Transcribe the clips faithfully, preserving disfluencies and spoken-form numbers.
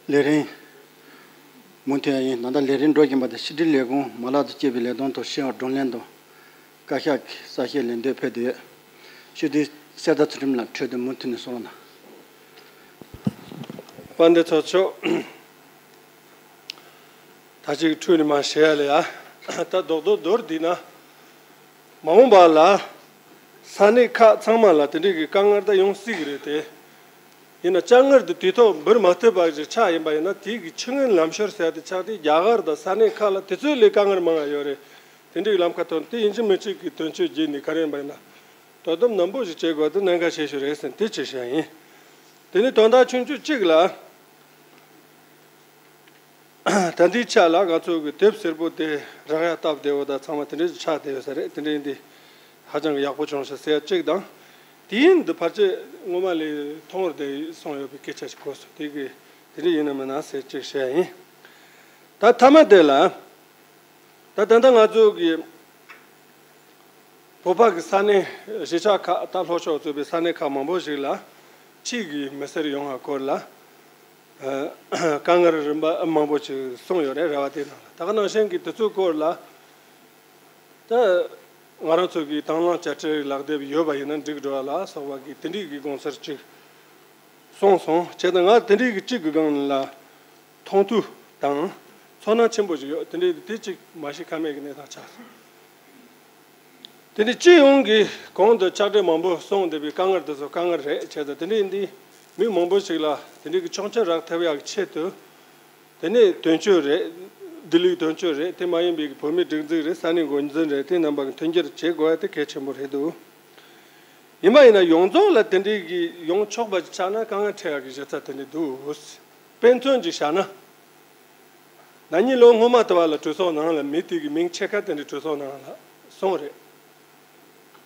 ལས་རིམ་མུ་མཐུད་ཡིན། ད་ལྟ་ལས་རིམ་འགྲོ་བཞིན་པ་དང་། ཕྱི་དྲིལ་ལས་ཁུངས་མ་ལག་ཏུ་སྐྱེས་པའི་ལས་དོན་ཐོག་ཤེས་པ་བགྲོ་གླེང་དང་བཀའ་ཤག་གི་གསལ་བཤད་ལེན་འདོད་ཕེབས་ཏེ་ཡོད། ཕྱི་དྲིལ་གསེར་རྟ་ཚུལ་ཁྲིམས་ལགས། འཕྲོས་ཏེ་མུ་མཐུད་ནས་གསུང་རོགས་གནང་། དཔལ་ལྡན་ཚོགས་གཙོ། ད་ཅིག་འཕྲོས་ནས་མར་བཤད་ཡ་ལ་ཡ། ད་རྡོག་རྡོག་མདོར་བསྡུས་ན། མ་འོངས་པ་ལ་ས་གནས་ཁག་ཚང་མ་ལ་དེ་འདྲའི་གི་དཀའ་ངལ་ད་ཡོང་སྲིད་ཀྱི་རེད་དེ། ཡིན་ན་དཀའ་ངལ་དེ་དུས་ཐོག་འབུར་མ་ཐུབ་པ་ཞིག་ཆགས་ཡིན་པ་ཡིན་ན། དེའི་གི་ཆུ་ངན་ལམ་ཤོར་ཟེར་ཡ་དེ་ཆགས་ཏེ། རྒྱ་གར་དང་ས་གནས་ཁག་ལ་དེ་ཚོ་ལས་དཀའ་ངལ་མང་བ་ཡོད་རེད། དེ་འདྲའི་གི་ལམ་ཁ་ཐོན་དེ་ཡིན་གཅིག་མིན་གཅིག་གི་དོན་གཅོད་བགྱིས་ནས། ག་རེ་ཡིན་པ་ཡིན་ན། དོ་དམ་ནན་པོ་ཞིག་བྱེད་དགོས་དེ་གནད་འགག་ཆེ་ཤོས་རེད་ཟེར་ནས་དེ་ཅིག་བཤད་ཡིན། དེ་ནས་དོན་དག་ཆུང་ཆུང་གཅིག་ལ། ད་ལྟའི་ཆ་ལ་ང་ཚོ་གི་དེབ་སེར་པོ་དེ་རག་ཡ་སྟབས་བདེ་བོ་དང་ཚང་མ་དེ་འདྲའི་ཆགས་བསྡད་ཡོད་ས་རེད། དེ་འདྲའི་འདི་ཧ་ཅང་གི་ཡག་པོ་བྱུང་ཤག་ཟེར་ཡ་གཅིག་དང་། དུས་ཡུན་འདི་ཕལ་ཆེར་སྔོན་མ་ལས་ཐུང་བར་དེ་སོང་ཡོད་པའི་སྐད་ཆ་ཞིག་གོ་སོང་། དེ་གི་དེ་འདྲ་ཡིན་ན་མིན་ན་ཟེར་གཅིག་བཤད་ཡིན། ད་མཐའ་མ་དེ་ལ། ད་ད་ལྟ་ང་ཚོ་གི་བོད་པ་གི་ས་གནས་གཞིས་ཆགས་ཁག་ད་ལྷོ་ཕྱོགས་གཙོས་པའི་ས་གནས་ཁག་མང་པོ་ཞིག་ལ་ཕྱིའི་གི་མི་སེར་ཡོང་བ་སྐོར་ལ། ཨ། དཀའ་ངལ་རིམ་པ་མང་པོ་ཞིག་གསུངས་ཡོད་རེད། རེ་བ་དེ་ནང་ལ། ད་ག་ནང་བཞིན་གྱི་དེ་ཚོའི་སྐོར་ལ། ད་ང་རང་ཚོ་གི་དང་བླངས་བཅའ་ཁྲིམས་ལག་དེབ་ཡོད་པ་ཡིན་ན་འགྲིག་འགྲོ་བ་ལ་སོགས་པ་གི་དེ་འདྲའི་གི་དགོངས་ཚུལ་ཅིག་གསུངས་སོང་། བྱས་ཙང་ང་དེ་འདྲའི་གི་གཅིག་གི་སྒང་ལ་མཐོང་ཐོས་དང་ཚོར་སྣང་ཆེན་པོ་ཞིག་ཡོད། དེ་འདྲའི་དེ་གཅིག་མ་ཤེས་ཁ་མེད་ཀྱི་གནས་སྟངས་ཆགས་སོང་། དེ་ནི་སྤྱི་ཡོངས་ཀྱི་གོང་དུ་ཕྱག་སྦྲེལ་མང་པོ་གསུངས་བསྡད་པའི་དཀའ་ངལ་དེ་ཚོ་དཀའ་ངལ་རེད། བྱས་ཙང་དེ་འདྲའི་འདི་མི་མང་པོ་ཞིག་ལ་དེ་འདྲའི་གི་ཆོག་མཆན་རག་ཐུབ་ཡག་གི་ཆེད་དུ། དེ་ནས་དོན་གཅོད་རེད། བདེ་ལུགས་དོན་གཅོད་རེད། དེ་མ་ཡིན་པའི་གི་བོད་མིའི་སྒྲིག་འཛུགས་རེད། ས་གནས་འགོ་འཛིན་རེད། དེ་རྣམ་པ་གི་མཐུན་འགྱུར་བྱེད་དགོས་ཡ་དེ་གལ་ཆེན་པོ་རེད་འདུག་ཡིན་པ་ཡིན་ན་ཡོངས་རྫོགས་ལ་དེ་འདྲའི་གི་ཡོང་ཆོག་པ་ཞིག་ཆགས་ན་དཀའ་ངལ་འཕྲད་ཡག་གི་གཞི་རྩ་དེ་འདྲ་འདུག་དཔེ་མཚོན་ཅིག་བཞག་ན། ན་ནིང་ལོ་སྔོན་མ་དེ་བ་ལ་གྲོས་ཚོགས་ནང་ལ་མི་དེ་གི་མིང་ཕྱེད་ཀ་དེ་འདྲ་གྲོས་ཚོགས་ནང་ལ་སོང་རེད།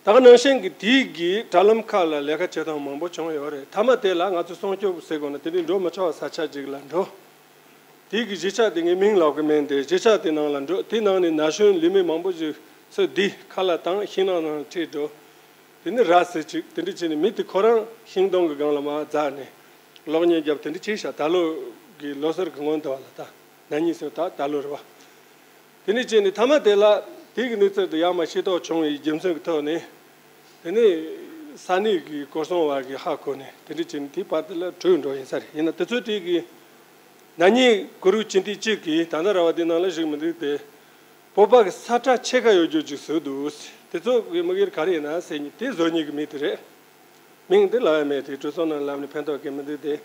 ད་ག་ནང་བཞིན་གྱི་དེའི་གི་དྲ་ལམ་ཁག་ལ་ལས་ཀ་བྱེད་སྟངས་མང་པོ་བྱུང་ཡོད་རེད། མཐའ་མ་དེ་ལ་ང་ཚོ་སྲུང་སྐྱོབ་ཟེར་དགོས་ན་དེ་འདྲའི་འགྲོ་མི་ཆོག་པ་ས་ཆ་ཅིག་ལ་འགྲོ། དེའི་གི་གཞིས་ཆགས་དེ་ངས་མིང་ལབ་གི་མིན་ཏེ། གཞིས་ཆགས་དེ་ནང་ལ་འགྲོ། དེ་ནང་ནས་ན་གཞོན་ལས་མི་མང་པོ་ཞིག་ཚུར་བསྡུས། ཁ་ལག་བཏང་། ཤིང་ནགས་ནང་ཁྲིད་འགྲོ། དེ་ནས་ར་བཟི་བཅུག་དེ་འདྲ་བྱས་ནས་མི་དེ་ཁོ་རང་ཤིང་སྡོང་གི་སྒང་ལ་མར་འཛེགས་ནས་གློག་བརྙན་བརྒྱབ། དེ་འདྲ་བྱས་ཤག་ད་ལོ་གི་ལོ་གསར་གི་སྔོན་དུ་བ་ལ། ད་ན་ནིང་ཟེར། ད་ད་ལོ་རེད་པ། དེ་ནས་བྱས་ནས་མཐའ་མ་དེ་ལ་དེ་གི་གནས་ཚུལ་དེ་ཡར་མར་ཤེས་རྟོགས་བྱུང་བའི་རྒྱུ་མཚན་གྱི་ཐོག་ནས། དེ་ནས་ས་གནས་ཀྱི་སྐོར་སྲུང་བ་གིས་ཧ་གོ་ནས་དེ་འདྲ་བྱས་ནས་དེའི་བར་དེ་ལ་བྲོས་འགྲོ་ཡིན་ས་རེད། ཡིན་ན་དེ་ཚོ་དེ་གི་ན་ནིང་གུ་རུ་སྤྱི་འཐུས་གཅིག་གིས་ད་ལྟ་ར་བ་དེ་ནང་ལ་བཞུགས་མི་འདུག་སྟེ། བོད་པ་གི་ས་ཁྲ་ཕྱེད་ཀ་ཡོད་རྒྱུ་ཅིག་བཟོས་འདུག་དེ་ཚོ་གི་དམིགས་ཡུལ་ག་རེ་ཡིན་ན་ཟེར་ནས། དེ་བཟོ་མཁན་གྱི་མི་དེ་རེད། མིང་དེ་ལབ་ཡ་མེད་དེ། གྲོས་ཚོགས་ནང་ལབ་ནས་ཕན་ཐོགས་གང་ཡང་མི་འདུག་སྟེ།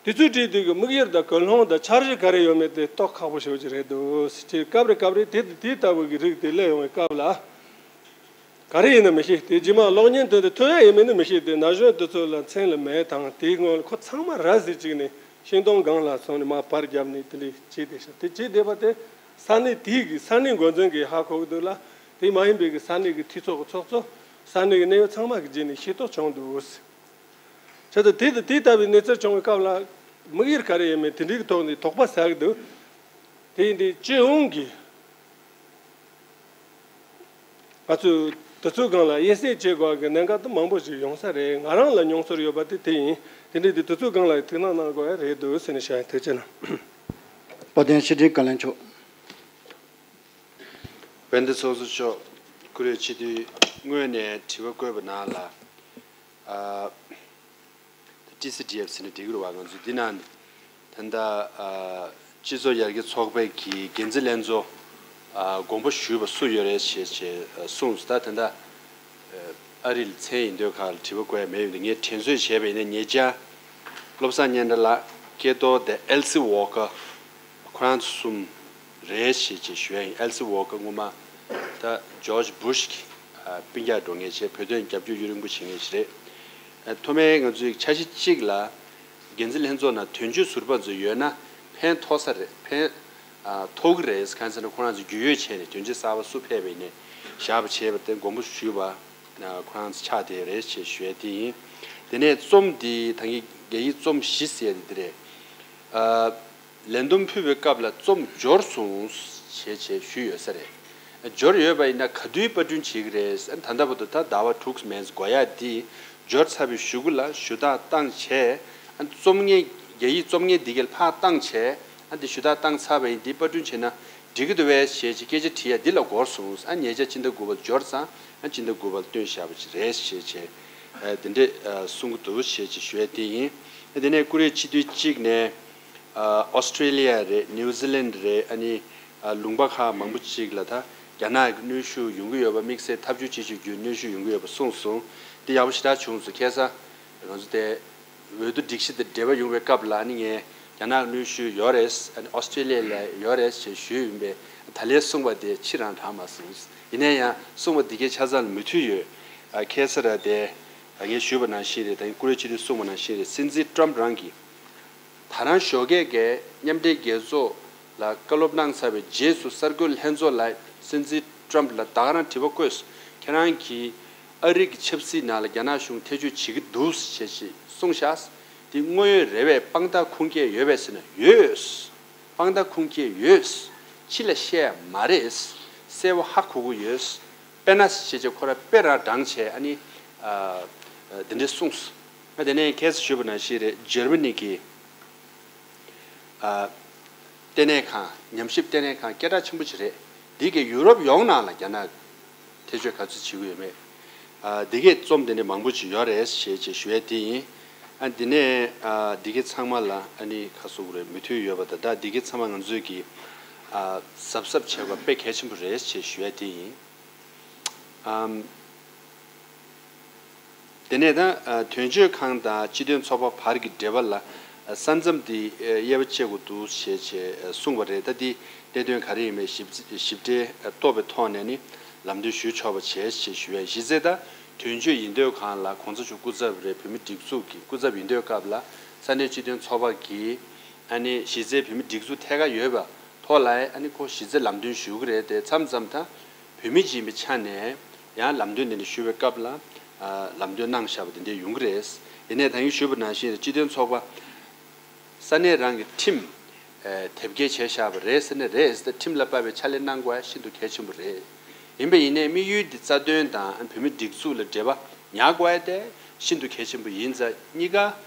དེ་ཚོའི་གྲས་དེ་གི་དམིགས་ཡུལ་དང་ཀུན་སློང་དང་འཆར་གཞི་ག་རེ་ཡོད་མེད་དེ་རྟོགས་ཁག་པོ་ཞེ་པོ་ཅིག་རེད་འདུག་དེ་སྐབས་རེ་སྐབས་རེ་དེ་དེ་ལྟ་བུ་གི་རིགས་དེ་སླེབས་ཡོང་བའི་སྐབས་ལ། ག་རེ་ཡིན་ན་མི་ཤེས་ཏེ། རྗེས་མ་གློག་བརྙན་དེ་ཚོ་ཐོན་ཡ་ཡིན་མིན་ནི་མི་ཤེས་ཏེ། ན་གཞོན་དེ་ཚོ་ལ་མཚན་ལ་མེད་དང་། དེའི་སྔོན་ལ་ཁོ་ཚང་མ་ར་བཟི་བཅུག་ནས་ཤིང་སྡོང་སྒང་ལ་སོང་ནས་མར་པར་བརྒྱབ་ནས་དེ་འདྲ་བྱས་བསྡད་ཤག་དེ་བྱས་བསྡད་པ་དེ་ས་གནས་དེའི་གི་ས་གནས་འགོ་འཛིན་གྱིས་ཧ་གོ་གི་འདུག་ལ། དེ་མ་ཡིན་པའི་གི་ས་གནས་ཀྱི་འཐུས་ཚོགས་ཀྱི་ཚོགས་གཙོ། ས་གནས་ཀྱི་གནད་ཡོད་ཚང་མ་གི་རྗེས་ནས་ཤེས་རྟོགས་བྱུང་འདུག་བྱས་ཙང་དེ་དང་དེ་ལྟ་བུའི་གནས་ཚུལ་བྱུང་བའི་སྐབས་ལ་དམིགས་ཡུལ་ག་རེ་ཡིན་མིན་དེ་འདྲའི་ཐོག་ནས་དོགས་པ་ཟ་གི་འདུག་དེ་ཡིན་དུས་སྤྱི་ཡོངས་ཀྱི་ང་ཚོས་དེ་ཚོའི་སྒང་ལ་དབྱེ་གསེས་བྱེད་དགོས་ཀྱི་གནད་འགག་དེ་མང་པོ་ཞིག་ཡོང་ས་རེད། ང་རང་ལ་མྱོང་ཚོར་ཡོད་པ་དེ་དེ་ཡིན། དེ་འདྲའི་དེ་དེ་ཚོའི་སྒང་ལ་ཐུགས་སྣང་གནང་དགོས་ཡ་རེད་འདུག་ཟེར་ནས་བཤད་ཡ། ཐུགས་རྗེ་གནང་། དཔལ་ལྡན་ཕྱི་དྲིལ་བཀའ་བློན་མཆོག་དཔལ་ལྡན་ཚོགས་གཙོ་མཆོག་བཀུར་འོས་སྤྱི་འཐུས། སྔོན་ནས་དྲི་བ་བཀོད་པ་ནང་ལ། ཨ། ཊི་སི་ཌི་ཨེཕ་ཟེར་ན་འགྲིག་གི་རེད་བ། ང་ཚོ་འདི་ནང་ད་ལྟ་ཨ། སྤྱི་ཚོགས་ཡར་རྒྱས་ཚོགས་པའི་གི་འགན་འཛིན་ལྷན་ཚོགས་ཨ། དགོངས་པ་ཞུས་པ་སུ་ཡོད་རེད་ཞེས་ཞེས་གསུངས་སོང་། ད་ད་ལྟ་ཨ་རི་ལ་མཚན་ཡིན་དུས་ག་ལ་དྲི་བ་བཀོད་ཡ་མེད་ཡོད་འདུག་ངས་དྲན་གསོ་བྱས་པ་ཡིན་ན། ཉེ་ཆར་བློ་བཟང་སྙན་གྲགས་ལགས། སྐལ་རྡོར་དང་ཨེལ་སི་ཝོ་ཀར། ཁོ་རང་ཚོ་གསུམ་རེད་ཞེས་ཅིག་ཞུ་ཡ་ཡིན། ཨེལ་སི་ཝོ་ཀར་སྔོན་མ་ད་ཇོརྗ་བུ་ཤ་གི་ཨ། སྤུན་ཀྱག་འགྲོ་མཁན་བྱས། བོད་དོན་རྒྱབ་སྐྱོར་ཡུན་རིང་པོ་བྱེད་མཁན་ཞིག་རེད། ཨ། མཐོ་དམན་ང་ཚོའི་འཆར་གཞི་གཅིག་ལ་འགན་འཛིན་ལྷན་ཚོགས་ནང་དོན་གཅོད་ཟུར་པ་ཚོ་ཡོད་ན་ཕན་ཐོགས་ས་རེད། ཕན་ཨ། ཐོགས་ཀྱི་རེད། གང་ཟེར་ན་ཁོ་རང་ཚོ་རྒྱུས་ཡོད་བྱས་ནས་དོན་གཅོད་གསར་པ་སུ་ཕེབས་པ་ཡིན་ནའི་བཞག་པ་བྱས་པ་དེ་དགོངས་པ་ཞུས་པ། ཨ། ཁོ་རང་ཚོ་ཆགས་བསྡད་རེད་ཅེས་ཞུ་ཡ་དེ་ཡིན། དེ་ནས་རྩོམ་འདི་ད་གིན་རྒྱ་ཡིག་རྩོམ་བཞི་ཟེར་ཡ་དེ་འདི་རེད། ཨ། ལན་འདེབས་ཕུལ་བའི་སྐབས་ལ་རྩོམ་འབྱོར་སོང་ཞེས་བྱས་ཞུས་ཡོད་ས་རེད། འབྱོར་ཡོད་པ་ཡིན་ན་ག་དུས་པར་སྐྲུན་བྱེད་ཀྱི་རེད། ད་ལྟ་བར་དུ་ད་ཟླ་བ་དྲུག་མན་འགོར་ཡ་འདི། འབྱོར་ཚར་བའི་གཞུག་གུ་ལ་ཞུ་དག་བཏང་བྱས། རྩོམ་མཁན་ རྒྱ་ཡིག་རྩོམ་མཁན་འདི་གས་ལ་ཕར་བཏང་བྱས། ཨ་འདི་ཞུ་དག་བཏང་ཚར་བ་ཡིན། འདི་པར་སྐྲུན་བྱས་ན་འགྲིག་གི་འདུག་བས་ཞེས་ཀྱི་སྐད་ཆ་དྲིས་ཡ་འདི་ལ་འགོར་སོང་། ཨ་ཉེ་ཆར་སྤྱི་ཟླ་དགུ་པ་འབྱོར་ཙང་། ཨ་སྤྱི་ཟླ་དགུ་པ་ལ་བཏོན་བཞག་པ་ཅིག་རེད་ཞེས་བྱས། ཨ་འདི་འདྲས་ཨ་གསུང་གི་འདུག་ཞེས་ཀྱི་ཞུ་ཡ་དེ་ཡིན། ཨ་དེ་ནས་ཀུ་རེ་སྤྱི་འཐུས་གཅིག་ནས། ཨ་ཨོ་སི་ཀྲེ་ལི་ཡ་རེད། ནིའུ་ཛི་ལན་རེད། ཨ་ནི་ཨ་ལུང་པ་ཁག་མང་པོ་ཅིག་ལ་ད་རྒྱ་ནག་གི་གནོན་ཤུགས་ཡོང་གི་ཡོད་པ། དམིགས་བསལ་ཐབས་ཇུས་བྱེད་ཤུགས་བརྒྱུད་གནོན་ཤུགས་ཡོང་གི་ཡོད་པ་གསུངས་སོང་། དེ་ཡག་པོ་ཞེ་དྲག་བྱུང་སོང་། ཁ་སང་ང་ཚོ་དེ་འོས་བསྡུ་སྒྲིག་གཞི་དང་འབྲེལ་བ་ཡོང་བའི་སྐབས་ལ། ཨ་ནི་ངས་རྒྱ་ནག་གི་གནོན་ཤུགས་ཡོད་རེད། ཨ་ནི་ཨོ་སི་ཀྲེ་ལི་ཡ་ལ་ཡོད་རེད་ཞེས་ཞུས་ཡིན་པས། ད་ལན་གསུངས་པ་དེ་ཕྱིར་རང་དྲག་མ་སོང་། ཡིན་ན་ཡང་གསུངས་པ་འདི་གའི་ཆ་ཚང་ལ་མོས་མཐུན་ཡོད། ཨ་ཁ་སང་ར་དེ་ངས་ཞུས་པ་ནང་བཞིན་རེད། ད་ཀུ་རེ་སྤྱི་འཐུས་གསུངས་པ་ནང་བཞིན་རེད། སྲིད་འཛིན་ཊམ་རང་གིས། ད་རང་ཞོགས་ཀས་ཀྱི་མཉམ་འབྲེལ་རྒྱལ་ཚོགས་ལ་བཀའ་སློབ་གནང་ཚར་བའི་རྗེས་སུ། གསར་འགོད་ལྷན་ཚོགས་ལ་སྲིད་འཛིན་ཊམ་ལ་ད་ག་རང་དྲི་བ་བཀོད། ཁྱེད་རང་གིས་ཨ་རི་གི་ཆབ་སྲིད་ནང་ལ་རྒྱ་ནག་གཞུང་ཐེ་བྱུས་བྱེད་ཀྱི་འདུག་ཞེས་ཞིག་གསུངས་ཤག། དེ་དངོས་ཡོད་རེད་པས། དཔང་རྟགས་ཁུངས་སྐྱེལ་ཡོད་པས་ཟེར་ན་ཡོད། དཔང་རྟགས་ཁུངས་སྐྱེལ་ཡོད། ཕྱི་ལ་བཤད་ཡ་མ་རེད། གསལ་པོ་ཧ་གོ་གི་ཡོད། དཔེར་ན་ཞེས་བྱས་ཁོ་རང་དཔེ་རང་དྲངས་བྱས། ཨ་ནི་ཨ་འདི་འདྲས་གསུངས། ཨ་དེ་ནས་ཁ་སང་ཞུས་པ་ནང་བཞིན་རེད། འཇར་མ་ནི་གི་ཨ་ལྟེ་གནས་ཁང་། ཉམས་ཞིབ་ལྟེ་གནས་ཁང་སྐད་གྲགས་ཆེན་པོ་ཅིག་རེད། འདི་གིས་ཡུ་རོབ་ཡོངས་ནང་ལ་རྒྱ་ནག་ཐེ་བྱུས་ག་ཚོད་བྱེད་ཀྱི་ཡོད་མེད། ཨ་འདི་གའི་རྩོམ་དེ་འདྲ་མང་པོ་ཅིག་ཡོད་རེད་ཞེས་བྱས་ཞུ་ཡ་དེ་ཡིན། ཨ་འདི་ནས་ཨ་འདི་གའི་ཚང་མ་ལ་ཨ་ནི་ཁ་གསོ་གི་རེད། མོས་མཐུན་ཡོད་པ་དང་། ད་འདི་གའི་ཚང་མ་ང་ཚོས་ཀྱི་ཨ་གཟབ་གཟབ་བྱེད་དགོས་དཔེ་གལ་ཆེན་པོ་རེད་ཞེས་ཞུ་ཡ་དེ་ཡིན། ཨམ། དེ་ནས་ད་ཨ་དོན་གཅོད་ཁང་དང་སྤྱི་མཐུན་ཚོགས་པ་བར་གྱི་འབྲེལ་བ་ལ་ཨ་ས་མཚམས་དེ་ཨ་དབྱེ་བ་ཕྱེ་དགོས་འདུག་ཞེས་བྱས་ཨ་གསུངས་པ་རེད། ད་དེ་གནད་དོན་ག་རེ་ཡིན་མིན་ཞིབ་ཞིབ་ཕྲའི་ཨ་རྟོགས་པའི་ཐོག་ནས་ནི་ལམ་སྟོན་ཞུ་ཆོག་པ་བྱས་ཞེས་ཞུ་ཡ། གཞི་རྩའི་ད་དོན་གཅོད་ཡིན་འདོད་གང་ལ་གོང་ས་མཆོག་སྐུ་ཚབ་རེད། བོད་མི་སྒྲིག་འཛུགས་ཀྱི་སྐུ་ཚབ་ཡིན་འདོད་སྐབས་ལ་ས་གནས་སྤྱི་མཐུན་ཚོགས་པ་གིས་ཨ་ནི་གཞི་རྩའི་བོད་མི་སྒྲིག་འཛུགས་ཐད་ཀར་ཡོད་པ་ཐོག་ལ་ཨ་ནི་ཁོ་གཞི་རྩའི་ལམ་སྟོན་ཞུ་གི་རེད། དེ་མཚམས་མཚམས་ད། བོད་མི་ཅིག་ཡིན་པའི་ཆ་ནས་ཡང་ལམ་སྟོན་དེ་འདྲ་ཞུ་བའི་སྐབས་ལ་ཨ་ལམ་སྟོན་གནང་བཞག་པ་དེ་འདྲ་ཡོང་གི་རེད། ཡིན་ནའི་ད་ཡིན་ཞུས་པ་ནང་བཞིན་སྤྱི་མཐུན་ཚོགས་པ་ས་གནས་རང་གི་ཁྲིམས་ཨ་དེབ་སྐྱེལ་བྱས་བཞག་པ་རེད་ཟེར་ན་རེད། ད་ཁྲིམས་ལ་དཔག་པའི་ཕྱག་ལས་གནང་དགོས་ཡ་ཤིན་ཏུ་གལ་ཆེན་པོ་རེད། ཡིན་པ་ཡིན་ནའི་དམིགས་ཡུལ་འདི་རྩ་དོན་དང་བོད་མི་སྒྲིག་འཛུགས་ལ་འབྲེལ་བ་ཉར་དགོས་ཡ་དེ་ཤིན་ཏུ་གལ་ཆེན་པོ་ཡིན་ཙང་། གཉིས་ཀ་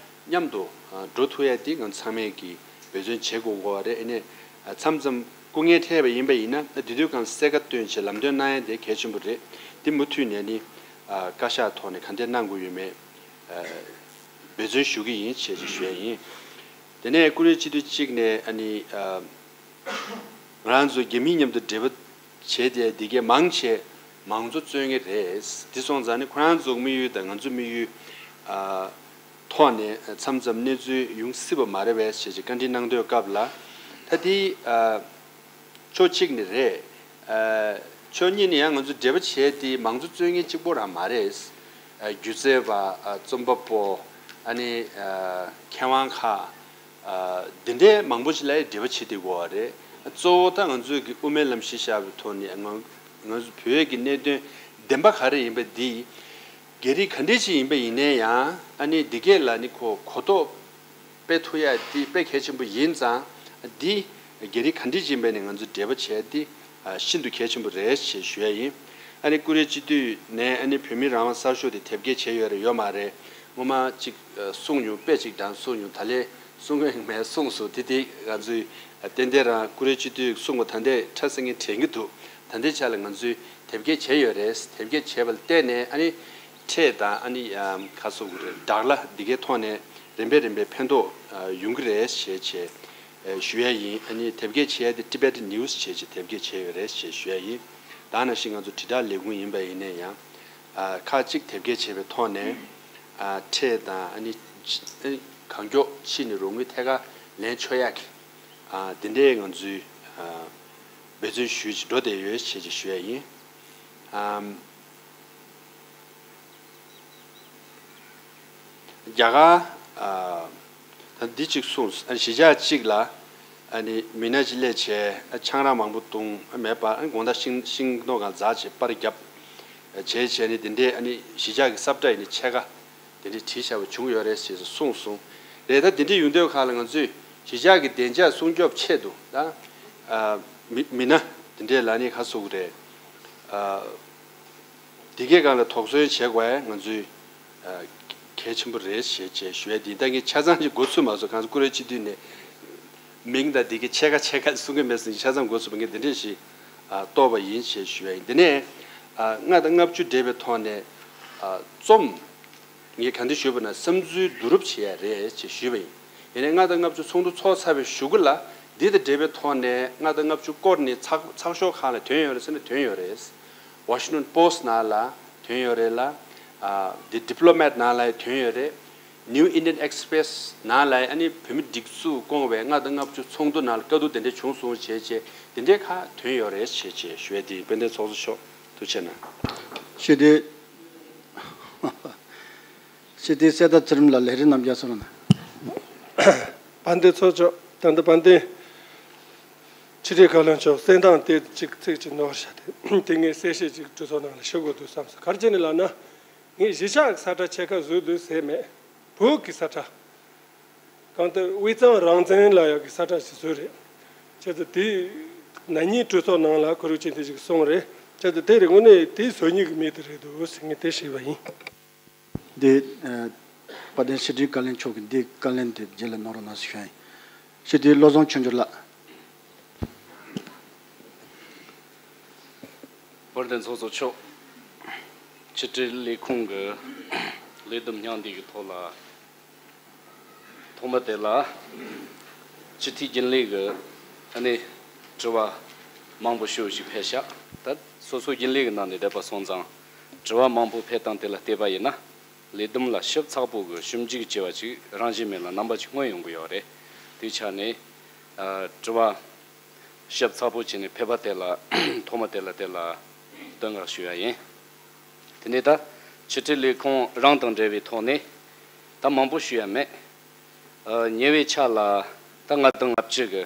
མཉམ་དུ་ཨ་འགྲོ་ཐུབ་ཡ་དེ་ང་ཚོ་ཚང་མས་ཀྱི་འབད་བརྩོན་བྱེད་དགོས་དགོས་པ་རེད། ཨ་ནི་ཨ་མཚམས་མཚམས་སྐུ་ངལ་འཕྲད་པ་ཡིན་པ་ཡིན་ན་ཨ་དེ་དུས་གང་གསལ་ཁ་བཏོན་བྱས་ལམ་སྟོན་གནང་ཡ་དེ་གལ་ཆེན་པོ་རེད། དེ་མུ་མཐུད་ནས་ནི་ཨ་བཀའ་ཤག་ཐོག་ནས་ག་འདྲས་གནང་དགོས་ཡོད་མེད་ཨ་འབད་བརྩོན་ཞུ་གི་ཡིན་ཞེས་ཞུ་ཡ་ཡིན། དེ་ནས་ཀུ་རེ་སྤྱི་འཐུས་གཅིག་ནས་ཨ་ནི་ཨ། ང་རང་ཚོ་རྒྱ་མི་མཉམ་དུ་འབྲེལ་བ་བྱས་ཏེ་འདི་གའི་མང་ཆེ་མང་གཙོ་རྩོད་མཁན་རེད། འདི་སོང་ཙང་ནི་ཁོ་རང་ཚོ་དམིགས་ཡུལ་དང་ང་ཚོ་དམིགས་ཡུལ་ཨ་ཐོག་ནས་མཚམས་མཚམས་གནས་ཚུལ་ཡོང་སྲིད་པ་མ་རེད་པས་ཞེས་བཀའ་འདྲི་གནང་དུས་སྐབས་ལ། ད་འདི་ཨ་ཕྱོགས་གཅིག་ནས་རེད། ཨ་ཕྱོགས་གཉིས་ནས་ཡང་ང་ཚོ་འབྲེལ་བ་བྱས་ཏེ་མང་གཙོ་རྩོད་མཁན་གཅིག་པོ་རང་མ་རེད། ཨ་སྒྱུ་རྩལ་པ། ཨ་རྩོམ་པ་པོ། ཨ་ནི་ཨ་མཁས་དབང་ཁག་ཨ་འདི་འདྲའི་མང་པོ་ཞིག་ལ་འབྲེལ་བ་བྱེད་བསྡད་ཡོད་རེད། གཙོ་བོ་ད་ང་ཚོས་ཀྱི་དབུ་མའི་ལམ་གཞི་བཞག་པའི་ཐོག་ནས་ང་ང་ཚོ་བོད་ཀྱི་གནད་དོན་བདེན་པ་ག་རེ་ཡིན་པ་འདི་རྒྱ་རིགས་ག་འདྲས་ཅིག་ཡིན་པ་ཡིན་ནའི་ཡང་ཨ་ནི་འདི་གས་ལ་ནི་ཁོ་གོ་རྟོགས་སྤེལ་ཐུབ་ཡ་འདི་དཔེ་གལ་ཆེན་པོ་ཡིན་ཙང་། འདི་རྒྱ་རིགས་ག་འདྲས་ཅིག་ཡིན་པ་ནས་ང་ཚོ་འབྲེལ་བ་བྱས་ཏེ་ཨ་ཤིན་ཏུ་གལ་ཆེན་པོ་རེད་ཞེས་ཞུ་ཡ་ཡིན། ཨ་ནི་ཀུ་རེ་སྤྱི་འཐུས་ནས་ཨ་ནི་བོད་མིའི་རང་དབང་གསར་ཤོག་དེ་དེབ་སྐྱེལ་བྱས་ཡོད་རེད་ཡོད་མ་རེད། སྔོན་མ་གཅིག་ཨ་གསུངས་མྱོང་། དཔེ་གཅིག་དྲངས་གསུངས་མྱོང་། ད་ལན་གསུང་གི་མེད་གསུངས་སོང་། དེ་དེ་ང་ཚོས་ཨ་ཏན་ཏན་རང་ཀུ་རེ་སྤྱི་འཐུས་གསུངས་པ་ད་ལྟའི་ཁྲ་ཟེར་མཁན་དྲན་གྱི་འདུག། ད་ལྟའི་ཆ་ལ་ང་ཚོས་དེབ་སྐྱེལ་བྱས་ཡོད་རེད། དེབ་སྐྱེལ་བྱས་པ་ལ་བརྟེན་ནས་ཨ་ནི་ཁྲལ་དང་ཨ་ནི་ཨ་ག་རེ་ཟེར་དགོས་རེད། སྦྲག་གླ་འདི་གའི་ཐོག་ནས་རིམ་པས་རིམ་པས་ཕན་ཐོགས་ཨ་ཡོང་གི་རེད་ཞེས་བྱས། ཨེ་ཞུ་ཡ་ཡིན། ཨ་ནི་དེབ་སྐྱེལ་བྱས་ཏེ་Tibetan News བྱས་བྱས་དེབ་སྐྱེལ་བྱས་ཡོད་རེད་ཞེས་ཞུ་ཡ་ཡིན། ད་ནང་བཞིན་ང་ཚོ་དྲིལ་བསྒྲགས་ལས་ཁུངས་ཡིན་པ་ཡིན་ན་ཡང་ཨ་ཁག་གཅིག་དེབ་སྐྱེལ་བྱས་པའི་ཐོག་ནས་ཨ་ཁྲལ་དང་ཨ་ནི་ཨ་ནི་གང་མགྱོགས་ཕྱིན་ནས་རོགས་དངུལ་ཐད་ཀར་ལེན་ཆོག་ཡ་གི་ཨ་དེ་འདྲའི་ང་ཚོས་ཨ་འབད་བརྩོན་ཞུས་བྱས་འགྲོ་བསྡད་ཡོད་ཞེས་བྱས་ཞུ་ཡ་ཡིན། ཨམ། རྒྱ་གར་ཨ་ད་འདི་གཅིག་གསུངས། ཨ་གཞིས་ཆགས་གཅིག་ལ་ཨ་ནི་མི་སྣ་གཅིག་སླེབས་བྱས་ཨ་ཆང་རག་མང་པོ་བཏུང་ཨ་མེད་པ། ཨ་དགོང་དག་ཤིང་ཤིང་ཏོག་སྒང་འཛེགས་བྱས་པར་བརྒྱབ་བྱས་བྱས་ནས་དེ་འདྲའི་ཨ་ནི་གཞིས་ཆགས་ཀྱི་སབ་ཊ་ཡིན་ནི་ཕྱེད་ཀ་དེ་འདྲའི་བྲིས་བཞག་པ་བྱུང་ཡོད་རེད་ཞེས་གསུངས་སོང་། རེད། ད་དེ་འདྲའི་ཡོང་དུས་ཁ་ལ་ང་ཚོས་གཞིས་ཆགས་ཀྱི་བདེ་འཇགས་སྲུང་སྐྱོབ་ཆེད་དུ་ད་ཨ་མི་མི་སྣ་དེ་འདྲའི་ལ་ནི་ཁ་གསོ་གི་རེད། ཨ་དེ་གའི་སྒང་ལ་དོགས་ཟོན་བྱེད་དགོས། ང་ཚོས་ཨ་ གལ་ཆེན་པོ་རེད་ཞེས་བྱས་ཞུ་ཡ་དེ་ཡིན། ད་ངས་ཆ་ཚང་ཞིག་འགོ་ཚུགས་མ་སོང་། གང་ཟེར་ཀུ་རེ་སྤྱི་འཐུས་ནས་མིང་དང་འདི་གའི་ཕྱེད་ཀ་ཕྱེད་ཀ་གསུང་གི་མེད་ཟེར། ཆ་ཚང་འགོ་ཚུགས་པ་ངས་འདི་འདྲས་ཞིག་ཨ་རྟོགས་པ་ཡིན་ཞེས་ཞུ་ཡ་ཡིན། འདི་ནས་ཨ་ལྔ་དང་ལྔ་བཅུ་འབྲེལ་བའི་ཐོག་ནས་ཨ་རྩོམ་ངས་ག་འདྲ་ཞུས་པ་ན་བསམ་ཚུལ་བསྡུ་རུབ་བྱེད་ཡ་རེད་ཅེས་ཞུས་པ་ཡིན། ཡིན་ནའི་ལྔ་དང་ལྔ་བཅུ་ཚོགས་འདུ་ཚོགས་ཚར་བའི་གཞུག་གུ་ལ་འདི་དང་འབྲེལ་བའི་ཐོག་ནས་ལྔ་དང་ལྔ་བཅུ་སྐོར་ནས་ཚགས་ཚགས་ཤོག་ཁག་ལ་ཐོན་ཡོད་རེད་ཟེར་ན་ཐོན་ཡོད་རེད། Washington Post ནང་ལ་ཐོན་ཡོད་རེད་ལ། ཨ་The Diplomat ནང་ལ་ཐོན་ཡོད་རེད། New Indian Express ནང་ལ་ཨ་ནི་བོད་མི་སྒྲིག་འཛུགས་སྐོང་བའི་ལྔ་དང་ལྔ་བཅུ་ཚོགས་འདུ་ནང་ལ་དཀའ་སྡུག་དེ་འདྲ་བྱུང་སོང་བྱས་བྱས་དེ་འདྲའི་ཁག་ཐོན་ཡོད་རེད་བྱས་བྱས་ཞུ་ཡ་དེ་ཡིན། དཔལ་ལྡན་ཚོགས་གཙོ་མཆོག་ཐུགས་རྗེ་གནང་། ཞུ་དེ། སྤྱི་འཐུས་གསེར་རྟ་ཚེ་རིང་ལགས། ལས་རིམ་རྣམས་རྒྱབ་སོང་ལ། དཔལ་ལྡན་ཚོགས་གཙོ། ད་ལྟ་དཔལ་ལྡན་ཕྱི་དྲིལ་བཀའ་བློན་མཆོག་གསན་སྟངས་དེ་གཅིག་ཚིག་གཅིག་ནོར་བཞག་སྟེ། དེ་ངས་གསལ་བཤད་ཅིག་གྲོས་ཚོགས་ནང་ལ་ཞུ་དགོས་འདུག་བསམ་སོང་། ག་རེ་བྱས་ནས་ལབ་ན། ངས་གཞིས་ཆགས་ས་ཁྲ་ཕྱེད་ཀ་བཟོས་འདུག་ཟེར་མེད། བོད་ཀྱི་ས་ཁྲ། གང་ལྟར་དབུས་གཙང་རང་བཙན་ལབ་ཡག་གི་ས་ཁྲ་ཞིག་བཟོས་རེད། བྱས་ཙང་དེ་ན་ནིང་གྲོས་ཚོགས་ནང་ལ་ཁོ་རང་ཚོས་དེ་ཞིག་གསུངས་རེད། བྱས་ཙང་དེ་རེད། དངོས་གནས་དེ་བཟོ་ཉེས་ཀྱི་མི་དེ་རེད་འདུག་ཟེར་ངས་དེ་ཞུས་པ་ཡིན། འདི་ཨ་དཔལ་ལྡན་ཕྱི་དྲིལ་བཀའ་བློན་མཆོག་གིས་འདི་བཀའ་ལན་དེ་རྗེས་ལ་གནང་རོགས་གནང་ཞུ་ཡ་ཡིན། སྤྱི་འཐུས་བློ་བཟང་ཆོས་འབྱོར་ལགས། དཔལ་ལྡན་ཚོགས་གཙོ་མཆོག་ཕྱི་དྲིལ་ལས་ཁུངས་ཀྱི་ལས་བསྡོམས་སྙིང་བསྡུས་ཀྱི་ཐོག་ལ། ཐོག་མ་དེ་ལ་སྤྱི་འཐུས་རྒྱུན་ལས་ཀྱི་ཨ་ནི་དྲི་བ་མང་པོ་ཞེ་པོ་ཞིག་ཕེབས་ཤག་ད་སོ་སོ་རྒྱུན་ལས་ཀྱི་ནང་ནས་བསྡད་པ་སོང་ཙང་། དྲི་བ་མང་པོ་ཕེབས་སྟངས་དེ་ལ་བལྟས་པ་ཡིན་ན། ལས་བསྡོམས་ལ་ཞིབ་ཚགས་པོ་གི་ཞིབ་འཇུག་བྱས་པ་ཅིག་རང་བཞིན་མེད་ལ་རྣམ་པ་ཅིག་མངོན་ཡོང་གི་ཡོད་རེད། དེའི་ཆ་ནས་ཨ་དྲི་བ་ཞིབ་ཚགས་པོ་བྱས་ནས་ཕེབས་པ་དེ་ལ་ཐོག་མ་དེ་ལ་དེ་ལ་བསྟོད་བསྔགས་ཞུ་ཡ་ཡིན། དེ་ནས་ད་ཕྱི་དྲིལ་ལས་ཁུངས་རང་དང་འབྲེལ་བའི་ཐོག་ནས་ད་མང་པོ་ཞུ་ཡ་མེད། ཨ་ཉེ་བའི་ཆར་ལ་ད་ལྔ་དང་ལྔ་བཅུ་གི་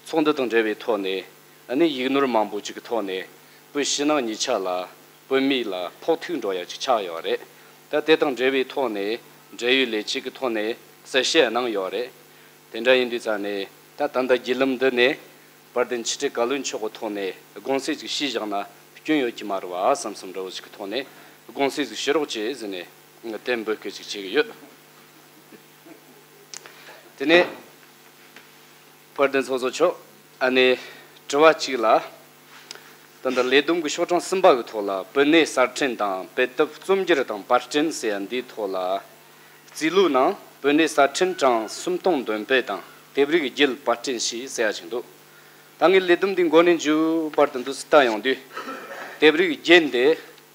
ཚོགས་འདུ་དང་འབྲེལ་བའི་ཐོག་ནས་ཨ་ནི་ཡིག་ནོར་མང་པོ་ཅིག་གི་ཐོག་ནས་བོད་ཕྱི་ནང་གཉིས་ཆ་ལ་བོད་མི་ལ་ཕོག་ཐུག་འགྲོ་ཡ་ཅིག་ཆགས་ཡོད་རེད། ད་དེ་དང་འབྲེལ་བའི་ཐོག་ནས་འབྲེལ་ཡོད་ལས་བྱེད་ཀྱི་ཐོག་ནས་གསལ་བཤད་གནང་ཡོད་རེད། དེ་འདྲ་ཡིན་དུས་ཙང་ནས་ད་ད་ལྟ་བརྒྱུད་ལམ་འདི་ནས་དཔལ་ལྡན་ཕྱི་དྲིལ་བཀའ་བློན་མཆོག་གི་ཐོག་ནས་དགོངས་སེལ་ཅིག་ཞུས་བཞག་ན་སྐྱོན་ཡོད་ཀྱི་མ་རེད་བ་བསམ་བསམ་འདྲ་བོ་ཅིག་གི་ཐོག་ནས་དགོངས་སེལ་ཅིག་ཞུ་རོགས་བྱེད་ཟེར་ནས་དེ་འབོད་སྐུལ་ཅིག་བྱེད་ཀྱི་ཡོད། དེ་ནས་དཔལ་ལྡན་ཚོགས་གཙོ་མཆོག་ཨ་ནི་དྲི་བ་གཅིག་ལ། ད་ལྟ་ལས་བསྡོམས་ཀྱི་ཤོག་གྲངས་གསུམ་པ་གི་ཐོག་ལ་བོད་གནས་གསར་འཕྲིན་དང་དཔེ་དེབ་རྩོམ་སྒྱུར་དང་པར་སྐྲུན་ཟེར་ཡ་འདིའི་ཐོག་ལ། རྩིས་ལུགས་ནང་བོད་གནས་གསར་འཕྲིན་གྲངས་སུམ་སྟོང་འདོན་སྤེལ་དང་དེབ་རིགས་བརྒྱད་པར་སྐྲུན་བྱས་ཟེར་ཡ་ཅིག་འདུག་ད་ངས་ལས་བསྡོམས་འདི་མགོ་ནས་མཇུག་བར་དུ་འདུག་སེ་ལྟ་ཡོང་དུས། དེབ་རིགས་བརྒྱད་འདི་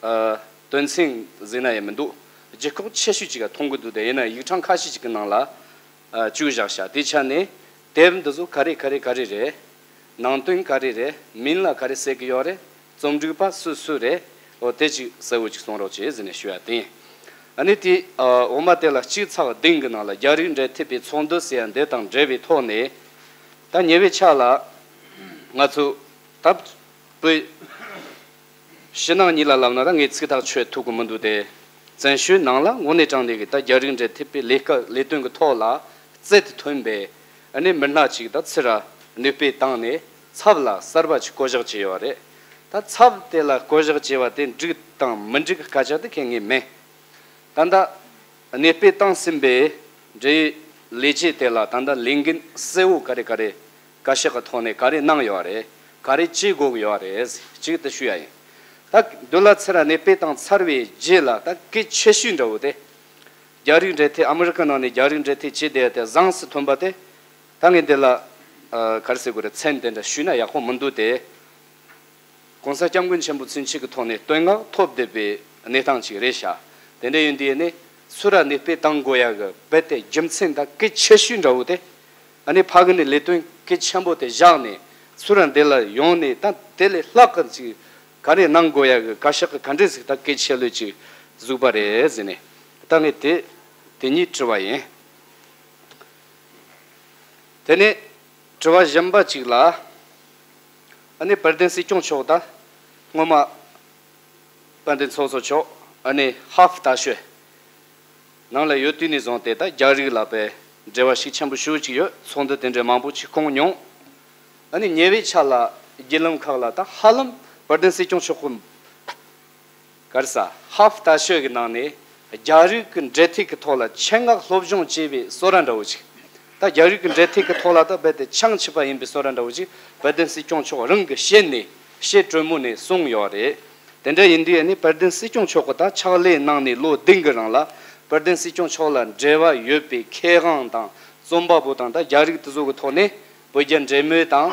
ཨ་དོན་ཚན་ཟེར་ན་ཡང་མི་འདུག་ལྗིད་ཁོག་ཆེ་ཤོས་ཅིག་ག་མཐོང་གི་འདུག་དེ་ཡིན་ན་ཡིག་ཕྲེང་ཁ་ཤས་ཅིག་གི་ནང་ལ་ཨ་བཅུག་བཞག་ཤག་དེའི་ཆ་ནས་དེབ་འདི་ཚོ་ག་རེ་ག་རེ་ག་རེ་རེད། ནང་དོན་ག་རེ་རེད། མིང་ལ་ག་རེ་ཟེར་གི་ཡོད་རེད། རྩོམ་སྒྲིག་པ་སུ་སུ་རེད། འོ་དེ་ཅིག་གསལ་བོ་ཅིག་གསུང་རོགས་བྱེད་ཟེར་ནས་ཞུ་ཡ་དེ་ཡིན། ཨ་ནི་དེ་ཨ་འོག་མ་དེ་ལ་གཅིག་ཚེག་བདུན་གི་ནང་ལ་རྒྱ་རིགས་འབྲེལ་མཐུད་པའི་ཚོགས་འདུ་ཟེར་ཡ་འདི་དང་འབྲེལ་བའི་ཐོག་ནས། ད་ཉེ་བའི་ཆར་ལ་ང་ཚོ་ད་བོད་ཕྱི་ནང་གཉིས་ལ་ལབ་ན་ད་ངས་ཚིག་ཐག་ཆོད་ཐུབ་གི་མི་འདུག་སྟེ། བཙན་བྱོལ་ནང་ལ་དངོས་གནས་དྲང་གནས་ཀྱི་ད་རྒྱ་རིགས་འབྲེལ་མཐུད་པའི་ལས་ཀ་ལས་དོན་གྱི་ཐོག་ལ་རྩལ་དུ་ཐོན་པའི་ཨ་ནི་མི་སྣ་ཅིག་ད་ཚུར་ར་གནོད་སྤེལ་བཏང་ནས་ཚབ་ལ་གསར་པ་ཅིག་བསྐོ་གཞག་བྱས་ཡོད་རེད། ད་ཚབ་དེ་ལ་བསྐོ་གཞག་བྱས་པ་དེ་འགྲིག་དང་མི་འགྲིག་གི་སྐད་ཆ་དེ་གལ་ངེས་མེད། ད་ལྟ་གནོད་སྤེལ་བཏང་ཟིན་པའི་འབྲེལ་ཡོད་ལས་བྱེད་དེ་ལ་ད་ལྟ་ལས་འགན་གསལ་བོ་ག་རེ་ག་རེ་བཀའ་ཤག་གི་ཐོག་ནས་ག་རེ་གནང་ཡོད་རེད། ག་རེ་བྱེད་དགོས་ཀྱི་ཡོད་རེད། གཅིག་དེ་ཞུ་ཡ་ཡིན། ད་འདི་ལ་ཚུར་གནོད་སྤེལ་བཏང་ཚར་བའི་རྗེས་ལ་ད་གལ་ཆེ་ཤོས་འདྲ་བོ་དེ། རྒྱ་རིགས་འབྲེལ་མཐུད་ཨ་མི་རི་ཀ་ནང་ནས་རྒྱ་རིགས་འབྲེལ་མཐུད་བྱས་བསྡད་དེ་བཟང་སུ་ཐོན་པ་དེ། ད་ངས་འདི་ལ་ཨ་ག་རེ་ཟེར་དགོས་རེད། མཚན་དེ་འདྲ་ཞུས་ན་ཡག་པོ་མི་འདུག་སྟེ། གོང་ས་སྐྱབས་མགོན་ཆེན་པོ་ཚུན་ཆད་ཀྱི་ཐོག་ནས་བསྟོད་བསྔགས་ཐོབ་བསྡད་པའི་གནས་སྟངས་ཅིག་རེད་ཤག་དེ་འདྲ་ཡིན་དུས་ནི་ཚུར་གནོད་སྤེལ་བཏང་དགོས་ཡ་གི་རྦད་དེ་རྒྱུ་མཚན་དང་གལ་ཆེ་ཤོས་འདྲ་བོ་དེ། ཨ་ནི་ཕ་གི་ནས་ལས་དོན་གལ་ཆེན་པོ་དེ་བཞག་ནས་ཚུར་འདི་ལ་ཡོང་ནས་ད་དེ་ལས་ལྷག་གི་ཅིག་ག་རེ་གནང་དགོས་ཡ་གི་བཀའ་ཤག་གི་ག་འདྲས་ཟིག་ད་གལ་ཆེ་ལོས་ཅིག་བཟུགས་པ་རེད་ཟེར་ནས་ད་ངས་དེ་དེ་གཉིས་དྲི་བ་ཡིན། དེ་ནས་དྲི་བ་གཞན་པ་གཅིག་ལ། ཨ་ནི་དཔལ་ལྡན་སྲིད་སྐྱོང་མཆོག་ད་སྔོན་མ་དཔལ་ལྡན་ཚོགས་གཙོ་མཆོག་ཨ་ནི་ཧཱ་ཧྥུ་ཏ་ཤོད་ནང་ལ་ཡོད་དུས་ནས་བཟུང་སྟེ་ད་རྒྱ་རིགས་ལ་དཔེ་འབྲེལ་བ་ཤུགས་ཆེན་པོ་ཞེ་པོ་ཅིག་ཡོད། ཚོགས་འདུ་དེ་འདྲའི་མང་པོ་ཅིག་བསྐོང་མྱོང་། ཨ་ནི་ཉེ་བའི་ཆར་ལ་བརྒྱུད་ལམ་ཁག་ལ་ད་ཧ་ལམ་དཔལ་ལྡན་སྲིད་སྐྱོང་མཆོག་གི་ག་རེ་ཟ་ཧཱ་ཧྥུ་ཏ་ཤོད་ཀྱི་ནང་ནས་ རྒྱ་རིགས་ཀྱི་འབྲེལ་མཐུད་ཀྱི་ཐོག་ལ་ཆེད་མངགས་སློབ་སྦྱོང་བྱས་པའི་བཟོ་འདྲ་འདྲ་བོ་ཅིག་ད་རྒྱ་རིགས་ཀྱི་འབྲེལ་མཐུད་ཀྱི་ཐོག་ལ་ད་རྦད་དེ་ཆང་ཆུད་པ་ཡིན་པའི་བཟོ་འདྲ་འདྲ་བོ་ཅིག་དཔལ་ལྡན་སྲིད་སྐྱོང་མཆོག་རང་གི་ཞལ་ནས་ཞལ་དྲོན་མོ་ནས་གསུངས་ཡོད་རེད། དེ་འདྲ་ཡིན་དུས་ཨ་ནི་དཔལ་ལྡན་སྲིད་སྐྱོང་མཆོག་གི་ད་ཕྱག་ལས་གནང་ནས་ལོ་བདུན་གྱི་རིང་ལ་དཔལ་ལྡན་སྲིད་སྐྱོང་མཆོག་ལ་འབྲེལ་བ་ཡོད་པའི་མཁས་དབང་དང་རྩོམ་པ་པོ་དང་ད་རྒྱ་རིགས་དེ་ཚོ་གི་ཐོག་ནས་བོད་རྒྱ་འབྲེལ་མོལ་དང་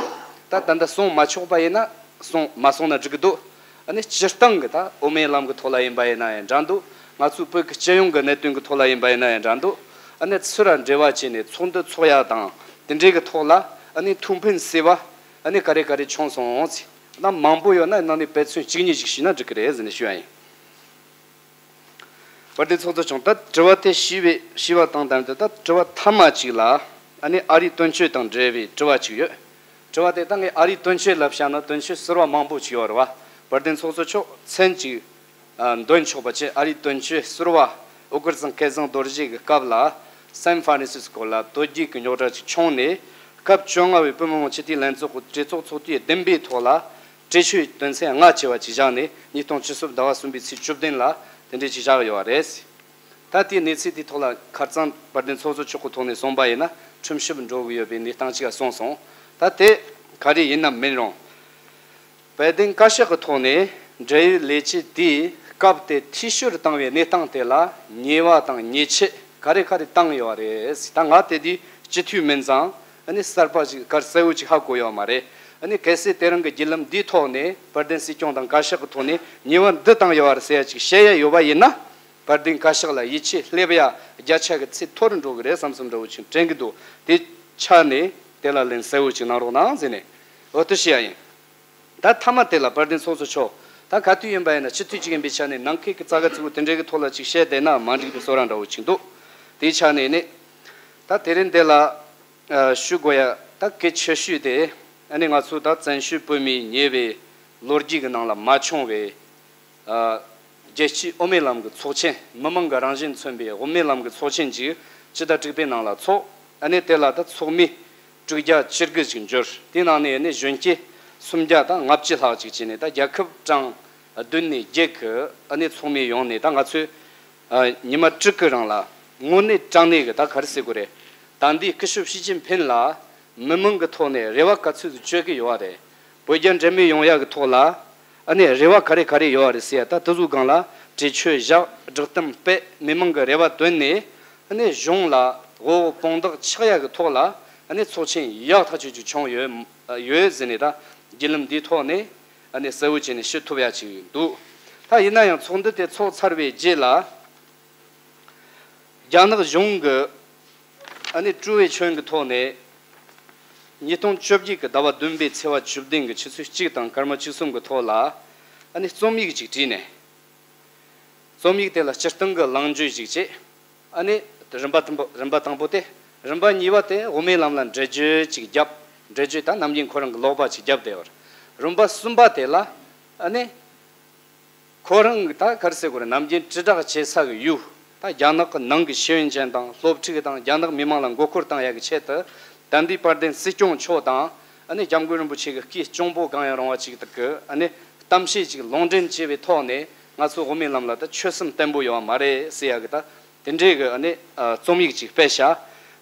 ད་ད་ལྟ་གསུང་མ་ཆོག་པ་ཡིན་ན་གསུང་མ་སོང་ན་འགྲིག་གི་འདུག་ཨ་ནི་སྤྱིར་བཏང་གི་ད་དབུ་མའི་ལམ་གི་ཐོག་ལ་ཡིན་པ་ཡིན་ན་ཡང་འདྲ་འདུག་ང་ཚོའི་བོད་ཀྱི་སྤྱི་ཡོངས་ཀྱི་གནད་དོན་གྱི་ཐོག་ལ་ཡིན་པ་ཡིན་ན་ཡང་འདྲ་འདུག་ཨ་ནི་ཚུར་འབྲེལ་བ་བྱས་ནས་ཚོགས་འདུ་ཚོགས་ཡ་དང་དེ་འདྲའི་གི་ཐོག་ལ་ཨ་ནི་ཐུགས་ཕན་གསོས་པ་ཨ་ནི་ག་རེ་ག་རེ་བྱུང་སོང་ཟེར་ན་མང་པོ་ཡོད་ན་ནང་ནས་དཔེ་མཚོན་གཅིག་གཉིས་ཤིག་ཞུས་ན་འགྲིག་གི་རེད་ཟེར་ནས་ཞུ་ཡ་ཡིན། དཔལ་ལྡན་ཚོགས་གཙོ་མཆོག་ད་དྲི་བ་དེ་ཞུས་པའི་ཞུས་པ་དང་ལྡན་དུ་ད་དྲི་བ་མཐའ་མ་གཅིག་ལ་ཨ་ནི་ཨ་རིའི་དོན་གཅོད་དང་འབྲེལ་བའི་དྲི་བ་གཅིག་ཡོད། དྲི་བ་དེ་ད་ངས་ཨ་རིའི་དོན་གཅོད་ལབ་བྱ་ན་དོན་གཅོད་ཟུར་པ་མང་པོ་ཅིག་ཡོད་རེད་བ། དཔལ་ལྡན་ཚོགས་གཙོ་མཆོག་མཚན་གཅིག་ཨ་འདོན་ཆོག་པ་བྱས་ཨ་རིའི་དོན་གཅོད་ཟུར་པ་ཨོ་ཀིར་ཚང་སྐལ་བཟང་རྡོ་རྗེ་གི་སྐབས་ལ་སན་ཧྥ་རན་སིས་ཀོ་ལ་དོལ་རྒྱལ་གྱི་རྙོག་དྲ་ཅིག་བྱུང་ནས་སྐབས་བཅོ་ལྔ་བའི་བོད་མི་མང་སྤྱི་འཐུས་ལྷན་ཚོགས་ཀྱི་གྲོས་ཚོགས་ཚོགས་དུས་བདུན་པའི་ཐོག་ལ་གྲོས་ཆོད་དོན་ཚན་ལྔ་ཆེ་བ་ཅིག་བཞག་ནས་ཉིས་སྟོང་བཅུ་གསུམ་ཟླ་བ་གསུམ་པའི་ཚེས་བཅུ་བདུན་ལ་དེ་འདྲས་ཅིག་བཞག་ཡོད་པ་རེད། ད་དེའི་གནས་ཚུལ་དེའི་ཐོག་ལ་ཁ་རྩང་དཔལ་ལྡན་ཚོགས་གཙོ་མཆོག་གི་ཐོག་ནས་གསུངས་པ་ཡིན་ན་ཁྲིམས་ཞིབ་འགྲོ་གི་ཡོད་པའི་གནས་སྟངས་ཅིག་གསུངས་སོང་། ད་དེ་ག་རེ་ཡིན་ནམ་མིན་རུང་། དཔལ་ལྡན་བཀའ་ཤག་གི་ཐོག་ནས་འབྲེལ་ཡོད་ལས་བྱེད་དེས་སྐབས་དེར་འཐུས་ཤོར་བཏང་བའི་གནས་སྟངས་དེ་ལ་ཉེས་པ་དང་ཉེས་ཆད་ག་རེ་ག་རེ་བཏང་ཡོད་རེད། ད་ང་དེ་དུས་སྤྱི་འཐུས་མིན་ཙང་ཨ་ནི་གསར་པ་ཞིག་གར་གསལ་བོ་ཅིག་ཧ་གོ་ཡོད་མ་རེད། ཨ་ནི་གལ་སྲིད་དེ་རིང་གི་བརྒྱུད་ལམ་འདིའི་ཐོག་ནས་དཔལ་ལྡན་སྲིད་སྐྱོང་དང་བཀའ་ཤག་གི་ཐོག་ནས་ཉེས་པ་འདི་བཏང་ཡོད་རེད་ཟེར་ཡ་ཅིག་བཤད་ཡ་ཡོད་པ་ཡིན་ན། དཔལ་ལྡན་བཀའ་ཤག་ལ་ཡིད་ཆེས་སླེབས་ཡ་བརྒྱ་ཆ་གི་ཚད་མཐོ་རུ་འགྲོ་གི་རེད་བསམ་བསམ་འདྲ་བོ་ཅིག་དྲན་གི་འདུག་དེ་ཆ་ནས་དེ་ལ་ལན་གསལ་བོ་ཅིག་གནང་རོགས་གནང་ཟེར་ནས་འོ་དེ་བཤད་ཡ་ཡིན། ད་མཐའ་མ་དེ་ལ་དཔལ་ལྡན་ཚོགས་གཙོ་མཆོག་ད་ག་དུས་ཡིན་པ་ཡིན་ན་སྤྱི་འཐུས་གཅིག་ཡིན་པའི་ཆ་ནས་ནང་ཁུལ་གྱི་རྩ་གི་ཚིག་པོ་དེ་འདྲའི་གི་ཐོག་ལ་ཅིག་བཤད་བསྡད་ན་མ་འགྲིག་པའི་བཟོ་འདྲ་འདྲ་བོ་ཅིག་འདུག་དེའི་ཆ་ནས་ནི་ད་དེ་རིང་འདི་ལ་ཨ་ཞུ་དགོས་ཡ་ད་གལ་ཆེ་ཤོས་དེ་ཨ་ནི་ང་ཚོ་ད་བཙན་བྱོལ་བོད་མིའི་ཉེ་བའི་ལོ་རྒྱུས་ཀྱི་ནང་ལ་མ་བྱུང་བའི་ཨ་རྒྱལ་སྤྱིའི་དབུ་མའི་ལམ་གྱི་ཚོགས་ཆེན། མི་མང་གི་རང་བཞིན་མཚོན་པའི་དབུ་མའི་ལམ་གྱི་ཚོགས་ཆེན་ཅིག་སྤྱི་ཟླ་དྲུག་པའི་ནང་ལ་ཚོགས། ཨ་ནི་དེ་ལ་ད་ཚོགས་མི་དྲུག་བརྒྱ་བཅུ་དགུ་ཅིག་འབྱོར། དེའི་ནང་ནས་ཨ་ནི་གཞོན་སྐྱེས་སུམ་བརྒྱ་དང་ལྔ་བཅུ་ལྷག་ཅིག་བྱས་ནས་ད་རྒྱལ་ཁབ་གྲངས་བདུན་ནས་བརྒྱད་ཀྱི་ཨ་ནི་ཚོགས་མི་ཡོང་ནས་ད་ང་ཚོས་ཨ་ཉི་མ་དྲུག་གི་རིང་ལ་དངོས་གནས་དྲང་གནས་ཀྱི་ད་ག་རེ་ཟེར་དགོས་རེད། ད་འདི་སྐུ་ཞབས་ཞི་ཅིན་ཕིན་ལ་མི་མང་གི་ཐོག་ནས་རེ་བ་ག་ཚོད་ཅིག་བཅོལ་གི་ཡོད་པ་རེད། བོད་རྒྱ་འབྲེལ་མོལ་ཡོང་ཡག་གི་ཐོག་ལ་ཨ་ནི་རེ་བ་ག་རེ་ག་རེ་ཡོད་པ་རེད་ཟེར་ཡ་ད་དེ་ཚོའི་སྒང་ལ་གྲོས་ཆོད་བཞག་བསྒྲགས་གཏམ་སྤེལ་མི་མང་གི་རེ་བ་བཏོན་ནས་ཨ་ནི་གཞུང་ལ་དབུ་འོག་དཔུང་འདེགས་ཆགས་ཡག་གི་ཐོག་ལ་ཨ་ནི་ཚོགས་ཆེན་ཡག་ཐག་ཆོད་ཅིག་བྱུང་ཡོད་ཡོད་ཟེར་ནས་ད་བརྒྱུད་ལམ་འདིའི་ཐོག་ནས་ཨ་ནི་གསལ་བོ་བྱས་ནས་ཞུ་ཐུབ་ཡ་ཅིག་འདུག་ད་ཡིན་ན་ཡང་ཚོགས་འདུ་དེ་ཚོགས་ཚར་བའི་རྗེས་ལ། རྒྱ་ནག་གཞུང་གི་ཨ་ནི་ཀྲུའུ་ཝེ་ཆོན་གྱི་ཐོག་ནས་ཉིས་སྟོང་བཅོ་བརྒྱད་ཀྱི་ཟླ་བ་བདུན་པའི་ཚེས་པ་བཅུ་བདུན་གྱི་ཆུ་ཚོད་གཅིག་དང་སྐར་མ་བཅུ་གསུམ་གྱི་ཐོག་ ལ་ཨ་ནི་རྩོམ་ཡིག་ཅིག་བྲིས་ནས། རྩོམ་ཡིག་དེ་ལ་སྤྱིར་བཏང་གི་ལངས་བརྗོད་ཅིག་བྱས། ཨ་ནི་རིམ་པ་དང་པོ་རིམ་པ་དང་པོ་དེ། རིམ་པ་གཉིས་པ་དེ་དབུ་མའི་ལམ་ལ་འགྲེལ་བརྗོད་ཅིག་བརྒྱབ། འགྲེལ་བརྗོད་ད་ནམ་རྒྱུན་ཁོ་རང་གི་ཀློག་པ་ཅིག་བརྒྱབ་བསྡད་པ་རེད། རིམ་པ་གསུམ་པ་དེ་ལ་ཨ་ནི། ཁོ་རང་གི་ད་ག་རེ་ཟེར་དགོས་རེད། ནམ་རྒྱུན་དྲིལ་བསྒྲགས་བྱེད་ས་གི་ཡུལ་ད་རྒྱ་ནག་གི་ནང་གི་ཤེས་ཡོན་ཅན་དང་སློབ་ཕྲུག་དང་རྒྱ་ནག་མི་མང་ལ་མགོ་སྐོར་བཏང་ཡག་གི་ཆེད་དུ་དམ་པའི་དཔལ་ལྡན་སྲིད་སྐྱོང་མཆོག་དང་ཨ་ནི་སྐྱབས་མགོན་རིན་པོ་ཆེ་གི་སྐུའི་གཅུང་པོ་གང་ཡང་རུང་བ་ཅིག་དག་གི་ཨ་ནི་གཏམ་བཤད་ཅིག་ལུང་འདྲེན་བྱས་པའི་ཐོག་ནས་ང་ཚོ་དབུ་མའི་ལམ་ལ་ད་ཆོད་སེམས་བརྟན་པོ་ཡོད་པ་མ་རེད་ཟེར་ཡག་གི་ད། དེ་འདྲའི་གི་ཨ་ནི་ཨ་རྩོམ་ཡིག་ཅིག་སྤེལ་བྱ།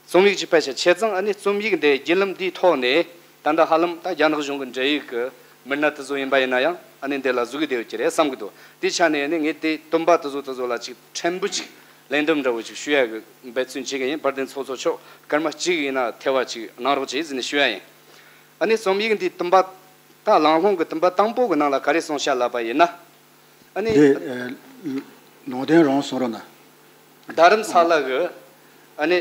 རྩོམ་ཡིག་ཅིག་སྤེལ་བྱ་བྱས་ཙང་ཨ་ནི་རྩོམ་ཡིག་འདི་བརྒྱུད་ལམ་འདིའི་ཐོག་ནས་ད་ལྟ་ཧ་ལམ་ད་རྒྱ་ནག་གཞུང་གི་འབྲེལ་ཡོད་ཀྱི་མི་སྣ་དེ་ཚོ་ཡིན་པ་ཡིན་ན་ཡང་ཨ་ནི་འདི་ལ་གཟིགས་ཀྱི་བསྡད་ཡོད་ཀྱི་རེད་བསམ་གྱི་འདུག་དེའི་ཆ་ནས་ཨ་ནི་ངས་དེ་བསྟུན་པ་དེ་ཚོ་དེ་ཚོ་ལ་ཅིག་ཕྲན་བུ་ཅིག་ལན་འདེབས་འདྲ་བོ་ཅིག་ཞུ་ཡ་གི་འབད་བརྩོན་བྱེད་ཀྱི་ཡིན། དཔལ་ལྡན་ཚོགས་གཙོ་མཆོག་སྐར་མ་གཅིག་ཡིན་ན་ཐེ་བ་ཅིག་གནང་རོགས་བྱེད་ཟེར་ནས་ཞུ་ཡ་ཡིན། ཨ་ནི་རྩོམ་ཡིག་འདིའི་བསྟུན་པ་ད་གླེང་སློང་གི་བསྟུན་པ་དང་པོ་གི་ནང་ལ་ག་རེ་གསུངས་ཤག་ལབ་པ་ཡིན་ན། ཨ་ནི། དེ་ལུང་བསྟན་རང་གསུང་རོགས་གནང་། རྡ་རམ་ས་ལ་གི་ཨ་ནི།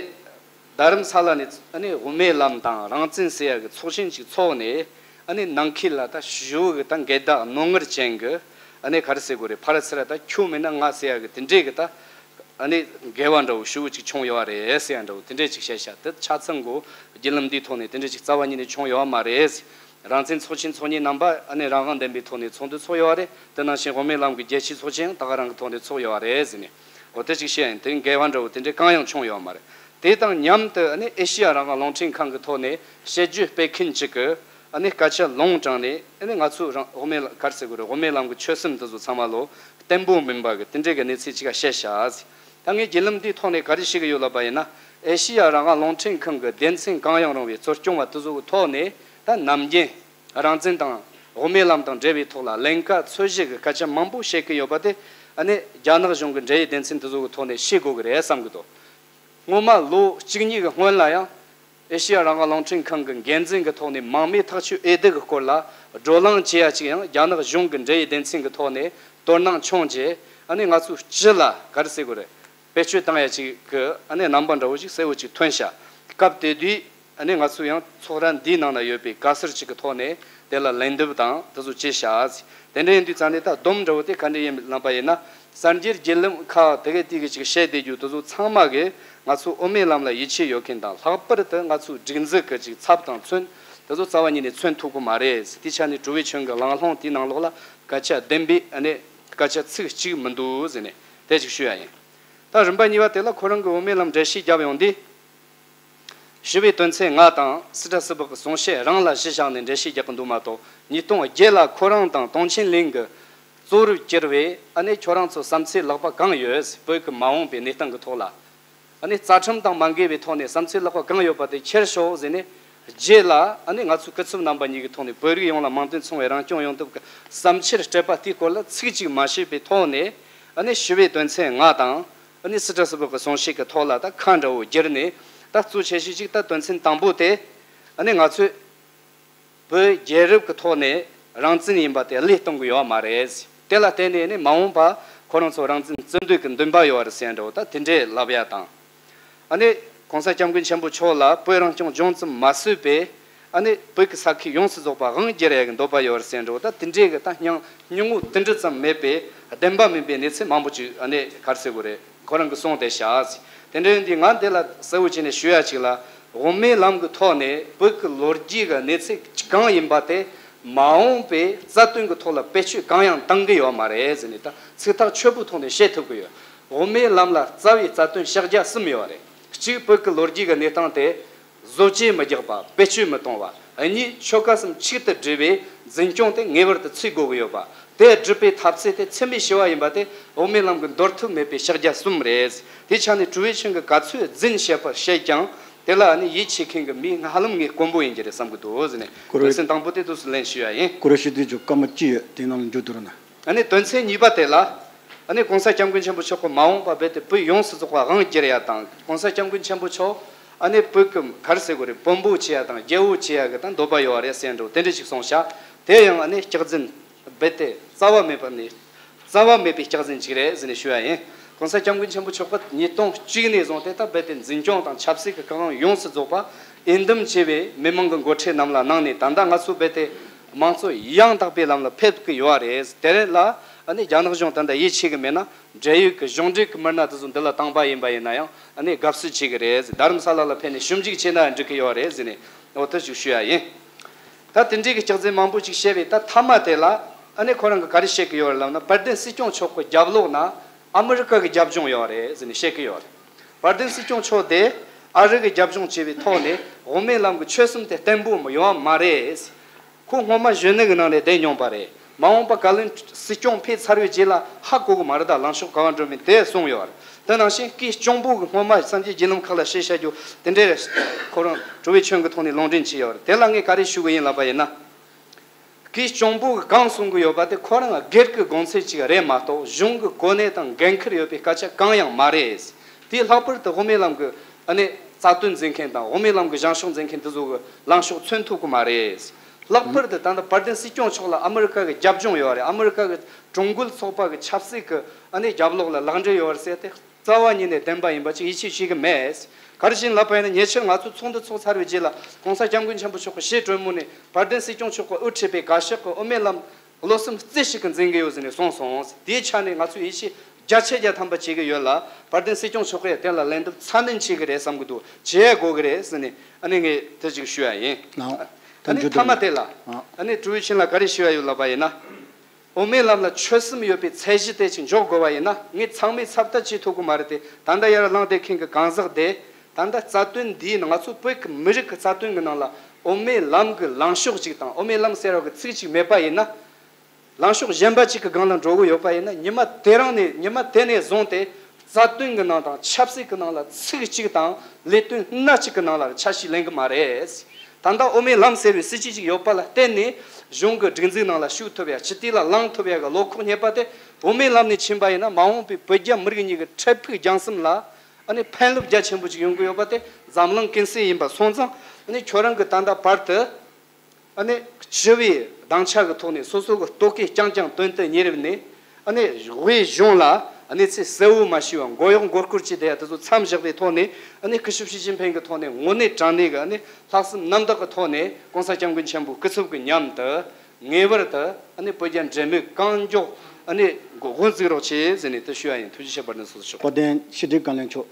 རྡ་རམ་ས་ལ་ནས་ཨ་ནི་དབུ་མའི་ལམ་དང་རང་བཙན་ཟེར་ཡ་གི་ཚོགས་ཆེན་ཅིག་ཚོགས་ནས་ཨ་ནི་ནང་ཁུལ་ལ་ད་ཞུ་གི་ད་འགལ་ཟླ་རྣོ་ངར་ཅན་གི་ཨ་ནི་ག་རེ་ཟེར་དགོས་རེད། ཕར་ཚུར་ད་ཁྱོད་མིན་ན་ང་ཟེར་ཡ་གི་དེ་འདྲས་གི་ད་ཨ་ནི་འགལ་བ་འདྲ་བོ་ཞུ་གི་ཅིག་བྱུང་ཡོད་རེད་ཟེར་ཡ་འདྲ་བོ་དེ་འདྲས་ཅིག་བཤད་ཤག་དེ་ཆ་ཚང་གོ་བརྒྱུད་ལམ་འདིའི་ཐོག་ནས་དེ་འདྲས་ཅིག་རྩ་བ་ཉིད་ནས་བྱུང་ཡོད་མ་རེད། རང་བཙན་ཚོགས་ཆེན་ཚོགས་མཁན་རྣམ་པ་ཨ་ནི་རང་དབང་ལྡན་པའི་ཐོག་ནས་ཚོགས་འདུ་ཚོགས་ཡོད་རེད། དེ་ནང་བཞིན་དབུ་མའི་ལམ་གྱི་རྒྱལ་སྤྱིའི་ཚོགས་ཆེན་ཡང་ད་ག་རང་གི་ཐོག་ནས་ཚོགས་ཡོད་རེད་ཟེར་ནས་འོ་དེ་ཅིག་བཤད་ཡིན། དེ་འགལ་བ་འདྲ་བོ་དེ་འདྲའི་གང་ཡང་བྱུང་ཡོད་མ་རེད། དེ་དང་མཉམ་དུ་ཨ་ནི་ཨེ་ཤི་ཡ་རང་དབང་རླུང་འཕྲིན་ཁང་གི་ཐོག་ནས་དཔྱད་བརྗོད་སྤེལ་མཁན་ཅིག་གི་ཨ་ནི་སྐད་ཆ་ལུང་དྲངས་ནས་ཨ་ནི་ང་ཚོ་རང་དབུ་མའི་ག་རེ་ཟེར་དགོས་རེད། དབུ་མའི་ལམ་གྱི་ཆོད་སེམས་དེ་ཚོ་ཚང་མ་ལོ་བརྟན་པོ་མིན་པ་གི་དེ་འདྲའི་གི་གནས་ཚུལ་ཅིག་ག་བཤད་ཤག་ད་ངས་བརྒྱུད་ལམ་འདིའི་ཐོག་ནས་ག་རེ་ཞུ་གི་ཡོད་ལབ་པ་ཡིན་ན། ཨེ་ཤེ་ཡ་རང་དབང་རླུང་འཕྲིན་ཁང་གི་སྡེ་ཚན་གང་ཡང་རུང་བའི་གཙོ་སྐྱོང་བ་དེ་ཚོ་གི་ཐོག་ནས་ད་ནམ་རྒྱུན་རང་བཙན་དང་དབུ་མའི་ལམ་དང་འབྲེལ་བའི་ཐོག་ལ་ལན་ཁག་ཚོད་བཞི་གི་སྐད་ཆ་མང་པོ་བཤད་ཀྱི་ཡོད་པ་དེ་ཨ་ནི་རྒྱ་ནག་གཞུང་གི་འབྲེལ་ཡོད་སྡེ་ཚན་དེ་ཚོ་གི་ཐོག་ནས་ཤེས་དགོས་ཀྱི་རེད་བསམ་གྱི་འདུག་སྔོན་མ་ལོ་གཅིག་གཉིས་ཀྱི་སྔོན་ལ་ཡང་། ཨེ་ཤེ་ཡ་རང་དབང་རླུང་འཕྲིན་ཁང་གི་འགན་འཛིན་གྱི་ཐོག་ནས་མང་མོས་ཐག་གཅོད་འོས་བསྡུ་གི་སྐོར་ལ་བགྲོ་གླེང་བྱེད་ཡ་ཅིག་ཡང་རྒྱ་ནག་གཞུང་གི་འབྲེལ་ཡོད་སྡེ་ཚན་གྱི་ཐོག་ནས་དོ་སྣང་བྱུང་རྗེས་ཨ་ནི་ང་ཚོའི་སྤྱི་ལ་ག་རེ་ཟེར་དགོས་རེད། བེད་སྤྱོད་བཏང་ཡ་ཅིག་གི་ཨ་ནི་རྣམ་པ་འདྲ་བོ་ཅིག་གསལ་བོ་ཅིག་ཐོན་ཤག་སྐབས་དེ་དུས་ཨ་ནི་ང་ཚོ་ཡང་ཚོགས་ར་འདིའི་ནང་ན་ཡོད་པའི་བཀའ་ཟུར་ཅིག་གི་ཐོག་ནས་དེ་ལ་ལན་འདེབས་དང་དེ་ཚོ་བྱས་ཤག་དེ་འདྲ་ཡིན་དུས་ཙང་ནས་ད་སྡོམ་འདྲ་བོ་དེ་ག་འདྲ་ཡིན་ལབ་པ་ཡིན་ན། གསར་འགྱུར་བརྒྱུད་ལམ་ཁག་དེ་གའི་དེ་གི་ཅིག་བཤད་བསྡད་རྒྱུ་དེ་ཚོ་ཚང་མ་གིས་ང་ཚོ་དབུ་མའི་ལམ་ལ་ཡིད་ཆེས་ཡོད་མཁན་དང་ལྷག་པར་དུ་ང་ཚོའི་སྒྲིག་འཛུགས་ཀྱི་ཅིག་ཚབ་དང་མཚོན་དེ་ཚོ་རྩ་བ་ཉིད་ནས་མཚོན་ཐུབ་ཀྱི་མ་རེད། དེ་ཆ་ནས་གྲོས་ཆོད་ཀྱི་གླེང་སློང་དེའི་ནང་ལོགས་ལ་སྐད་ཆ་བདེན་པའི་ཨ་ནི་སྐད་ཆ་ཚིག་གཅིག་མི་འདུག་ཟེར་ནས་དེ་ཅིག་ཞུ་ཡ་ཡིན། ད་རིམ་པ་གཉིས་པ་དེ་ལ་ཁོ་རང་གིས་དབུ་མའི་ལམ་འགྲེལ་བཤད་བརྒྱབ་ཡོང་དུས། ཞི་བའི་དོན་ཚན་ལྔ་དང་སི་ཏྲ་སི་པོག་གི་གསུང་བཤད་རང་ལ་གཞི་བཞག་ནས་འགྲེལ་བཤད་རྒྱག་གི་འདུག་མ་གཏོགས་ཉིས་སྟོང་བརྒྱད་ལ་ཁོ་རང་དང་ཏོང་ཆེན་ལིན་གྱི་གཙོ་བོར་གྱུར་བའི་ཨ་ནི་ཁྱོད་རང་ཚོ་བསམ་ཚུལ་ལྷག་པ་གང་ཡོད། བོད་ཀྱི་མ་འོངས་པའི་གནས་སྟངས་ཀྱི་ཐོག་ལ་ཨ་ནི་རྩ་ཁྲིམས་དང་མ་འགལ་བའི་ཐོག་ནས་བསམ་ཚུལ་ལྷག་པ་གང་ཡོད་པ་དེ་ཁྱེར་ཤོག་ཟེར་ནས་རྗེས་ལ་ཨ་ནི་ང་ཚོའི་སྐུ་ཚབ་རྣམ་པ་གཉིས་ཀྱི་ཐོག་ནས་བོད་རིགས་ཡོངས་ལ་མིང་དོན་མཚུངས་པའི་རང་སྐྱོང་ཡོང་ཐབས་ཀྱི་བསམ་འཆར་སྤྲད་པ་དེའི་སྐོར་ལ་ཚིག་གཅིག་མ་བཤད་པའི་ཐོག་ནས་ཨ་ནི་ཞི་བའི་དོན་ཚན་ལྔ་དང་། ཨ་ནི་སི་ཏྲ་སི་པོག་གི་གསུང་བཤད་ཀྱི་ཐོག་ལ་ད་ཁ་འདྲ་བོ་བསྒྱུར་ནས་ད་གཙོ་ཆེ་ཤོས་ཅིག་ད་དོན་ཚན་དང་པོ་དེ་ཨ་ནི་ང་ཚོས་བོད་རྒྱལ་རབས་ཀྱི་ཐོག་ནས་རང་བཙན་ཡིན་པ་དེ་བློས་གཏོང་གི་ཡོད་མ་རེད། དེ་ལ་བརྟེན་ནས་ནི་མ་འོངས་པ་ཁོ་རང་ཚོ་རང་བཙན་རྩོད་འདོད་ཀྱི་འདུན་པ་ཡོད་རེད་ཟེར་འདྲ་བོ་ད་དེ་འདྲས་ལབ་ཡ་དང་། ཨ་ནི་༸གོང་ས་༸སྐྱབས་མགོན་ཆེན་པོ་མཆོག་ལ་བོད་རང་སྐྱོང་ལྗོངས་ཙམ་མ་ཟད་པའི་ཨ་ནི་བོད་ཀྱི་ས་ཁུལ་ཡོངས་སུ་རྫོགས་པ་དབང་སྒྱུར་ཡ་གི་འདོད་པ་ཡོད་རེད་ཟེར་འདྲ་བོ་ད་དེ་འདྲས་ཀྱི་ད་སྙིང་སྙིང་བོ་དེ་འདྲ་ཙམ་མེད་པའི་བདེན་པ་མིན་པའི་གནས་ཚུལ་མང་པོ་ཅིག་ཨ་ནི་ག་རེ་ཟེར་དགོས་རེད། ཁོ་རང་གིས་གསུངས་བསྡད་ཤག་དེ་འདྲ་ཡིན་དུས་ང་འདི་ལ་གསལ་བོ་བྱས་ནས་ཞུ་ཡ་ཅིག་ལ་དབུ་མའི་ལམ་གྱི་ཐོག་ནས་བོད་ཀྱི་ལོ་རྒྱུས་ཀྱི་གནས་ཚུལ་གང་ཡིན་པ་དེ་མ་འོངས་པའི་རྩ་དོན་གྱི་ཐོག་ལ་བེད་སྤྱོད་གང་ཡང་བཏང་གི་ཡོད་མ་རེད་ཟེར་ནས་ད་ཚིག་ཐག་ཆོད་པོའི་ཐོག་ནས་བཤད་ཐུབ་ཀྱི་ཡོད། དབུ་མའི་ལམ་ལ་རྩ་བའི་རྩ་དོན་ཕྱག་རྒྱ་གསུམ་ཡོད་རེད། གཅིག་བོད་ཀྱི་ལོ་རྒྱུས་ཀྱི་གནས་སྟངས་དེ་བཟོ་བཅོས་མི་རྒྱག་པ། བེད་སྤྱོད་མི་གཏོང་བ། གཉིས་ཆོལ་ཁ་གསུམ་གཅིག་ཏུ་སྒྲིལ་བའི་འཛིན་སྐྱོང་དེ་ངེས་པར་དུ་ཚུད་དགོས་ཀྱི་ཡོད་པ། དེ་སྒྲུབ་པའི་ཐབས་ཚུལ་དེ་འཚེ་མེད་ཞི་བ་ཡིན་པ་དེ་དབུ་མའི་ལམ་གྱི་འདོར་ཐབས་མེད་པའི་ཕྱག་རྒྱ་གསུམ་རེད། དེ་ཆ་ནས་གྲོས་ཆོད་ཀྱི་ག་ཚོད་རྫུན་བཤད་པར་བཤད་ཀྱང་དེ་ལ་ནི་ཡིད་ཆེས་མཁན་གྱི་མི་ཧ་ལམ་ངས་དཀོན་པོ་ཡིན་གྱི་རེད་བསམ་གྱི་འདུག་ཟེར་ནས་གོ་རེ་སེམས་དང་པོ་དེ་དུས་སུ་ལན་ཞུ་ཡ་ཡིན། གོ་རེ་ཞུ་དུས་ཀྱི་སྐར་མ་གཅིག་ཡོད་དེ་ནང་ལ་འཇུ་དུ་རུ་ན། ཨ་ནི་དོན་ཚན་གཉིས་པ་དེ་ལ། ཨ་ནི་༸གོང་ས་༸སྐྱབས་མགོན་ཆེན་པོ་མཆོག་གི་མ་འོངས་པ་རྦད་དེ་བོད་ཡོངས་སུ་རྫོགས་པ་དབང་བསྒྱུར་ཡ་དང་༸གོང་ས་༸སྐྱབས་མགོན་ཆེན་པོ་མཆོག་ཨ་ནི་བོད་ཀྱི་ག་རེ་ཟེར་དགོས་རེད། དཔོན་པོ་བྱེད་ཡ་དང་རྒྱལ་པོ་བྱེད་ཡ་གི་ད་འདོད་པ་ཡོད་རེད་ཟེར་འགྲོ་དེ་འདྲ་ཞིག་གསུངས་ཤག་དེ་ཡང་ཨ་ནི་སྐྱག་རྫུན་རྦད་དེ་རྩ་བ་མེད་པ་ནི་རྩ་བ་མེད་པའི་སྐྱག་རྫུན་ཅིག་རེད་ཟེར་ནས་ཞུ་ཡ་ཡིན། ༸གོང་ས་༸སྐྱབས་མགོན་ཆེན་པོ་མཆོག་གིས་ཉིས་སྟོང་གཅིག་ནས་བཟུང་སྟེ་ད་རྦད་དེ་འཛིན་སྐྱོང་དང་ཆབ་སྲིད་ཀྱི་ཁ་དབང་ཡོངས་སུ་རྫོགས་པ་འོས་འདེམས་བྱས་པའི་མི་མང་གི་འགོ་ཁྲིད་རྣམས་ལ་གནང་ནས་ད་ལྟ་ང་ཚོ་རྦད་དེ་དམངས་གཙོ་ཡང་དག་པའི་ལམ་ལ་ཕེབས་ཀྱི་ཡོད་རེད། དེ་རེད་ལ་ཨ་ནི་རྒྱ་ནག་གཞུང་ད་ལྟ་ཡིད་ཆེས་ཀྱི་མེད་ན་འབྲེལ་ཡོད་ཀྱི་གཞུང་འབྲེལ་གྱི་མི་སྣ་དེ་ཚོ་འདི་ལ་བཏང་པ་ཡིན་པ་ཡིན་ན་ཡང་ཨ་ནི་དགའ་བསུ་བྱེད་ཀྱི་རེད། རྡ་རམ་ས་ལ་ལ་ཕེབས་ནས་ཞིབ་འཇུག་བྱས་ན་འགྲིག་གི་ཡོད་རེད་ཟེར་ནས་འོ་དེ་ཞིག་ཞུ་ཡ་ཡིན། ད་དེ་འདྲའི་གི་སྐྱག་རྫུན་མང་པོ་ཅིག་བཤད་པས་ད་མཐའ་མ་དེ་ལ་ཨ་ནི་ཁོ་རང་གིས་ག་རེ་བཤད་ཀྱི་ཡོད་རེད་ལབ་ན། དཔལ་ལྡན་སྲིད་སྐྱོང་མཆོག་གི་རྒྱབ་ལོགས་ན་ཨ་མི་རི་ཀ་གི་རྒྱབ་ལྗོངས་ཡོད་རེད་ཟེར་ནས་བཤད་ཀྱི་ཡོད་རེད། དཔལ་ལྡན་སྲིད་སྐྱོང་མཆོག་དེ་ཨ་རི་གི་རྒྱབ་ལྗོངས་བྱས་པའི་ཐོག་ནས་དབུ་མའི་ལམ་གྱི་ཆོལ་གསུམ་དེ་བརྟན་པོ་ཡོང་བ་མ་རེད། ཁོ་སྔོན་མ་གཞོན་ནུ་གི་ནང་ནས་བསྡད་མྱོང་པ་རེད། མ་འོངས་པ་བཀའ་བློན་སྲིད་སྐྱོང་ཕེབས་ཚར་བའི་རྗེས་ལ་ཧ་གོ་གི་མ་རེད། ད་ལངས་ཕྱོགས་ག་བ་འགྲོ་མིན་དེ་གསུངས་ཡོད་རེད། དེ་ནང་བཞིན་སྐུའི་གཅུང་པོ་གི་སྔོན་མ་གསར་འགྱུར་བརྒྱུད་ལམ་ཁག་ལ་བཤད་བཤད་རྒྱུ་དེ་འདྲའི་ཁོ་རང་གྲོས་ཆོད་ཀྱི་ཐོག་ནས་ལུང་འདྲེན་བྱས་ཡོད་རེད། དེ་ལ་ངས་ག་རེ་ཞུ་གི་ཡིན་ལབ་པ་ཡིན་ན། སྐུའི་གཅུང་པོ་གིས་གང་གསུང་གི་ཡོད་པ་དེ་ཁོ་རང་སྒེར་གྱི་དགོངས་ཚུལ་ཅིག་རེད་མ་གཏོགས་གཞུང་གི་གོ་གནས་དང་འགན་འཁུར་ཡོད་པའི་སྐད་ཆ་གང་ཡང་མ་རེད། དེས་ལྷག་པར་དུ་དབུ་མའི་ལམ་གྱི་ཨ་ནི་རྩ་དོན་འཛིན་མཁན་དང་དབུ་མའི་ལམ་གྱི་བཞེངས་ཕྱོགས་འཛིན་མཁན་དེ་ཚོ་གི་ལངས་ཕྱོགས་མཚོན་ཐུབ་ཀྱི་མ་རེད། ལྷག་པར་དུ་ད་ལྟ་དཔལ་ལྡན་སྲིད་སྐྱོང་མཆོག་ལ་ཨ་མི་རི་ཀ་གི་རྒྱབ་ལྗོངས་ཡོད་རེད། ཨ་མི་རི་ཀ་གི་གྲོས་འགོལ་ཚོགས་པ་གི་ཆབ་སྲིད་ཀྱི་ཨ་ནི་རྒྱབ་ལོགས་ལ་ལག་འབྲེལ་ཡོད་རེད་ཟེར་ཏེ། རྩ་བ་ཉིད་ནས་བདེན་པ་ཡིན་པ་ཅིག་ཡིད་ཆེས་བྱེད་ཀྱི་མེད། ག་རེ་བྱས་ནས་ལབ་པ་ཡིན་ན། ཉེ་ཆར་ང་ཚོ་ཚོགས་འདུ་ཚོགས་ཚར་བའི་རྗེས་ལ་༸གོང་ས་༸སྐྱབས་མགོན་ཆེན་པོ་མཆོག་གི་ཞི་གྲོས་མོལ་ནས་དཔལ་ལྡན་སྲིད་སྐྱོང་མཆོག་གིས་དབུ་ཁྲིད་པའི་བཀའ་ཤག་གིས་དབུ་མའི་ལམ་བློ་སེམས་རྩེ་གཅིག་གིས་འཛིན་གྱི་ཡོད་ཟེར་ནས་གསུངས་སོང་། དེའི་ཆ་ནས་ང་ཚོས་ཡིད་ཆེས་བརྒྱ་ཆ་བརྒྱ་ཐམ་པ་བྱེད་ཀྱི་ཡོད་ལ། དཔལ་ལྡན་སྲིད་སྐྱོང་མཆོག་གིས་དེ་ལ་ལན་འདེབས་ཚ་ནན་བྱེད་ཀྱི་རེད་བསམ་གྱི་འདུག་བྱེད་དགོས་ཀྱི་རེད་ཟེར་ནས་ཨ་ནི་ངས་དེ་ཅིག་ཞུ་ཡ་ཡིན། ལགས། ཨ་ནི་མཐའ་མ་དེ་ལ་ཨ་ནི་གྲོས་ཆོད་ལ་ག་རེ་ཞུ་ཡ་ཡོད་ལབ་པ་ཡིན་ན། དབུ་མའི་ལམ་ལ་ཆོལ་གསུམ་ཡོད་པའི་ཚད་གཞི་དེ་ཅིག་འཇོག་དགོས་པ་ཡིན་ན། ངས་ཚང་མས་ཚབ་ལྟ་བྱེད་ཐུབ་ཀྱི་མ་རེད་དེ། ད་ལྟ་ཡར་ལངས་བསྡད་མཁན་གྱི་གང་ཟག་དེ་ད་ལྟ་རྩ་དོན་འདིའི་ནང་། ང་ཚོ་བོད་ཀྱི་མི་རིགས་ཀྱི་རྩ་དོན་གྱི་ནང་ལ་དབུ་མའི་ལམ་གྱི་ལངས་ཕྱོགས་ཅིག་དང་དབུ་མའི་ལམ་ཟེར་བ་གི་ཚིག་ཅིག་མེད་པ་ཡིན་ན། ལངས་ཕྱོགས་གཞན་པ་ཅིག་གི་སྒང་ལ་འགྲོ་གི་ཡོད་པ་ཡིན་ན། ཉི་མ་དེ་རང་ནས་ཉི་མ་དེ་ནས་བཟུང་སྟེ་ རྩ་དོན་གྱི་ནང་དང་ཆབ་སྲིད་ཀྱི་ནང་ལ་ཚིག་གཅིག་དང་ལས་དོན་སྣ་གཅིག་གི་ནང་ལ་ཆ་ཤས་ལེན་གྱི་མ་རེད། ད་ལྟ་དབུ་མའི་ལམ་ཟེར་བའི་སྲིད་ཇུས་ཅིག་ཡོད་པ་ལ་བརྟེན་ནས་གཞུང་གི་སྒྲིག་འཛུགས་ནང་ལ་ཞུགས་ཐུབ་ཡ། སྤྱི་འཐུས་ལ་ལངས་ཐུབ་ཡ་གི་བློ་ཁོག་རྙེད་པ་དེ་དབུ་མའི་ལམ་ནས་ཕྱིན་པ་ཡིན་ན་མ་འོངས་པའི་བོད་རྒྱ་མི་རིགས་གཉིས་ཀྱི་འཕྲལ་ཕུགས་རྒྱང་གསུམ་ལ་ཨ་ནི་ཕན་རླབས་རྒྱ་ཆེན་པོ་ཅིག་ཡོང་གི་ཡོད་པ་དེ་འཛམ་གླིང་ཀུན་གསལ་ཡིན་པ་སོང་ཙང་། ཨ་ནི་ཁྱོད་རང་གི་ད་ལྟ་བར་དུ། ཨ་ནི་སྤྱི་བའི་སྡིངས་ཆ་གི་ཐོག་ནས་སོ་སོ་གི་ལྟོ་གོས་རྐྱང་རྐྱང་བཏོན་ཏེ་ཉེ་རབས་ནས། ཨ་ནི་དབུས་གཞུང་ལ་གནས་ཚུལ་གསལ་བོ་མ་ཤེས་པ་མགོ་གཡོག་མགོ་སྐོར་བྱས་བསྡད་ཡ་དེ་ཚོ་མཚམས་བཞག་པའི་ཐོག་ནས། ཨ་ནི་སྐུ་ཞབས་ཞི་ཅིན་ཕིང་གི་ཐོག་ནས་དངོས་གནས་དྲང་གནས་ཀྱི་ཨ་ནི་ལྷག་བསམ་རྣམ་དག་གི་ཐོག་ནས་༸གོང་ས་༸སྐྱབས་མགོན་ཆེན་པོའི་སྐུ་ཚབ་ཀྱི་མཉམ་དུ་ངེས་པར་དུ་ཨ་ནི་བོད་རྒྱ་འབྲེལ་མོལ་གང་མགྱོགས་ཨ་ནི་འགོ་འཛུགས་རོགས་བྱེད་ཟེར་ནས་དེ་ཞུ་ཡ་ཡིན། ཐུགས་རྗེ་ཆེ། བར་ནས་སོ་སོ་ཆོག་བཀའ་བསྟན་ཕྱི་དྲིལ་བཀའ་བློན་མཆོག་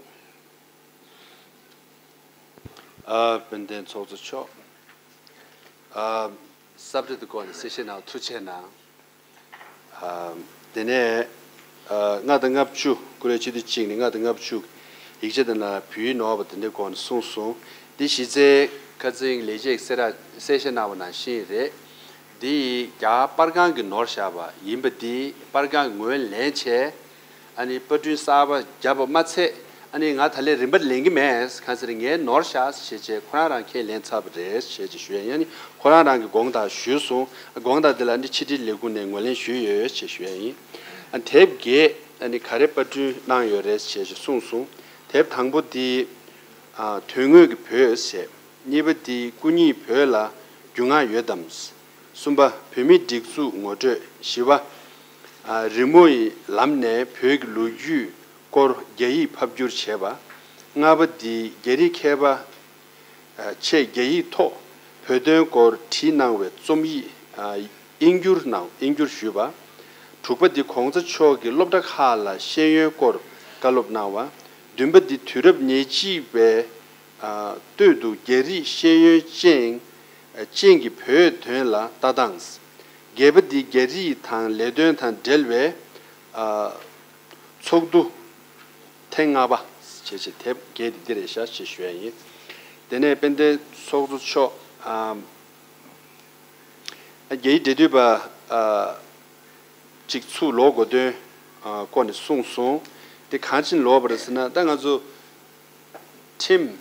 ཨ། དཔལ་ལྡན་ཚོགས་གཙོ་མཆོག་ཨ། ས་བཀྲ་དེ་སྐོར་ནས་གསལ་བཤད་གནང་བ་ཐུགས་རྗེ་གནང་། ཨ། དེ་ནས་ཨ། ལྔ་དང་ལྔ་བཅུ་ཀུ་རེ་སྤྱི་ཟླ་གཅིག་ནས་ལྔ་དང་ལྔ་བཅུ་ཡིག་ཆ་དེ་ལ་བོད་ཡིག་ནོར་བ་དེ་འདྲའི་སྐོར་ནས་གསུངས་སོང་། འདི་གཞི་རྩའི་ཁ་སང་ལས་བྱེད་ཀྱིས་གསལ་བསྒྲགས་གསལ་བཤད་གནང་བ་ནང་བཞིན་རེད། འདི་རྒྱ་གར་པར་ཁང་གིས་ནོར་བཞག་པ་ཡིན་པ་འདི་པར་ཁང་གིས་ངོས་ལེན་བྱས། ཨ་ནི་པར་སྐྲུན་གསར་པ་བརྒྱབ་པ་མ་ཚད། ཨ་ནི་ང་ད་ལན་རིན་པ་ལེན་གྱི་མེད། གང་ཟེར་ངས་ནོར་བཞག་ཞེས་བྱས་ཁོ་རང་རང་ཁས་ལེན་ཚར་བ་རེད་ཞེས་ཀྱི་ཞུ་ཡ་ཡིན། ཨ་ནི་ཁོ་རང་རང་གི་དགོངས་དག་ཞུས་སོང་། དགོངས་དག་དེ་ལ་ཨ་ནི་ཕྱི་དྲིལ་ལས་ཁུངས་ནས་ངོས་ལེན་ཞུས་ཡོད་ཅེས་ཞུ་ཡ་ཡིན། ཨ། དེབ་བརྒྱད་ཨ་ནི་ག་རེ་པར་སྐྲུན་གནང་ཡོད་རེད་ཅེས་ཀྱི་གསུངས་སོང་། དེབ་དང་པོ་དེ། ཨ། དོན་དངོས་ཀྱི་བོད་ཟེར། གཉིས་པ་དེ་སྐུ་ཉིད་བོད་ལ་རྒྱུས་མངའ་ཡོད་དམ། གསུམ་པ་བོད་མིའི་སྒྲིག་འཛུགས་ངོ་སྤྲོད། བཞི་པ། ཨ། རི་མོ་ཡི་ལམ་ནས་བོད་ཀྱི་ལོ་རྒྱུས་སྐོར་རྒྱ་ཡིག་ཕབ་བསྒྱུར་བྱས་པ། ལྔ་པ་འདི་རྒྱ་རིགས་མཁས་པ་ཨ། ཆེད་རྒྱ་ཡིག་ཐོག་བོད་དོན་སྐོར་བྲིས་གནང་བའི་རྩོམ་ཡིག་ཨ། དབྱིན་བསྒྱུར་གནང་། དབྱིན་བསྒྱུར་ཞུས་པ། དྲུག་པ་འདི་༸གོང་ས་མཆོག་གི་སློབ་གྲྭ་ཁག་ལ་ཤེས་ཡོན་སྐོར་བཀའ་སློབ་གནང་བ། བདུན་པ་འདི་དུས་རབས་ཉེར་གཅིག་པའི་ཨ། སྟོད་དུ་རྒྱ་རིགས་ཤེས་ཡོན་ཅན་ཅན་གྱི་བོད་དོན་ལ་ལྟ་སྟངས། བརྒྱད་པ་འདི་རྒྱ་རིགས་དང་ལས་དོན་དང་འབྲེལ་བའི་ཨ། ཚོགས་འདུ་ཐེངས་ལྔ་པ་ཞེས་བྱས་དེབ་བརྒྱད་འདི་འདི་རེད་ཤག་ཅེས་ཞུ་ཡ་ཡིན། དེ་ནས་དཔལ་ལྡན་ཚོགས་གཙོ་མཆོག་ཨ། རྒྱ་ཡིག་འབྲེལ་མཐུད་པ་ཨ། གཅིག་ཚུར་ལོག་དགོས་དོན་ཨ། སྐོར་ནས་གསུངས་སོང་། དེ་གང་ཕྱིར་ལོག་པ་རེད་ཟེར་ན། ད་ང་ཚོ་ཁྲིམས་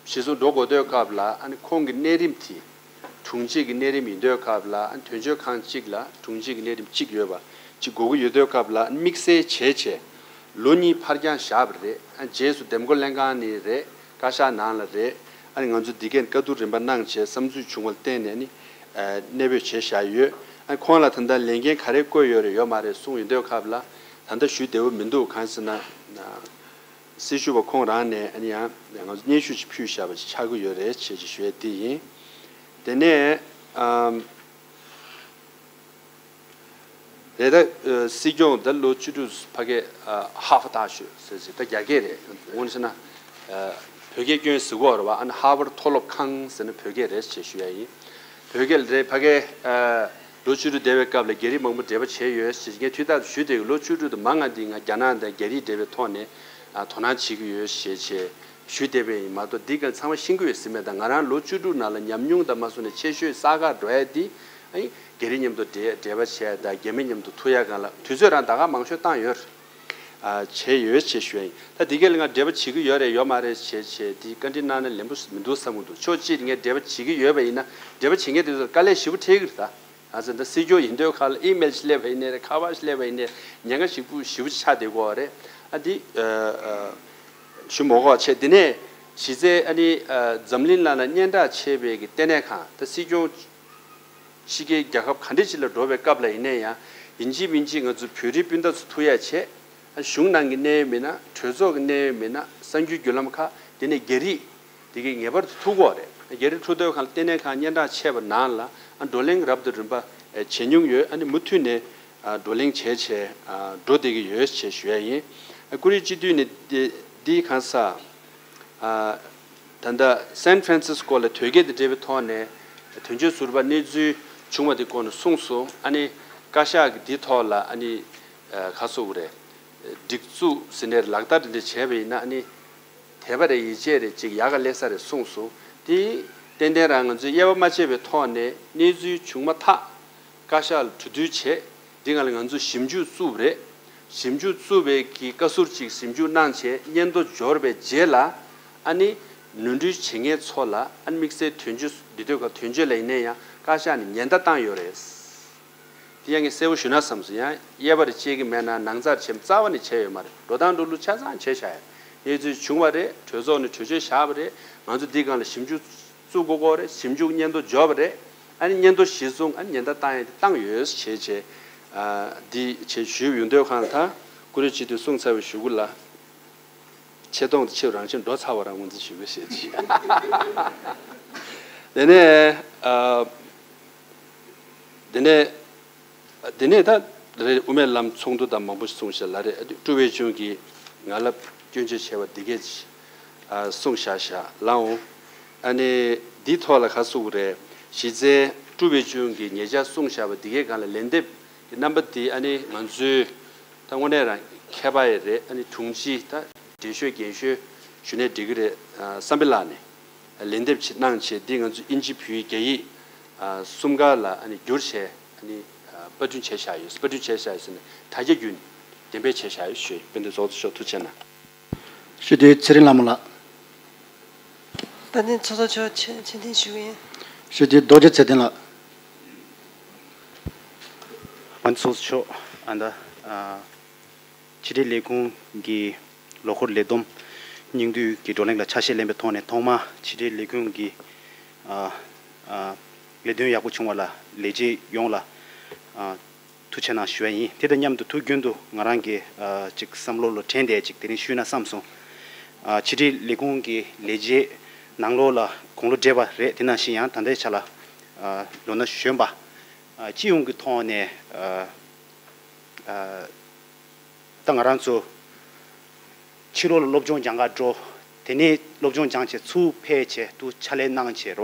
གཞི་བཟུང་འགྲོ་དགོས་དུས་སྐབས་ལ་ཨ་ནི་ཁོང་གི་གནས་རིམ་དེ་དྲུང་ཆེ་གི་གནས་རིམ་ཡིན་དུས་སྐབས་ལ། ཨ་ནི་དོན་གཅོད་ཁང་གཅིག་ལ་དྲུང་ཆེ་གི་གནས་རིམ་གཅིག་ཡོད་པ་གཅིག་དགོས་ཀྱི་ཡོད་དུས་སྐབས་ལ། ཨ་ནི་དམིགས་བསལ་བྱས་བྱས་ལོ་གཉིས་ཕར་འགྱངས་བཞག་པ་རེད། ཨ་ནི་རྗེས་སུ་འདེམས་བསྐོ་ལྷན་ཁང་ནས་རེད། བཀའ་ཤག་ནང་ལ་རེད། ཨ་ནི་ང་ཚོ་འདི་གའི་བཀའ་བསྡུར་རིམ་པ་གནང་བྱས་བསམ་ཚུལ་བྱུང་བ་ལ་བརྟེན་ནས་ནི་ཨ། གནས་སྤོས་བྱས་བཞག་ཡོད། ཨ་ནི་ཁོང་ལ་ད་ལྟ་ལས་འགན་ག་རེ་བསྐོས་ཡོད་རེད་ཡོད་མ་རེད་གསུངས་ཡོང་དུས་སྐབས་ལ། ད་ལྟ་ཞུ་བདེ་བོ་མི་འདུག་གང་ཟེར་ན། སྲི་ཞུ་བ་ཁོང་རང་ནས་ཨ་ནི་ཡང་ང་ཚོ་སྙན་ཞུ་ཅིག་ཕུལ་བཞག་པ་ཅིག་ཆགས་ཀྱི་ཡོད་རེད་ཅེས་ཅིག་ཞུ་ཡས་དེ་ཡིན། དེ་ནས་ཨམ། རེད། ད་སྲིད་སྐྱོང་ད་ལོ་བཅུ་དྲུག་ཕ་གི་ཧ་ཧྥ་ཏཱ་ཞུ་ཟེར་ཟེར། ད་རྒྱ་སྐད་རེད། འོ་ན་ཟེར་ན་བོད་སྐད་སྐྱོན་ཟེར་གོ་རེད་བ། ཨ་ནི་ཧར་ཝར་མཐོ་སློབ་ཁང་ཟེར་ན་བོད་སྐད་རེད་ཅེས་ཞུ་ཡ་ཡིན། བོད་སྐད་རེད། ཕ་གི་ལོ་བཅུ་དྲུག་བསྡད་པའི་སྐབས་ལ་རྒྱ་རིགས་མང་པོ་འབྲེལ་བ་བྱས་ཡོད་ཅེས་ངས་དུས་རྟག་ཏུ་ཞུ་བསྡད་ཡོད། ལོ་བཅུ་དྲུག་དུ་མང་ང་འདི་ང་རྒྱ་ནག་དང་རྒྱ་རིགས་འབྲེལ་བའི་ཐོག་ནས་དོ་སྣང་བྱེད་ཀྱི་ཡོད་ཞེས་བྱས་ཞུ་བསྡད་པ་ཡིན་མ་གཏོགས། འདི་ག་ཚང་མ་ཤེས་ཀྱི་ཡོད་ཟེར་མེད། ད་ང་རང་ལོ་བཅུ་དྲུག་ནང་ལ་ཉམས་མྱོང་དང་མ་སོང་ནས་ཆེ་ཤོས་ས་ག་འགྲོ་ཡ་འདི། ཨ་ནི་རྒྱ་རིགས་མཉམ་དུ་འབྲེལ་འབྲེལ་བ་བྱས་དང་རྒྱ་མི་མཉམ་དུ་ཐུག་ཡ་སྒང་ལ་དུས་ཚོད་རང་ད་ག་མང་ཤོས་བཏང་ཡོད། ཨ། བྱས་ཡོད་ཅེས་ཞུ་ཡ་ཡིན། ད་འདི་ག་ལ་ང་འབྲེལ་བ་བྱེད་ཀྱི་ཡོད་རེད་ཡོད་མ་རེད་བྱས་བྱས་འདི་བཀའ་འདྲི་གནང་ན་ལན་པོ་མི་འདུག་བསམ་གྱི་འདུག་ཕྱོགས་གཅིག་ནས་ངས་འབྲེལ་བ་བྱེད་ཀྱི་ཡོད་པ་ཡིན་ན། འབྲེལ་བ་བྱེད་མཁན་དེ་ཚོར་དཀའ་ལས་ཞེ་པོ་འཕྲད་ཀྱི་རེད་ད། ང་ཚོ་འདི་སྲིད་སྐྱོང་ཡིན་དུས་ཁ་ལ་ཨི་མེལ་ཞིག་སླེབས་པ་ཡིན་ནའི་རེད། ཁ་པར་ཞིག་སླེབས་པ་ཡིན་ནའི་ཉེན་ཁ་ཞིག་པོ་ཞེ་པོ་ཅིག་ཆགས་བསྡད་ཀྱི་ཡོད་རེད། ཨ་འདི་ཨ་ཨ་ཞུ་མ་དགོས་པ་བྱས། དེ་ནས་གཞི་རྩའི་ཨ་ནི་ཨ་འཛམ་གླིང་ནང་ལ་སྙན་གྲགས་ཆེ་བའི་གི་ལྟེ་གནས་ཁང་ད་སྲིད་སྐྱོང་ཕྱི་རྒྱལ་རྒྱལ་ཁབ་ག་འདྲ་ཅིག་ལ་འགྲོ་བའི་སྐབས་ལ་ཡིན་ནའི་ཡང་ཡིན་གཅིག་མིན་གཅིག་ང་ཚོ་བོད་རིགས་སྤུན་ཟླ་ཚོ་ཐུག་ཡ་བྱས། ཨ་གཞུང་ནང་གི་གནད་ཡོད་མིན་ན། གྲོས་ཚོགས་ཀྱི་གནད་ཡོད་མིན་ན། གསར་འགྱུར་བརྒྱུད་ལམ་ཁག་དེ་ནས་རྒྱ་རིགས་དེ་གས་ངེས་པར་དུ་ཐུག་གོ་རེད། རྒྱ་རིགས་ཐུག་དུས་ཁང་ལ་ལྟེ་གནས་ཁང་སྙན་གྲགས་ཆེ་བ་ནང་ལ་ཨ་བགྲོ་གླེང་རབ་དང་རིམ་པ་ཨ་བྱེད་མྱོང་ཡོད། ཨ་ནི་མུ་མཐུད་ནས་ཨ་བགྲོ་གླེང་བྱས་བྱས་ཨ་འགྲོ་བསྡད་ཀྱི་ཡོད་ཅེས་ཞུ་ཡ་ཡིན། ཨ་ཀུ་རེ་སྤྱི་འཐུས་ནས་འདི་འདི་གང་ས་ཨ་ད་ལྟ་སན་ཧྥ་རན་སིས་ཀོ་ལ་དོལ་རྒྱལ་དང་འབྲེལ་བའི་ཐོག་ནས་དོན་གཅོད་ཟུར་པ་གནས་ཚུལ་བྱུང་བ་དེ་སྐོར་ནས་གསུངས་སོང་། ཨ་ནི་བཀའ་ཤག་གིས་འདི་ཐོག་ལ་ཨ་ནི་ཨ་ག་སོགས་རེད། སྒྲིག་འཛུགས་ཟིན་ནས་ལག་བསྟར་དེ་འདྲ་བྱས་པ་ཡིན་ན་ཨ་ནི་དད་པ་རེད། ཡིད་ཆེས་རེད། ཅིག་ཡག་ག་སླེབས་ས་རེད་གསུངས་སོང་། དེ་ཏན་ཏན་རང་ང་ཚོས་དབྱེ་བ་མ་ཕྱེ་བའི་ཐོག་ནས་གནས་ཚུལ་བྱུང་མ་ཐག་བཀའ་ཤག་ལ་གྲོས་བསྡུར་བྱས། འདི་སྒང་ལ་ང་ཚོས་ཞིབ་འཇུག་བཙུགས་པ་རེད། ཞིབ་འཇུག་བཙུགས་པའི་གི་བཀའ་ཟུར་ཅིག་ཞིབ་འཇུག་གནང་བྱས་སྙན་ཐོ་འབྱོར་བའི་རྗེས་ལ། ཨ་ནི་ནོར་འཁྲུལ་བྱེད་མཁན་ཚོ་ལ་ཨ་ནི་དམིགས་བསལ་དོན་གཅོད་འདི་དུས་ཀ་དོན་གཅོད་ལ་ཡིན་ན་ཡང་བཀའ་ཤག་ནས་ཉེན་བརྡ་བཏང་ཡོད་རེད། དེ་ཡང་ངས་གསལ་པོ་ཞུ་ན་བསམ་སོང་། ཡང་དབྱེ་བ་རེ་བཅད་ཀྱི་མེད་ན་ནང་ཚགས་བྱས་རྩ་བ་ནས་བྱས་ཡོད་མ་རེད། འགྲོ་སྟངས་འགྲོ་ལུགས་ཆ་ཚང་བྱས་བཞག་ཡ། གནས་ཚུལ་བྱུང་བ་རེད། གྲོས་ཚོགས་ནས་གྲོས་ཆོད་བཞག་པ་རེད། ང་ཚོ་འདི་སྒང་ལ་ཞིབ་འཇུག་བཙུགས་དགོས་ཀྱི་རེད། ཞིབ་འཇུག་སྙན་ཐོ་འབྱོར་བ་རེད། ཨ་ནི་སྙན་ཐོ་གཞིར་བཟུང་ཨ་ནི་ཉེན་བརྡ་བཏང་ཡ་དེ་བཏང་ཡོད་བྱས་བྱས། ཨ་འདི་བྱས་ཞུས་ཡོང་དུས་གང་ལ་ད་ཀུ་རེ་སྤྱི་འཐུས་གསུངས་ཚར་བའི་གཞུག་གུ་ལ། ཆེ་མཐོང་དེ་ཆེ་རང་བཞིན་འགྲོ་ཚར་བ་རང་ངོས་འཛིན་ཞུ་དགོས་ཞེས་བྱས། དེ་ནས་ཨ། དེ་ནས་དེ་ནས་ད་རེད། དབུ་མའི་ལམ་ཚོགས་འདུ་དང་མང་པོ་ཞིག་གསུངས་ཤག་ལ་རེད། ཀྲུའུ་ཝེ་ཆུན་གྱིས་ང་ལ་སྐྱོན་བརྗོད་བྱས་པ་འདི་གས་ཅིག་ཨ་གསུངས་བཞག་ཤག་ལའང་། ཨ་ནི་འདིའི་ཐོག་ལ་ག་གསུངས་པ་རེད། གཞི་རྩའི་ཀྲུའུ་ཝེ་ཆུན་གྱིས་ཉེ་ཆར་གསུངས་བཞག་པ་འདི་གས་སྒང་ལ་ལན་འདེབས་ཀྱི་རྣམ་པ་འདི་ཨ་ནི་ང་ཚོའི་ད་དངོས་གནས་རང་མཁས་པ་ཡི་རེད། ཨ་ནི་དྲུང་ཆེ་ད་འགྲེལ་བཤད་རྒན་ཤོས་ཞུ་ནས་འགྲིག་གི་རེད། ཨ་བསམ་འཕེལ་ལགས་ནས་ལན་འདེབས་ཅིག་གནང་བྱས་འདི་ང་ཚོ་ཨིན་ཇི་བོད་ཡིག་རྒྱ་ཡིག་ཨ་གསུམ་ཀ་ལ་ཨ་ནི་བསྒྱུར་བྱས་ཨ་ནི་ཨ་པར་སྐྲུན་བྱས་བཞག་ཡོད། པར་སྐྲུན་བྱས་བཞག་ཡོད་ཟེར་ནས་དྲ་རྒྱ་བརྒྱུད་ནས་འགྲེམས་སྤེལ་བྱས་བཞག་ཡོད་ཞུ། དཔལ་ལྡན་ཚོགས་གཙོ་མཆོག་ཐུགས་རྗེ་གནང་། ཞུ་དེ་ཚེ་རིང་ལྷ་མོ་ལགས། ད་ནི་ཚོགས་གཙོ་མཆོག་ཆེ་ཆེ་མཐུན་ཞུ་གི་ཡིན། ཞུ་དེ་རྡོ་རྗེ་ཚེ་བརྟན་ལགས། ཨ་ནི་ཚོགས་གཙོ་མཆོག་ཨ་ད་ཨ་ཕྱི་དྲིལ་ལས་ཁུངས་ཀྱི་ལོ་འཁོར་ལས་བསྡོམས་སྙིང་བསྡུས་ཀྱི་བགྲོ་གླེང་ལ་ཆ་ཤས་ལེན་པའི་ཐོག་ནས་ཐོག་མ་ཕྱི་དྲིལ་ལས་ཁུངས་ཀྱི་ཨ་ཨ་ལས་དོན་ཡག་པོ་བྱུང་བ་ལ་ལས་བྱེད་ཡོངས་ལ་ཨ་ཐུགས་རྗེ་གནང་ཞུ་བ་ཡིན། དེ་དང་མཉམ་དུ་ཐུགས་རྒྱུན་དུ་ང་རང་གི་ཨ་ཅིག་བསམ་བློ་ལ་དྲན་ཏེ་ཅིག་དེ་རིང་ཞུས་ན་བསམ་སོང་། ཨ་ཕྱི་དྲིལ་ལས་ཁུངས་ཀྱི་ལས་བྱེད་ནང་ལོགས་ལ་དགུང་ལོ་བགྲེས་པ་རེད། དེ་ནང་བཞིན་ཡང་ད་ལྟའི་ཆ་ལ་ཨ་ལོ་ན་གཞོན་པ་ཨ་སྤྱི་ཡོངས་ཀྱི་ཐོག་ནས་ཨ་ཨ་ད་ང་རང་ཚོ་ཕྱི་ལོགས་ལ་སློབ་སྦྱོང་སྦྱང་ག་འགྲོ། དེ་ནས་སློབ་སྦྱོང་སྦྱངས་བྱས་ཚུར་ཕེབས་བྱས་དུ་ཕྱག་ལས་གནང་བྱས་རེད་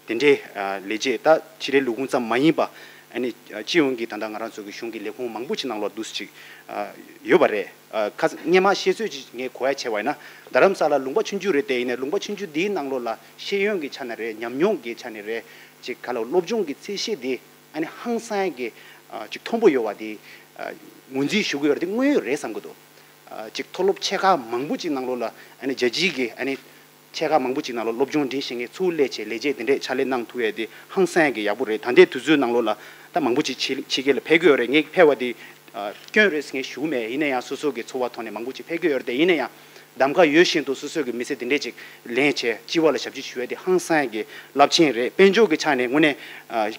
བ། དེ་འདྲའི་ཨ་ལས་བྱེད་ད་ཕྱི་དྲིལ་ལས་ཁུངས་ཙམ་མ་ཡིན་པ་ཨ་ནི་ཨ་སྤྱི་ཡོངས་ཀྱི་ད་ལྟ་ང་རང་ཚོ་གི་གཞུང་གི་ལས་ཁུངས་མང་པོ་ཅིག་ནང་ལོགས་འདུག་སེ་ཅིག་ཨ་ཡོད་པ་རེད། ཨ་ཁ་སྔས་མ་བཤད་ཚོད་ཅིག་ངས་གོ་ཡ་བྱས་པ་ཡིན་ན་རྡ་རམ་ས་ལ་ལུང་པ་ཆུང་ཆུང་རེད་དེ་ཡིན་ན་ལུང་པ་ཆུང་ཆུང་འདིའི་ནང་ལོགས་ལ་ཤེས་ཡོན་གྱི་ཆ་ནས་རེད། ཉམས་མྱོང་གི་ཆ་ནས་རེད། ཅིག་ག་ལ་སློབ་སྦྱོང་གི་ཚད་གཞི་དེ་ཨ་ནི་ཧང་སང་གི་ཨ་ཅིག་མཐོན་པོ་ཡོད་པ་དེ་ཨ་ངོས་འཛིན་ཞུ་གི་ཡོད་རེད། དེ་དངོས་ཡོད་རེད་བསམ་གི་འདུག་ཨ་ཅིག་མཐོ་སློབ་ཆེ་ཁག་མང་པོ་ཅིག་ནང་ལོགས་ལ་ཨ་ནི་རྒྱལ་སྤྱིའི་གི་ཨ་ནི་ཆེ་ཁག་མང་པོ་ཅིག་ནང་ལ་སློབ་སྦྱོང་འགྲིམ་ཤེས་མཁན་ཚུར་སླེབས་བྱས་ལས་བྱེད་དེ་འདྲས་ཕྱག་ལས་གནང་ཐུབ་ཡས་དེ་ཧང་སང་གི་ཡག་པོ་རེད། ད་ལྟའི་དུས་ཚོད་ནང་ལོགས་ལ་ད་མང་པོ་ཅིག་ཕྱི་ཕྱི་རྒྱལ་ལ་ཕེབས་ཀྱི་ཡོད་རེད། ངས་ཕེབས་པ་དེ་ཨ་སྐྱོན་རེད་ཟེར་མཁན་ཞུ་གི་མེད། ཡིན་ན་ཡང་སོ་སོ་གི་ཚོར་བ་ཐོག་ནས་མང་པོ་ཅིག་ཕེབས་ཀྱི་ཡོད་རེད་དེ། ཡིན་ན་ཡང་གདམ་ག་ཡོད་བཞིན་དུ་སོ་སོ་གི་མི་ཚེ་དེ་འདྲས་ཅིག་ལེན་བྱས་སྤྱི་བ་ལ་ཞབས་ཕྱི་ཞུ་ཡས་དེ་ཧང་སང་གི་རླབས་ཆེན་རེད། དཔལ་འབྱོར་གི་ཆ་ནས་དངོས་གནས་ཨ།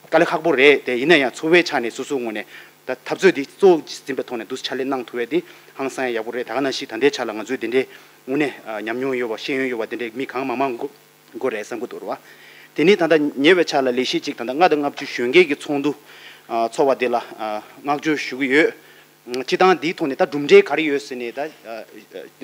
དཀའ་ལས་ཁག་པོ་རེད་དེ། ཡིན་ན་ཡང་འཚོ་བའི་ཆ་ནས་སོ་སོའི་ངོས་ནས་ད་འཐབ་རྩོད་འདི་གཙོ་བོ་འཛིན་པའི་ཐོག་ནས་འདུག་ཕྱག་ལས་གནང་ཐུབ་པ་དེ་ཧང་སང་ཡག་པོ་རེད། ད་ག་ནང་བཞིན་ད་ལྟའི་ཆ་ལ་ང་ཚོའི་དེ་འདྲའི་དངོས་གནས་ཨ་ཉམས་མྱོང་ཡོད་པ་ཤེས་ཡོན་ཡོད་པ་དེ་འདྲའི་མི་གང་མང་མང་དགོས་དགོས་རེད་བསམ་གྱི་འདུག་རེད་བ། དེ་ནས་ད་ལྟ་ཉེ་བའི་ཆ་ལ་ལས་གཞི་གཅིག་ད་ལྟ་ལྔ་དང་ལྔ་བཅུ་གཞོན་སྐྱེས་ཀྱི་ཚོགས་འདུ་ཨ་ཚོགས་པ་དེ་ལ་ཨ་བསྔགས་བརྗོད་ཞུ་གི་ཡོད། སྤྱི་བཏང་འདིའི་ཐོག་ནས་ད་གྲུབ་འབྲས་ག་རེ་ཡོད་ཟེར་ནས་ད་ཨ་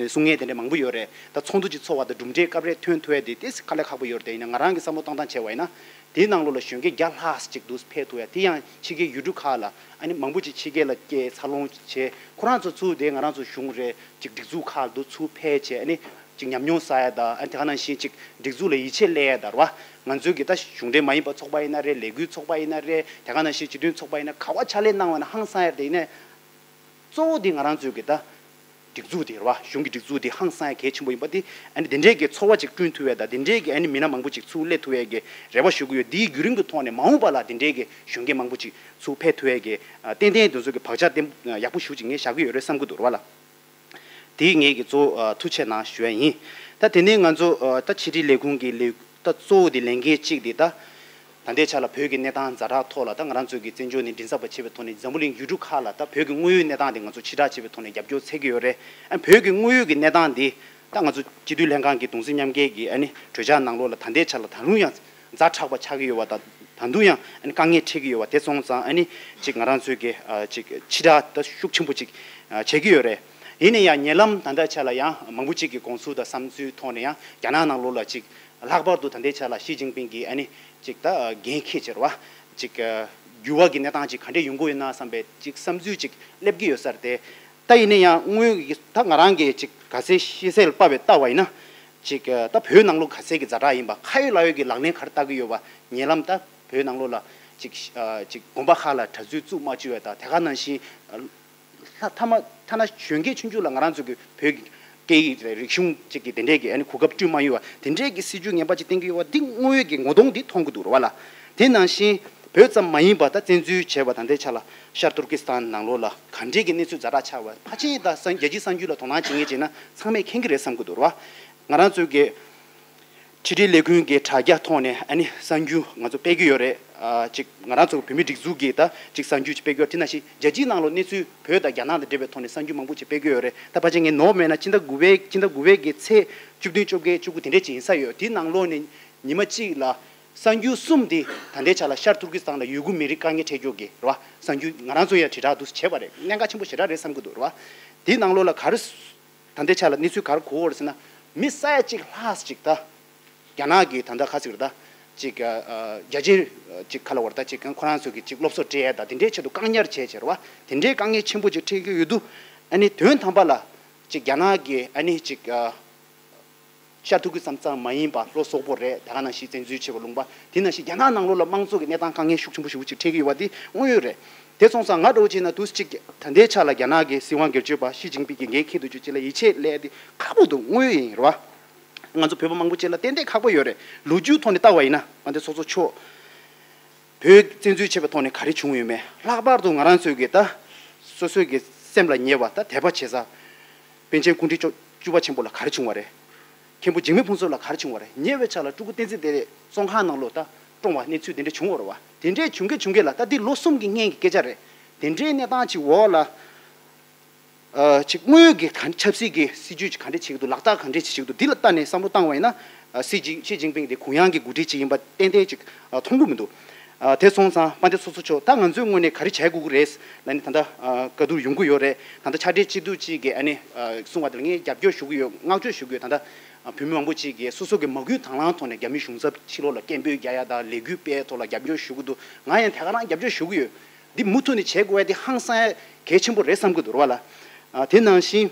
གསུང་མཁན་དེ་འདྲ་མང་པོ་ཡོད་རེད། ད་ཚོགས་འདུ་ཅིག་ཚོགས་པ་དང་གྲུབ་འབྲས་སྐབས་རེ་ཐོན་ཐུབ་ཡ་དེ་ཏོག་ཙམ་དཀའ་ལས་ཁག་པོ་ཡོད་རེད་དེ། ཡིན་ན་ང་རང་གི་བསམ་བློ་གཏོང་སྟངས་བྱས་པ་ཡིན་ན་དེའི་ནང་ལོགས་ལ་གཞོན་སྐྱེས་བརྒྱ་ལྷག་ཅིག་འདུག་ཕེབས་ཐུབ་ཡ་དེ་ཡང་ཕྱི་རྒྱལ་ཡུལ་གྲུ་ཁག་ལ་ཨ་ནི་མང་པོ་ཅིག་ཕྱི་རྒྱལ་ལ་སྐྱེས་འཚར་ལོངས་བྱས་ཁོ་རང་ཚོ་ཚུར་དེ་ང་རང་ཚོ་གཞུང་རེད་ཅིག་སྒྲིག་འཛུགས་ཁག་ལ་འདུག་ཚུར་ཕེབས་བྱས་ཨ་ནི་ཅིག་ཉམས་མྱོང་བསགས་ཡ་དང་ཨ་ནི་དེ་ག་ནང་བཞིན་ཅིག་སྒྲིག་འཛུགས་ལ་ཡིད་ཆེས་སླེབས་ཡ་དང་རེད་བ། ང་ཚོའི་གི་ད་གཞུང་འབྲེལ་མ་ཡིན་པ་ཚོགས་པ་ཡིན་ན་རེད། ལས་འགུལ་ཚོགས་པ་ཡིན་ན་རེད། དེ་ག་ནང་བཞིན་སྤྱི་མཐུན་ཚོགས་པ་ཡིན་ན་ག་བ་ཕྱག་ལས་གནང་བ་ན་ཧང་སང་ཡ་རེད་དེ། ཡིན་ནའི། གཙོ་བོ་དེ་ང་རང་ཚོའི་གི་ད་སྒྲིག་འཛུགས་དེ་རེད་བ། གཞུང་གི་སྒྲིག་འཛུགས་དེ་ཧང་སང་གལ་ཆེན་པོ་ཡིན་པ་དེ་ཨ་ནི་དེ་འདྲའི་གི་ཚོར་བ་ཅིག་བསྐྲུན་ཐུབ་ཡས་དང་དེ་འདྲའི་གི་ཨ་ནི་མི་སྣ་མང་པོ་ཅིག་ཚུར་སླེབས་ཐུབ་ཡས་གི་རེ་བ་ཞུ་གི་ཡོད། དེའི་བརྒྱུད་རིམ་གི་ཐོག་ནས་མ་འོངས་པ་ལ་དེ་འདྲའི་གི་གཞོན་སྐྱེས་མང་པོ་ཅིག་ཚུར་ཕེབས་ཐུབ་ཡས་གི་ཨ་ཏན་ཏན་དེ་ཚོ་གི་བག་ཆགས་དེ་ཡག་པོ་ཞེ་པོ་ཅིག་ངས་བཞག་གི་ཡོད་རེད་བསམ་གི་འདུག་རེད་བ་ལ། དེ་ངས་གི་གཙོ་བོ་ཨ་ཐུགས་རྗེ་གནང་ཞུ་ཡ་ཡིན། ད་དེ་ནས་ང་ཚོ་ཨ་ད་ཕྱི་དྲིལ་ལས་ཁུངས་ཀྱི་ལས་ད་གཙོ་བོ་དེ་ལས་འགན་གཅིག་དེ་ད་ད་ལྟའི་ཆ་ལ་བོད་ཀྱི་གནས་སྟངས་ཛ་དྲག་ཐོག་ལ་ད་ང་རང་ཚོ་གི་བཙན་བྱོལ་ནས་མགྲིན་ཚབ་པ་བྱེད་པའི་ཐོག་ནས་འཛམ་བུ་གླིང་ཡུལ་གྲུ་ཁག་ལ་ད་བོད་ཀྱི་དངོས་ཡོད་གནས་སྟངས་དེ་ང་ཚོ་ཕྱི་བསྒྲགས་བྱེད་པའི་ཐོག་ནས་རྒྱབ་སྐྱོར་འཚོལ་གྱི་ཡོད་རེད། ཨ་བོད་ཀྱི་དངོས་ཡོད་ཀྱི་གནས་སྟངས་དེ་ད་ང་ཚོ་སྤྱི་འཐུས་ལྷན་ཁང་གི་གདུང་སེམས་མཉམ་སྐྱེད་ཀྱི་ཨ་ནི་གྲོས་འཆར་ནང་ལོགས་ལ་ད་ལྟའི་ཆ་ལ་ད་རུང་ཡང་ཛ་དྲག་པ་ཆགས་ཀྱི་ཡོད་པ་དང་། ད་དུང་ཡང་ཨ་ནི་དཀའ་ངལ་འཕྲད་ཀྱི་ཡོད་པ་དེ་སོང་ཙང་ཨ་ནི་ཅིག་ང་རང་ཚོས་ཀྱི་ཨ་ཅིག་ཕྱི་བསྒྲགས་ད་ཤུགས་ཆེན་པོ་ཅིག་ཨ་བྱེད་ཀྱི་ཡོད་རེད། ཡིན་ན་ཡང་ཉེ་ལམ་ད་ལྟའི་ཆ་ལ་ཡང་མང་པོ་ཅིག་གི་དགོངས་ཚུལ་དང་བསམ་ཚུལ་ཐོག་ནས་ཡང་རྒྱ་ནག་ནང་ལོགས་ལ་ཅིག་ལྷག་པར་དུ་ད་ལྟའི་ཆ་ལ་ཞི་ཅིན་ཕིང་གིས་ཨ་ནི་ཅིག་ད་འགན་འཁྱེར་བྱས་རེད་བ། ཅིག་འགྱུར་བ་གི་གནས་སྟངས་ཅིག་ག་འདྲས་ཡོང་གི་ཡོད་ན་བསམ་པའི་ཅིག་བསམ་ཚུལ་ཅིག་སླེབས་ཀྱི་ཡོད་ས་རེད་དེ། ད་ཡིན་ན་ཡང་དངོས་ཀྱི་ད་ང་རང་གིས་ཅིག་ག་ཚད་ཤེས་གསལ་ལ་དཔག་པའི་ལྟ་བ་ཡིན་ན། ཅིག་ད་བོད་ནང་ལོགས་ག་ཚད་ཀྱི་ཛ་དྲག་ཡིན་པ། ཁ་ཡོད་ལག་ཡོད་ཀྱི་ལག་ལེན་ག་རེ་བསྟར་གྱི་ཡོད་པ། ཉེ་ལམ་ད་བོད་ནང་ལོགས་ལ་ཅིག་ཅིག་དགོན་པ་ཁག་ལ་གྲྭ་བཙུན་བཙུགས་མ་བཅུག་པ་དང་། དེ་ག་ནང་བཞིན་ ཐ་མ་ཐ་ན་གཞོན་སྐྱེས་ཆུང་ཆུང་ལ་ང་རང་ཚོ་གི་བོད་ཀྱི་སྐད་ཡིག་རིག་གཞུང་ཅིག་གི་དེ་འདྲས་ཀྱི་ཨ་ནི་གོ་སྐབས་བསྐྲུན་མ་ཡོད་པ་དེ་འདྲས་ཀྱི་སྲིད་ཇུས་ངན་པ་ཅིག་བསྟན་གྱི་ཡོད་པ་འདི་དངོས་ཡོད་ཀྱི་ངོ་གདོང་འདི་མཐོང་གི་འདུག་རེད་བ་ལ། དེ་ནང་བཞིན་བོད་ཙམ་མ་ཡིན་པ་ད་བཙན་འཛུལ་བྱས་པ་ད་ལྟའི་ཆ་ལ་ཤར་ཏུར་ཀི་སི་ཐན་ནང་ལོགས་ལ་ག་འདྲས་ཀྱི་གནས་ཚུལ་ཛ་དྲག་ཆགས་པ་ཕལ་ཆེར་ད་གསར་རྒྱལ་སྤྱིའི་གསར་འགྱུར་ལ་དོ་སྣང་བྱེད་མཁན་བྱས་ན་ཚང་མས་མཁྱེན་གྱི་རེད་བསམ་གྱི་འདུག་རེད་བ། ང་རང་ཚོའི་གི་ཕྱི་དྲིལ་ལས་ཁུངས་ཀྱི་དྲ་རྒྱ་ཐོག་ནས་ཨ་ནི་གསར་འགྱུར་ང་ཚོ་སྤེལ་གྱི་ཡོད་རེད། ཨ་ཅིག་ང་རང་ཚོ་བོད་མི་སྒྲིག་འཛུགས་ཀྱིས་ད་ཅིག་གསར་འགྱུར་ཅིག་སྤེལ་གྱི་ཡོད་རེད། དེ་ནང་བཞིན་རྒྱལ་སྤྱིའི་ནང་ལོགས་གནས་ཚུལ་བོད་དང་རྒྱ་ནག་དང་འབྲེལ་བའི་ཐོག་ནས་གསར་འགྱུར་མང་པོ་ཅིག་སྤེལ་གྱི་ཡོད་རེད། ད་ཕལ་ཆེར་ངས་ནོར་མེད་ན་སྤྱི་ཟླ་དགུ་པའི་སྤྱི་ཟླ་དགུ་པའི་གི་ཚེས་བཅུ་བདུན་བཅོ་བརྒྱད་བཅུ་དགུ་དེ་འདྲས་ཅིག་ཡིན་ས་ཡོད། དེའི་ནང་ལོགས་ནས་ཉི་མ་གཅིག་ལ་གསར་འགྱུར་གསུམ་དེ་ད་ལྟའི་ཆ་ལ་ཤར་ཏུར་ཀི་སི་ཐན་ལ་ཡུ་གུར་མི་རིགས་དཀའ་ངལ་འཕྲད་ཕྱོགས་ཀྱི་རེད་བ། གསར་འགྱུར་ང་རང་ཚོ་ཡང་དྲིལ་བསྒྲགས་འདུག་སེ་བྱས་པ་རེད། གནད་འགག་ཆེན་པོ་ཞེ་དྲག་རེད་བསམ་གྱི་འདུག་རེད་བ། དེའི་ནང་ལོགས་ལ་ག་རེ་ད་ལྟའི་ཆ་ལ་གནས་ཚུལ་ག་རེ་གོ་ཡོད་རེད་ཟེར་ན། མི་ས་ཡ་གཅིག་ལྷག་ཅིག་ད་རྒྱ་ནག་གི་ད་ལྟ་ག་ཟེར་ད་ཅིག་ཨ་རྒྱ་ཆེ་ཅིག་ག་ལ་བར་ད་ཅིག་ཁོ་རང་ཚོ་གི་ཅིག་སློབ་གསོ་སྤྲད་ཡ་ད་དེ་འདྲའི་ཆེད་དུ་བཀག་ཉར་བྱས་བྱས་རེད་བ། དེ་འདྲའི་དཀའ་ངལ་ཆེན་པོ་ཅིག་འཕྲད་ཀྱི་ཡོད་དུས་ཨ་ནི་དོན་དམ་པ་ལ་ཅིག་རྒྱ་ནག་གི་ཨ་ནི་ཅིག་ཨ་ཤར་ཏུར་ཀི་སི་ཐན་ཙམ་མ་ཡིན་པ་ལྷོ་སོག་པོ་རེད། ད་ག་ནང་བཞིན་བཙན་འཛུལ་བྱས་པ་ལུང་པ་དེ་ནང་བཞིན་རྒྱ་ནག་ནང་ལོགས་ལ་དམངས་གཙོ་གི་གནས་སྟངས་དཀའ་ངལ་ཤུགས་ཆེན་པོ་ཞེ་པོ་ཅིག་འཕྲད་ཀྱི་ཡོད་པ་དེ་དངོས་ཡོད་རེད། དེ་སོང་ཙང་ང་འདྲ་བོ་བྱས་ན་དུས་ཅིག་ད་ལྟའི་ཆ་ལ་རྒྱ་ནག་གི་སྲིད་དབང་སྒེར་གཅོད་པ་ཞི་ཅིན་ཕིང་གིས་ངས་ཁྱེད་དུ་ཅིག་ལ་ཡིད་ཆེས་སླེབས་ཏེ་ཁག་པོ་འདུག་དངོས་ཡོད་ཡིན་རེད་བ། ང་ཚོ་བོད་པ་མང་པོ་ཅིག་ལ་ཏན་ཏན་ཁག་པོ་ཡོད་རེད། ལོ་རྒྱུས་ཐོག་ནས་ལྟ་བ་ཡིན་ན་ང་འདི་སོ་སོ་ཆོས་བོད་བཙན་འཛུལ་བྱས་པའི་ཐོག་ནས་ག་རེ་བྱུང་ཡོད་མེད། ལྷག་པར་དུ་ང་རང་ཚོའི་གི་ད་སོ་སོའི་གི་སེམས་ལ་ཉེ་བ་ད་དད་པ་བྱེད་ས་པཎ་ཆེན་སྐུ་ཕྲེང་བཅུ་བཅུ་པ་ཆེན་པོ་ལ་ག་རེ་བྱུང་བ་རེད། མཁན་པོ་འཇིགས་མེད་ཕུན་ཚོགས་ལ་ག་རེ་བྱུང་བ་རེད། ཉེ་བའི་ཆར་ལ་སྤྲུལ་སྐུ་བསྟན་འཛིན་བདེ་ལེགས་བཙོན་ཁང་ནང་ལོགས་ད་བཀྲོངས་པ་གནས་ཚུལ་དེ་འདྲ་བྱུང་བ་རེད་བ། དེ་འདྲའི་བྱུང་གི་བྱུང་གི་ལ་ད་འདི་ལོ་གསུམ་གྱི་སྔན་གྱི་སྐད་ཆ་རེད། དེ་འདྲའི་གནས་སྟངས་ཅིག་འོག་ལ། ཨ་ཅིག་དངོས་ཡོད་ཀྱི་ག་ཆབ་སྲིད་ཀྱི་སྲིད་ཇུས་ཅིག་ག་འདྲས་བྱེད་ཀྱི་འདུག་ལག་བསྟར་ག་འདྲས་བྱེད་ཀྱི་འདུག་འདི་ལ་ལྟ་ནས་བསམ་བློ་བཏང་བ་ཡིན་ན། ཨ་སྲིད་ཇི་ཞི་ཅིན་ཕིང་དེ་གུ་ཡངས་ཀྱི་འགོ་ཁྲིད་ཅིག་ཡིན་པ་ཏན་ཏན་ཅིག་ཨ་མཐོང་གི་མི་འདུག་ཨ་དེ་སོང་ཙང་དཔལ་ལྡན་ཚོགས་གཙོ་མཆོག་ད་ང་ཚོའི་ངོས་ནས་ག་རེ་བྱེད་དགོས་ཀྱི་རེད་ལབ་ནས་ད་ལྟ་ཨ་བཀའ་བསྡུར་ཡོང་གི་ཡོད་རེད། ད་ལྟ་ཕྱག་སྦྲེལ་སྤྱི་འཐུས་གཅིག་གིས་ཨ་ནི་ཨ་གསུངས་པ་དེ་ལ་ངས་རྒྱབ་སྐྱོར་ཞུ་གི་ཡོད། བསྔགས་བརྗོད་ཞུ་གི་ཡོད། ད་ལྟ་ཨ་བོད་མི་མང་པོ་གཅིག་གིས་སོ་སོ་གི་མ་བསྐུལ་དང་བླངས་ཐོག་ནས་རྒྱ་མི་གཞུང་ཚབ་ཕྱི་ལོགས་ལ་སྐད་འབོད་རྒྱག་ཡ་དང་ལས་འགུལ་སྤེལ་ཐོག་ལ་རྒྱབ་སྐྱོར་ཞུ་གི་འདུག་ང་ཡང་དེ་ག་རང་རྒྱབ་སྐྱོར་ཞུ་གི་ཡོད། འདི་མུ་མཐུད་ནས་བྱེད་དགོས་ཡ་དེ་ཧང་སང་ཡ་གལ་ཆེན་པོ་རེད་བསམ་གྱི་འདུག་ར་བ་ལ། ཨ་དེ་ནང་བཞིན་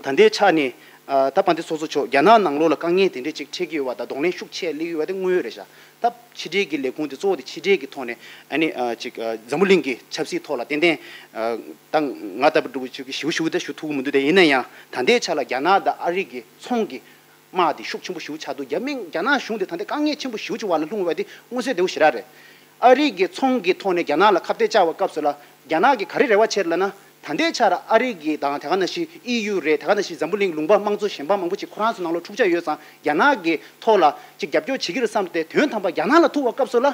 ཨ་ད་ལྟའི་ཆ་ནས་ཨ་ད་དཔལ་ལྡན་ཚོགས་གཙོ་མཆོག་རྒྱ་ནག་ནང་ལོགས་ལ་དཀའ་ངལ་དེ་འདྲས་ཅིག་འཕྲད་ཀྱི་ཡོད་པ་དང་གདོང་ལེན་ཤུགས་ཆེ་སླེབས་ཡོད་པ་དེ་དངོས་ཡོད་རེད་ཤག་ད་ཕྱི་འབྲེལ་གྱི་ལས་ཁུངས་དེ་གཙོ་བོ་དེ་ཕྱི་འབྲེལ་གྱི་ཐོག་ནས་ཨ་ནི་ཨ་ཅིག་ཨ་འཛམ་བུ་གླིང་གི་ཆབ་སྲིད་ཐོག་ལ་ཏན་ཏན་ཨ་ད་ང་ལྟ་བུ་འདྲ་བོ་ཅིག་གིས་ཞིབ་ཞིབ་དེ་ཞུ་ཐུབ་ཀྱི་མི་འདུག་དེ་ཡིན་ན་ཡང་ད་ལྟའི་ཆ་ལ་རྒྱ་ནག་དང་ཨ་རི་གི་ཚོང་གི་དམག་དེ་ཤུགས་ཆེན་པོ་ཞེ་པོ་ཆགས་འདུག་རྒྱ་མི་རྒྱ་ནག་གཞུང་དེ་ད་ལྟ་དཀའ་ངལ་ཆེན་པོ་ཞེ་པོ་ཅིག་བར་ལ་ལྷུང་བ་དེ་མངོན་གསལ་དོད་པོ་ཞེ་དྲག་རེད། ཨ་རི་གི་ཚོང་གི་ཐོག་ནས་རྒྱ་ནག་ལ་ཁ་གཏད་བཅག་པའི་སྐབས་སུ་ལ་རྒྱ་ནག་གིས་ག་རེ་རེ་བ་བྱས་ལབ་ན། ད་ལྟའི་ཆར་ཨ་རི་གི་དང་དེ་ག་ནང་བཞིན་ཨི་ཡུ་རེད། དེ་ག་ནང་བཞིན་འཛམ་བུ་གླིང་ལུང་པ་དམངས་གཙོ་གཞན་པ་མང་པོ་ཅིག་ཁོ་རང་ཚོ་ནང་ལ་འཁྲུག་ཆ་ཡོད་ཙང་རྒྱ་ནག་གི་ཐོག་ལ་ཅིག་རྒྱབ་སྐྱོར་བྱེད་ཀྱི་རེད་བསམ་སྟེ་དོན་དམ་པ་རྒྱ་ནག་ལ་ཐུག་པའི་སྐབས་སུ་ལ།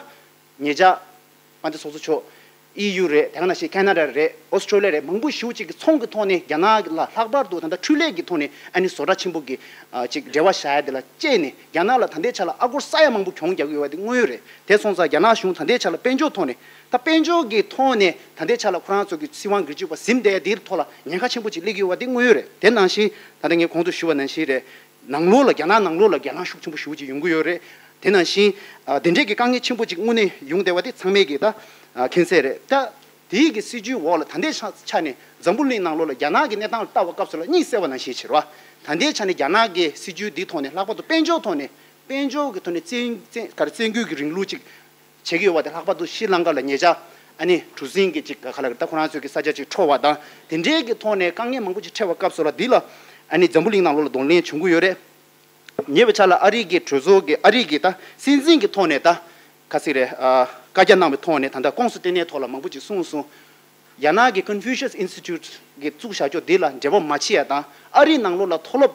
ཉེ་ཆར་དཔལ་ལྡན་ཚོགས་གཙོ་མཆོག་ཨི་ཡུ་རེད། དེ་ག་ནང་བཞིན་ཁེ་ན་ཌ་རེད། ཨོ་སི་ཁྲོ་ལི་ཡ་རེད། མང་པོ་ཞེ་པོ་ཅིག་གི་ཚོང་གི་ཐོག་ནས་རྒྱ་ནག་ལ་ལྷག་པར་དུ་ད་ལྟ་འཕྲུལ་ལས་ཀྱི་ཐོག་ནས་ཨ་ནི་བཟོ་གྲྭ་ཆེན་པོ་གི་ཨ་ཅིག་འབྲེལ་བ་བཞག་ཡ་དེ་ལ་བཅད་ནས་རྒྱ་ནག་ལ་ད་ལྟའི་ཆ་ལ་ཨ་སྒོར་ས་ཡ་མང་པོ་གྱོང་རྒྱག་གི་ཡོད་པ་དེ་དངོས་ཡོད་རེད། དེ་སོང་ཙང་རྒྱ་ནག་གཞུང་ད་ལྟའི་ཆ་ལ་དཔལ་འབྱོར་ཐོག་ནས་ད་དཔལ་འབྱོར་གྱི་ཐོག་ནས་ད་ལྟའི་ཆ་ལ་ཁོ་རང་ཚོ་གི་སྲིད་དབང་སྒེར་གཅོད་པ་ཟིན་བསྡད་ཡ་དེའི་ཐོག་ལ་ཉེན་ཁ་ཆེན་པོ་ཅིག་སླེབས་ཀྱི་ཡོད་པ་དེ་དངོས་ཡོད་རེད། དེ་ནང་བཞིན་ད་ལྟ་ངས་གོང་དུ་ཞུས་པ་ནང་བཞིན་རེད། ནང་ལོགས་ལ་རྒྱ་ནག་ནང་ལོགས་ལ་རྒྱ་ལངས་ཤུགས་ཆེན་པོ་ཞེ་པོ་ཅིག་ཡོང་གི་ཡོད་རེད། དེ་ནང་བཞིན་ཨ་དེ་འདྲས་ཀྱི་དཀའ་ངལ་ཆེན་པོ་ཅིག་དངོས་གནས་ཡོང་བསྡད་པ་དེ་ཚང་མས་ཀྱིས་ད་ཨ་མཁྱེན་གསལ་རེད། ད་དེའི་གི་སྲིད་ཇུས་འོག་ལ་ད་ལྟའི་ཆ་ཆ་ནས་འཛམ་བུ་གླིང་ནང་ལོགས་ལ་རྒྱ་ནག་གི་གནས་སྟངས་ལ་ལྟ་བའི་སྐབས་སུ་ལ་གཉིད་སད་པ་ནང་བཞིན་བྱེད་རོགས། ད་ལྟའི་ཆ་ནས་རྒྱ་ནག་གི་སྲིད་ཇུས་འདིའི་ཐོག་ནས་ལྷག་པར་དུ་དཔལ་འབྱོར་ཐོག་ནས་དཔལ་འབྱོར་གྱི་ཐོག་ནས་བཙན་བཙན་ག་རེ་བཙན་རྒོལ་གྱི་རིང་ལུགས་ཅིག་བྱེད་ཀྱི་ཡོད་པ་དེ་ལྷག་པར་དུ་ཤྲི་ལང་ཀ་ལ་ཉེ་ཆར་ཨ་ནི་གྲུ་གཟིངས་ཀྱི་ཅིག་ག་ལ་ད་ཁོ་རང་ཚོའི་གི་ས་ཆ་ཅིག་འཕྲོག་པ་དང་དེ་འདྲའི་གི་ཐོག་ནས་དཀའ་ངལ་མང་པོ་ཅིག་འཕྲད་པའི་སྐབས་སུ་ལ་འདི་ལ་ཨ་ནི་འཛམ་བུ་གླིང་ནང་ལོགས་ལ་གདོང་ལེན་བྱུང་གི་ཡོད་རེད། ཉེ་བའི་ཆར་ལ་ཨ་རི་གི་གྲོས་ཚོགས་ཀྱི་ཨ་རི་གི་ད་སྲིད་འཛིན་གྱི་ཐོག་ནས་ད་ག་ཟེར་རེད་ཨ་བཀའ་རྒྱ་གནང་བའི་ཐོག་ནས་ད་ལྟ་ཀོང་སུ་ལྟེ་གནས་ཐོག་ལ་མང་པོ་ཅིག་གསུངས་སོང་། རྒྱ་ནག་གི་Confucius Institute་གི་བཙུགས་བཞག་ཕྱོགས་འདི་ལ་འབྲེལ་བ་མ་བྱེད་ཡ་དང་ཨ་རི་ནང་ལོགས་ལ་མཐོ་སློབ།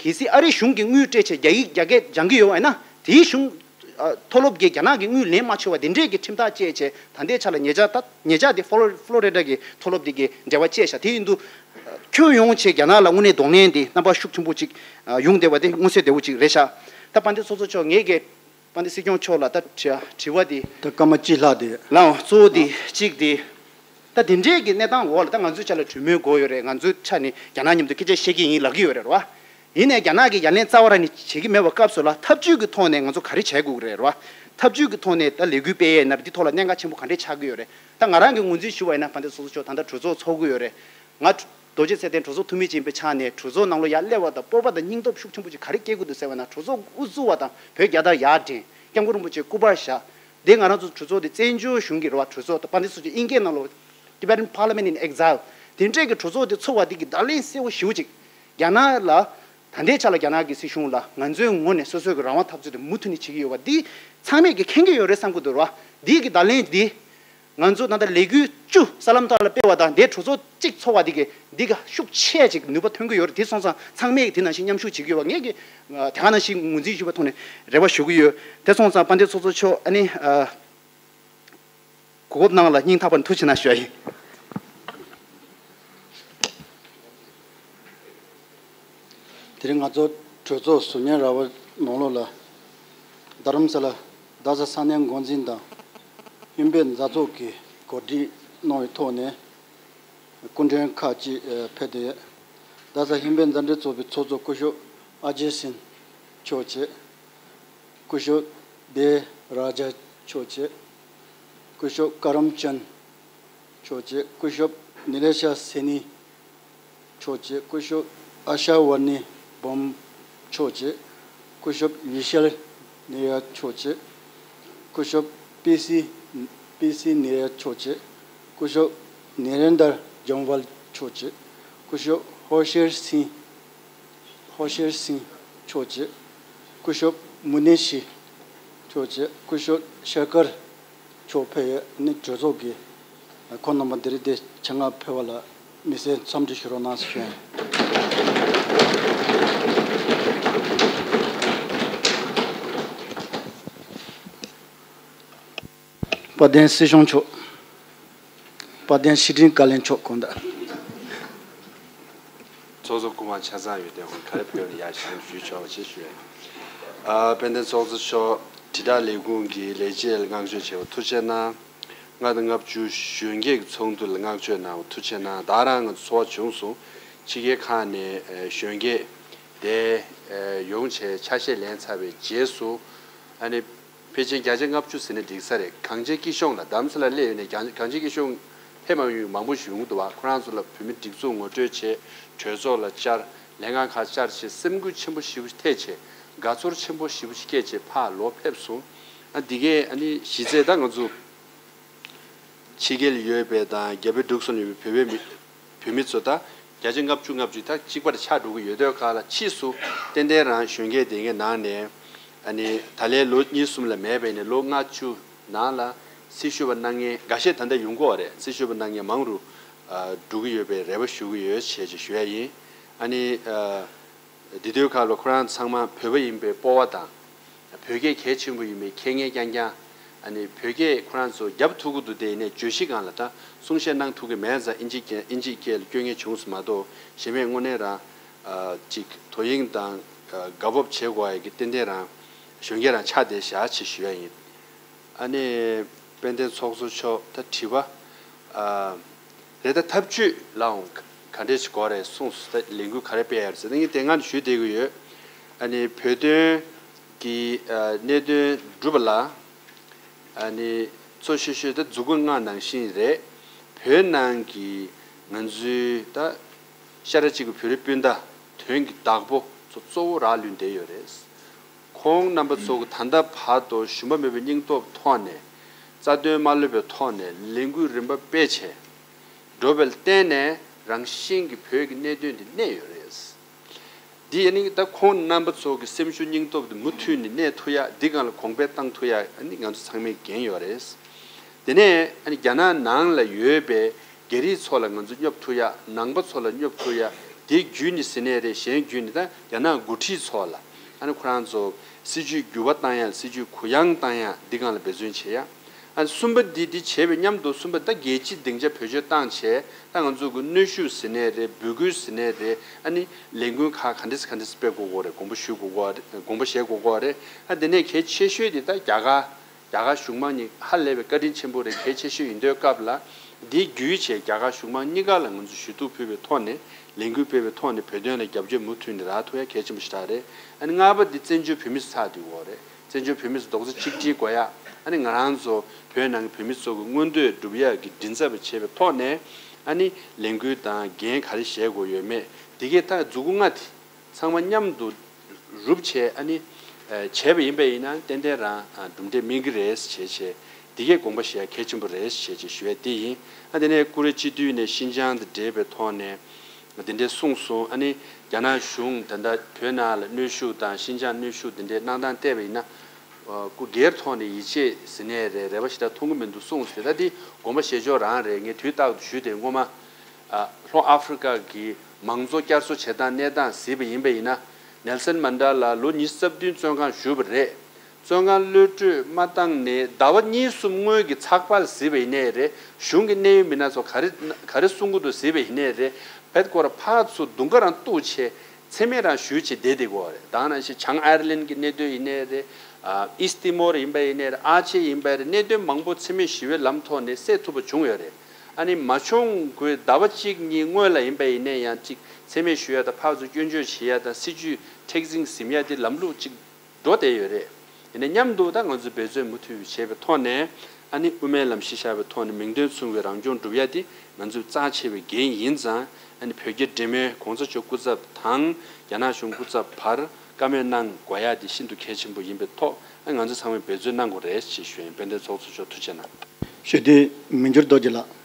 གལ་སྲིད་ཨ་རི་གཞུང་གིས་དངུལ་སྤྲད་བྱས་རྒྱ་ཡིག་རྒྱ་སྐད་སྦྱང་གི་ཡོད་པ་ཡིན་ན་དེའི་གཞུང་ཨ་མཐོ་སློབ་ཀྱིས་རྒྱ་ནག་གི་དངུལ་ལེན་མ་ཆོག་པ་འདི་འདྲས་ཀྱི་ཁྲིམས་ཐག་བཅད་བྱས་ད་ལྟའི་ཆ་ལ་ཉེ་ཆར་ད་ཉེ་ཆར་དེ་ཕོ་ལོ་ཕོ་ལོ་རི་ཌ་གི་མཐོ་སློབ་དེ་གི་འབྲེལ་བ་བཅད་བཞག་དེ་ཡིན་དུས་ཨ་ཁྱོན་ཡོངས་བྱས་རྒྱ་ནག་ལ་དངོས་གནས་གདོང་ལེན་དེ་རྣམ་པ་ཤུགས་ཆེན་པོ་ཅིག་ཨ་ཡོང་བསྡད་པ་དེ་མངོན་གསལ་དོད་པོ་ཅིག་རེད་ཤག་ད་དཔལ་ལྡན་ཚོགས་གཙོ་མཆོག་ངེད་ཀྱི་དཔལ་ལྡན་སྲིད་སྐྱོང་མཆོག་ལ་ད་དྲི་དྲི་བ་དེ། ད་སྐར་མ་གཅིག་ལྷག་དེ། ལའང་གཙོ་བོ་དེ་གཅིག་དེ། ད་དེ་འདྲའི་གི་གནས་སྟངས་འོག་ལ་ད་ང་ཚོའི་ཆ་ལ་གྲོས་མོལ་དགོས་ཡོད་རེད། ང་ཚོའི་ཆ་ནས་རྒྱ་ནག་མཉམ་དུ་སྐད་ཆ་བཤད་ཀྱི་ཡིན་ལབ་ཀྱི་ཡོད་རེད་རོ། ཡིན་ནའི་རྒྱ་ནག་གིས་ཡ་ལན་རྩ་བ་རང་ནས་བྱེད་ཀྱི་མེད་པའི་སྐབས་སུ་ལ་འཐབ་ཇུས་ཀྱི་ཐོག་ནས་ང་ཚོ་ག་རེ་བྱེད་དགོས་ཀྱི་རེད་རོ། འཐབ་ཇུས་ཀྱི་ཐོག་ནས་ད་ལས་འགུལ་སྤེལ་ཡས་ན་འདི་ཐོག་ལ་གནད་འགག་ཆེན་པོ་ག་འདྲས་ཆགས་ཀྱི་ཡོད་རེད། ད་ང་རང་གི་ངོས་འཛིན་ཞུ་བ་ཡིན་ན་དཔལ་ལྡན་ཚོགས་གཙོ་མཆོག་ད་ལྟ་གྲོས་ཚོགས་ཚོགས་ཀྱི་ཡོད་རེད། ང་རྡོ་རྗེ་ཚེ་བརྟན་གྲོས་ཚོགས་འཐུས་མི་ཅིག་ཡིན་པའི་ཆ་ནས་གྲོས་ཚོགས་ནང་ལོགས་ཡར་སླེབས་པ་དང་སྤོབས་པ་དང་སྙིང་སྟོབས་ཤུགས་ཆེན་པོ་ཅིག་ག་རེ་སྐྱེ་དགོས་འདུག་ཟེར་བ་ན་གྲོས་ཚོགས་དབུ་བཙུགས་པ་དང་བོད་རྒྱལ་དར་ཡར་བསྒྲེངས། སྐྱབས་མགོན་རིན་པོ་ཆེ་སྐུ་པར་བཞག་དེ་ང་རང་ཚོ་གྲོས་ཚོགས་དེ་བཙན་བྱོལ་གཞུང་གི་རེད་བ། གྲོས་ཚོགས་དཔལ་ལྡན་ཚོགས་གཙོ་དབྱིན་སྐད་ནང་ལོགས་Tibetan Parliament in Exile། དེ་འདྲས་ཀྱི་གྲོས་ཚོགས་དེ་ཚོགས་པ་དེ་གི་བརྡ་ལན་གསལ་བོ་ཞེ་པོ་ཅིག་རྒྱ་ནག་ལ། ད་ལྟའི་ཆ་ལ་རྒྱ་ནག་གི་སྲིད་གཞུང་ལ་ང་ཚོའི་ངོས་ནས་སོ་སོའི་གི་རང་དབང་འཐབ་རྩོད་དེ་མུ་མཐུད་ནས་བྱེད་ཀྱི་ཡོད་པ་འདི་ཚང་མས་ཀྱི་མཁྱེན་གྱི་ཡོད་རེད་བསམ་གྱི་འདུག་ར། འདི་གི་བརྡ་ལན་འདི་ང་ཚོ་ད་ལྟ་ལས་འགུལ་བཅུ་གསར་ལམ་ཐོག་ལ་སྤེལ་བ་དང་དེ་གྲོས་ཚོགས་གཅིག་ཚོགས་པ་འདི་གི་འདི་ག་ཤུགས་ཆེ་ཅིག་ནུས་པ་ཐོན་གྱི་ཡོད་རེད། དེ་སོང་ཙང་ཚང་མས་ཀྱི་དེ་ནང་བཞིན་མཉམ་ཞུགས་བྱེད་ཀྱི་ཡོད་པ་ངས་ཀྱི་དེ་ག་ནང་བཞིན་ངོས་འཛིན་ཞུས་པ་ཐོག་ནས་རེ་བ་ཞུ་གི་ཡོད། དེ་སོང་ཙང་དཔལ་ལྡན་ཚོགས་གཙོ་མཆོག་ཨ་ནི། གོ་སྐབས་གནང་བ་ལ་སྙིང་ཐག་པ་ནས་ཐུགས་རྗེ་གནང་ཞུ་ཡ་ཡིན། དེ་རིང་ང་ཚོ་གྲོས་ཚོགས་ཟུར་ཉན་ར་བ་ནང་ལོགས་ལ་རྡ་རམ་ས་ལ་རྡ་ས་ས་གནས་འགོ་འཛིན་དང་ཧིན་བོད་མཛའ་ཚོགས་ཀྱིས་གོ་སྒྲིག་གནང་བའི་ཐོག་ནས་སྐུ་མགྲོན་ཁག་ཅིག་ཕེབས་ཏེ། རྡ་ས་ཧིན་བོད་མཛའ་འབྲེལ་ཚོགས་པའི་ཚོགས་གཙོ་སྐུ་ཞབས་ཨ་ཇེ་སིན་མཆོག་བཅས། སྐུ་ཞབས་དེ་ར་ཇ་མཆོག་བཅས། སྐུ་ཞབས་ཀ་རམ་ཅན་མཆོག་བཅས། སྐུ་ཞབས་ནི་ལེ་ཤ་སེ་ནི་མཆོག་བཅས། སྐུ་ཞབས་ཨ་ཤ་ཝར་ནི་བོམ་མཆོག་བཅས། སྐུ་ཞབས་ཡི་ཤལ་ནེ་ཡ་མཆོག་བཅས། སྐུ་ཞབས་པི་སི་པི་སི་ནེ་ཡ་མཆོག་བཅས། སྐུ་ཞབས་ནེ་རེན་དར་ཇམ་ཝལ་མཆོག་བཅས། སྐུ་ཞབས་ཧོ་ཤེར་སིང་། ཧོ་ཤེར་སིང་མཆོག་བཅས། སྐུ་ཞབས་མུ་ནེ་ཤི་མཆོག་བཅས། སྐུ་ཞབས་ཤ་ཀར་མཆོག་ཕེབས་ཡོད། ནི་གྲོས་ཚོགས་ཀྱིས་ཁོང་རྣམ་པ་འདིར་དེ་ཆེད་མངགས་ཕེབས་པ་ལ་མི་སེར་འཚམས་འདྲི་ཞུ་རོགས་གནང་ཞུ་ཡ་ཡིན། དཔལ་ལྡན་སྲིད་སྐྱོང་མཆོག་དཔལ་ལྡན་ཕྱི་དྲིལ་བཀའ་བློན་མཆོག་དགོངས་དག་ཚོགས་གཙོ་སྐུ་ངོ་ཆ་ཚང་ཡོད་དེ་ཧོན་ག་རེ་ཕེབས་ནས་ཡར་ཞལ་ཞུ་ཆོག་ཅེས་ཞུ་ཡ་ཡིན། ཨ་དཔལ་ལྡན་ཚོགས་གཙོ་མཆོག་དྲིལ་བསྒྲགས་ལས་ཁུངས་ཀྱི་ལས་བྱེད་ལ་བསྔགས་བརྗོད་བྱས་པ་ཐུགས་རྗེ་གནང་། ལྔ་དང་ལྔ་བཅུ་གཞོན་སྐྱེས་ཀྱི་ཚོགས་འདུ་ལ་བསྔགས་བརྗོད་གནང་བ་ཐུགས་རྗེ་གནང་། ད་རང་ང་ཚོ་ཚོར་བ་བྱུང་སོང་། ཕྱི་རྒྱལ་ཁག་ནས་ཨ་གཞོན་སྐྱེས་དེ་ཨ་ཡོང་བྱས་ཆ་ཤས་ལེན་ཚར་བའི་རྗེས་སུ་ཨ་ནི། ཕལ་ཆེར་བརྒྱ་ཆ་ལྔ་བཅུ་ཟེར་ན་འགྲིག་ས་རེད། གངས་ཅན་སྐྱིད་གཤོངས་ལ་རྡ་རམ་ས་ལ་སླེབས་ཡོང་ནས་གངས་གངས་ཅན་སྐྱིད་གཤོངས་ཕེབས་མ་ཡོང་མང་པོ་ཞིག་ཡོང་གི་འདུག་བ། ཁོ་རང་ཚོ་ལ་བོད་མི་སྒྲིག་འཛུགས་ངོ་སྤྲོད་བྱས། གྲོས་ཚོགས་ལ་བཅར། ལས་ཀ་ཁག་བཅར་བྱས་སེམས་འགུལ་ཆེན་པོ་ཞེ་པོ་ཞིག་ཐེབས་བྱས། དགའ་ཚོར་ཆེན་པོ་ཞེ་པོ་ཞིག་སྐྱེས་བྱས་ཕར་ལོག་ཕེབས་སོང་། ཨ་འདི་གས་ཨ་ནི་གཞི་རྩའི་ད་ང་ཚོ་ཕྱི་རྒྱལ་ཡོད་པའི་དང་རྒྱ་བལ་འབྲུག་གསུམ་ཡོད་པའི་བོད་པའི་མི། བོད་མི་ཚོ་ད་བརྒྱ་ཆ་ལྔ་བཅུ་ལྔ་བཅུ་ད་གཅིག་པར་ཆགས་འགྲོ་གི་ཡོད་དུས་སྒང་ལ་ཕྱིས་སུ་ཏན་ཏན་རང་གཞོན་སྐྱེས་དེ་གའི་ནང་ནས་ཨ་ནི་ད་ལན་ལོ་གཉིས་གསུམ་ལ་མེད་པ་ཡིན་ནའི་ལོ་ལྔ་བཅུ་ནང་ལ་སྲི་ཞུ་བ་གནང་མཁན་འགའ་ཤས་ད་ལྟ་ཡོང་གི་ཡོད་རེད། སྲི་ཞུ་བ་གནང་མཁན་མང་རུ་ཨ་འགྲོ་གི་ཡོད་པའི་རེ་བ་ཞུ་གི་ཡོད་ཅེས་ཅིག་ཞུ་ཡ་ཡིན། ཨ་ནི་ཨ། འདི་དུས་ཁ་ལོ་ཁོ་རང་ཚང་མ་བོད་པ་ཡིན་པའི་སྤོབས་པ་དང་། བོད་སྐད་གལ་ཆེན་པོ་ཡིན་པའི་ཁྱེད་ངས་རྐྱང་རྐྱང་ཨ་ནི་བོད་སྐད་ཁོ་རང་ཚོ་རྒྱབ་ཐུབ་ཀྱི་འདུག་དེ་ཡིན་ནའི་བརྗོད་གཞི་སྒང་ལ་ད་གསུང་བཤད་གནང་ཐུབ་ཀྱི་མེད་ཙང་ཨིན་ཇི་སྐད་ཨིན་ཇི་སྐད་ལ་སྐྱོན་ངེས་བྱུང་སོང་མ་གཏོགས་གཞན་མས་དངོས་གནས་རང་ཨ་ཅིག་དོ་དབྱིངས་དང་ཨ་དགའ་སྤོབས་བྱེད་དགོས་ཡ་གི་ཏན་ཏན་རང་གཞོན་སྐྱེས་རང་ཆགས་བསྡད་བཞག་ཅེས་ཞུ་ཡ་ཡིན། ཨ་ནི་དཔལ་ལྡན་ཚོགས་གཙོ་མཆོག་ད་དྲི་བ་ཨ་རེད། ད་ཐབས་ཇུས་ལའང་ག་འདྲས་ཞིག་དགོས་རེད་གསུངས་སོང་། ད་ལས་འགུལ་ག་རེ་སྤེལ་ཡ་རེད་ཟེར་ན་ངས་དེ་སྔ་ནས་ཞུས་བསྡད་ཀྱི་ཡོད། ཨ་ནི་བོད་དོན་གྱི་ཨ་གནད་དོན་སྒྲུབ་པ་ལ་ཨ་ནི་གཙོ་ཆེ་ཤོས་ད་མཛུབ་གུ་ལྔ་ནང་བཞིན་རེད། བོད་ནང་གི་ང་ཚོའི་ད་ཤ་ཁྲག་གཅིག་གི་བོད་རིགས་སྤུན་ཟླ་དོན་གྱི་བདག་པོ་ཚོ་གཙོ་བོ་རག་ལུས་བསྡད་ཡོད་རེད། ཁོང་རྣམ་པ་ཚོ་གི་ད་ལྟ་བར་དུ་ཞུམ་པ་མེད་པའི་སྙིང་སྟོབས་ཐོག་ནས་རྩ་དོན་མ་ལྷོད་པའི་ཐོག་ནས་ལས་འགུལ་རིམ་པ་སྤེལ་བྱས་འགྲོ་བའི་བརྟེན་ནས་རང་བཞིན་གྱི་བོད་ཀྱི་གནད་དོན་འདི་གནས་ཡོད་རེད། འདི་ཡིན་ནི་ད་ཁོང་རྣམ་པ་ཚོ་གི་སེམས་ཤུགས་སྙིང་སྟོབས་འདི་མུ་མཐུད་ནས་གནས་ཐུབ་ཡ་འདི་སྒང་ལ་གོང་འཕེལ་བཏང་ཐུབ་ཡ་ཨ་ནི་ང་ཚོ་ཚང་མས་འགན་ཡོད་རེད། དེ་ནས་ཨ་ནི་རྒྱ་ནག་ནང་ལ་ཡོད་པའི་རྒྱ་རིགས་ཚོ་ལ་ང་ཚོ་སྙོབ་ཐུབ་ཡ། ནང་པ་ཚོ་ལ་སྙོབ་ཐུབ་ཡ། དེ་བརྒྱུད་ནས་ཟེར་ནའི་རེད། གཞན་བརྒྱུད་ནས་ད་རྒྱ་ནག་འགོ་ཁྲིད་ཚོ་ལ་ཨ་ནི་ཁོ་རང་ཚོ་སྲིད་ཇུས་འགྱུར་བ་བཏང་ཡ། སྲིད་ཇུས་གུ་ཡངས་བཏང་ཡ་འདི་སྒང་ལ་འབད་བརྩོན་བྱེད་ཡ། ཨ་ནི་གསུམ་པ་འདི་འདི་བྱས་པའི་མཉམ་དུ་གསུམ་པ་ད་རྒྱལ་སྤྱིའི་སྡིངས་ཆ་བེད་སྤྱོད་བཏང་བྱས་ད་ང་ཚོ་གི་གནོན་ཤུགས་ཟེར་ནའི་རེད། འབོད་སྐུལ་ཟེར་ནའི་རེད། ཨ་ནི་ལས་འགུལ་ཁག་ག་འདྲས་ག་འདྲས་སྤེལ་དགོས་དགོས་རེད། དགོངས་པ་ཞུ་དགོས་དགོས་རེད། དགོངས་པ་བཞེས་དགོས་དགོས་རེད། ཨ་དེ་ནས་གལ་ཆེ་ཤོས་དེ་ད་རྒྱ་གར། རྒྱ་གར་གཞུང་མང་གཉིས་ཧ་ལས་པའི་བཀའ་དྲིན་ཆེན་པོ་རེད། གལ་ཆེ་ཤོས་ཡིན་དུས་སྐབས་ལ་འདི་བརྒྱུད་བྱས་རྒྱ་གར་གཞུང་མང་གཉིས་ཀ་ལ་ང་ཚོས་ཞུ་གཏུག་ཕུལ་བའི་ཐོག་ནས་ལས་འགུལ་སྤེལ་བའི་ཐོག་ནས་བོད་དོན་ལ་རྒྱབ་སྐྱོར་མུ་མཐུད་ནས་རག་ཐུབ་ཡ་གལ་ཆེན་པོ་ཞིག་རག་རེད། ཨ་ནི་ལྔ་པ་འདི་བཙན་བྱོལ་བོད་མི་ཚོ་ཚར་དུས་འོག་རེད། བཙན་བྱོལ་བོད་མི་ཚོ་རྡོག་རྩ་གཅིག་སྒྲིལ་དགོས་ཡ། ཨ་ནི་ང་རང་ཚོ་བོད་ནང་གི་བོད་མི་ཚོ་གི་མངོན་འདོད་སྒྲུབ་ཡ་གི་མགྲིན་ཚབ་བྱེད་པའི་ཐོག་ནས་ཨ་ནི་ལས་འགུལ་དང་འགན་ག་རེ་བཞེས་དགོས་ཡོད་མེད་འདི་གའི་ད་མཛུབ་གུ་ལྔ་དེ། ཚང་མ་མཉམ་དུ་རུབ་བྱས་ཨ་ནི་བྱས་པ་ཡིན་པ་ཡིན་ན་ཏན་ཏན་རང་གྲུབ་འབྲས་སྨིན་གྱི་རེད་བྱས་བྱས་ འདི་གས་དགོངས་པ་བཞེས་ཡ་གལ་ཆེན་པོ་རེད་ཞེས་ཅིག་ཞུ་ཡ་དེ་ཡིན། ཨ་དེ་ནས་ཀུ་རེ་སྤྱི་འཐུས་ནས་ཤིན་ཅང་དང་འབྲེལ་བའི་ཐོག་ནས་དེ་འདྲའི་གསུངས་སོང་། ཨ་ནི་རྒྱ་ནག་གཞུང་ད་ལྟ་བོད་ནང་ལ་གནོན་ཤུགས་དང་ཤིན་ཅང་གནོན་ཤུགས་དེ་འདྲའི་གནང་སྟངས་བལྟས་པ་ཡིན་ན། སྐུ་སྒེར་ཐོག་ནས་ཡིད་ཆེས་ཟིན་ནས་རེད། རེ་བ་ཞེ་དྲག་མཐོང་གི་མི་འདུག་གསུངས་ཟེར། ད་འདི་དགོངས་པ་བཞེས་ཕྱོགས་རང་རེད། ངས་དུས་རྟག་ཏུ་ཞུས་ཏེ་སྔོན་མ་ལྷོ་ཨ་ཧྥེ་རི་ཀ་གི་མང་གཙོ་བསྐྱར་གསོ་བྱེད་སྟངས་གནས་སྟངས་གཟིགས་པ་ཡིན་པ་ཡིན་ན། ནེལ་སན་མན་ཌེ་ལ་ལོ་ཉི་ཤུ་རྩ་བདུན་བཙོན་ཁང་བཞུགས་པ་རེད། བཙོན་ཁང་གློད་གྲོལ་མ་བཏང་ནས་ཟླ་བ་གཉིས་གསུམ་སྔོན་གྱི་ཚགས་པར་གཟིགས་པ་ཡིན་ནའི་རེད། གཞུང་གི་གནད་ཡོད་མི་སྣ་ཚོ་ག་རེ་ག་རེ་གསུང་གི་འདུག་གཟིགས་པ་ཡིན་ནའི་རེད། བེད་ཀོ་ར་ཕར་ཚུར་དུང་དཀར་རང་གཏུགས་བྱས། མཚན་སྨད་རང་ཞུས་བྱས་བསྡད་བསྡད་ཀྱི་ཡོད་རེད། ད་ནང་བཞིན་བྱང་ཨའི་ར་ལན་གྱི་གནད་དོན་ཡིན་ནའི་རེད། ཨ་ཨིསྟ་ཏི་མོར་ཡིན་པ་ཡིན་ནའི་རེད། ཨ་ཅེ་ཡིན་པ་རེད། གནད་དོན་མང་པོ་འཚེ་མེད་ཞི་བའི་ལམ་ཐོག་ནས་སེལ་ཐུབ་པ་བྱུང་ཡོད་རེད། ཨ་ནི་མ་བྱུང་དགོས་ཟླ་བ་གཅིག་གཉིས་སྔོན་ལ་ཡིན་པ་ཡིན་ནའི་ཡང་གཅིག་མཚན་སྨད་ཞུ་ཡ་དང་ཕར་ཚུར་སྐྱོན་བརྗོད་བྱེད་ཡ་དང་སྲིད་ཇུས་མཁྲེགས་འཛིན་ཟིན་ཡ་དེ་ལམ་ལུགས་གཅིག་འགྲོ་བསྡད་ཡོད་རེད། ཡིན་ནའི་མཉམ་དུ་ད་ང་ཚོས་འབད་བརྩོན་མུ་མཐུད་བྱས་པའི་ཐོག་ནས། ཨ་ནི་དབུ་མའི་ལམ་གཞི་བཞག་པའི་ཐོག་ནས་མིང་དོན་མཚུངས་པའི་རང་སྐྱོང་སྒྲུབ་ཡ་དེ་ང་ཚོའི་རྩ་ཆེ་བའི་འགན་ཡིན་ཙང་། ཨ་ནི་བོད་རྒྱ་འབྲེལ་མོལ་གོང་ས་མཆོག་སྐུ་ཚབ་དང་རྒྱ་ནག་གཞུང་སྐུ་ཚབ་བར་བཀའ་མོལ་གནང་དགོས་ཡ་དེ་ཤིན་ཏུ་གལ་ཆེན་པོ་ཡིན་པའི་ཐོག་ཨ་ང་ཚོ་ཚང་མས་འབད་བརྩོན་གནང་དགོས་རེད་ཅེས་ཞུ་ཡིན། དཔལ་ལྡན་ཚོགས་གཙོ་མཆོག་ཐུགས་རྗེ་གནང་། ཞུ་དེ་མི་འགྱུར་རྡོ་རྗེ་ལགས།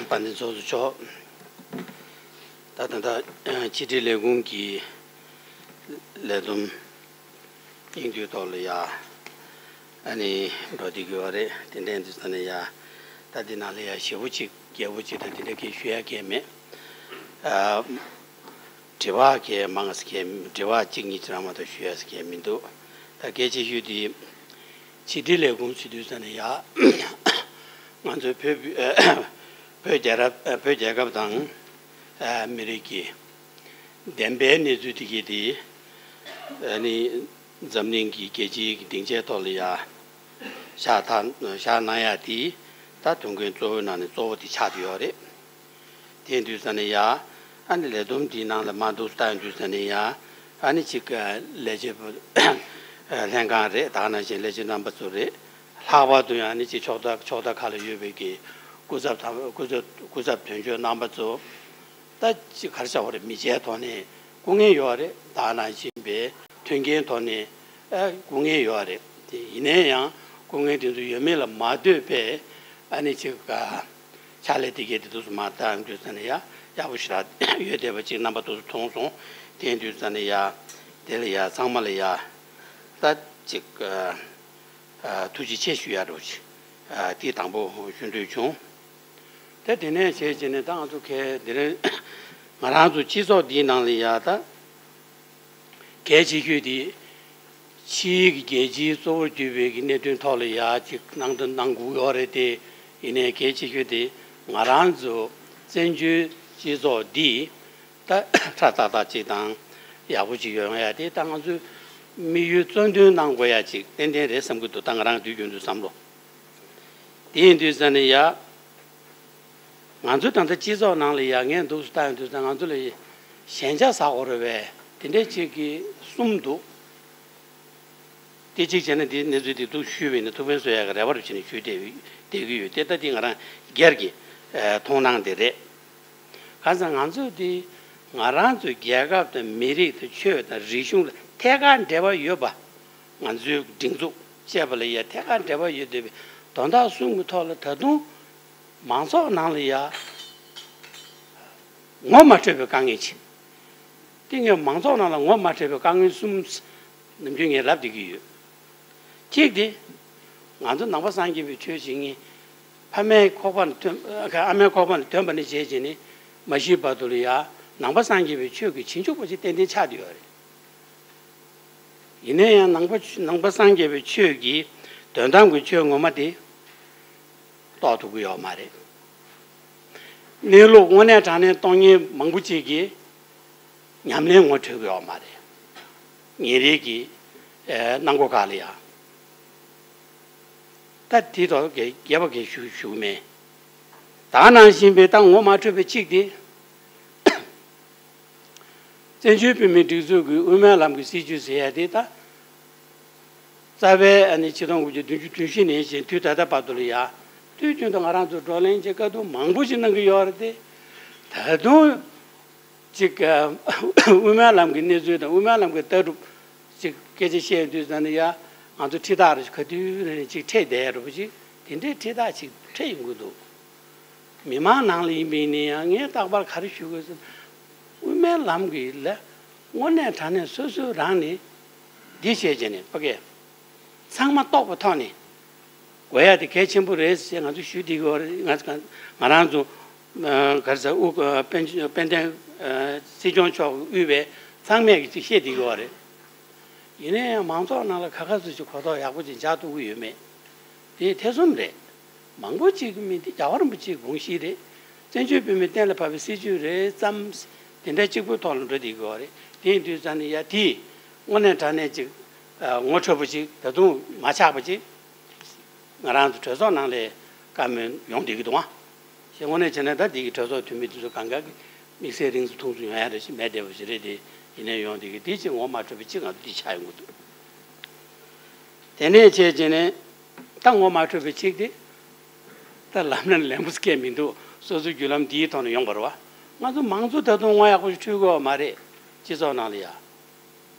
དཔལ་ལྡན་ཚོགས་གཙོ་མཆོག་ད་ད་ལྟ་ཕྱི་དྲིལ་ལས་ཁུངས་ཀྱི་ལས་བསྡོམས་སྙིང་བསྡུས་ཐོག་ལ་ཡ་ཨ་ནི་འགྲོ་བསྡད་ཀྱི་ཡོད་རེད། དེ་འདྲ་ཡིན་དུས་ཙ་ནས་ཡ་ད་འདི་ནང་ལ་ཡ་ཞེ་པོ་ཅིག་རྒྱས་པོ་ཅིག་དང་དེ་འདྲ་གི་ཞུ་ཡ་གང་ཡང་མེད། ཨ། དྲི་བ་གང་མང་ཟེར་མཁན། དྲི་བ་གཅིག་གཉིས་ཅིག་རང་མ་གཏོགས་ཞུ་ཡ་ཟེར་མཁན་མི་འདུག་ད་གལ་ཆེ་ཤོས་དེ་ཕྱི་དྲིལ་ལས་ཁུངས་ཟེར་དུས་ཙ་ནས་ཡ། ང་ཚོའི་བོད་བོད་རྒྱལ་རབས་བོད་རྒྱལ་ཁབ་དང་མི་རིགས་ཀྱི་བདེན་པའི་གནས་ཚུལ་དེ་གས་དེ་ནི་འཛམ་གླིང་གི་རྒྱལ་སྤྱིའི་སྡིངས་ཆའི་ཐོག་ལ་ཡ་བཞག་ཐ་བཞག་གནང་ཡ་དེ་ད་དོན་ཀུན་གཙོ་བོའི་ནང་ནས་གཙོ་བོ་དེ་ཆགས་བསྡད་ཡོད་རེད། དེ་ཡིན་དུས་ཙ་ནས་ཡ། ཨ་ནི་ལས་བསྡོམས་འདིའི་ནང་ལ་མར་འདུག་བལྟ་ཡོང་དུས་ཙ་ནས་ཡ། ཨ་ནི་གཅིག་ལས་བྱེད་པ་ལྷན་ཁང་རེད། ད་ག་ནང་བཞིན་ལས་བྱེད་རྣམ་པ་ཚོ་རེད། ལྷག་པར་དུ་ཡང་ཨ་ནི་གཅིག་ཕྱོགས་མཐའ་ཕྱོགས་མཐའ་ཁག་ལ་ཡོད་པའི་གི་སྐུ་ཚབ་དང་སྐུ་ཚབ་སྐུ་ཚབ་དོན་གཅོད་རྣམ་པ་ཚོ། ད་གཅིག་ག་རེ་བྱ་བ་རེད། མི་ཆའི་ཐོག་ནས་སྐུ་ངལ་ཡོད་རེད། ད་ག་ནང་བཞིན་པའི་མཐུན་རྐྱེན་ཐོག་ནས་ཨ་སྐུ་ངལ་ཡོད་རེད། དེ་ཡིན་ནའི་ཡང་སྐུ་ངལ་དེ་ཚོ་ཡོད་མེད་ལ་མ་ལྟོས་པའི་ཨ་ནི་གཅིག་ག་ཕྱག་ལས་དེ་གས་དེ་དུས་སུ་མ་བཏང་དུས་ཙ་ནས་ཡ་ཡག་པོ་ཞེ་དྲག་ཡོད་བསྡད་པ་ཅིག་རྣམ་པ་དུས་སུ་མཐོང་སོང་། དེ་དུས་ཙ་ནས་ཡ་དེ་ལ་ཡ་ཚང་མ་ལ་ཡ་ད་ཅིག་ཐུགས་རྗེ་ཆེ་ཞུ་ཡ་རོགས་ཅིག་དེ་དང་པོ་ཞུ་འདོད་བྱུང་། ད་དེ་ནས་བྱས་བྱས་ནས་ད་ང་ཚོ་གས་དེ་རིང་ང་རང་ཚོ་སྤྱི་ཚོགས་འདིའི་ནང་ལ་ཡ་ད། གལ་ཆེ་ཤོས་དེ། ཕྱིའི་གི་རྒྱལ་སྤྱིའི་གཙོ་བོར་གྱུར་པའི་གི་གནད་དོན་ཐོག་ལ་ཡ་ཅིག་གནང་དང་གནང་དགོས་ཡོད་རེད་དེ། ཡིན་ནའི་གལ་ཆེ་ཤོས་དེ་ང་རང་ཚོ་བཙན་བྱོལ་སྤྱི་ཚོགས་འདི་ད་ཧྲ་ཏག་ཏག་ཅིག་དང་ཡག་པོ་ཅིག་ཡོང་ཡ་དེ་ད་ང་ཚོས་དམིགས་ཡུལ་གཙོ་འདོན་གནང་དགོས་ཡ་ཅིག་ཏན་ཏན་རེད་བསམ་གྱི་འདུག་ད་ང་རང་དུས་རྒྱུན་དུ་བསམ་བློ་དེ་ཡིན་དུས་ཙ་ནས་ཡ། ང་ཚོའི་ད་ལྟ་སྤྱི་ཚོགས་ནང་ལ་ཡ་ངས་འདུག་སེ་ལྟ་ཡོང་དུས་ཙང་ང་ཚོ་ལ་ཞན་ཆ་ཟ་དགོས་རེད་པས། དེ་འདྲའི་ཅིག་གི་གསུམ་འདུག་དེ་གཅིག་བྱས་ན་དེ་གནས་ཚུལ་དེ་འདུག་ཞུས་པ་ཡིན་ན་ཐུགས་ཕན་གསོས་ཡག་གི་རེ་བ་རུ་བྱས་ནས་ཞུས་བསྡད་བསྡད་ཀྱི་ཡོད། དེ་ལྟ་དེ་ང་རང་སྒེར་གྱི་ཨ་མཐོང་སྣང་དེ་རེད། གང་ཟེར་ང་ཚོ་དེ་ང་རང་ཚོའི་རྒྱལ་ཁབ་དང་མི་རིགས་དང་ཆོས་དང་རིག་གཞུང་ལ་ཐད་ཀར་འབྲེལ་བ་ཡོད་པ། ང་ཚོའི་སྒྲིག་འཛུགས་བཅས་པ་ལ་ཡ་ཐད་ཀར་འབྲེལ་བ་ཡོད་བསྡད་པའི་དོན་དག་གསུམ་གྱི་ཐོག་ལ་ད་དུང་། མང་ཚོགས་ནང་ལ་ཡ་ངོ་མ་འཕྲོད་པའི་དཀའ་ངལ་ཅིག་དེ་ངས་མང་ཚོགས་ནང་ལ་ངོ་མ་འཕྲོད་པའི་དཀའ་ངལ་གསུམ་ནམ་རྒྱུན་ངས་ལབ་བསྡད་ཀྱི་ཡོད། གཅིག་དེ། ང་ཚོ་ནང་པ་སངས་རྒྱས་པའི་ཆོས་བྱེད་མཁན་ཕ་མའི་ཁོག་པ་ནས་ཐོན་ཨ་མའི་ཁོག་པ་ནས་ཐོན་པ་ནས་བྱས་བྱས་ནས་མ་ཤི་བར་དུ་ལ་ཡ་ནང་པ་སངས་རྒྱས་པའི་ཆོས་ཀྱི་རྗེས་འཇུག་པ་ཅིག་ཏན་ཏན་ཆགས་བསྡད་ཡོད་རེད། ཡིན་ན་ཡང་ནང་པ་ནང་པ་སངས་རྒྱས་པའི་ཆོས་ཀྱི་དོན་དམ་གྱི་ཆོས་ངོ་མ་དེ་རྟོགས་ཐུབ་ཀྱི་ཡོད་མ་རེད། གནས་ལུགས་དངོས་གནས་དྲང་གནས་སྟོང་ཉིད་མང་པོ་ཅིག་གི་ཉམས་ལེན་ངོ་འཕྲོད་ཀྱི་ཡོད་མ་རེད། ཉིན་རེ་གི་ཨེ་གནང་སྒོ་ཁག་ལ་ཡང་ད་དེ་ཐོག་གི་རྒྱས་པ་གི་ཞུ་ཞུ་གི་མེད། ད་ནང་བཞིན་པའི་ད་ངོ་མ་འཕྲོད་པའི་གཅིག་དེ། བཙན་བྱོལ་བོད་མིའི་སྒྲིག་འཛུགས་ཀྱི་དབུ་མའི་ལམ་གྱི་སྲིད་བྱུས་ཟེར་ཡ་དེ་ད། རྩ་བའི་ཨ་ནི་ཆིག་སྟོང་དགུ་བརྒྱ་བདུན་ཅུ་དོན་བཞི་ནས་བཞིན་དུས་ད་ལྟ་བར་དུ་ལ་ཡ། དུས་རྒྱུན་དུ་ང་རང་ཚོ་བགྲོ་གླེང་བྱེད། དཀའ་སྡུག་མང་པོ་ཞིག་གནང་གི་ཡོད་རེད་དེ། ད་དུང་ཅིག་དབུ་མའི་ལམ་གྱི་གནས་ཚུལ་དང་དབུ་མའི་ལམ་གྱི་ལྟ་གྲུབ་ཅིག་སྐད་ཆ་བཤད་དུས་ཙམ་ནས་ཡ། ང་ཚོ་ཁྲི་ཐག་རེ་ག་དུས་རེ་ནས་ཅིག་འཕྲད་བསྡད་ཡ་འདྲ་པོ་ཅིག་དེ་འདྲའི་ཁྲི་ཐག་ཅིག་འཕྲད་ཡོང་གི་འདུག་མི་མང་ནང་ལ་ཡིན་པ་ཡིན་ན་ཡང་ངས་རྟག་པར་ག་རེ་ཞུ་དགོས་ཟེར་ན། དབུ་མའི་ལམ་གྱི་ལ་དངོས་གནས་དྲང་གནས་སོ་སོའི་རང་ནས་འདི་བྱས་བྱས་ནས་ཕ་གས་ཚང་མ་རྟོགས་པའི་ཐོག་ནས་དགོས་ཡ་དེ་གལ་ཆེན་པོ་རེད་ཟེར་ང་ཚོ་ཞུ་བསྡད་ཀྱི་ཡོད་རེད། ང་ང་རང་ཚོ་ཨ་ག་རེ་ཟེར། དབུ་དཔལ་དཔལ་ལྡན་ཨ་སྲིད་སྐྱོང་མཆོག་གིས་དབུས་པའི་ཚང་མས་ཀྱི་ཅིག་བཤད་བསྡད་ཀྱི་ཡོད་རེད། ཡིན་ན་ཡང་མང་ཚོགས་ནང་ལ་ག་ག་ཚོད་ཅིག་གོ་རྟོགས་ཡག་པོ་ཅིག་འཇགས་ཐུབ་ཀྱི་ཡོད་མེད་དེ་ཐེ་ཚོམ་རེད། མང་པོ་ཅིག་གི་མི་དེ་རྒྱལ་བ་རིན་པོ་ཆེའི་དགོངས་གཞི་རེད། བཙན་བྱོལ་བོད་མི་གཏན་ལ་ཕབ་པའི་སྲིད་བྱུས་རེད་ཙམ། དེ་འདྲ་གཅིག་པུའི་ཐོག་ལ་འགྲོ་བསྡད་ཀྱི་ཡོད་རེད། དེ་ཡིན་དུས་ཙང་ནས་ཡ་དེ་དངོས་གནས་དྲང་གནས་ཅིག་ཨ་ངོ་འཕྲོད་པོ་ཅིག་ད་དུང་མ་ཆགས་པ་ཅིག་ང་རང་ཚོ་གྲོས་ཚོགས་ནང་ལ་བཀའ་མོལ་ཡོང་བསྡད་ཀྱི་འདུག་ཨང་། ཞེས་དངོས་གནས་བྱས་ན་ད་འདི་གི་གྲོས་ཚོགས་འཐུས་མི་དེ་ཚོ་གང་ག་གི་དམིགས་བསལ་རིང་ཙམ་ཐུང་ཙམ་ཡོང་ཡ་རེ་ཞིག་མེད་བསྡད་པ་ཞིག་རེད་དེ། ཡིན་ནའི་ཡོང་བསྡད་ཀྱི་དེ་ཅིག་ངོ་མ་འཕྲོད་པ་ཅིག་ང་ཚོ་འདི་ཆགས་ཡོང་གི་འདུག་དེ་ནས་བྱས་བྱས་ནས་ད་ངོ་མ་འཕྲོད་པའི་ཚིག་དེ་ད་ལབ་ན་ལན་པོ་སྐད་མི་འདུག་སོ་སོའི་བརྒྱུད་ལམ་འདིའི་ཐོག་ནས་ཡོང་བ་རེད་བ། ང་ཚོ་མང་གཙོ་ད་དུང་ངོ་ཡག་པོ་ཞིག་འཕྲོད་ཀྱི་ཡོད་མ་རེད། སྤྱི་ཚོགས་ནང་ལ་ཡ།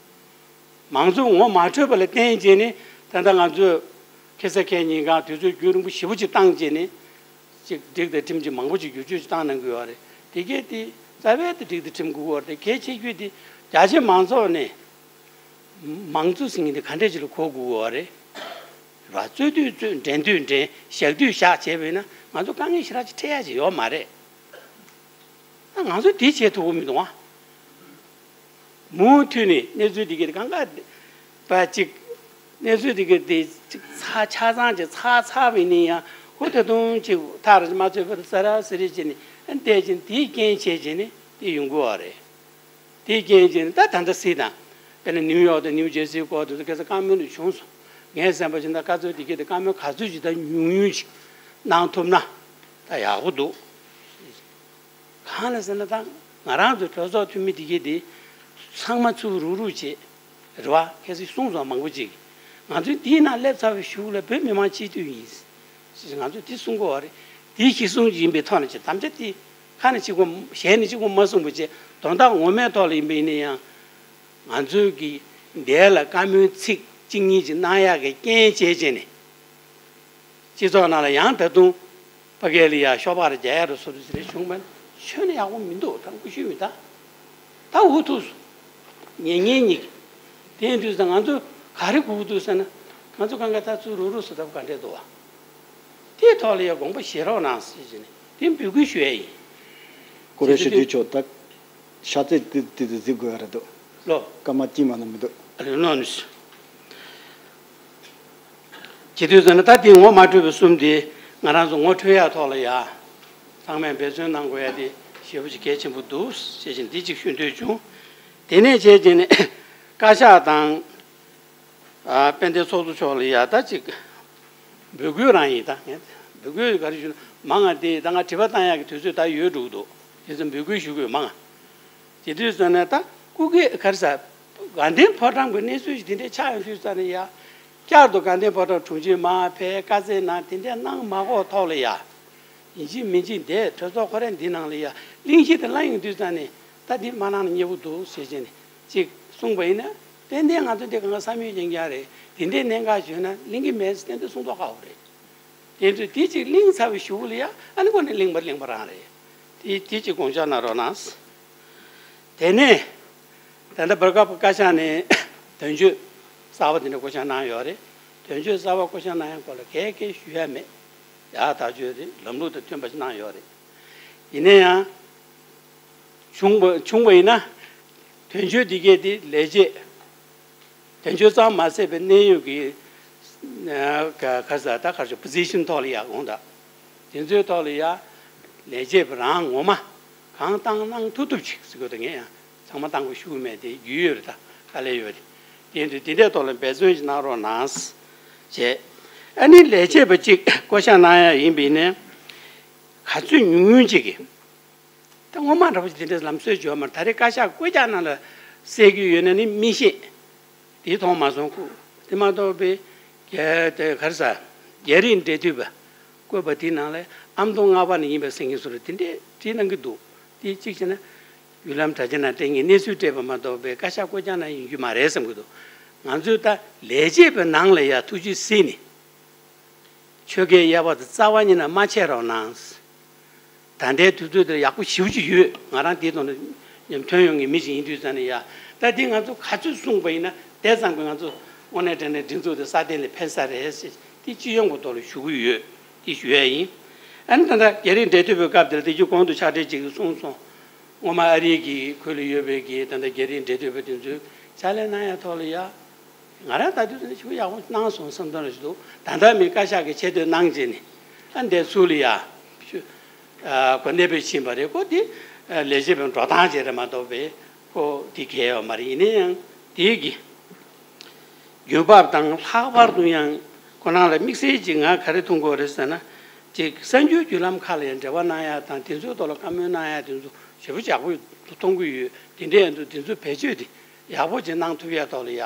མང་གཙོ་ངོ་མ་འཕྲོད་པ་ལ་བརྟེན་བྱས་ནས་ད་ལྟ་ང་ཚོས་ཁ་སང་ཁ་ཉིན་གང་དུས་ཚོད་རྒྱུན་རིང་པོ་ཞེ་པོ་ཅིག་བཏང་བྱས་ནས་ཅིག་སྒྲིག་དང་ཁྲིམས་ཀྱི་མང་པོ་ཅིག་བསྒྱུར་བཅོས་ཅིག་བཏང་གནང་གི་ཡོད་རེད། དེ་གས་དེ་རྩ་བའི་དེ་སྒྲིག་དང་ཁྲིམས་དགོས་ཀྱི་ཡོད་རེད། དེ་གལ་ཆེ་རྒྱུ་དེ་རྒྱ་ཆེ་མང་ཚོགས་ནས་མང་གཙོ་ཟེར་མཁན་དེ་ག་འདྲས་ཅིག་ལ་གོ་དགོས་ཀྱི་ཡོད་རེད། ར་རྩོད་དུས་རྩོད། འགྲན་དུས་འགྲན། བཞག་དུས་བཞག་བྱས་པ་ཡིན་ན་ང་ཚོ་དཀའ་ངལ་ཞེ་དྲག་ཅིག་འཕྲད་ཡ་ཅིག་ཡོད་མ་རེད། ད་ང་ཚོ་དེ་བྱེད་ཐུབ་ཀྱི་མི་འདུག་ཨ། མུ་མཐུད་ནས་གནས་ཚུལ་འདི་གའི་གང་ག་པ་ཅིག་གནས་ཚུལ་འདི་གའི་དེ་ཅིག་ཚ་ཆ་ཚང་ཅིག་ཚ་ཚ་བའི་ནི་ཡང་ཧུ་ད་དུང་ཅིག་ཐག་རིང་མ་ཚོད་པར་ཟ་ར་ཟི་རི་བྱས་ནས་བསྡད་ཅིང་དེའི་རྐྱེན་བྱས་བྱས་ནས་དེ་ཡོང་གི་ཡོད་རེད། དེའི་རྐྱེན་བྱས་ནས་ད་ད་ལྟ་སྲིད་དང་། དཔེར་ན་ནིའུ་ཡོག་དང་ནིའུ་ཇེར་སིའི་སྐོར་དེ་ཚོ་ཁ་སང་བཀའ་མོལ་བྱུང་སོང་། ངས་བསམ་པ་བཞིན་ད་བཀའ་ཚོད་དེ་གའི་དེ་བཀའ་མོལ་ག་ཚོད་ཅིག་ད་ཉུང་ཉུང་ཅིག་གནང་ཐུབ་ན་ད་ཡག་པོ་འདུག་གང་ལ་ཟེར་ན་ད་ང་རང་ཚོ་གྲོས་ཚོགས་འཐུས་མི་འདི་གས་འདི་ཚང་མ་ཚུར་རུག་རུག་བྱེད་རེད་བ། ཁ་སང་གསུངས་སོང་མང་པོ་ཅིག་ང་ཚོའི་འདིའི་ནང་སླེབས་ཚར་བའི་གཞུག་ལ་བོད་མི་མང་སྤྱི་འཐུས་ཡིན་ཞེས་ང་ཚོས་འདི་གསུང་གི་ཡོད་རེད། འདི་གཞི་བཟུང་ཡིན་པའི་ཐོག་ནས་ཅིག་དམ་བཅའ་འདི་ཁ་ནས་གཅིག་པོ་གཞན་ནས་གཅིག་པོ་མ་གསུངས་པ་བྱས་དོན་དག་ངོ་མའི་ཐོག་ལ་ཡིན་པ་ཡིན་ན་ཡང་ང་ཚོའི་གི་འདས་ལ་བཀའ་མོལ་ཚིག་གཅིག་གཉིས་ཅིག་གནང་ཡག་གི་རྐྱེན་བྱས་བྱས་ནས། སྤྱི་ཚོགས་ནང་ལ་ཡང་ད་དུང་ཕ་གི་ལ་ཡ་ཤོག་སྦག་རེ་རྒྱག་ཡ་རེ་སོ་རེ་ཟེར་རེ་བྱུང་བ་ཆོས་ནི་ཡག་པོ་མི་འདུག་ད་ཀུ་ཤུ་མི་ད་ད་འུ་ཐུག་སོང་། ཉན་ཉན་གཉིས་ཀྱི་དེ་ཡིན་དུས་ཙང་ང་ཚོ་ག་རེ་དགོས་ཀྱི་འདུག་ཟེར་ན་ང་ཚོ་གང་ག་ད་ཚུར་རུག་རུག་སུ་ད་ག་འདྲས་འདུག་བ། དེའི་ཐོག་ལ་ཡ་དགོངས་པ་བཞེས་རོགས་གནང་ཟེར་བྱས་ནས་དེ་འབོད་སྐུལ་ཞུ་ཡ་ཡིན། ཀུ་རེ་ཞུ་དུས་ཆོག་ད་ཤ་ཚད་དེ་དེ་དེ་གཟིགས་དགོས་ཡ་རེད་འདུག་ལོ། སྐར་མ་གཅིག་མ་གཏོགས་མི་འདུག་ལོ་ནུས། བྱེད་དུས་ཙམ་ན་ད་དེ་ངོ་མ་འཕྲོད་པའི་གསུམ་དེ་ང་རང་ཚོ་ངོ་འཕྲོད་ཡ་ཐོག་ལ་ཡ། ཚང་མས་འབད་བརྩོན་གནང་དགོས་ཡ་དེ་ཞེ་པོ་ཅིག་གལ་ཆེན་པོ་འདུག་ཞེས་བཞིན་འདི་གཅིག་ཞུ་འདོད་བྱུང་། དེ་ནས་བྱས་རྗེས་ནས་བཀའ་ཤག་དང་། ཨ་དཔལ་ལྡན་ཚོགས་གཙོ་མཆོག་ལ་ཡ་ད་ཅིག་འབོད་སྐུལ་རང་ཡིན་ད། ངས་འབོད་སྐུལ་ག་རེ་ཞུ་ན་མང་ང་དེ་ད་ང་དྲི་བ་བཏང་ཡག་གི་དུས་ཚོད་ད་ཡོལ་འགྲོ་གི་འདུག་དེ་ཚོ་འབོད་སྐུལ་ཞུ་དགོས་མང་ང་། དེ་དུས་ཙམ་ནས་ད་སྐུ་སྒེར་ག་རེ་ཟ། དགའ་ལྡན་ཕོ་བྲང་གི་གནས་ཚུལ་ཞིག་དེ་འདྲས་ཆགས་ཡོང་དུས་ཙམ་ནས་ཡ། བསྐྱར་དུ་དགའ་ལྡན་ཕོ་བྲང་དྲུང་ཆེ་མར་ཕེབས་བཀའ་སྩལ་གནང་དེ་འདྲས་གནང་མ་དགོས་ཐོག་ལ་ཡ། ཡིན་གཅིག་མིན་གཅིག་འདས་གྲོས་ཚོགས་ཁོ་རང་འདི་ནང་ལ་ཡ་གླེང་གཞི་དེ་ལངས་ཡོང་དུས་ཙམ་ནས་ད་འདི་མ་གནང་ན་མཉེས་པོ་འདུག་ཟེར་བྱས་ནས་ཅིག་གསུངས་པ་ཡིན་ན་ཏན་ཏན་ང་ཚོ་འདི་གང་ག་བསམ་ཡུལ་ཡིན་ཀྱང་རེད། དེ་འདྲའི་གནད་འགག་བྱུང་ན་གླེང་གི་མེད་ཟེར་ཏན་ཏན་གསུང་མདོག་ཁ་པོ་རེད། དེ་ཚོས་དེ་ཅིག་གླེང་ཚར་བའི་གཞུག་ལ་ཡ་ཨ་ནི་ཁོ་ནས་གླེང་པ་གླེང་པ་རང་རེད། དེ་དེ་ཅིག་དགོངས་འཇགས་གནང་རོགས་གནང་། དེ་ནས་ད་ལྟ་བར་སྐབས་བཀའ་ཤག་ནས་དོན་གཅོད་གསར་པ་དེ་འདྲ་བསྐོ་བཞག་གནང་ཡོད་རེད། དོན་གཅོད་གསར་པ་བསྐོ་བཞག་གནང་ཡག་སྐོར་ལ་གས་གས་ཞུ་ཡ་མེད། ཡག་ཐག་ཆོད་རེད། ལམ་ལུགས་དང་མཐུན་པ་ཞིག་གནང་ཡོད་རེད། ཡིན་ན་ཡང་བྱུང་བ་བྱུང་བ་ཡིན་ན་དོན་གཅོད་འདི་གས་དེ་ལས་བྱེད། དོན་གཅོད་ཙམ་མ་ཟད་པའི་གནད་ཡོད་ཀྱི་ཨ་ག་ག་ཟེར་ད་ག་རེ་ཟེར་པོ་ཟི་ཤན་ཐོག་ལ་ཡག་འོང་ད། དེ་ཚོའི་ཐོག་ལ་ཡ་ལས་བྱེད་པ་རང་ངོ་མ་གང་བཏང་གནང་ཐུབ་ཐུབ་ཅིག་ཟེར་དགོས་ད། ངས་ཡང་ཚང་མ་བཏང་དགོས་ཞུ་གི་མེད་དེ་རྒྱུས་ཡོད་རེད་ད། དཀའ་ལས་ཡོད་རེད། དེ་ཡིན་དུས་དེ་འདྲའི་ཐོག་ལ་འབད་བརྩོན་ཞིག་གནང་རོགས་གནང་ཞེས། ཨ་ནི་ལས་བྱེད་པ་གཅིག་བསྐོ་བཞག་གནང་ཡ་ཡིན་པ་ཡིན་ནའི་ག་ཚོད་ཉུང་ཉུང་ཅིག་གིས། ད་སྔོན་མ་འདྲ་པོ་ཞིག་དེ་འདྲའི་ལམ་སྲོལ་བྱུང་བ་མ་རེད། ད་རེས་བཀའ་ཤག་བསྐོ་བཞག་གནང་ལ་གསལ་གྱི་ཡོད་ན་ནི་མི་ཤེས། དེ་མཐོང་མ་སོང་ཁུ། དེ་མ་གཏོགས་པའི་རྒྱ་དེ་ག་རེ་ཟ། རྒྱ་རིགས་འབྲེལ་མཐུད་པ། བཀོད་པ་དེའི་ནང་ལ་ཨ་མདོ་ལྔ་པ་ནས་ཡིན་པའི་སེང་གེ་ཟུར་དེ་འདྲས་བྲིས་གནང་གི་འདུག་དེ་གཅིག་བྱས་ན་བརྒྱུད་ལམ་དྲ་རྒྱ་ནང་སྤྲད་མཁན་གནས་ཚུལ་སྤྲད་པ་མ་གཏོགས་པའི་བཀའ་ཤག་བསྐོ་རྐྱང་ནང་ཡིན་རྒྱུ་མ་རེད་བསམ་གྱི་འདུག་ང་ཚོས་ད་ལས་བྱེད་པའི་ནང་ལ་ཡ་ཐུགས་རྗེ་གཟིགས་ནས། ཆོལ་ཁའི་དབྱེ་བ་དེ་རྩ་བ་ཉིད་ནས་མ་ཕྱེ་རོགས་གནང་། ད་ལྟའི་དུས་ཚོད་དེར་ཡག་པོ་ཞེ་པོ་ཅིག་ཡོད། ང་རང་དེའི་ཐོག་ནས་ཉམས་ཐོན་ཡོང་མཁན་མི་ཞིག་ཡིན་དུས་ཙང་ནས་ཡ། ད་འདི་ང་ཚོ་ག་ཚོད་གསུངས་པ་ཡིན་ན་དེ་ཙམ་གྱིས་ང་ཚོ་དངོས་གནས་དྲང་གནས་སྒྲིག་འཛུགས་དེ་སྲ་བརྟན་ལ་ཕན་ས་རེད་ཟེར་དེ་སྤྱི་ཡོངས་ཀྱི་ཐོག་ལ་ཞུ་གི་ཡོད། དེ་ཞུ་ཡས་ཡིན། ཨ་ནི་ད་ལྟ་རྒྱ་རིགས་འབྲེལ་མཐུད་པའི་སྐབས་དེར་དེ་རྒྱུ་གོང་དུ་ཕྱག་སྦྲེལ་ཅིག་གིས་གསུངས་སོང་། སྔོན་མ་ཨ་རིའི་གི་ཁུལ་ལ་ཡོད་པའི་གི་ད་ལྟ་རྒྱ་རིགས་འབྲེལ་མཐུད་པ་དེ་ཚོས་ཕྱག་ལས་གནང་ཡ་ཐོག་ལ་ཡ། ང་རང་ད་དུས་ཚོད་ཞིག་ཡག་པོ་གནང་སོང་བསམ་དོན་ཞིག་འདུག་ད་ལྟ་མི་བཀའ་ཤག་གི་ཆེ་བསྟོད་གནང་རྗེས་ནས་ཨ་འདས་ཚུལ་ལ་ཡ། ཨ་གོ་གནས་སྤོས་ཕྱིན་པ་རེད། ཁོ་དེ་ཨ་ལས་བྱེད་པའི་འགྲོ་སྟངས་བྱས་རེད་མ་གཏོགས་པའི་ཁོ་དེ་གལ་ཡོད་མ་རེད། ཡིན་ན་ཡང་དེའི་གི་རྒྱུ་བབ་དང་ལྷག་པར་དུ་ཡང་ཁོ་རང་ལ་དམིགས་བསལ་གྱི་ང་ག་རེ་མཐོང་གི་ཡོད་རེད་ཟེར་ན། ཅིག་གསར་འགྱུར་བརྒྱུད་ལམ་ཁག་ལ་ཡང་འབྲེལ་བ་གནང་ཡ་དང་དེ་ཚོའི་ཐོག་ལ་བཀའ་མོལ་གནང་ཡ་དེ་ཚོ་ཞེ་པོ་ཡག་པོ་མཐོང་གི་ཡོད། དེ་འདྲ་ཡིན་དུས་དེ་ཚོ་བེད་སྤྱོད་དེ་ཡག་པོ་ཅིག་གནང་ཐུབ་ཡ་ཐོག་ལ་ཡ།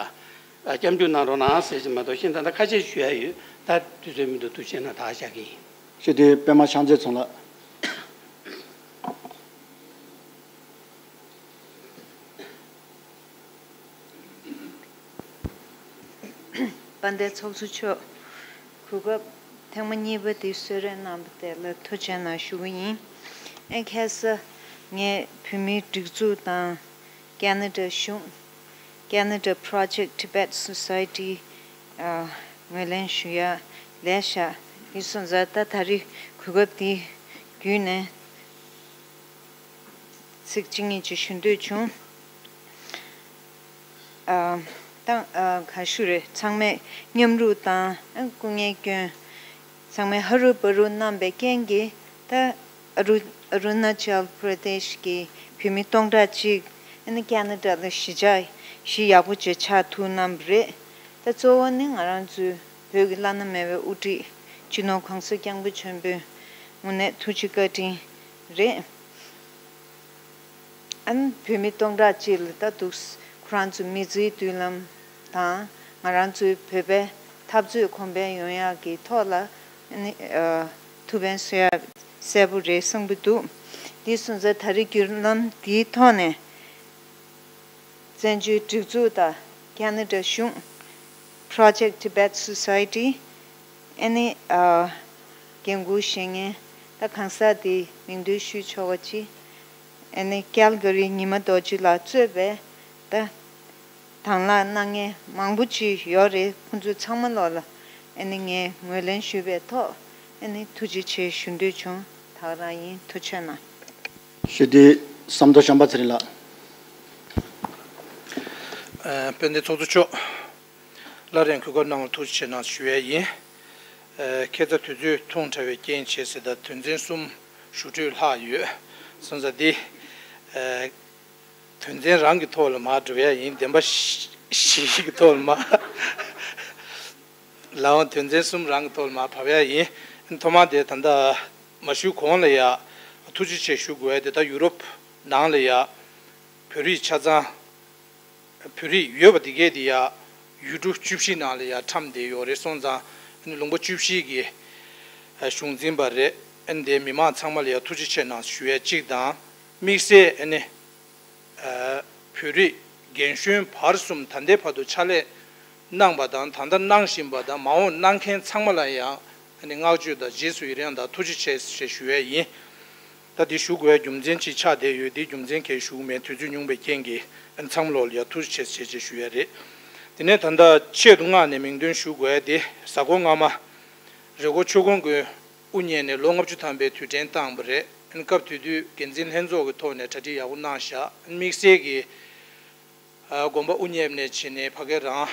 སྐྱབས་འཇུག་གནང་རོགས་གནང་ཟེར་གྱི་མ་གཏོགས་ཤིན་ད་ལྟ་ཁ་ཤས་ཞུ་ཡ་ཡོད། ད་དུས་ཚོད་མི་འདུག་དུས་ཆེན་ན་ད་བཞག་གི་ཡིན། ཞུ་དེ་པད་མ་ཤང་རྩེ་ཚང་ལ། དཔལ་ལྡན་ཚོགས་གཙོ་མཆོག་གོ་སྐབས་ཐེངས་མ་གཉིས་པ་འདི་གསོལ་རས་གནང་བ་དེ་ལ་ཐུགས་རྗེ་ཆེ་གནང་ཞུ་གི་ཡིན། ཨེ་ཁ་སང་ངས་བོད་མིའི་སྒྲིག་འཛུགས་དང་། Canada གཞུང་། Canada Project Tibet Society ཨ་ངོས་ལེན་ཞུ་ཡ་ལས་བཞག་ཡིན་སོང་ཙང་ད་ད་རེས་གོ་སྐབས་འདི་བརྒྱུད་ནས་ཚིག་གཅིག་གཉིས་ཅིག་ཞུ་འདོད་བྱུང་། ཨ་ད་ཨ་ག་ཞུ་རེད། ཚང་མས་མཉམ་རུབ་དང་ཨ་སྐུ་ངལ་བསྐྱོན། ཚང་མས་ཧ་རུ་བ་རུ་གནང་བའི་རྐྱེན་གྱིས་ད་ཨ་རུ་ཨ་རུ་ན་ཅལ་པྲ་དེཤ་གི་བོད་མི་སྟོང་ཕྲག་གཅིག་ཨ་ནི་ཁེ་ན་ཌ་ལ་གཞིས་ཆགས་གཞི་ཡག་པོ་ཅིག་ཆགས་ཐུབ་གནང་བ་རེད། ད་གཙོ་བོ་ནི་ང་རང་ཚོའི་བོད་ཀྱི་བླ་ན་མེད་པའི་དབུ་ཁྲིད་སྤྱི་ནོར་གོང་ས་སྐྱབས་མགོན་ཆེན་པོའི་དངོས་གནས་ཐུགས་རྗེ་བཀའ་དྲིན་རེད། ཨ་ནི་བོད་མི་སྟོང་ཕྲག་གཅིག་ལ་ད་འདུག་ཁོ་རང་ཚོའི་མི་ཚེའི་མདུན་ལམ་དང་ང་རང་ཚོའི་བོད་པའི་འཐབ་རྩོད་གོང་འཕེལ་ཡོང་ཡག་གི་ཐོག་ལ་ཨ་ནི་ཨ་ཐུགས་ཕན་གསོས་ཡག་གསལ་པོ་རེད་བསམ་གྱི་འདུག་དེ་སོང་ཙང་ད་རེས་བརྒྱུད་ལམ་འདིའི་ཐོག་ནས་བཙན་བྱོལ་སྒྲིག་འཛུགས་དང་ཁེ་ན་ཌ་གཞུང་། Project Tibet Society ཨ་ནི་ཨ་འགན་འཁུར་བཞེས་མཁན་ད་གང་ཟག་དེའི་མིང་འདོན་ཞུས་ཆོག་པ་ཅིག་ཨ་ནི་ཀལ་ག་རི་ཉི་མ་རྡོ་རྗེ་ལགས་གཙོས་པའི་ད་དང་བླངས་གནང་མཁན་མང་པོ་ཅིག་ཡོད་རེད། ཁོང་ཚོ་ཚང་མ་ལོག་ལ་ཨ་ནི་ངས་ངོས་ལེན་ཞུས་པའི་ཐོག་ཨ་ནི་ཐུགས་རྗེ་ཆེ་ཞུ་འདོད་བྱུང་། ད་ག་རང་ཡིན། ཐུགས་རྗེ་ཆེ་གནང་། ཞུ་དེ་བསམ་མདོ་བྱམས་པ་ཚེ་རིང་ལགས། ཨ་དཔལ་ལྡན་ཚོགས་གཙོ་མཆོག་སླར་ཡང་གོ་སྐབས་གནང་བར་ཐུགས་རྗེ་ཆེ་གནང་ཞུ་ཡས་ཡིན། ཨ་ཁ་སང་དུས་ཚོད་ཐུང་དྲགས་པའི་རྐྱེན་བྱས་ཟེར་ད་དོན་ཚན་གསུམ་ཞུ་འཕྲོས་ལྷག་ཡོད། སོང་ཙང་འདི་ཨ་དོན་ཚན་རང་གི་ཐོག་ལ་མར་འགྲོ་ཡ་ཡིན། བདེན་པ་བཞི་བཞི་གི་ཐོག་ལ་མར་ལའང་དོན་ཚན་གསུམ་རང་གི་ཐོག་ལ་མར་བབས་ཡ་ཡིན། ཐོག་མར་དེ་ད་ལྟ་མ་ཞུ་གོང་ལ་ཡ་ཐུགས་རྗེ་ཆེ་ཞུ་དགོས་ཡ་དེ་ད་ཡུ་རོབ་ནང་ལ་ཡ་བོད་རིགས་ཆ་ཚང་། བོད་རིགས་ཡོད་པ་དེ་གས་དེ་ཡ་ཡུལ་གྲུ་བཅུ་བཞི་ནང་ལ་ཡ་ཁྲམ་བསྡད་ཡོད་རེད། སོང་ཙང་ཨ་ནི་ལུང་པ་བཅུ་བཞི་གི་གཞུང་འཛིན་པ་རེད། ཨ་ནི་དེ་མི་མང་ཚང་མ་ལ་ཡ་ཐུགས་རྗེ་ཆེ་གནང་ཞུ་ཡ་གཅིག་དང་། དམིགས་བསལ་ཨ་ནི་ཨ་བོད་རིགས་རྒན་གཞོན་བར་གསུམ་ད་ལྟའི་བར་དུ་ཕྱག་ལས་གནང་བ་དང་ད་ལྟ་གནང་བཞིན་པ་དང་མ་འོངས་གནང་མཁན་ཚང་མ་ལ་ཡང་ཨ་ནི་བསྔགས་བརྗོད་དང་རྗེས་སུ་ཡི་རང་དང་ཐུགས་རྗེ་ཆེ་ཞེས་ཞུ་ཡ་ཡིན། ད་འདི་ཞུ་དགོས་པའི་རྒྱུ་མཚན་ཅིག་ཆགས་བསྡད་ཡོད། འདིའི་རྒྱུ་མཚན་གས་ཞུ་གི་མེད། དུས་ཚོད་ཉུང་བའི་རྐྱེན་གྱིས་ཨ་ནི་ཚང་མ་ལོག་ལ་ཡ་ཐུགས་རྗེ་ཆེ་ཞེས་ཞུ་ཡ་རེད། དེ་ནས་ད་ལྟ་ཆེད་དུ་མངགས་ནས་མིང་འདོན་ཞུ་དགོས་ཡ་དེ་གཟའ་འཁོར་སྔ་མ་རེས་སྐོར་ཆོས་ཁོང་མགོན་དབུ་བརྙེས་ནས་ལོ་ལྔ་བཅུ་ཐམ་པའི་དུས་དྲན་བཏང་བ་རེད། ཨ་ནི་སྐབས་དེ་དུས་འགན་འཛིན་ལྷན་ཚོགས་ཀྱི་ཐོག་ནས་གྲ་སྒྲིག་ཡག་པོ་གནང་བཞག་ཨ་ནི་དམིགས་བསལ་གྱི་ཨ་དགོན་པ་དབུ་བརྙེས་ནས་བྱས་ནས་ཕ་གི་རང་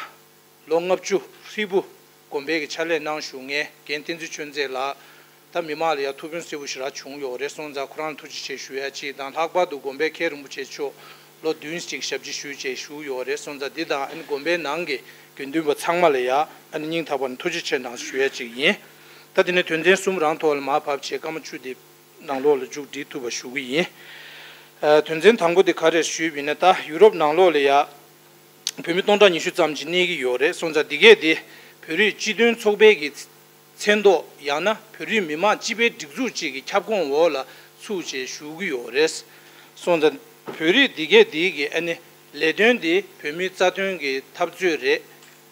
ལོ་ལྔ་བཅུ་ཧྲིལ་པོ་དགོན་པའི་གི་ཕྱག་ལས་གནང་བཞུགས་མཁན་རྒན་བསྟན་འཛིན་ཆོས་མཛད་ལགས། ད་མི་མང་ལ་ཡང་ཐུགས་ཕན་གསོས་པོ་ཞེ་དྲག་བྱུང་ཡོད་རེད། སོང་ཙང་ཁོ་རང་ལ་ཐུགས་རྗེ་ཆེ་ཞུ་ཡ་གཅིག་དང་། ལྷག་པར་དུ་དགོན་པའི་མཁན་རིན་པོ་ཆེ་མཆོག་ལོ་བདུན་ཅིག་ཞབས་ཕྱི་ཞུས་བྱས་བཞུགས་ཡོད་རེད། སོང་ཙང་འདི་དང་ཨ་ནི་དགོན་པའི་ནང་གི་དགེ་འདུན་པ་ཚང་མ་ལ་ཡང་ཨ་ནི་སྙིང་ཐག་པ་ནས་ཐུགས་རྗེ་ཆེ་གནང་ཞུ་ཡ་གཅིག་ཡིན། ད་དེ་ནས་དོན་ཚན་གསུམ་རང་ཐོག་ལ་མར་བབས་བྱས་སྐར་མ་བཅུ་འདི་ནང་ལོགས་ལ་མཇུག་སྒྲིལ་ཐུབ་པ་ཞུ་གི་ཡིན། ཨ་དོན་ཚན་དང་པོ་དེ་ག་རེ་ཞུས་པ་ཡིན་ན། ད་ཡུ་རོབ་ནང་ལོགས་ལ་ཡ་བོད་མི་སྟོང་ཕྲག་ཉི་ཤུ་ཙམ་ཅིག་གནས་ཀྱི་ཡོད་རེད། སོང་ཙང་འདི་གས་དེ་བོད་རིགས་སྤྱི་མཐུན་ཚོགས་པའི་གི་ མཚན་ཐོག་ཡང་ན་བོད་རིགས་མི་མང་སྤྱི་པའི་སྒྲིག་འཛུགས་གཅིག་གི་ཁྱབ་ཁོངས་འོག་ལ་ཚུགས་བྱས་ཞུ་གི་ཡོད་རེད། སོང་ཙང་བོད་རིགས་འདི་གས་འདི་གི་ཨ་ནི་ལས་དོན་འདི་བོད་མིའི་རྩ་དོན་གྱི་འཐབ་རྩོད་རེད།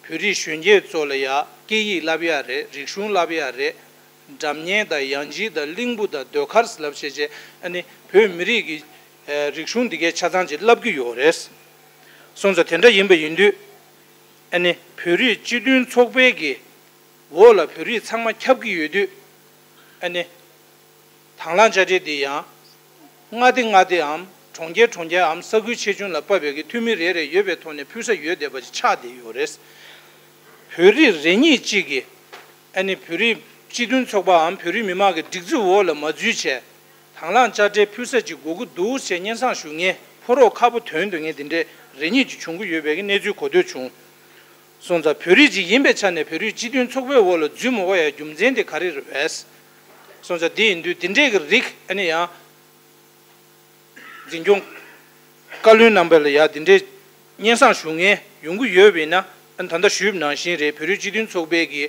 བོད་རིགས་གཞོན་སྐྱེས་ཚོ་ལ་ཡ་སྐད་ཡིག་བསླབ་ཡ་རེད། རིག་གཞུང་བསླབ་ཡ་རེད། སྒྲ་སྙན་དང་ཡང་ལྗིད་དང་གླིང་བུ་དང་ཟློས་གར་ལབ་བྱས་བྱས་ཨ་ནི་བོད་མི་རིགས་ཀྱི་ཨ་རིག་གཞུང་འདི་གའི་ཆ་ཚང་ཅིག་བསླབ་ཀྱི་ཡོད་རེད། སོང་ཙང་དེ་འདྲ་ཡིན་པ་ཡིན་དུས་ཨ་ནི་བོད་རིགས་སྤྱི་མཐུན་ཚོགས་པའི་གི་འོག་ལ་བོད་རིགས་ཚང་མ་ཁྱབ་ཀྱི་ཡོད་དུས་ཨ་ནི་དང་བླངས་དཔྱ་ཁྲལ་འདི་ཡང་མངའ་སྡེ་མངའ་སྡེའམ་གྲོང་ཁྱེར་གྲོང་ཁྱེརའམ་ས་ཁུལ་ཆེ་ཆུང་ལ་དཔག་པའི་གི་འཐུས་མི་རེ་རེ་ཡོད་པའི་ཐོག་ནས་ཕུལ་ས་ཡོད་བསྡད་པ་ཅིག་ཆགས་བསྡད་ཡོད་རེད། བོད་རིགས་རེ་གཉིས་གཅིག་གིས་ཨ་ནི་བོད་རིགས་སྤྱི་མཐུན་ཚོགས་པའམ་བོད་རིགས་མི་མང་གི་སྒྲིག་འཛུགས་འོག་ལ་མ་འཛུལ་བྱས་དང་བླངས་དཔྱ་ཁྲལ་ཕུལ་ས་ཅིག་དགོས་ཀྱི་འདུག་ཟེར་སྙན་སེང་ཞུ་མཁན་ཕོ་རོག་ཁ་པོ་དོན་དུ་ངས་འདི་འདྲའི་རེ་གཉིས་ཅིག་བྱུང་གི་ཡོད་པའི་གི་གནས་ཚུལ་གོ་ཐོས་བྱུང་། སོང་ཙང་བོད་རིགས་ཅིག་ཡིན་པའི་ཆ་ནས་བོད་རིགས་སྤྱི་མཐུན་ཚོགས་པའི་འོག་ལ་འཛུལ་མི་དགོས་ཡ་རྒྱུ་མཚན་དེ་ག་རེ་རེད་པས། སོང་ཙང་དེ་ཡིན་དུས་དེ་འདྲའི་གི་རིགས་ཨ་ནི་ཡང་འཛིན་སྐྱོང་བཀའ་བློན་རྣམ་པ་ལ་ཡ་དེ་འདྲའི་སྙན་སེང་ཞུ་མཁན་ཡོང་གི་ཡོད་པ་ཡིན་ན་ཨ་ནི་ད་ལྟ་ཞུས་པ་ནང་བཞིན་རེད། བོད་རིགས་སྤྱི་མཐུན་ཚོགས་པའི་གི་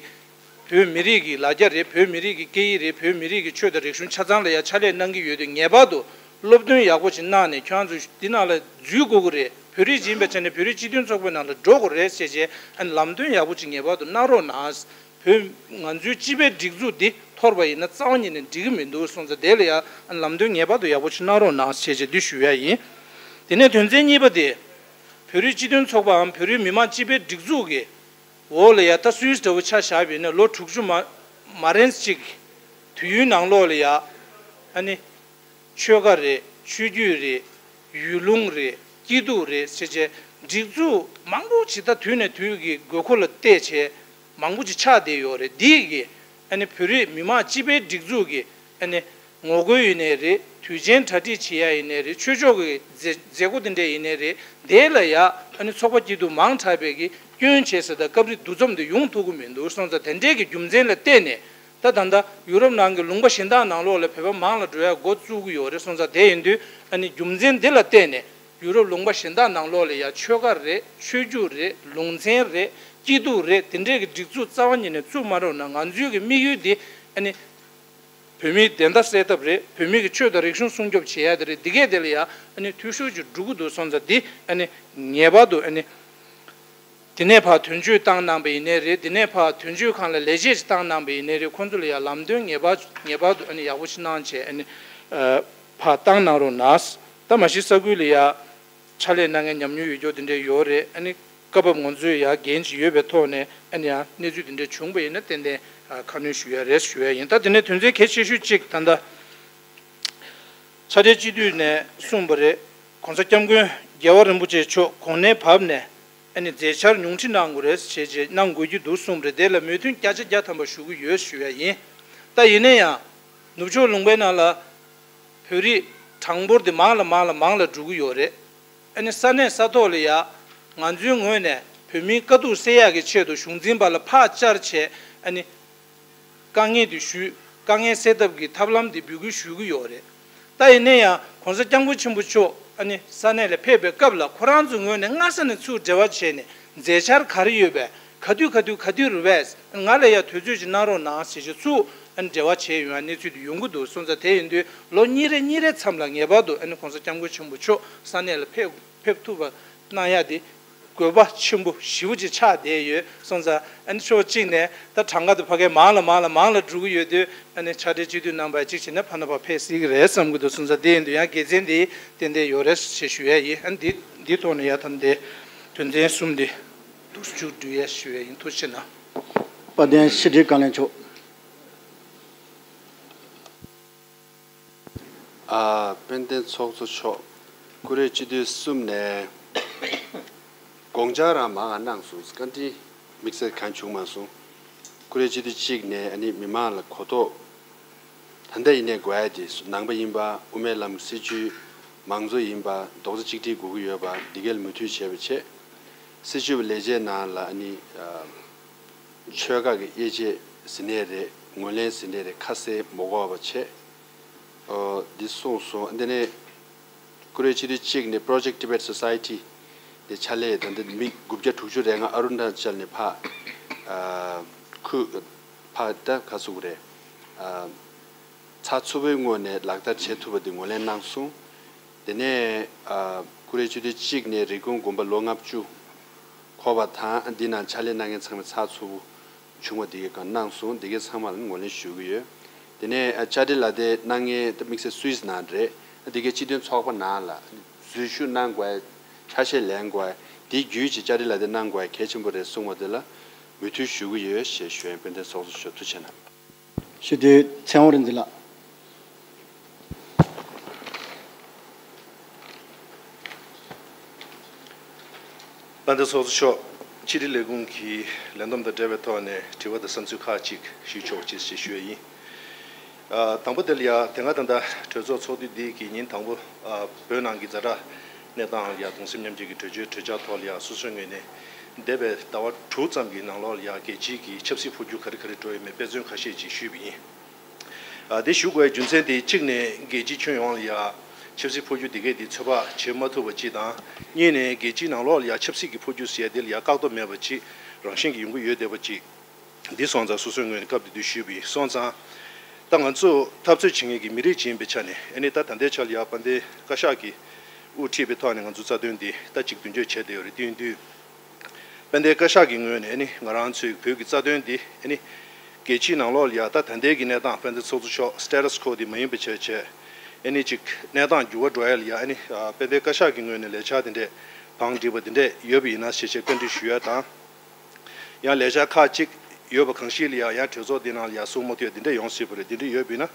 བོད་མི་རིགས་ཀྱི་ལ་རྒྱ་རེད། བོད་མི་རིགས་ཀྱི་སྐད་ཡིག་རེད། བོད་མི་རིགས་ཀྱི་ཆོས་དང་རིག་གཞུང་ཆ་ཚང་ལ་ཡ་ཕྱག་ལས་གནང་གི་ཡོད་དུས་ངེས་པར་དུ་སློབ་སྟོན་ཡག་པོ་ཅིག་གནང་ནས་ཁྱོད་རང་ཚོ་འདི་ནང་ལ་འཛུལ་དགོས་ཀྱི་རེད། བོད་རིགས་ཡིན་པའི་ཆ་ནས་བོད་རིགས་སྤྱི་མཐུན་ཚོགས་པའི་ནང་ལ་འགྲོ་དགོས་རེད་ཟེར་བྱས་ཨ་ནི་ལམ་སྟོན་ཡག་པོ་ཅིག་ངེས་པར་དུ་གནང་རོགས་གནང་། བོད་ང་ཚོའི་སྤྱི་པའི་སྒྲིག་འཛུགས་འདི་འཐོར་བ་ཡིན་ན་རྩ་བ་ཉིད་ནས་འགྲིག་གི་མི་འདུག་སོང་ཙང་དེ་ལ་ཡང་ལམ་སྟོན་ངེས་པར་དུ་ཡག་པོ་ཅིག་གནང་རོགས་གནང་ཞེས་བྱས་འདི་ཞུ་ཡ་ཡིན། དེ་ནས་དོན་ཚན་གཉིས་པ་དེ། བོད་རིགས་སྤྱི་མཐུན་ཚོགས་པའམ་བོད་རིགས་མི་མང་སྤྱི་པའི་སྒྲིག་འཛུགས་ཀྱི་འོག་ལ་ཡ་ད་སུད་སི་འདྲ་བོ་ཆ་བཞག་པ་ཡིན་ན་ལོ་དྲུག་ཅུ་མ་མ་རན་ཅིག་དུས་ཡུན་ནང་ལོགས་ལ་ཡ་ཨ་ནི། ཆོལ་ཁ་རེད། ཆོས་བརྒྱུད་རེད། ཡུལ་ལུང་རེད། སྐྱིད་སྡུག་རེད་ཟེར་བྱས་སྒྲིག་འཛུགས་མང་པོ་ཅིག་ད་དུས་ནས་དུས་ཀྱི་དགོས་མཁོ་ལ་བལྟས་བྱས་མང་པོ་ཅིག་ཆགས་བསྡད་ཡོད་རེད། འདིས་ཀྱི་ཨ་ནི་བོད་རིགས་མི་མང་སྤྱི་པའི་སྒྲིག་འཛུགས་ཀྱི་ཨ་ནི་ངོ་རྒོལ་ཡིན་ནའི་རེད། དུས་ཆེན་གྲ་སྒྲིག་བྱེད་ཡ་ཡིན་ནའི་རེད། ཆོས་ཕྱོགས་ཀྱི་མཛད་མཛད་སྒོ་དེ་འདྲ་ཡིན་ནའི་རེད། དེ་ལ་ཡ་ཨ་ནི་ཚོགས་པ་སྐྱིད་སྡུག་མང་དྲགས་པའི་གི་སྐྱོན་བྱས་ཟེར་ད་སྐབས་རེ་འདུ་འཛོམས་དེ་ཡོང་ཐུབ་ཀྱི་མི་འདུག་སོང་ཙང་དེ་འདྲའི་གི་རྒྱུ་མཚན་ལ་བརྟེན་ནས། ད་ད་ལྟ་ཡུ་རོབ་ནང་གི་ལུང་པ་གཞན་དག་ནང་ལོགས་ལ་བོད་པ་མང་ལ་འགྲོ་ཡ་འགོ་བཙུགས་ཀྱི་ཡོད་རེད། སོང་ཙང་དེ་ཡིན་དུས་ཨ་ནི་རྒྱུ་མཚན་འདི་ལ་བརྟེན་ནས་ཡུ་རོབ་ལུང་པ་གཞན་དག་ནང་ལོགས་ལ་ཡ་ཆོལ་ཁ་རེད། ཆོས་བརྒྱུད་རེད། ལུང་ཚན་རེད། སྐྱིད་སྡུག་རེད། དེ་འདྲའི་གི་སྒྲིག་འཛུགས་རྩ་བ་ཉིད་ནས་བཙུགས་མ་རོགས་གནང་། ང་ཚོའི་གི་དམིགས་ཡུལ་འདི་ཨ་ནི་བོད་མིའི་བདེན་མཐའ་གསལ་ཐབས་རེད། བོད་མི་གི་ཆོས་དང་རིག་གཞུང་སྲུང་སྐྱོབ་བྱེད་ཡ་དེ་རེད། འདི་གས་དེ་ལ་ཡ་ཨ་ནི་འཐུས་ཤོར་ཅིག་འགྲོ་གི་འདུག་སོང་ཙང་འདི་ཨ་ནི་ངེས་པར་དུ་ཨ་ནི། དེ་ནས་ཕར་དོན་གཅོད་བཏང་གནང་པ་ཡིན་ནའི་རེད། དེ་ནས་ཕར་དོན་གཅོད་ཁང་ལ་ལས་བྱེད་ཅིག་བཏང་གནང་པ་ཡིན་ནའི་རེད། ཁོང་ཚོ་ལ་ཡང་ལམ་སྟོན་ངེས་པར་ངེས་པར་དུ་ཨ་ནི་ཡག་པོ་ཞིག་གནང་བྱས་ཨ་ནི་ཨ་ཕར་བཏང་གནང་རོགས་གནང་། ད་མ་གཞི་ས་ཁུལ་ལ་ཡ་ཕྱག་ལས་གནང་མཁན་ཉམས་མྱོང་ཡོད་རྒྱུ་དེ་འདྲས་ཡོད་རེད། ཨ་ནི་སྐབས་བབ་ང་ཚོས་ཡ་འགན་ཅིག་ཡོད་པའི་ཐོག་ནས་ཨ་ནི་ཡང་གནས་ཚུལ་དེ་འདྲས་བྱུང་པ་ཡིན་ན་ཏན་ཏན་ཨ་ཁ་སྣོན་ཞུ་ཡ་རེད་ཞུ་ཡ་ཡིན། ད་དེ་ནས་དོན་ཚན་གལ་ཆེ་ཤོས་གཅིག་ད་ལྟ་ཕྱག་སྦྲེལ་སྤྱི་འཐུས་ནས་གསུངས་པ་རེད། ༸གོང་ས་༸སྐྱབས་མགོན་རྒྱལ་བ་རིན་པོ་ཆེ་མཆོག་གོང་ནས་བབས་ནས་ཨ་ནི་མཛད་འཆར་ཉུང་འཕྲི་གནང་དགོས་རེད་ཞེས་བྱས་གནང་དགོས་ཀྱི་འདུག་གསུངས་པ་རེད། དེ་ལ་མོས་མཐུན་བརྒྱ་ཆ་བརྒྱ་ཐམ་པ་ཞུ་གི་ཡོད་ཞུ་ཡ་ཡིན། ད་ཡིན་ན་ཡང་ནུབ་ཕྱོགས་ལུང་པའི་ནང་ལ་བོད་རིགས་གྲངས་འབོར་དེ་མང་ལ་མང་ལ་མང་ལ་འགྲོ་གི་ཡོད་རེད། ཨ་ནི་ས་གནས་ས་ཐོག་ལ་ཡ་ང་ཚོའི་ངོས་ནས་བོད་མིའི་དཀའ་སྡུག་སེལ་ཡག་གི་ཆེད་དུ་གཞུང་འཛིན་པ་ལ་ཕར་བཅར་བྱས་ཨ་ནི། དཀའ་ངལ་དེ་ཞུས། དཀའ་ངལ་སེལ་ཐབས་ཀྱི་ཐབས་ལམ་དེ་འབོད་སྐུལ་ཞུ་གི་ཡོད་རེད། ད་ཡིན་ན་ཡང་༸གོང་ས་༸སྐྱབས་མགོན་ཆེན་པོ་མཆོག་ཨ་ནི་ས་གནས་ལ་ཕེབས་པའི་སྐབས་ལ་ཁོ་རང་ཚོའི་ངོས་ནས་སྔ་ས་ནས་ཚུར་འབྲེལ་བ་བྱས་ནས་མཛད་འཆར་ག་རེ་ཡོད་པས། ག་དུས་ག་དུས་ག་དུས་རེད་པས། ང་ལ་ཡང་དུས་ཚོད་ཅིག་གནང་རོགས་གནང་ཞེས་བྱས་ཚུར་ཨ་ནི་འབྲེལ་བ་བྱས་ཡོང་ཡ་གནས་ཚུལ་དེ་ཡོང་གི་འདུག་སོང་ཙང་དེ་ཡིན་དུས་ལོ་གཉིས་རེ་གཉིས་རེ་མཚམས་ལ་ངེས་པར་དུ་ཨ་ནི་༸གོང་ས་༸སྐྱབས་མགོན་ཆེན་པོ་མཆོག་ས་གནས་ལ་ཕེབས་ཕེབས་ཐུབ་པ་གནང་ཡ་དེ། དགོས་པ་ཆེན་པོ་ཞེ་པོ་ཅིག་ཆགས་བསྡད་ཡོད། སོང་ཙང་ཨ་ནི་ཕྱོགས་གཅིག་ནས་ད་གྲངས་ཀ་དེ་ཕ་གིར་མང་ལ་མང་ལ་མང་ལ་འགྲོ་གི་ཡོད་དུས་ཨ་ནི་ཕྱག་སྦྲེལ་སྤྱི་འཐུས་རྣམ་པ་གཅིག་བྱས་ན་ཕ་ན་ཕ་ཕེབས་སྲིད་ཀྱི་རེད་བསམ་གྱི་འདུག་སོང་ཙང་དེ་ཡིན་དུས་ཡང་དགེ་མཚན་དེ་ཏན་ཏན་ཡོད་རེད་ཞེས་ཞུ་ཡ་ཡིན། ཨ་ནི་འདི་འདི་ཐོག་ནས་ཡ་ད་འདི་དོན་ཚན་གསུམ་འདི་འདུག་མཇུག་བསྡུ་ཡ་ཞུ་ཡ་ཡིན། ཐུགས་རྗེ་གནང་། དཔལ་ལྡན་ཕྱི་དྲིལ་བཀའ་བློན་མཆོག་ཨ། དཔལ་ལྡན་ཚོགས་གཙོ་མཆོག་ཀུ་རེ་སྤྱི་འཐུས་གསུམ་ནས་དགོངས་འཆར་རང་མང་ང་གནང་སོང་། བཀའ་འདྲི་དམིགས་བསལ་གང་བྱུང་མ་སོང་། ཀུ་རེ་སྤྱི་འཐུས་གཅིག་ནས་ཨ་ནི་མི་མང་ལ་གོ་རྟོགས་ད་ལྟ་ཡིན་ནའི་དགོས་ཡ་དེ་ནང་པ་ཡིན་པ། དབུ་མའི་ལམ་སྲིད་བྱུས་མང་གཙོ་ཡིན་པ། རྡོག་རྩ་གཅིག་སྒྲིལ་དགོས་ཀྱི་ཡོད་པ། འདི་གས་ལ་མོས་མཐུན་བྱས་པ་བྱས། སྲིད་བྱུས་པ་ལས་བྱེད་ནང་ལ་ཨ་ནི་ཨ། ཆོལ་ཁ་གི་དབྱེ་འབྱེད་ཟེར་ནའི་རེད། ངོས་ལེན་ཟེར་ནའི་རེད། ཁ་གསལ་མ་གོ་བ་བྱས། ཨོ། འདི་གསུངས་སོང་། འདི་ནས་ཀུ་རེ་སྤྱི་འཐུས་གཅིག་ནས་Project Tibet Society དེ་ཕྱག་ལས་ད་ལྟ་མི་དགུ་བརྒྱ་དྲུག་ཅུ་རེ་ལྔ་ཨ་རུ་ན་ཅལ་ནས་ཕར་ཨ་ཁུ་ ཕ་ད་ག་ཟེར་དགོས་རེད། ཨ། ཚགས་ཚུད་པོའི་ངོས་ནས་ལག་བསྟར་བྱེད་ཐུབ་པ་དེ་ངོས་ལེན་གནང་སོང་། དེ་ནས་ཨ། ཀུ་རེ་ཆུ་ཚོད་གཅིག་ནས་རི་ཀོན་དགོན་པ་ལོ་ལྔ་བཅུ་འཁོར་བ་དང་འདི་ནང་ཕྱག་ལས་གནང་མཁན་ཚང་མ་ཚགས་ཚུད་པོ་བྱུང་བ་དེ་གའི་སྒང་གནང་སོང་། དེ་གའི་ཚང་མ་ལ་ངོས་ལེན་ཞུ་གི་ཡོད། དེ་ནས་ཨ། བཅར་འདྲི་ལག་དེབ་གནང་མཁན་ད་དམིགས་བསལ་སུད་སི་ནང་རེད། དེ་གའི་སྤྱི་མཐུན་ཚོགས་པ་ནང་ལ་འཛུལ་ཞུགས་གནང་དགོས། ཆ་ཤས་ལེན་དགོས། དེ་བརྒྱུད་ཅིག་བཅར་འདྲི་ལག་དེབ་གནང་དགོས་གལ་ཆེན་པོ་རེད་གསུངས་པ་དེ་ལ་མོས་མཐུན་ཞུ་གི་ཡོད་ཞེས་ཞུ་ཡིན། དཔལ་ལྡན་ཚོགས་གཙོ་མཆོག་ཐུགས་རྗེ་གནང་། ཞུ་དོན་ཚེ་དབང་རིག་འཛིན་ལགས། དཔལ་ལྡན་ཚོགས་གཙོ་མཆོག་ཕྱི་དྲིལ་ལས་ཁུངས་ཀྱི་ལས་བསྡོམས་དང་འབྲེལ་བའི་ཐོག་ནས་དྲི་བ་དང་བསམ་ཚུལ་ཁག་ཅིག་ཞུས་ཆོག་ཅེས་ཞེས་ཞུ་བ་ཡིན། ཨ། དང་པོ་དེ་ལ་ཡ་དེ་སྔ་ད་ལྟ་གྲོས་ཚོགས་ཚོགས་དུས་འདི་གི་ཉིན་དང་པོ། ཨ། བོད་ནང་གི་ཛ་དྲག་གནས་སྟངས་ལ་ཡ་གདུང་སེམས་མཉམ་སྐྱེད་ཀྱི་གྲོས་ཆོད་གྲོས་འཆར་ཐོག་ལ་ཡ་སོ་སོའི་ངོས་ནས་འདས་པའི་ཟླ་བ་དྲུག་ཙམ་གྱི་ནང་ལོགས་ལ་ཡ་རྒྱལ་སྤྱིའི་གི་ཆབ་སྲིད་འཕོ་འགྱུར་ག་རེ་ག་རེ་འགྲོ་ཡོད་མེད་དཔེ་མཚོན་ཁ་ཤས་ཅིག་ཞུས་པ་ཡིན། ཨ། དེ་ཞུ་དགོས་པའི་རྒྱུ་མཚན་དེ་གཅིག་ནས་རྒྱལ་སྤྱིའི་ཁྱོན་ཡོངས་ལ་ཡ་ཆབ་སྲིད་འཕོ་འགྱུར་དེ་གས་དེ་ཚོད་དཔག་བྱེད་མ་ཐུབ་པ་གཅིག་དང་། གཉིས་ནས་རྒྱལ་སྤྱིའི་ནང་ལོགས་ལ་ཡ་ཆབ་སྲིད་ཀྱི་འཕོ་འགྱུར་ཟེར་ཡ་དེ་ལ་ཡ་བཀག་སྡོམ་མེད་པ་ཅིག་རང་བཞིན་གྱིས་ཡོང་གི་ཡོད་བསྡད་པ་ཅིག་འདི་སོང་ཙང་སོ་སོའི་ངོས་ནས་སྐབས་དེ་དུས་ཞུས་པ་ཡིན། སོང་ཙང་ད་ང་ཚོ་འཐབ་རྩོད་བྱེད་མཁན་གྱི་མི་རིགས་ཅིག་ཡིན་པའི་ཆ་ནས་ཨ་ནི་ད་ད་ལྟའི་ཆར་ལ་ཡ་དཔལ་ལྡན་བཀའ་ཤག་གིས་དབུ་ཁྲིད་པའི་ཐོག་ནས་ང་ཚོ་རྩ་དོན་འདི་ད་ཅིག་མདུན་སྐྱོད་བྱས་བསྡད་ཡོད་རེད། དེ་ཡིན་དུས་དཔལ་ལྡན་བཀའ་ཤག་གི་ངོས་ནས་ཨ་ནི་ང་རང་ཚོའི་བོད་ཀྱི་རྩ་དོན་འདི་ཨ་ནི་རྒྱལ་སྤྱིའི་ནང་ལོགས་ལ་ཡ་ད་ད་ལྟའི་གི་གནས་སྟངས་དཔལ་ལྡན་ཚོགས་གཙོ་མཆོག་སི་ཊེ་ཊས་ཀོ་འདི་མ་ཡིན་པ་བྱས་བྱས་ཨ་ནི་ཅིག་གནས་སྟངས་འགྱུར་བ་འགྲོ་ཡ་ལ་ཡ་ཨ་ནི་དཔལ་ལྡན་བཀའ་ཤག་གི་ངོས་ནས་ལས་འཆར་དེ་འདྲས་བང་སྒྲིག་པ་དེ་འདྲས་ཡོད་པ་ཡིན་ན་ཞེས་བྱས་བཀའ་འདྲི་ཞུ་ཡ་དང་། ཡང་ལས་འཆར་ཁག་ཅིག་ཡོད་པ་གང་ཞིག་ལ་ཡང་ཡང་གྲོས་ཚོགས་འདི་ནང་ལ་ཡང་གསུང་མ་ཐུབ་འདི་འདྲ་ཡོང་སྲིད་པ་རེད། འདི་འདྲ་ཡོད་པ་ཡིན་ན་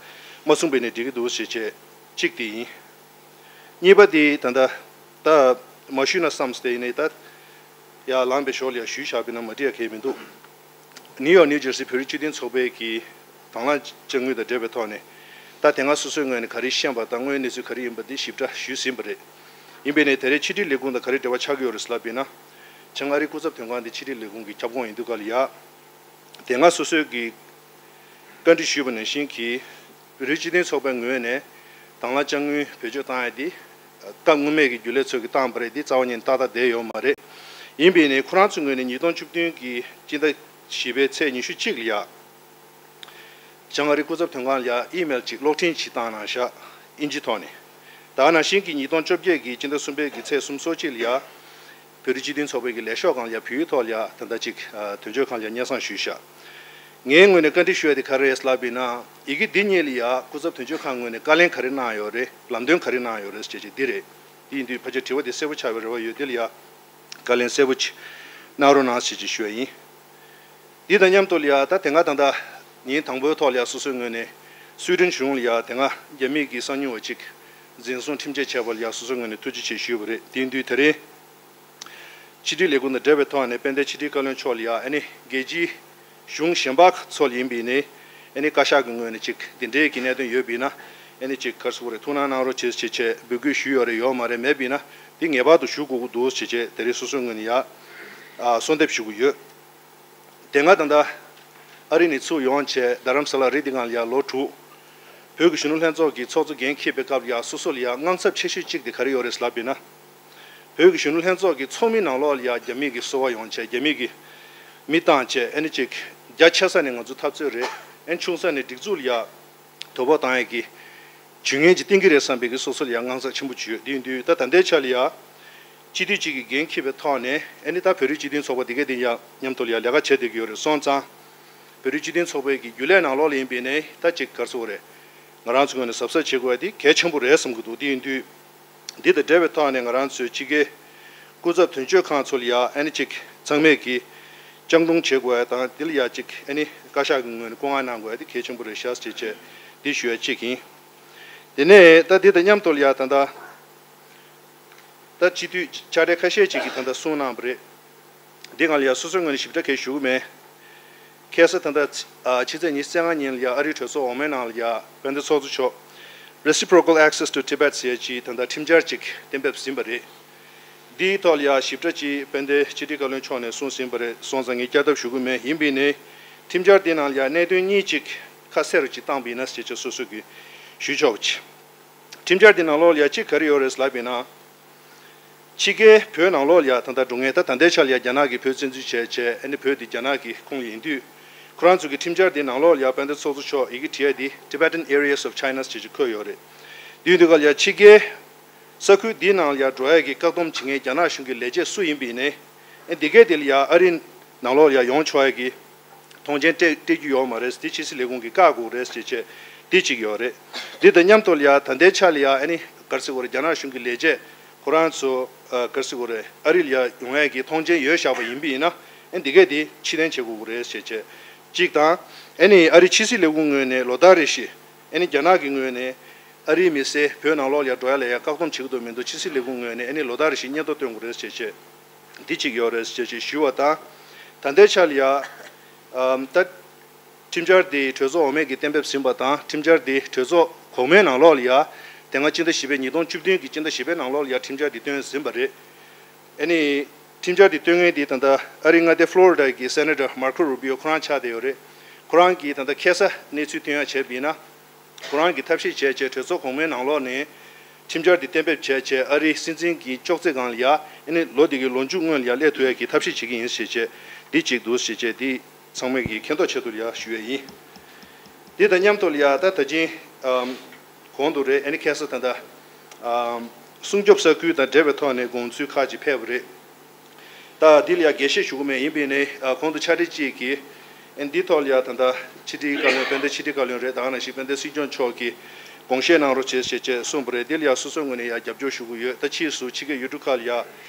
མ་གསུངས་པ་ཡིན་ན་འགྲིག་གི་འདུག་ཞེས་བྱས་གཅིག་དེ་ཡིན། གཉིས་པ་དེ་ད་ལྟ་ད་མ་ཞུས་ན་བསམ་སྟེ་ཡིན་ནའི་ད་ཡར་ལངས་པའི་ཞོར་ལ་ཡང་ཞུས་བཞག་པ་ཡིན་ན་མ་འགྲིག་ཡ་གང་ཡང་མི་འདུག་ནིའུ་ཡོག་ནིའུ་ཇར་སི་བོད་རིགས་སྤྱི་མཐུན་ཚོགས་པའི་གི་དང་བླངས་དཔྱ་དངུལ་དང་འབྲེལ་བའི་ཐོག་ནས་ད་དེ་སྔ་སོ་སོའི་ངོས་ནས་ག་རེ་བཤད་པ་དང་དངོས་ཡོད་གནས་ཚུལ་ག་རེ་ཡིན་པ་འདི་ཞིབ་ཕྲ་ཞུས་ཟིན་པ་རེད། ཡིན་པས་ནས་དེ་རིང་ཕྱི་དྲིལ་ལས་ཁུངས་དང་ག་རེ་འབྲེལ་བ་ཆགས་ཀྱི་ཡོད་རེད་ཟེར་ལབ་ཡིན་ན། བྱང་ཨ་རིའི་སྐུ་ཚབ་དོན་ཁང་འདི་ཕྱི་དྲིལ་ལས་ཁུངས་ཀྱི་ཁྱབ་ཁོངས་ཡིན་དུས་ག་ལ་ཡ། དེ་སྔ་སོ་སོས་ཀྱི་བཀའ་འདྲི་ཞུས་པ་ནང་བཞིན་གྱི་བོད་རིགས་སྤྱི་མཐུན་ཚོགས་པའི་ངོས་ནས་དང་བླངས་དཔྱ་དངུལ་བེད་སྤྱོད་བཏང་ཡ་འདི་སྐབས་སྔོན་མའི་གི་རྒྱུན་ལས་ཚོས་ཀྱི་བཏང་པ་རེད། འདི་རྩ་བ་ཉིད་ནས་ཏག་ཏག་བསྡད་ཡོད་མ་རེད། ཡིན་པས་ནས་ཁོ་རང་ཚོའི་ངོས་ནས་ཉིས་སྟོང་བཅུ་བདུན་གྱི་སྤྱི་ཟླ་བཞི་པའི་ཚེས་ཉི་ཤུ་གཅིག་ལ་ཡ། བྱང་ཨ་རིའི་སྐུ་ཚབ་དོན་ཁང་ལ་ཡ་ཨི་མེལ་ཅིག་གློག་འཕྲིན་ཅིག་བཏང་གནང་བཞག་ཨིན་ཇི་ཐོག་ནས། ད་ག་ནང་བཞིན་གྱི་ཉིས་སྟོང་བཅོ་བརྒྱད་ཀྱི་སྤྱི་ཟླ་གསུམ་པའི་གི་ཚེས་སུམ་ཅུ་སོ་གཅིག་ལ་ཡ། བོད་རིགས་སྤྱི་མཐུན་ཚོགས་པའི་གི་ལས་ཤོག་སྒང་ལ་ཡ་བོད་ཡིག་ཐོག་ལ་ཡ་ད་ལྟ་ཅིག་དོན་གཅོད་ཁང་ལ་ཡ་སྙན་སེང་ཞུས་བཞག་ངའི་ངོས་ནས་བཀའ་འདྲི་ཞུ་ཡ་དེ་ག་རེ་རེད་ལབ་པ་ཡིན་ན། ཡི་གེ་འདི་གཉིས་ལ་ཡ་སྐུ་ཚབ་དོན་གཅོད་ཁང་ངོས་ནས་བཀའ་ལན་ག་རེ་གནང་ཡོད་རེད། ལམ་སྟོན་ག་རེ་གནང་ཡོད་རེད་ཟེར་བྱས་འདི་རེད། འདི་ཡིན་དུས་ཕལ་ཆེར་དྲི་བ་དེ་གསལ་པོ་ཆགས་པའི་རེ་བ་ཡོད། འདི་ལ་ཡ་བཀའ་ལན་གསལ་པོ་ཅིག་གནང་རོགས་གནང་ཞེས་ཅིག་ཞུ་ཡ་ཡིན། འདི་དང་མཉམ་དུ་ལ་ཡ་ད་དེ་སྔ་ད་ལྟ་ཉིན་དང་པོའི་ཐོག་ལ་ཡ་སོ་སོའི་ངོས་ནས་སུའི་ཌེན་གཞུང་ལ་ཡ་དེ་སྔ་རྒྱ་མི་གི་གསང་མྱུལ་བ་ཅིག་འཛིན་བཟུང་ཁྲིམས་ཆད་བྱས་པ་ལ་ཡ་སོ་སོའི་ངོས་ནས་ཐུགས་རྗེ་ཆེ་ཞུས་པ་རེད། དེ་ཡིན་དུས་དེ་རིང་ཕྱི་དྲིལ་ལས་ཁུངས་དང་འབྲེལ་བའི་ཐོག་ནས་དཔལ་ལྡན་ཕྱི་དྲིལ་བཀའ་བློན་མཆོག་ལ་ཡ་ཨ་ནི་རྒྱལ་སྤྱིའི་གཞུང་གཞན་པ་ཚོ་ལ་ཡིན་པ་ཡིན་ནའི་ཨ་ནི་བཀའ་ཤག་གི་ངོས་ནས་ཅིག་འདི་འདྲའི་གི་གནད་དོན་ཡོད་པ་ཡིན་ན་ཨ་ནི་ཅིག་ག་རེ་ཟེར་དགོས་རེད། ཐུགས་སྣང་གནང་རོགས་བྱེད་ཅེས་བྱས་འབོད་སྐུལ་ཞུས་ཡོད་རེད། ཡོད་མ་རེད་མེད་པ་ཡིན་ན་འདི་ངེས་པར་དུ་ཞུ་དགོས་ཀྱི་འདུག་ཅེས་བྱས་དེ་རིང་སོ་སོའི་ངོས་ནས་ཡ་ཨ་གསོལ་འདེབས་ཞུ་གི་ཡོད། དེ་སྔ་ད་ལྟ་ཨ་རི་ནས་ཚུར་ཡོང་བྱས་རྡ་རམ་ས་ལ་རི་འདི་སྒང་ལ་ཡ་ལོ་དྲུག་བོད་ཀྱི་གཞོན་ནུ་ལྷན་ཚོགས་ཀྱི་ཚོགས་གཙོ་འགན་འཁྱེར་བའི་སྐབས་ལ་ཡ་སོ་སོ་ལ་ཡ་དངངས་འཚབ་ཆེ་ཤོས་གཅིག་དེ་ག་རེ་ཡོད་རེད་ལབ་པ་ཡིན་ན། བོད་ཀྱི་གཞོན་ནུ་ལྷན་ཚོགས་ཀྱི་ཚོགས་མི་ནང་ལོགས་ལ་ཡ་རྒྱ་མི་གི་སོ་པ་ཡོང་བྱས་རྒྱ་མི་གི་མི་བཏང་བྱས་ཨ་ནི་ཅིག་རྒྱ་ཆེ་ས་ནས་ང་ཚོ་འཐབ་རྩོད་རེད། ཨ་ནི་ཆུང་ས་ནས་སྒྲིག་འཛུགས་ལ་ཡ་དོ་ཕོག་བཏང་ཡས་ཀྱི་ཇུས་ངན་ཅིག་བསྟན་གྱི་རེད་བསམ་པའི་གི་སོ་སོ་ལ་ཡ་དངངས་འཚབ་ཆེན་པོ་བྱུང་ཡོད། དེ་ཡིན་དུས་ད་ད་ལྟའི་ཆ་ལ་ཡ་སྤྱི་འཐུས་གཅིག་གི་འགན་འཁྱེར་བའི་ཐོག་ནས་ཨ་ནི་ད་བོད་རིགས་སྤྱི་མཐུན་ཚོགས་པ་དེ་གས་དེ་ཡ་མཉམ་དུ་ལ་ཡ་ལས་ཀ་བྱས་བསྡད་ཀྱི་ཡོད་རེད། སོང་ཙང་བོད་རིགས་སྤྱི་མཐུན་ཚོགས་པའི་གི་རྒྱུན་ལས་ནང་ལོགས་ལ་ཡིན་པའི་ནས་ད་ཅིག་ག་རེ་ཟེར་དགོས་རེད། ང་རང་ཚོའི་ངོས་ནས་གཟབ་གཟབ་བྱེད་དགོས་པ་དེ་གལ་ཆེན་པོ་རེད་བསམ་གྱི་འདུག་དེ་ཡིན་དུས། འདི་དང་འབྲེལ་བའི་ཐོག་ནས་ང་རང་ཚོའི་ཕྱི་རྒྱལ་སྐུ་ཚབ་དོན་གཅོད་ཁང་ཚོ་ལ་ཡ་ཨ་ནི་ཅིག་ཚང་མས་ཀྱིས་སྤྱང་གྲུང་བྱེད་དགོས་ཡ་དང་འདི་ལ་ཡ་ཅིག་ཨ་ནི་བཀའ་ཤག་གི་ངོས་ནས་སྐུ་ངལ་གནང་དགོས་ཡ་དེ་གལ་ཆེན་པོ་རེད་ཤག་ཅེས་བྱས་འདི་ཞུ་ཡ་གཅིག་ཡིན། དེ་ནས་ད་འདི་དང་མཉམ་དུ་ལ་ཡ་ད་ལྟ་ད་སྤྱི་འཐུས་ཕྱག་སྦྲེལ་ཁ་ཤས་ཅིག་གིས་ད་ལྟ་གསུངས་གནང་བ་རེད། འདི་སྒང་ལ་ཡ་སོ་སོའི་ངོས་ནས་ཞིབ་ཕྲ་གང་ཞུ་གི་མེད། ཁ་སང་ད་ལྟ་ཨ་ཕྱི་ཚེས་ཉི་ཤུ་རྩ་ལྔ་ཉིན་ལ་ཡ་ཨ་རིའི་གྲོས་ཚོགས་འོག་མའི་ནང་ལ་ཡ་དཔལ་ལྡན་ཚོགས་གཙོ་མཆོག Reciprocal Access to Tibet ཟེར་ཡ་ཅིག་ད་ལྟ་ཁྲིམས་འཆར་ཅིག་གཏན་འབེབས་ཟིན་པ་རེད། འདིའི་ཐོག་ལ་ཡ་ཞིབ་ཕྲ་ཅིག་དཔལ་ལྡན་ཕྱི་དྲིལ་བཀའ་བློན་མཆོག་ནས་གསུངས་ཟིན་པ་རེད། སོང་ཙང་ངས་བསྐྱར་ལྡབ་ཞུ་གི་མེད། ཡིན་པའི་ནི་ཁྲིམས་འཆར་འདི་ནང་ལ་ཡ་གནད་དོན་གཉིས་ཅིག་ཁ་གསལ་རུ་ཅིག་བཏང་པ་ཡིན་ན་ཞེས་བྱ་སོ་སོ་གི་ཞུས་ཆོག་པ་ཅིག་ཁྲིམས་འཆར་འདི་ནང་ལོགས་ལ་ཡ་གཅིག་ག་རེ་ཡོད་རེད་ལབ་པ་ཡིན་ན། ཕྱི་རྒྱལ་བོད་ནང་ལོགས་ལ་ཡ་ད་ལྟ་འགྲོ་མཁན་ད་ད་ལྟའི་ཆར་ལ་ཡ་རྒྱ་ནག་གིས་བོད་བཙན་འཛུལ་བྱས་བྱས་ཨ་ནི་བོད་འདི་རྒྱ་ནག་གི་ཁོངས་ཡིན་དུས། ཁོ་རང་ཚོ་གི་ཁྲིམས་འཆར་དེ་ནང་ལོགས་ལ་ཡ་དཔལ་ལྡན་ཚོགས་གཙོ་མཆོག་ཡི་གེ་བྲིས་ཡ་དེ་Tibetan Areas of China ཞེས་ཅིག་འཁོད་ཡོད་རེད། དེ་ཡིན་དུས་ག་ལ་ཡ་ཕྱི་རྒྱལ་ས་ཁུལ་འདིའི་ནང་ལ་ཡ་འགྲོ་ཡ་གི་བཀག་སྡོམ་བྱེད་མཁན་རྒྱ་ནག་གཞུང་གི་ལས་བྱེད་སུ་ཡིན་པ་ཡིན་ནའི་ཨེ་འདི་གས་དེ་ལ་ཡ་ཨ་རིའི་ནང་ལོགས་ལ་ཡ་ཡོང་ཆོག་ཡ་གི་ཐོངས་མཆན་སྤྲད་སྤྲད་རྒྱུ་ཡོད་མ་རེད། དེ་ཕྱི་སྲིད་ལས་ཁུངས་ཀྱིས་བཀག་དགོས་རེད་ཅེས་བྱས་དེ་གཅིག་ཡོད་རེད། དེ་དང་མཉམ་དུ་ལ་ཡ་ད་ལྟའི་ཆ་ལ་ཡ་ཨ་ནི་ག་རེ་ཟེར་དགོས་རེད། རྒྱ་ནག་གཞུང་གི་ལས་བྱེད་ཁོ་རང་ཚོ་ཨ་ག་རེ་ཟེར་དགོས་རེད། ཨ་རི་ལ་ཡ་ཡོང་ཡ་གི་ཐོངས་མཆན་ཡོད་བཞག་པ་ཡིན་པ་ཡིན་ན་ཨ་འདི་གས་དེ་ཕྱིར་འཐེན་བྱེད་དགོས་ཀྱི་རེད་ཅེས་བྱས་གཅིག་དང་། ཨ་ནི་ཨ་རི་ཕྱི་སྲིད་ལས་ཁུངས་ངོས་ནས་ལོ་ལྟར་རེ་བཞིན་ཨ་ནི་རྒྱ་ནག་གི་ངོས་ནས་ཨ་རིའི་མི་སེར་བོད་ནང་ལོགས་ལ་ཡ་འགྲོ་ཡ་ལ་ཡ་བཀག་སྡོམ་བྱེད་ཀྱི་འདུག་མི་འདུག་ཕྱི་སྲིད་ལས་ཁུངས་ངོས་ནས་ཨ་ནི་ལོ་ལྟར་རེ་བཞིན་སྙན་ཐོ་སྟོན་དགོས་རེད་ཅེས་བྱས་འདི་གཅིག་ཡོད་རེད་ཅེས་བྱས་ཞུས་པ་དང་། ད་ལྟའི་ཆ་ལ་ཡ་ཨམ་ད། ཁྲིམས་འཆར་དེ་གྲོས་ཚོགས་འོག་མས་ཀྱིས་གཏན་འབེབས་ཟིན་པ་དང་། ཁྲིམས་འཆར་དེ་གྲོས་ཚོགས་གོང་མའི་ནང་ལོགས་ལ་ཡ། དེ་སྔ་སྤྱི་ཟླ་བཞི་པའི་ཉིས་སྟོང་བཅུ་བདུན་གྱི་སྤྱི་ཟླ་བཞི་པའི་ནང་ལོགས་ལ་ཡ་ཁྲིམས་འཆར་དེ་བཏོན་ཟིན་པ་རེད། ཨ་ནི། ཁྲིམས་འཆར་དེ་བཏོན་མཁན་དེ་ད་ལྟ་ཨ་རིའི་མངའ་སྡེ་ཕློ་རི་ཌ་གི་སེ་ནེ་ཊར་མར་ཁོ་རུ་བི་ཡོ་ཁོ་རང་ཆགས་བསྡད་ཡོད་རེད། ཁོ་རང་གིས་ད་ལྟ་ཁ་སང་གནས་ཚུལ་ཐོན་ཡ་བྱས་པ་ཡིན་ན། ཁོ་རང་གིས་ཐབས་ཤེས་བྱས་བྱས་གྲོས་ཚོགས་གོང་མའི་ནང་ལོགས་ནས་ཁྲིམས་འཆར་དེ་གཏན་འབེབས་བྱས་བྱས་ཨ་རིའི་སྲིད་འཛིན་གྱི་ཅོག་ཙེ་སྒང་ལ་ཡ་ཨ་ནི་ལོ་འདི་གི་ལོ་མཇུག་སྔོན་ལ་ཡ་སླེབས་ཐུབ་ཡ་གི་ཐབས་ཤེས་བྱེད་ཀྱི་ཡིན་ཞེས་བྱས་འདི་གཅིག་འདུག་ཞེས་བྱས་འདི་ཚང་མས་ཀྱི་མཁྱེན་རྟོགས་ཆེད་དུ་ཡ་ཞུ་ཡ་ཡིན། འདི་དང་མཉམ་དུ་ལ་ཡ་ད་ད་ཅིང་ཨམ་གོང་དུ་རེད། ཨ་ནི་ཁ་སང་ད་ལྟ་ཨམ་སྲུང་སྐྱོབ་ས་ཁུལ་དང་འབྲེལ་བའི་ཐོག་ནས་དགོངས་ཚུལ་ཁག་ཅིག་ཕེབས་པ་རེད། ད་འདི་ལ་ཡང་འགྲེལ་བཤད་ཞུ་གི་མེད། ཡིན་པས་ནི་ཨ་གོང་དུ་ཕྱག་སྦྲེལ་གཅིག་གིས་ཨ་འདིའི་ཐོག་ལ་ཡང་ད་ལྟ་ཕྱི་དྲིལ་བཀའ་བློན། དཔལ་ལྡན་ཕྱི་དྲིལ་བཀའ་བློན་རེད། ད་ག་ནང་བཞིན་དཔལ་ལྡན་སྲིད་སྐྱོང་མཆོག་གིས་དགོངས་བཞེས་གནང་རོགས་བྱེད་ཞེས་བཅས་གསུངས་པ་རེད། འདི་ལ་ཡང་སོ་སོའི་ངོས་ནས་ཡང་རྒྱབ་སྐྱོར་ཞུ་གི་ཡོད། ད་ཕྱིས་སུ་ཕྱི་རྒྱལ་ཡུལ་གྲུ་ཁག་ལ་ཡང་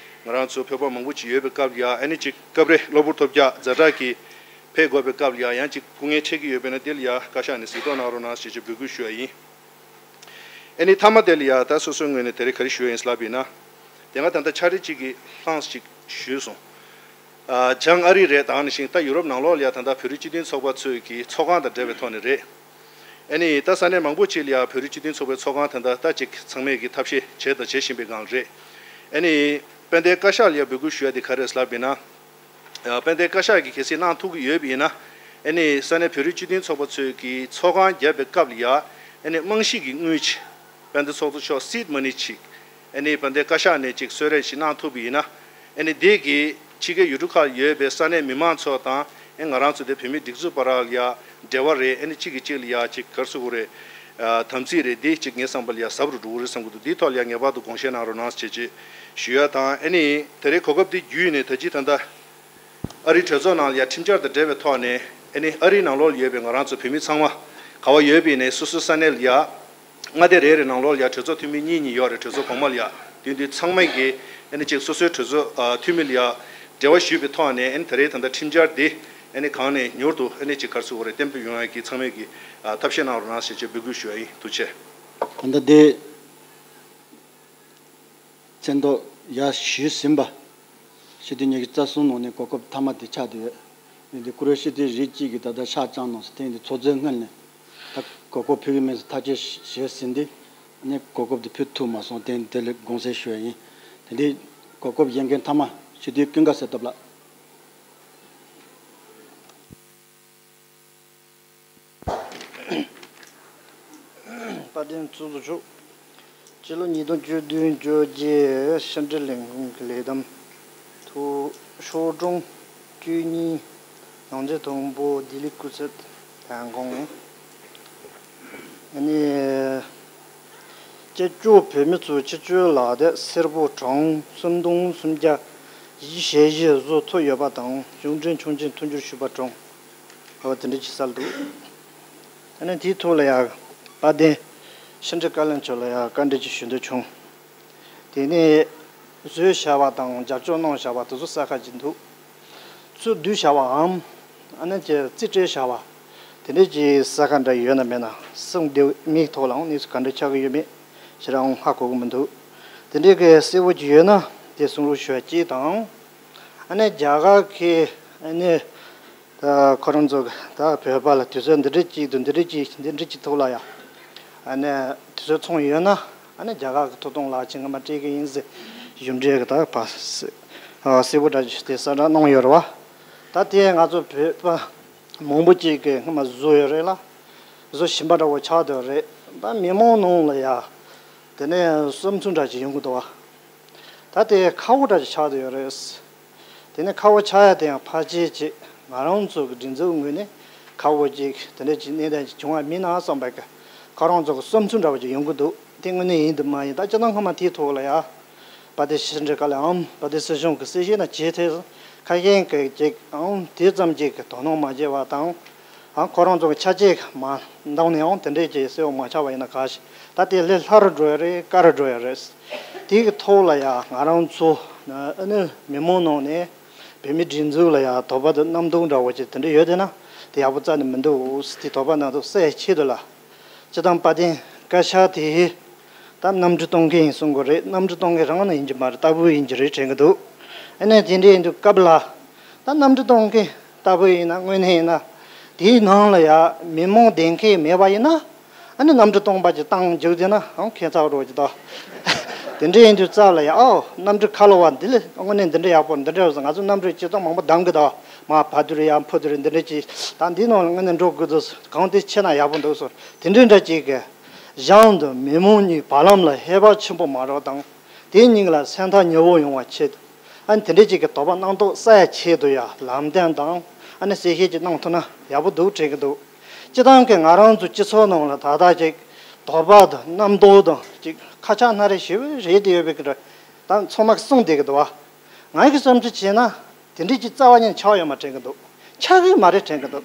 ང་རང་ཚོ་བོད་པ་མང་པོ་ཅིག་ཡོད་པའི་སྐབས་ལ་ཡང་ཨ་ནི་ཅིག་སྐབས་རེ་གློ་བུར་ཐོལ་རྒྱག་ཛ་དྲག་གིས་ཕེབས་དགོས་པའི་སྐབས་ལ་ཡང་ཡང་ཅིག་སྐུ་ངལ་འཕྲད་ཀྱི་ཡོད་པས་ན། འདི་ལ་ཡང་བཀའ་ཤག་ནས་གཟིགས་རྟོག་གནང་རོགས་གནང་ཞེས་བཅས་འབོད་སྐུལ་ཞུ་བ་ཡིན། ཨ་ནི་མཐའ་མ་དེ་ལ་ཡ་ད་སོ་སོའི་ངོས་ནས་དེ་རིང་ག་རེ་ཞུ་ཡ་ཡིན་ལབ་པ་ཡིན་ན། དེ་སྔ་ད་ལྟ་ཕྱག་སྦྲེལ་གཅིག་གིས་ལྷངས་ཤིག་ཞུས་སོང་། ཨ་བྱང་ཨ་རི་རེད། ད་ག་ནང་བཞིན་ད་ཡུ་རོབ་ནང་ལོགས་ལ་ཡ་ད་ལྟ་བོད་རིགས་སྤྱི་མཐུན་ཚོགས་པ་ཚོས་ཀྱི་ཚོགས་ཁང་དང་འབྲེལ་བའི་ཐོག་ནས་རེད། ཨ་ནི་ད་ས་གནས་མང་པོ་ཅིག་ལ་ཡ་བོད་རིགས་སྤྱི་མཐུན་ཚོགས་པའི་ཚོགས་ཁང་ད་ལྟ་ད་ཅིག་ཚང་མས་ཀྱི་ཐབས་ཤེས་བྱས་དང་བྱེད་བཞིན་པའི་སྒང་རེད། ཨ་ནི་དཔལ་ལྡན་བཀའ་ཤག་ལ་ཡ་འབོད་སྐུལ་ཞུ་ཡ་དེ་ག་རེ་རེད་ལབ་པ་ཡིན་ན། དཔལ་ལྡན་བཀའ་ཤག་གིས་གལ་སྲིད་གནང་ཐུབ་ཀྱི་ཡོད་པ་ཡིན་ན། ཨ་ནི་ས་གནས་བོད་རིགས་སྤྱི་མཐུན་ཚོགས་པ་ཚོས་ཀྱི་ཚོགས་ཁང་བརྒྱབ་པའི་སྐབས་ལ་ཡ་ཨ་ནི་རྨང་གཞི་གི་དངུལ་ཅིག་དཔལ་ལྡན་ཚོགས་གཙོ་མཆོག་seed money་ཅིག་ཨ་ནི་དཔལ་ལྡན་བཀའ་ཤག་ནས་ཅིག་གསོལ་རས་ཤིག་གནང་ཐུབ་པ་ཡིན་ན། ཨ་ནི་དེ་གིས་ཕྱི་རྒྱལ་ཡུལ་གྲུ་ཁག་ཡོད་པའི་ས་གནས་མི་མང་ཚོ་དང་ཨ་ང་རང་ཚོ་དེ་བོད་མི་སྒྲིག་འཛུགས་བར་ལ་ཡ་འབྲེལ་བ་རེད། ཨ་ནི་གཅིག་གིས་གཅིག་ལ་ཡ་ཅིག་ག་རེ་ཟེར་དགོས་རེད། དམ་ཚིག་རེད། འདི་གཅིག་ངའི་བསམ་པ་ལ་ཡ་ཟབ་རུ་འགྲོ་གི་རེད་བསམ་གྱི་འདུག་འདིའི་ཐོག་ལ་ཡ་ངེས་པར་དུ་དགོངས་བཞེས་གནང་རོགས་གནང་ཞེས་ཅིག་ཞུ་ཡ་དང་། ཨ་ནི་དེ་རིང་གོ་སྐབས་འདི་བརྒྱུད་ནས་ད་ཅི་ད་ལྟ་ཨ་རིའི་གྲོས་ཚོགས་ནང་ལ་ཡ་ཁྲིམས་འཆར་དང་འབྲེལ་བའི་ཐོག་ནས་ཨ་ནི་ཨ་རིའི་ནང་ལོགས་ལ་ཡོད་པའི་ང་རང་ཚོ་བོད་མི་ཚང་མ་ག་བ་ཡོད་པ་ཡིན་ནའི་སོ་སོའི་ས་གནས་ལ་ཡ་མངའ་སྡེ་རེ་རེ་ནང་ལོགས་ལ་ཡ་གྲོས་ཚོགས་འཐུས་མི་གཉིས་གཉིས་ཡོད་རེད། གྲོས་ཚོགས་གོང་མ་ལ་ཡ། དེ་དུས་ཚང་མ་གིས་ཨ་ནི་གཅིག་སོ་སོའི་གྲོས་ཚོགས་ཨ་འཐུས་མི་ལ་ཡ་འབྲེལ་བ་ཞུས་པའི་ཐོག་ནས་ཨ་ནི་ད་རེས་ད་ལྟ་ཁྲིམས་འཆར་འདི་ཨ་ནི་གང་ནས་མྱུར་དུ་ཨ་ནི་གཅིག་ག་རེ་ཟེར་དགོས་རེད། གཏན་འབེབས་ཡོང་ཡ་གི་ཚང་མས་ཀྱི་ཨ་ཐབས་ཤེས་གནང་རོགས་གནང་ཞེས་བཅས་འབོད་སྐུལ་ཞུ་ཡ་ཡིན། ཐུགས་རྗེ་ཆེ། ད་ལྟ་འདི་མཚན་ཐོག་ཡར་ཞུས་ཟིན་པ། སྤྱི་འཐུས་ཉི་ཤུ་རྩ་གསུམ་ནང་ནས་གོ་སྐབས་མཐའ་མ་དེ་ཆགས་བསྡད་ཡོད། འདི་བཀུར་འོས་སྤྱི་འཐུས་རིགས་གཅིག་གིས་ད་ལྟ་ཕྱག་བརྐྱངས་གནང་སོང་། དེ་ཡིན་དུས་ཚོགས་གཙོའི་སྔོན་ནས་ད་གོ་སྐབས་ཕུལ་གྱི་མེད་ཟེར་ཐག་གཅོད་བྱས་ཟིན་ཏེ། ནས་གོ་སྐབས་དེ་ཕུལ་ཐུབ་མ་སོང་། དེ་དེ་ལ་དགོངས་སེལ་ཞུ་ཡ་ཡིན། དེ་འདི་གོ་སྐབས་ཡིན་མཁན་མཐའ་མ་སྤྱི་འཐུས་ཀུན་དགའ་གསལ་སྟོབས་ལགས། དཔལ་ལྡན་ཚོགས་གཙོ་མཆོག་སྤྱི་ལོ་ཉིས་སྟོང་བཅུ་བདུན་བཅོ་བརྒྱད་ཕྱི་འབྲེལ་ལས་ཁུངས་ཀྱི་ལས་བསྡོམས་ཐོག་ཤོག་གྲངས་བཅུ་གཉིས། ནང་ཆེན་དང་པོ་ལྡི་ལི་སྐུ་ཚབ་དང་ཁོང་། ཨ་ནི། སྐྱབས་བཅོལ་བོད་མི་ཚོ་ཕྱི་སྐྱོད་ལག་དེབ་སེར་པོ་གྲངས་སུམ་སྟོང་སུམ་བརྒྱ་བཞི་ཞེ་བཞི་བཟོ་ཐུབ་ཡོད་པ་དང་། གཞུང་འབྲེལ་ཆོག་མཆན་མཐུན་འགྱུར་ཞུས་པ་གྲངས་འོ་དེ་འདྲ་ཅིག་གསལ་འདུག་ཨ་ནི་དེའི་ཐོག་ལ་ཡང་དཔལ་ལྡན་ཕྱི་འབྲེལ་བཀའ་བློན་མཆོག་ལ་ཡང་བཀའ་འདྲི་ཅིག་ཞུ་འདོད་བྱུང་། དེ་ནས་བཟོས་བྱ་བ་དང་རྒྱབ་སྐྱོར་གནང་བྱ་བ་དེ་ཚོ་གསལ་ཁ་ཅིག་འདུག་ཚུར་བསྡུས་བྱ་བའམ་ཨ་ནི་ཅིག་རྩིས་སྤྲད་བྱ་བ་དེ་འདྲས་ཀྱི་གསལ་ཁ་འདྲ་ཡོད་ན་མེད་ན། གསུང་དེ་མིག་ཐོག་ལའང་གནས་ཚུལ་ག་འདྲ་ཆགས་ཀྱི་ཡོད་མེད་ཞེ་དྲག་ཧ་གོ་གི་མི་འདུག་དེ་འདྲས་ཀྱི་གསལ་བོ་ཅིག་ཡོད་ན་དེ་གསུང་རོགས་ཞུ་བ་གཅིག་དང་། ཨ་ནི་རྒྱ་གར་གྱི་ཨ་ནི། ད་ཁོ་རང་ཚོ་ད་བོད་པ་ལ་དུས་ཚོད་འདི་འདྲ་གཅིག་དང་འདི་འདྲ་གཅིག་འདི་འདྲ་གཅིག་ཐོག་ལ་ཡ། ཨ་ནི་དུས་ཚོད་ཚང་ཡོད་ན་ཨ་ནི་རྒྱ་གར་གྱི་ཐོབ་ཐང་ལག་ཁྱེར་ངོ་མ་སྤྲད་ཀྱི་ཡིན་ཟེར་གཞུང་འབྲེལ་གྱི་ད་ཕ་སེ་ཨ་གསལ་པོ་འདྲ་ཞིག་དེ་གསལ་བསྒྲགས་གནང་ཡོད་རེད་བ། ད་དེ་ང་ཚོ་བོད་པ་མང་པོ་ཅིག་གིས་སྔོན་མ་བཟོ་ཡོད་རེད་ལ། བཟོ་བཞིན་པ་འདྲ་བོ་ཆགས་བསྡད་རེད། ད་མི་མང་ནང་ལ་ཡ་དེ་ནས་བསམ་ཚུལ་འདྲ་ཞིག་ཡོང་གི་འདུག་བ། ད་དེ་ཁག་པོ་འདྲ་ཞིག་ཆགས་བསྡད་ཡོད་རེད། དེ་ནས་ཁག་པོ་ཆགས་ཡ་དེ་ཡང་ཕལ་ཆེར་ཅིག་ང་རང་ཚོ་གི་སྒྲིག་འཛུགས་ངོས་ནས་ ཁག་པོ་ཅིག་དེ་འདྲ་ཅིག་གནས་སྟངས་ཅིག་བྱུང་བ་མིན་ན་བསམ་པའི་ཁོ་རང་ཚོ་གི་བསམ་ཚུལ་འདྲ་བོ་ཅིག་ཡོང་གི་འདུག་དེ་དངོས་གནས་ཡིན་དུ་མ་ཡིན་ད་སྤྱི་བཏང་སྔོན་མ་དེའི་ཐོག་ལ་ཡ། དཔལ་ལྡན་ཕྱི་དྲིལ་བཀའ་བློན་འམ་དཔལ་ལྡན་སྲིད་གཞུང་གི་གསལ་བཤད་ན་བྱས་ཐལ། ཁ་ཤས་ཀྱིས་ཅིག་ཨང་དེ་ཙམ་ཅིག་གི་དོ་སྣང་མ་བྱས་པ་དང་། ཨང་ཁོ་རང་ཚོ་གི་ཆ་རྐྱེན་མ་འདང་ནས་ཨང་དེ་འདྲས་ཀྱི་གསལ་བོ་མ་ཆགས་པ་ཡིན་ན་ག་ཞིག་ད་དེ་ལས་སླ་རུ་འགྲོ་ཡ་རེད་དཀའ་རུ་འགྲོ་ཡ་རེད། དེ་གི་ཐོག་ལ་ཡ་ང་རང་ཚོ་ཨ་ནི་མི་མང་ནང་ནས་བོད་མི་སྒྲིག་འཛུགས་ལ་ཡ་དོགས་པ་དང་རྣམ་རྟོག་འདྲ་བོ་ཅིག་དེ་འདྲས་ཡོད་དེ་ན་དེ་ཡག་པོ་རྩ་ནས་མི་འདུག་དེ་དོགས་པ་རྣམ་རྟོག་སེལ་ཡ་ཆེད་དུ་ལ། སྤྱི་བཏང་དཔལ་ལྡན་བཀའ་ཤག་དེ་ད་གནམ་གྲུ་གཏོང་མཁན་ཡིན་གསུང་གི་རེད། གནམ་གྲུ་གཏོང་མཁན་རང་ནས་ཡིན་གྱི་མ་རེད། ལྟ་བུ་ཡིན་གྱི་རེད་དྲན་གྱི་འདུག་ཨ་ནི་དེ་འདྲ་ཡིན་དུས་སྐབས་ལ་ད་གནམ་གྲུ་གཏོང་མཁན་ལྟ་བུ་ཡིན་ན་དངོས་གནས་ཡིན་ན་དེའི་ནང་ལ་ཡ་མི་མང་བདེ་མཁན་མེད་པ་ཡིན་ན་ཨ་ནི་གནམ་གྲུ་གཏོང་པ་ཅིག་བཏང་རྒྱུགས་དེ་ན་ཨང་ཁྱད་མཚར་རོ་ཅིག་ད། དེ་འདྲ་ཡིན་དུས་རྩ་ལ་ཡ་ཨོ་གནམ་གྲུ་ཁ་ལོ་བ་འདི་ལས་དངོས་གནས་འདི་འདྲ་ཡག་པོ་འདི་འདྲ་ཡོད་ཟེར། ང་ཚོ་གནམ་གྲུ་སྤྱི་ཚོགས་མང་པོ་འདང་གི་ད་མ་བ་དུ་རེད་ཡ་འཕུར་དུ་རེད་འདི་འདྲ་ཅིག་ད་འདི་ནང་ལ་དངོས་གནས་འགྲོ་དགོས་འདུག་གང་དེ་ཆེ་ན་ཡག་པོ་འདུག་ཟེར། དེ་འདྲའི་འདྲ་ཅིག་གི་གཞུང་དང་མི་མང་གཉིས་བར་ལམ་ལ་ཧེ་བག་ཆེན་པོ་མ་རག་དང་དེ་གཉིས་ལ་སེམས་ཐག་ཉེ་བོ་ཡོང་བ་ཆེད་དུ་ཨ་ནི་དེ་འདྲའི་ཅིག་གི་དོགས་པ་རྣམ་རྟོག་སེལ་ཡ་ཆེད་དུ་ཡ་ལམ་སྟོན་དང་ཨ་ནི་གསལ་བཤད་ཅིག་གནང་ཐུབ་ན་ཡག་པོ་འདུག་དྲན་གྱི་འདུག་སྤྱི་བཏང་གི་ང་རང་ཚོ་སྤྱི་ཚོགས་ནང་ལ་ད་ལྟ་ཅིག་དོགས་པ་དང་རྣམ་རྟོག་དང་ཅིག་ཁ་ཆག་སྣ་རལ་ཞེ་པོ་རེད་དེ་ཡོད་པའི་གི་འདྲ་ད་ཚང་མ་གསུངས་བསྡད་ཀྱི་འདུག་བ། ང་གི་བསམ་ཚུལ་བྱས་ན་དེ་འདྲའི་ཅིག་རྩ་བ་ཉིད་ཆགས་ཡོད་མ་དྲན་གྱི་འདུག་ཆགས་ཀྱི་མ་རེད་དྲན་གྱི་འདུག་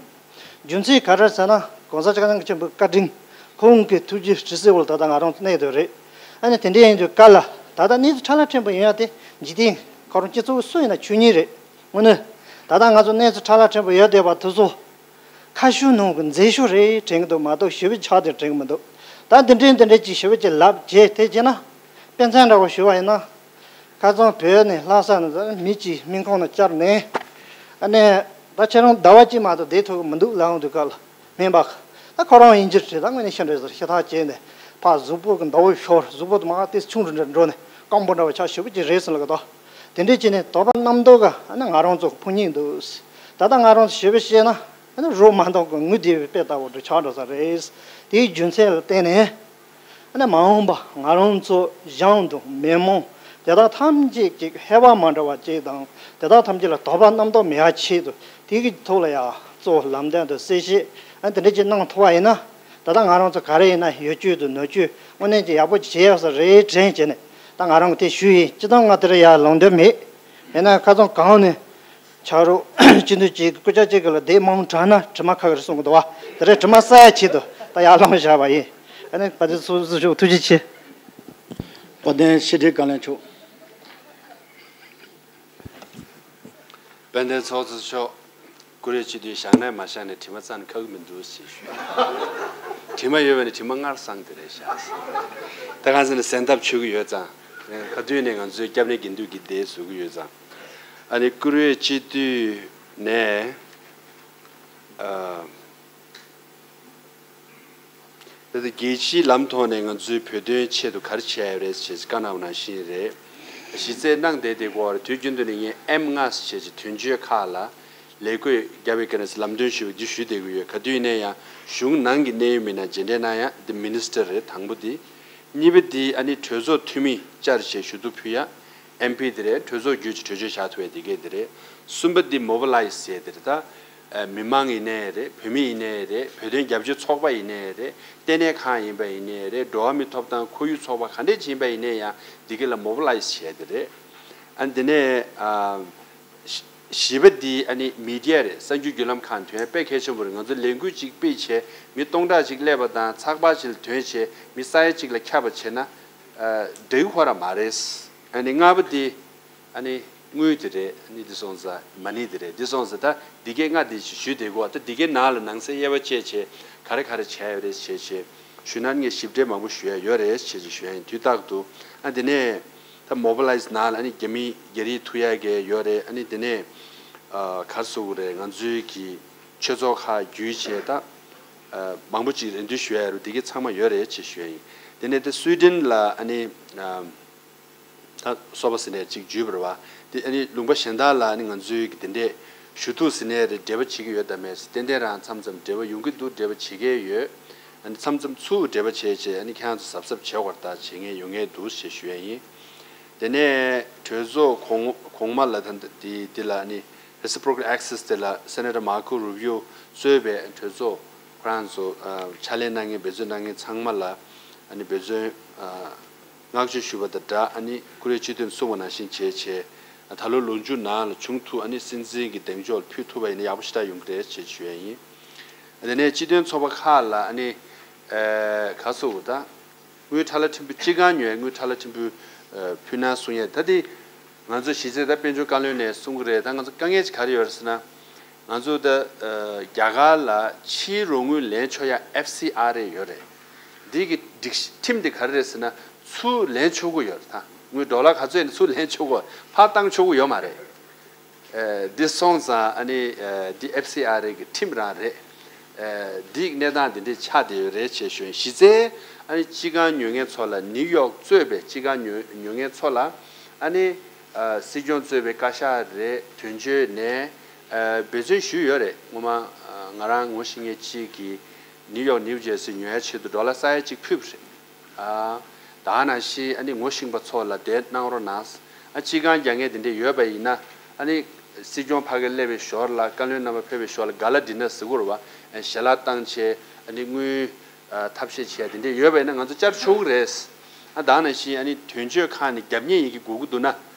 རྒྱུ་མཚན་ག་རེ་ཟེར་ན་༸གོང་ས་༸སྐྱབས་མགོན་ཆེན་པོའི་བཀའ་དྲིན་ཁོང་གི་ཐུགས་རྗེ་དྲི་སྲིད་འོག་ལ་ད་ལྟ་ང་རང་ཚོ་གནས་སྡོད་རེད། ཨ་ནི་དེ་འདྲ་ཡིན་དུས་ག་ལ་ད་ལྟ་གནས་ཚུལ་ཕྲ་ལ་ཕྲན་བུ་ཡིན་ཡ་དེ་འཇིག་རྟེན་ཁོ་རང་སྤྱི་ཚོགས་སུ་ཡིན་ན་ཆོས་ཉིད་རེད། དངོས་གནས་ད་ལྟ་ང་ཚོ་གནས་ཚུལ་ཕྲ་ལ་ཕྲན་བུ་ཡོད་བསྡད་པ་དེ་ཚོ་ཁ་ཤུ་ནང་གི་མཛེས་ཤོས་རེད་དྲན་གྱི་འདུག་མ་གཏོགས་ཞེ་པོ་ཆགས་དེ་དྲན་གྱི་མི་འདུག་ད་འདི་འདྲའི་འདི་འདྲའི་ཅིག་ཞེ་པོ་ཅིག་ལབ་བྱས་དེ་བྱས་ན་དཔེ་མཚོན་འདྲ་བོ་ཞུ་བ་ཡིན་ན། ཁ་སང་བོད་ནས་ལྷ་ས་ནས་མི་གཅིག་སྨན་ཁང་ནས་བཅར་ནས། ཨ་ནི། ད་ཁྱེད་རང་ཟླ་བ་གཅིག་མ་གཏོགས་བསྡད་ཐུབ་ཀྱི་མི་འདུག་ལབ་འོང་དུས་སྐབས་ལ་སྨན་པ། ད་ཁོ་རང་ཡིན་གྱི་རེད། ད་དངོས་གནས་ཤི་འདྲ་ཟེར་ཤི་ཐག་བཅད་ནས་ཕར་གཟུགས་པོ་གི་མདའ་བོ་ཤོར་གཟུགས་པོ་དུ་མ་ཏིས་ཆུང་རུ་འདྲ་འགྲོ་ནས་སྐམ་པོ་འདྲ་བ་ཆགས་ཞེ་པོ་ཅིག་རེད་ཟེར་ལ་གི་ད། དེ་འདྲས་བྱས་ནས་དོགས་པ་རྣམ་རྟོག་ག་ཨ་ནི་ང་རང་ཚོ་ཕུང་ཉིན་འདུག་ད་ལྟ་ང་རང་ཚོ་ཞེ་པོ་བཤད་ན་ཨ་ནི་རོ་མ་འདང་གི་ངུ་བསྡད་པའི་དཔེ་ལྟ་བུ་འདྲ་ཆགས་འགྲོ་ས་རེད། དེའི་རྒྱུ་མཚན་ལ་བརྟེན་ནས། ཨ་ནི་མ་འོངས་པ་ང་རང་ཚོ་གཞུང་དང་མི་མང་དེ་དག་ཐམས་ཅད་ཀྱི་ཧེ་བག་མ་འདྲ་བ་ཅིག་དང་དེ་དག་ཐམས་ཅད་ལ་དོགས་པ་རྣམ་རྟོག་མེད་པ་ཆེད་དུ་དེ་གི་ཐོག་ལ་ཡང་གཙོ་བོ་ལམ་སྟོན་དང་གསལ་བཤད་ཨ་དེ་འདྲ་ཅིག་གནང་ཐུབ་པ་ཡིན་ན་ད་ལྟ་ང་རང་ཚོ་ག་རེ་ཡིན་ན་ཡོ་བཅོས་དང་ནོ་བཅོས་དངོས་གནས་ཀྱི་ཡག་པོ་བྱེད་ཡག་ས་རེད་དྲན་བྱས་ནས་ད་ང་རང་གི་དེ་ཞུ་ཡིན། སྤྱི་བཏང་ང་དེར་ཡང་ལངས་འདོད་མེད། ཡིན་ན་ཁ་སང་གང་ནས། ཆ་རོགས་སྤྱི་འཐུས་གཅིག་སྐུ་ཕྱྭ་གཅིག་གི་ལ་དེ་མང་དྲགས་ན་དྲི་མ་ཁ་གིར་གསུང་གི་འདུག་བ། དེ་རེད་དྲི་མ་ས་ཡ་ཆེད་དུ་ད་ཡར་ལངས་བཞག་པ་ཡིན། ཨ་ནི་བ་དེ་སུ་སུ་ཞུ་ཐུགས་རྗེ་ཆེ། དཔལ་ལྡན་ཕྱི་དྲིལ་བཀའ་བློན་མཆོག་དཔལ་ལྡན་ཚོགས་གཙོ་མཆོག་བཀུར་འོས་སྤྱི་འཐུས་བཞག་ནས་མ་བཞག་ནས་དྲི་མ་རྩ་ནས་ཁ་གི་མི་འདུག་ཞེས་ཞུས། དྲི་མ་ཡོད་པ་ནི་དྲི་མ་སྔར་སངས་དེ་རེད་བཞག་ད་གང་ཟེར་ན་གཟེངས་ཐབས་ཆོད་གི་ཡོད་ཙང་། ག་དུས་ནས་ང་ཚོའི་སྐྱབས་གནས་དགེ་འདུན་གྱི་སྡེ་བཟོ་གི་ཡོད་ཙང་། ཨ་ནི་བཀུར་འོས་སྤྱི་འཐུས་ནས་ཨ། ད་ལྟ་རྒྱལ་སྤྱིའི་ལམ་ཐོག་ནས་ང་ཚོའི་བོད་དོན་ཆེད་དུ་ག་རེ་བྱས་ཡོད་རེད་ཅེས་བཀའ་གནང་བ་ནང་བཞིན་རེད། གཞི་རྩའི་གནང་བསྡད་དེ་གོ་བར་དུས་རྒྱུན་དུ་ནས་ངས་ཨེམ་ལྔ་ཞེས་ཀྱི་དོན་གཅོད་ཁག་ལ་ལས་བགོས་རྒྱབ་པའི་སྐབས་ནས་ལམ་སྟོན་ཞུས་པ་འདི་ཞུས་བསྡད་ཀྱི་ཡོད། ག་དུས་ཡིན་ན་ཡང་གཞུང་ནང་གི་གནད་ཡོད་མི་སྣ་མཇལ་འཕྲད་གནང་ཡ་འདི་མི་ནི་སི་ཊར་རེད་དང་པོ་འདི། གཉིས་པ་འདི་ཨ་ནི་གྲོས་ཚོགས་འཐུས་མི་བཅར་བྱས་ཞུ་གཏུག་ཕུལ་ཡ། ཨེམ་པི་དེ་རེད། གྲོས་ཚོགས་བརྒྱུད་ཀྱི་གྲོས་ཆོད་བཞག་ཐུབ་པའི་དེ་གས་དེ་རེད། གསུམ་པ་འདི་མོ་བི་ལའི་ཛི་ཟེར་དེ་རེད་ད། མི་མང་ཡིན་ནའི་རེད། བོད་མི་ཡིན་ནའི་རེད། བོད་དོན་རྒྱབ་སྐྱོར་ཚོགས་པ་ཡིན་ནའི་རེད། ལྟེ་གནས་ཁང་ཡིན་པ་ཡིན་ནའི་རེད། འགྲོ་བ་མིའི་ཐོབ་ཐང་ཁོར་ཡུག་ཚོགས་པ་ག་འདྲས་ཅིག་ཡིན་པ་ཡིན་ནའི་ཡང་འདི་གས་ལ་མོ་བི་ལའི་ཛི་བྱས་དེ་རེད། ཨ་འདི་ནས་བཞི་པ་འདི་ཨ་ནི་མི་ཌི་ཡ་རེད། གསར་འགྱུར་བརྒྱུད་ལམ་ཁག་དོན་དཔེ་གལ་ཆེན་པོ་རེད། ང་ཚོ་ལས་འགུལ་ཅིག་སྤེལ་བྱས་མི་སྟོང་ཕྲག་ཅིག་སླེབས་པ་དང་ཚགས་པར་ཅིག་ལ་ཐོན་བྱས་མི་ས་ཡ་གཅིག་ལ་ཁྱབ་པ་བྱས་ན་འགྲིག་ཁོ་ར་མ་རེད། ཨ་ནི་ལྔ་པ་འདི། ཨ་ནི་དངུལ་དེ་རེད། ཨ་ནི་འདི་སོང་ཙང་མ་ཎི་དེ་རེད། འདི་སོང་ཙང་ད་འདི་གའི་ལྔ་འདི་ཞུས་བསྡད་གོ། ད་འདི་གའི་ནང་ལ་ནང་གསེས་དབྱེ་བ་བཅད་བྱས་ག་རེ་ག་རེ་བྱས་ཡོད་རེད་བྱས་བྱས་ཞུས་ན་ངས་ཞིབ་ཕྲ་མང་པོ་ཞུ་ཡ་ཡོད་རེད་བྱས་བྱས་ཞུ་ཡ་ཡིན། དུས་རྟག་ཏུ་ཨ་འདི་ནས་ད་མོ་བི་ལའི་ཛི་ནང་ལ་ཨ་ནི་རྒྱ་མི་རྒྱ་རིགས་ཐུག་ཡ་གི་ཡོད་རེད། ཨ་ནི་འདི་ནས་ཨ་ག་རེ་ཟེར་དགོས་རེད། ང་ཚོའི་གི་ཆོས་ཚོགས་ཁག་བརྒྱུད་བྱས་ད་ཨ་མང་པོ་ཅིག་རེ་འདུན་ཞུ་ཡ་རུ་འདི་གའི་ཚང་མ་ཡོད་རེད་བྱས་ཞུ་ཡ་ཡིན། འདི་ནས་ད་སུའི་ཌེན་ལ་ཨ་ནི་ཨ། ད་སོ་པ་ཟེར་ནས་ཅིག་བརྒྱུད་པ་རེད་བ། དེ་ཨ་ནི་ལུང་པ་གཞན་དག་ལ་ཨ་ནི་ང་ཚོའི་གི་དེ་འདྲས་ཞུ་གཏུག་ཟེར་ནས་རེད་འབྲེལ་བ་བྱེད་ཀྱི་ཡོད་དམ་མེད་ཟེར། ཏན་ཏན་རང་མཚམས་མཚམས་འབྲེལ་བ་ཡོང་གི་འདུག་འབྲེལ་བ་བྱེད་མཁན་ཡོད། ཨ་ནི་མཚམས་མཚམས་ཚུར་འབྲེལ་བ་བྱས་བྱས་ཨ་ནི་ཁྱེད་རང་ཚོ་གཟབ་གཟབ་བྱེད་དགོས་རེད་ད་བྱེད་མཁན་ཡོང་མཁན་འདུག་ཞེས་ཞུ་ཡ་ཡིན། དེ་ནས་གྲོས་ཚོགས་གོང་གོང་མ་ལ་ད་འདི་འདི་ལ་ཨ་ནི་ Reciprocal Access དེ་ལ་སེ་ནེ་ཊར་མར་ཀོ་རུ་བྷིའོ་གཙོས་པའི་གྲོས་ཚོགས་ཁོ་རང་ཚོ་ཨ་ཕྱག་ལས་གནང་མཁན་འབད་བརྩོན་གནང་མཁན་ཚང་མ་ལ་ཨ་ནི་འབད་བརྩོན་ཨ་བསྔགས་བརྗོད་ཞུ་བ་དང་སྦྲགས། ཨ་ནི་ཀུ་རེ་སྤྱི་འཐུས་གསུངས་པ་ནང་བཞིན་བྱས་བྱས་ད་ལོ་ལོ་མཇུག་ནང་ལ་བྱུང་ཐུབ། ཨ་ནི་སྲིད་འཛིན་གྱི་གདེང་འཇོག་ལ་ཕུལ་ཐུབ་པ་ཡིན་ན་ཡག་པོ་ཞེ་དྲག་ཡོང་གི་རེད་ཅེས་ཞུ་ཡ་ཡིན། དེ་ནས་སྤྱི་མཐུན་ཚོགས་པ་ཁག་ལ་ཨ་ནི་ཨ་ག་སོ་ད། དངུལ་ཁྲ་ལ་ཕྲན་བུ་སྤྱི་ཁང་ཉོས། དངུལ་ཁྲ་ལ་ཕྲན་བུ་ཨ་ཕུལ་ན་གསུང་ཡས། ད་དེ་ང་ཚོ་གཞི་རྩའི་ད་དཔལ་འབྱོར་བཀའ་བློན་ནས་གསུང་གི་རེད། ད་ང་ཚོ་དཀའ་ངལ་ཅིག་ག་རེ་ཡོད་རེད་ཟེར་ན། ང་ཚོ་ད་ཨ་རྒྱ་གར་ལ་ཕྱིའི་རོགས་དངུལ་ལེན་ཆོག་ཡ་ཨེཕ་སི་ཨར་ཨེ་ཡོད་རེད། འདི་གི་སྒྲིག་ཁྲིམས་དེ་ག་རེ་རེད་ཟེར་ན། ཚུར་ལེན་ཆོག་གི་ཡོད་རེད། ད་དངུལ་ཌོ་ལར་ག་ཚོད་ཡིན་ན་ཚུར་ལེན་ཆོག་གི་ཡོད། ཕར་བཏང་ཆོག་གི་ཡོད་མ་རེད། ཨ་འདི་སོང་ཙང་ཨ་ནི་ཨ་འདི་ཨེཕ་སི་ཨར་ཨེ་གི་ཁྲིམས་རང་རེད། ཨ་འདི་གནས་སྟངས་འདི་འདྲས་ཆགས་བསྡད་ཡོད་རེད་ཅེས་ཞུ་ཡིན། གཞི་རྩའི་ཨ་ནི་སྤྱི་ཁང་ཉོ་མཁན་ཚོ་ལ། ནིའུ་ཡོག་གཙོས་པའི་སྤྱི་ཁང་ཉོ་ཉོ་མཁན་ཚོ་ལ་ཨ་ནི་ཨ་སྲིད་སྐྱོང་གཙོས་པའི་བཀའ་ཤག་རེད། དོན་གཅོད་ནས་ཨ་འབད་བརྩོན་ཞུས་ཡོད་རེད། སྔོན་མ་ཨ་ང་རང་ངོ་ཤེས་མཁན་གཅིག་གིས་ནིའུ་ཡོག་ནིའུ་ཇར་སི་ཉོ་ཡ་ཆེད་དུ་ཌོ་ལར་ས་ཡ་གཅིག་ཕུལ་བ་རེད། ཨ་ད་ག་ནང་བཞིན་ཨ་ནི་ངོ་ཤེས་པ་ཚོ་ལ་དེ་གནང་རོགས་གནང་། ཨ་སྤྱི་ཁང་རྒྱག་མཁན་དེ་འདྲས་ཡོད་པ་ཡིན་ན། ཨ་ནི་སྲིད་སྐྱོང་ཕ་གིར་སླེབས་པའི་ཞོར་ལ། བཀའ་བློན་རྣམ་པ་ཕེབས་པའི་ཞོར་ལ་ག་ལ་ཌི་ནར་ཟེར་གྱི་ཡོད་རེད་པ། ཨ་ཞལ་ལག་བཏང་བྱས་ཨ་ནི་དངུལ་ཨ་ཐབས་ཤེས་བྱས་དེ་འདྲས་ཡོད་པ་ཡིན་ན་ང་ཚོ་བཅར་ཆོག་གི་རེད། ཨ་ད་ག་ནང་བཞིན་ཨ་ནི་དོན་གཅོད་ཁང་ནས་རྒྱབ་གཉེར་ཡིན་གྱི་དགོས་ཀྱི་འདུག་ན།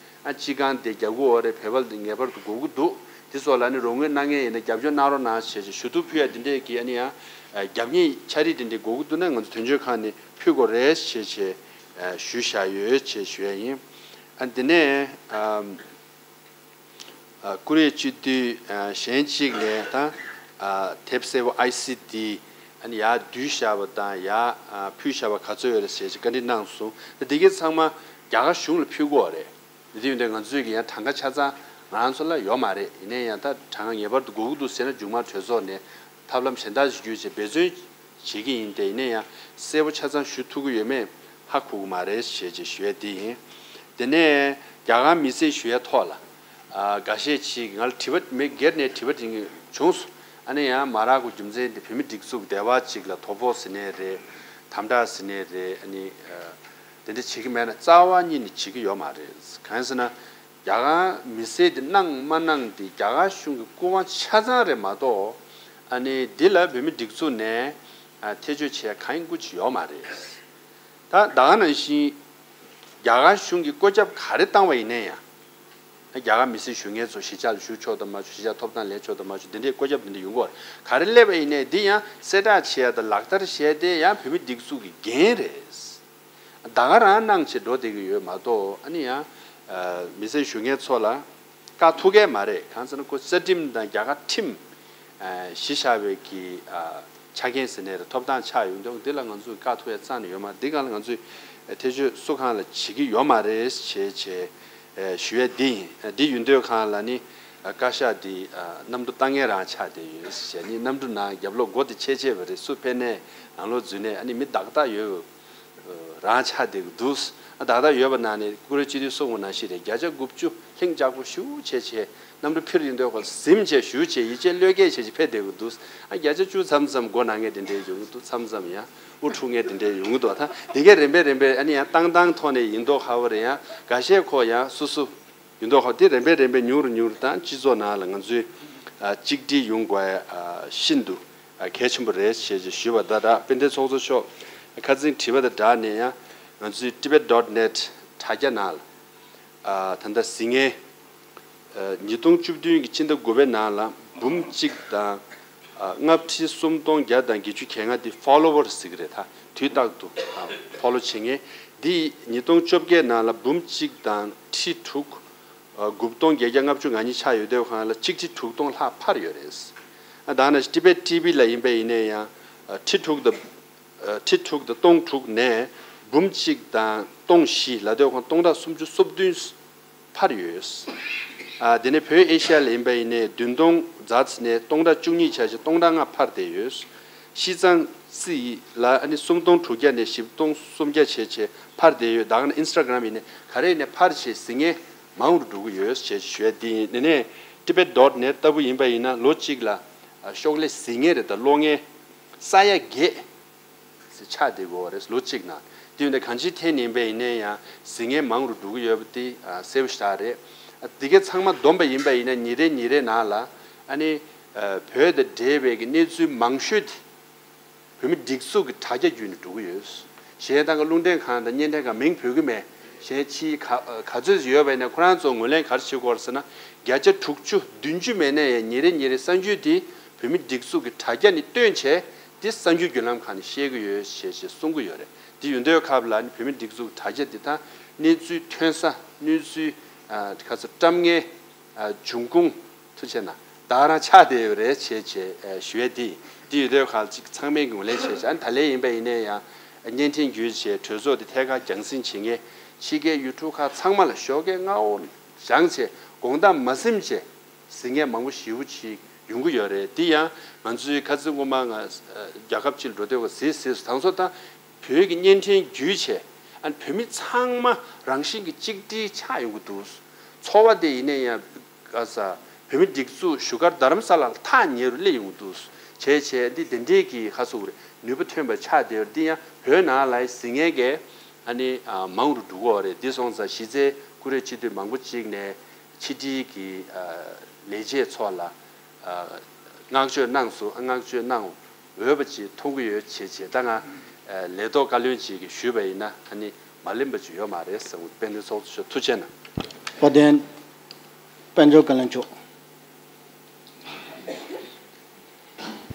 ཨ་སྤྱི་ཁང་དེ་རྒྱག་དགོས་རེད། བོད་པ་ངེས་པར་དུ་དགོས་ཀྱི་འདུག། དེ་ཚོ་ལ་ནི་རོགས་དངུལ་གནང་མཁན་ཡིན་ན་རྒྱབ་སྐྱོར་གནང་རོགས་གནང་ཞེས་ཞུ་གཏུག་ཕུལ་ཡ་དེ་འདྲས་ཀྱི་ཨ་ནི་ཡང་རྒྱབ་གཉེར་ཕྱག་རིས་དེ་འདྲས་དགོས་ཀྱི་འདུག་ན་ང་ཚོ་དོན་གཅོད་ཁང་ནས་ཕུལ་དགོས་རེད་ཞེས་བྱས་ཞུས་བཞག་ཡོད་ཅེས་ཞུ་ཡ་ཡིན། ཨ་དེ་ནས་ཨ་ཀུ་རེ་སྤྱི་འཐུས་གཞན་གཅིག་ནས་ད་དེབ་སེར་པོ་ཨའི་སི་ཌི་ཨ་ནི་ཡར་བསྡུས་བཞག་པ་དང་ཡར་ཕུལ་བཞག་པ་ག་ཚོད་ཡོད་རེད་ཞེས་བཀའ་འདྲི་གནང་སོང་། དེ་གའི་ཚང་མ་རྒྱ་གར་གཞུང་ལ་ཕུལ་དགོས་རེད། དེ་ཡིན་དུས་ང་ཚོས་ཀྱི་ཡང་གྲངས་ཀ་ཆ་ཚང་ང་རང་ཚོ་ལ་ཡོད་མ་རེད། ཡིན་ནའི་ཡང་ད་གྲངས་ཀ་ངེས་པར་དུ་དགོས་ཀྱི་འདུག་ཟེར་ན་མཇུག་མ་གྲོས་ཚོགས་ནས་ཐབས་ལམ་གཞན་དག་ཞིག་བརྒྱུད་བྱས་འབད་བརྩོན་བྱེད་ཀྱི་ཡིན་ཏེ། ཡིན་ནའི་ཡང་གསལ་པོ་ཆ་ཚང་ཞུ་ཐུབ་ཀྱི་ཡོད་མེད་ཧ་གོ་གི་མ་རེད་ཞེས་ཅིག་ཞུ་ཡས་འདི་ཡིན། དེ་ནས་རྒྱ་གར་མི་སེར་ཞུ་ཡས་ཐོག་ལ་ཨ་འགའ་ཤས་ཅིག་ང་ལ་དྲི་བ་མི་སྒེར་ནས་དྲི་བ་དྲི་མཁན་བྱུང་སོང་། ཨ་ནི་ཡང་མ་རག་གི་རྒྱུ་མཚན་དེ་བོད་མི་སྒྲིག་འཛུགས་སྡེ་བ་གཅིག་ལ་དོ་ཕོག་ཟེར་ནའི་རེད། དམ་དྲག་ཟེར་ནའི་རེད། ཨ་ནི་ཨ། དེ་འདྲ་བྱེད་ཀྱི་མེད་ན་རྩ་བ་ཉིད་ནས་བྱེད་ཀྱི་ཡོད་མ་རེད། གང་ཡིན་ཟེར་ན། རྒྱ་གར་མི་སེར་དེ་གནང་མ་གནང་དེ་རྒྱ་གར་གཞུང་གི་སྐུ་དབང་ཆ་ཚང་རེད་མ་གཏོགས། ཨ་ནི་འདི་ལ་བོད་མི་སྒྲིག་འཛུགས་ནས་ཨ་ཐེ་བྱུས་བྱེད་ཡ་གང་ཡིན་སྐུ་མཁྱེན་ཡོད་མ་རེད། ད་ད་ག་ནང་བཞིན་རྒྱ་གར་གཞུང་གིས་བཀོད་ཁྱབ་ག་རེ་བཏང་བ་ཡིན་ན་ཡང་། རྒྱ་གར་མི་སེར་ཞུ་མཁན་ཚོ་གཞིས་ཆགས་ལ་བཞུགས་ཆོག་དང་མ་ཆོག་གཞིས་ཆགས་ཐོབ་ཐང་ལེན་ཆོག་དང་མ་ཆོག་འདི་འདྲའི་བཀོད་ཁྱབ་འདི་འདྲ་ཡོང་གི་ཡོད་རེད། ག་རེ་སླེབས་པ་ཡིན་ནའི་འདི་ཡང་གསལ་བསྒྲགས་བྱེད་ཡ་དང་ལག་བསྟར་བྱེད་ཡ་དེ་ཡང་བོད་མི་སྒྲིག་འཛུགས་ཀྱི་འགན་རེད། ད་ག་རང་གནང་བྱས་འགྲོ་བསྡད་ཀྱི་ཡོད་མ་གཏོགས། ཨ་ནི་ཡང་ཨ་མི་སེར་ཞུ་མཁན་ཚོ་ལ་བཀག་ཐུབ་ཀྱི་མ་རེད། གང་ཟེར་ན་ཁོ་རྩ་ཁྲིམས་དང་རྒྱ་གར་ཁྲིམས་ཨ་གཞི་བཞག་པའི་གི་ཨ་ཆ་རྐྱེན་ཟེར་ནའི་རེད། ཐོབ་ཐང་ཆགས་ཡོང་དུས་འདི་ལ་ང་ཚོས་བཀག་ཐུབ་ཡ་རྩ་ནས་ཡོད་མ་རེད། འདི་སྒང་ལ་ང་ཚོས་ཐེ་བྱུས་སུ་གང་ལ་བྱེད་ཀྱི་ཡོད་མ་རེད་ཞེས་བྱས་ཨ་ཞུ་ཡ་འདི་ཡིན། འདི་ཡིན་དུས་སྒང་ལ་ནི་ཨ་བཀའ་ཤག་འདི་ཨ་གནམ་གྲུ་བཏང་མཁན་རང་ཆགས་བསྡད་ཡོད་ཞེས། ནི་གནམ་གྲུ་ནང་རྒྱབ་ལོགས་སྒོ་དེ་ཕྱེ་བྱས་པ་རེད། སུ་ཕེབས་ནའི་ནང་ལོགས་འཛུལ་ནའི་ཨ་ནི་མི་བདག་རྟགས་ཡོད། རང་ཆགས་བསྡད་ཀྱི་འདུག། ཨ་ད་ལྟ་ཡོད་པ་ནང་ནས་ཀུ་རེ་སྤྱི་འཐུས་གསུངས་པ་ནང་བཞིན་རེད། བརྒྱ་ཆ་དགུ་བཅུ་ལྷིང་འཇགས་པོ་ཞེ་པོ་བྱས་བྱས་གནམ་གྲུ་འཕུར་ཡོང་དུས་ཁོ་གཟིམ་བྱས་ཞེ་པོ་བྱས་ཡིད་ཆེས་བློས་འགེལ་བྱས་བྱས་ཕེབས་བསྡད་ཀྱི་འདུག། ཨ་བརྒྱ་ཆ་བཅུ་མཚམས་མཚམས་མགོ་ན་མཁན་དེ་འདྲས་ཡོང་གི་འདུག། མཚམས་མཚམས་ཡང་དབུ་འཁྲུག་མཁན་དེ་འདྲས་ཡོང་གི་འདུག། ད་དེ་གས་རིམ་པས་རིམ་པས་ཨ་ནི་ཡང་བཏང་བཏང་ཐོག་ནས་ཡིན་མདོག་ཁ་པོ་རེད། ཡང་འགའ་ཤས་ཁོ་ཡང་སོ་སོ་ཡིན་མདོག་ཁ་པོ་དེ་རིམ་པས་རིམ་པས་ཉུང་རུ་ཉུང་རུ་བཏང་། སྤྱི་ཚོགས་ནང་ལ་ང་ཚོའི་ཨ་གཅིག་སྒྲིལ་ཡོང་དགོས་ཡ་ཨ་ཤིན་ཏུ་ཨ་གལ་ཆེན་པོ་རེད་ཞེས་ཞུས་པ་དང་སྦྲགས། དཔལ་ལྡན་ཚོགས་གཙོ་མཆོག་ཁ་སང་དྲི་བ་དང་སྦྲགས་ནས་ཡང་ང་ཚོའི་ཊི་བེཊ་ཌོཊ་ནེཊ་དྲ་རྒྱ་ནང་ལ་ཨ་ད་ལྟ་ཟིན་ངེས་ཨ་ཉིས་སྟོང་བཅུ་བདུན་གྱི་ཕྱི་ཟླ་དགུ་པའི་ནང་ལ་འབུམ་གཅིག་དང་ཨ་ལྔ་ཁྲི་སུམ་སྟོང་བརྒྱ་དང་བརྒྱད་ཅུ་གྱ་ལྔ་འདི་ཕོ་ལོ་ཝར་ཟེར་གྱི་རེད། ད་དུས་རྟག་ཏུ་ཨ་ཕོ་ལོ་བྱེད་མཁན་འདི་ཉིས་སྟོང་བཅོ་བརྒྱད་ནང་ལ་འབུམ་གཅིག་དང་ཁྲི་དྲུག་ཨ་དགུ་སྟོང་བརྒྱད་བརྒྱ་ལྔ་བཅུ་ང་གཉིས་ཆགས་ཡོད་དུས་སྒང་ལ་གཅིག་ཁྲི་དྲུག་སྟོང་ལྷག་འཕར་ཡོད་རེད། ཨ་ད་ནང་ཊི་བེཊ་ཊི་ཝི་ལ་ཡིན་པ་ཡིན་ནའི་ཡང་ཨ་ཁྲི་དྲུག་དང་ཨ་ཁྲི་དྲུག་དང་སྟོང་དྲུག་ནས་འབུམ་གཅིག་དང་སྟོང་བཞི་ལབ་དུས་སྒང་སྟོང་ཕྲག་སུམ་ཅུ་སོ་བདུན་འཕར་ཡོད། ཨ་དེ་ནས་བོད་ཨེ་ཤི་ཡ་ལ་ཡིན་པ་ཡིན་ནའི་བདུན་སྟོང་ཛ་ཙམ་ནས་སྟོང་ཕྲག་བཅུ་གཉིས་ཆ་བཞག་སྟོང་ཕྲག་ལྔ་འཕར་བསྡད་ཡོད། ཤི་ཙང་སི་ལ་ཨ་ནི་སུམ་སྟོང་དྲུག་བརྒྱ་ནས་བཞི་སྟོང་སུམ་བརྒྱ་བྱས་བྱས་འཕར་བསྡད་ཡོད། ད་ག་ནང་ཨིན་སི་ཊ་གྷི་རམ་ཡིན་ནའི་ག་རེ་ཡིན་ནའི་འཕར་བྱས་ཟིན་མཁན་མང་རུ་འགྲོ་གི་ཡོད་ཅེས་ཞུ་ཡ་འདི་ཡིན། དེ་ནས་ཊི་བེཊ་ཌོཊ་ནེཊ་ལྟ་བུ་ཡིན་པ་ཡིན་ན་ལོ་གཅིག་ལ་ཨ་ཤོག་ལྷེ་ཟིན་མཁན་རེད། ད་ཀློག་མཁན་ས་ཡ་བརྒྱད་ཆགས་བསྡད་ཀྱི་ཡོད་རེད་ལོ་གཅིག་ནང་། དེ་ཡིན་དུས་གང་ཅིའི་ཐད་ནས་ཡིན་པ་ཡིན་ནའི་ཡང་ཟིན་མཁན་མང་རུ་འགྲོ་གི་ཡོད་པ་དེ་ཨ་གསལ་པོ་ཞེ་དྲག་རེད། འདི་གའི་ཚང་མ་བསྡོམས་པ་ཡིན་པ་ཡིན་ན་ཉིན་རེ་ཉིན་རེ་ནང་ལ་ཨ་ནི་བོད་དང་འབྲེལ་བའི་གི་གནས་ཚུལ་མང་ཤོས་དེ་བོད་མི་སྒྲིག་འཛུགས་ཀྱི་དྲ་རྒྱ་བརྒྱུད་ནས་འགྲོ་གི་ཡོད། གཞན་དང་གི་རླུང་འཕྲིན་ཁང་དང་བརྙན་འཕྲིན་ཁང་མིང་འབོད་གི་མེད། གཞན་ཕྱིའི་ག་ག་ཚོད་ཡོད་པ་ཡིན་ན་ཁོ་རང་ཚོ་ངོས་ལེན་ག་རེ་བྱེད་དགོས་རེད་ཟེར་ན་བརྒྱ་ཆ་དྲུག་ཅུ་བདུན་ཅུ་མེད་ན་ཡང་ཉིན་རེ་ཉིན་རེ་གསར་འགྱུར་དེ་བོད་མི་སྒྲིག་འཛུགས་ཀྱི་དྲ་རྒྱ་ནས་བཏོན་བྱས་དེ་གསར་འགྱུར་བརྒྱུད་ལམ་ཁག་ནས་བཤད་གི་ཡོད་ཞེས་ཞེས་གསུང་གི་ཡོད་རེད། དེ་ཡོད་དུས་སྐབས་ལ་ནི་བོད་མི་སྒྲིག་འཛུགས་དྲ་རྒྱ་འདི་དག་གནས་ཚུལ་ཐོན་ས་གནས་ཚུལ་ཨ་ག་ཚོད་བཀྲམ་མཁན་ཨ་འབྱུང་ཁུངས་ཐུགས་ཆེ་ན་ད་ག་རང་ཆགས་བསྡད་ཡོད་རེད་བྱས་བྱས་ཨ་ཞུ་ཡས་འདི་འདི་ཡོད་དུས་ཁག་ཅིག་ཚང་མས་ངོས་ལེན་བྱས་བྱས་ཨ་ནི་ད་ལན་ཡིན་པ་ཡིན་ནའི་ཡང་བརྙན་འཕྲིན་བརྒྱུད་བྱས་གྲོས་ཚོགས་འདི་ཐད་ཀར་རྒྱང་སྲིང་བྱེད་མཁན་ཕྱི་རྒྱལ་ཡུལ་གྲུ་ཁག་ཚང་མ་ལ་ཞོགས་ཀས་སྔ་བོ་སྦྱངས་བྱས་དགོང་དག་མ་ཟིན་བྱས། གཟིགས་མཁན་མང་པོ་ཞེ་པོ་ཅིག་ཡོང་གི་ཡོད་རེད། འདི་ཡང་ང་ཚོའི་ཁ་སང་སྔོན་མ་ང་རྒྱལ་ཁབ་ཅིག་ལ་འགྲོ་དུས་གཟིགས་གཟིགས་སུ་དང་ཚོ་དང་བོད་ཀྱི་བརྙན་འཕྲིན་བརྒྱུད་བྱས་ཨ་ནི་བོད་མི་ཚང་མ་རང་བཞིན་གྱི་གཅིག་སྒྲིལ་ཆགས་ཡོང་གི་འདུག་ཚོར་བ་དེ་ཡིན་ན་ཡང་ག་ས་བོད་མི་སྒྲིག་འཛུགས་བཞུགས་སྒར་རྡ་རམ་ས་ལ་ལ་ཐག་ཉེ་རུ་སླེབས་ཡོང་གི་འདུག་བྱས་བྱས་འདི་དེ་འདྲའི་གི་ཁ་སོ་རེད་ནུས་པ་ཐོན་པ་ཆགས་བསྡད་ཡོད་རེད། འདི་ཡང་བོད་ནང་ལ་གཟིགས་མཁན་གྱི་ཨ་ནི་མང་རུ་འགྲོ་གི་ཡོད་རེད། འདི་སོང་ཙང་གཞི་རྩའི་ཀུ་རེ་སྤྱི་འཐུས་མང་པོ་ཅིག་ནས་ཕྱི་དྲིལ་གྱི་ལས་བྱེད་ཚོ་ལ་བསྔགས་བརྗོད་གནང་སོང་། བསྔགས་བརྗོད་གནང་འོས་པ་ཅིག་མཐོང་གི་ཡོད་བྱས་བྱས་ད་ང་ལས་ཐོག་བཀའ་བློན་ཅིག་གིས་ཞུས་པ་ཡིན་ན་ཨ་ནི་མ་ལེན་པ་ཅིག་ཡོད་མ་རེད་ཟེར། དཔལ་ལྡན་ཚོགས་གཙོ་མཆོག་ཐུགས་རྗེ་གནང་། དཔལ་ལྡན་དཔལ་འབྱོར་བཀའ་བློན་མཆོག་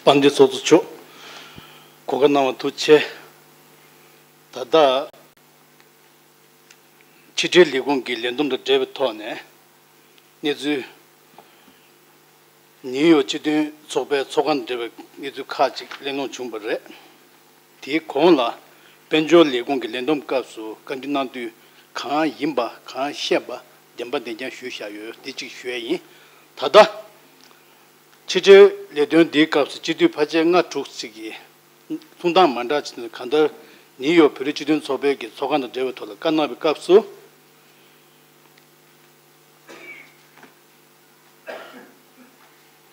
དཔལ་ལྡན་ཚོགས་གཙོ་མཆོག་གོ་སྐབས་གནང་བ་ཐུགས་རྗེ་ཆེ། ད་ལྟ་ཕྱི་དྲིལ་ལས་ཁུངས་ཀྱི་ལས་བསྡོམས་དང་འབྲེལ་བའི་ཐོག་ནས་གནས་ཚུལ། ནིའུ་ཡོག་སྤྱི་མཐུན་ཚོགས་པའི་ཚོགས་ཁང་དང་འབྲེལ་བའི་གནས་ཚུལ་ཁག་ཅིག་གླེང་སློང་བྱུང་བ་རེད། དེའི་གོང་ལ་དཔལ་འབྱོར་ལས་ཁུངས་ཀྱི་ལས་བསྡོམས་སྐབས་སུ་བཀའ་འདྲི་གནང་དུས་གང་ཡིན་པ་གང་ཤེས་པ་བདེན་པ་བདེན་རྐྱང་ཞུས་བཞག་ཡོད། འདི་གཅིག་ཞུ་ཡས་ཡིན། ད་ལྟ་ཕྱི་དྲིལ་ལས་དོན་འདིའི་སྐབས་སུ་སྤྱི་འཐུས་ཕལ་ཆེར་ལྔ་དྲུག་ཅིག་གིས་གསུང་སྟངས་མ་འདྲ་ཅིག་དང་གང་ལྟར་ནིའུ་ཡོག་བོད་རིགས་སྤྱི་མཐུན་ཚོགས་པའི་གི་ཚོགས་ཁང་དང་འབྲེལ་བའི་ཐོག་ལ་བཀའ་གནང་བའི་སྐབས་སུ།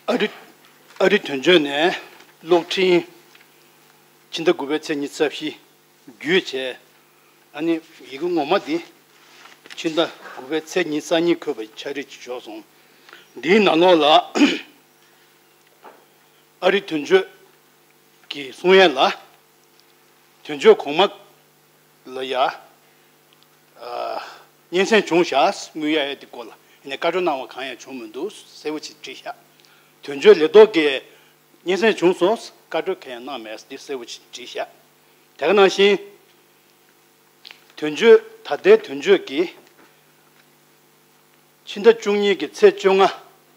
ཨ་རི་ཨ་རི་དོན་གཅོད་ནས་གློག་འཕྲིན་ཕྱི་ཟླ་དགུ་པའི་ཚེས་ཉི་ཤུ་རྩ་བཞི་བརྒྱུད་བྱས། ཨ་ནི་ཡི་གེ་ངོ་མ་འདི་ཕྱི་ཟླ་དགུ་པའི་ཚེས་ཉི་ཤུ་རྩ་གཉིས་འཁོད་པའི་ཕྱག་བྲིས་ཅིག་བྱུང་སོང་། འདིའི་ནང་ལོགས་ལ་ཨ་རི་དོན་གཅོད་ཀྱིས་གསུང་ཡས་ལ། དོན་གཅོད་གོང་མ་ལ་ཡ། ཨ། སྙན་སེང་བྱུང་ཤག་དངུལ་གཡར་ཡས་དེ་སྐོར་ལ་ཡིན་ནའི་བཀའ་འཁྲོལ་གནང་བ་གང་ཡང་བྱུང་མི་འདུག་གསལ་པོ་ཅིག་བྲིས་ཤག་དོན་གཅོད་ལས་ཐོག་གིས་སྙན་སེང་བྱུང་སོང་། བཀའ་འཁྲོལ་གང་ཡང་གནང་མེད། འདི་གསལ་པོ་ཅིག་བྲིས་ཤག་དེ་ག་ནང་བཞིན། དོན་གཅོད་ད་ལྟའི་དོན་གཅོད་ཀྱིས། ཕྱི་ཟླ་བཅུ་གཉིས་ཀྱི་ཚེས་བཅོ་ལྔ།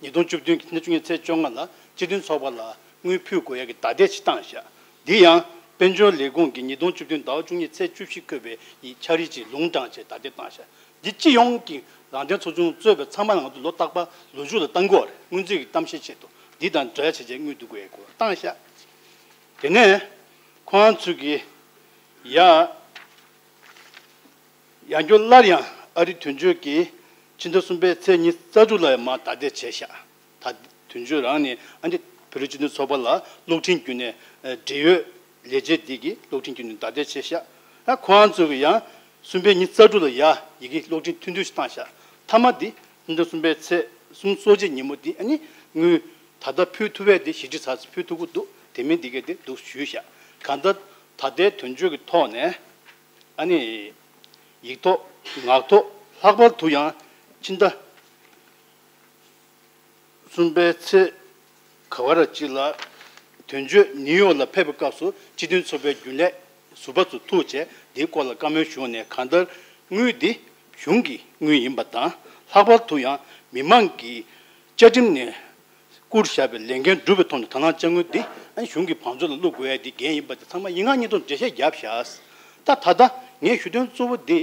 ཉིས་སྟོང་བཅུ་བདུན་གྱི་ཕྱི་ཟླ་བཅུ་གཉིས་ཚེས་བཅོ་ལྔ་ལ་སྤྱི་མཐུན་ཚོགས་པ་ལ་དངུལ་ཕུལ་དགོས་ཡ་གི་བརྡ་དེབ་ཅིག་བཏང་བཞག་འདི་ཡང་དཔལ་འབྱོར་ལས་ཁུངས་ཀྱིས་ཉིས་སྟོང་བཅུ་བདུན་ཟླ་བ་བཅུ་གཉིས་ཚེས་བཅུ་བཞི་འཁོད་པའི་ཡི་ཕྱག་བྲིས་ཅིག་ལུང་དྲངས་བྱས་བརྡ་དེབ་བཏང་བཞག་འདི་སྤྱི་ཡོངས་ཀྱི་རང་བདེན་ཚོགས་ཆུང་གཙོས་པའི་ཚང་མ་ལ་ང་ཚོ་ལོ་རྟག་པར་ལོ་མཇུག་ལ་བཏང་དགོས་རེད། སྔོན་རྩིས་ཀྱི་གཏམ་བཤད་ཆེད་དུ་འདི་དང་འབྲེལ་བྱས་བྱས་དངུལ་བསྡུ་དགོས་ཡ་སྐོར་བཏང་བཞག་དེ་ནས་ཁོང་ཚོས་ཀྱིས་ཡ། ཡང་བསྐྱར་སླར་ཡང་ཨ་རི་དོན་གཅོད་ཀྱིས་ཕྱི་ཟླ་གསུམ་པའི་ཚེས་ཉི་ཤུ་རྩ་དྲུག་ལ་ཡང་མར་བརྡ་དེབ་བྱས་ཤག་ད་དོན་གཅོད་རང་ནས་ཨ་ནི་བོད་རིགས་སྤྱི་མཐུན་ཚོགས་པ་ལ་གློག་འཕྲིན་བརྒྱུད་ནས་འབྲེལ་ཡོད་ལས་བྱེད་འདི་གིས་གློག་འཕྲིན་བརྒྱུད་ནས་བརྡ་དེབ་བྱས་ཤག་ད་ཁོང་ཚོ་གིས་ཡང་གསུམ་པའི་ཉི་ཤུ་རྩ་དྲུག་ལ་ཡ་ཡི་གེ་གློག་འཕྲིན་ཐུང་ཐུང་ཞིག་བཏང་ཤག་མཐའ་མ་འདི་ཕྱི་ཟླ་གསུམ་པའི་ཚེས་གསུམ་སྲོག་གཅོད་ཉིན་མོ་འདི་ཨ་ནི་དངུལ་ད་ལྟ་ཕུལ་ཐུབ་པའི་འདི་ཞི་འགྲིག་ཚར་ཚེ་ཕུལ་ཐུབ་ཀྱི་འདུག་དེ་མིན་འདི་གས་འདི་འདུག་ཞུས་ཤག་གང་ལྟར་ད་ལྟའི་དོན་གཅོད་ཀྱི་ཐོག་ནས། ཨ་ནི། ཡིག་ཐོག་ངག་ཐོག་ལྷག་པར་དུ་ཡང་ཕྱི་ཟླ་གསུམ་པའི་ཚེས་ག་བ་ར་གཅིག་ལ་དོན་གཅོད་ནིའུ་ཡོག་ལ་ཕེབས་པའི་སྐབས་སུ་སྤྱི་མཐུན་ཚོགས་པའི་རྒྱུན་ལས་ཟུར་པ་ཚོ་ཐུག་བྱས་འདིའི་སྐོར་ལ་བཀའ་མོལ་ཞུས་ནས་གང་ལྟར་དངུལ་འདི་གཞུང་གི་དངུལ་ཡིན་པ་དང་ལྷག་པར་དུ་ཡང་མི་མང་གི་བཅའ་ཁྲིམས་ནས། བསྐུར་བཞག་པའི་ལས་འགན་བསྒྲུབས་པའི་ཐོག་ནས་དང་བླངས་དཔྱ་དངུལ་འདི་ཨ་ནི་གཞུང་གི་བང་མཛོད་ལ་བླུག་དགོས་ཡ་འདི་འགན་ཡིན་པ་དེ་ཚང་མ་ཡིན་ངེས་གཉིས་ཐོག་འགྲེལ་བཤད་བརྒྱབ་བཞག་ད་ད་ལྟ་ངས་ཞུ་དོན་གཙོ་བོ་འདི་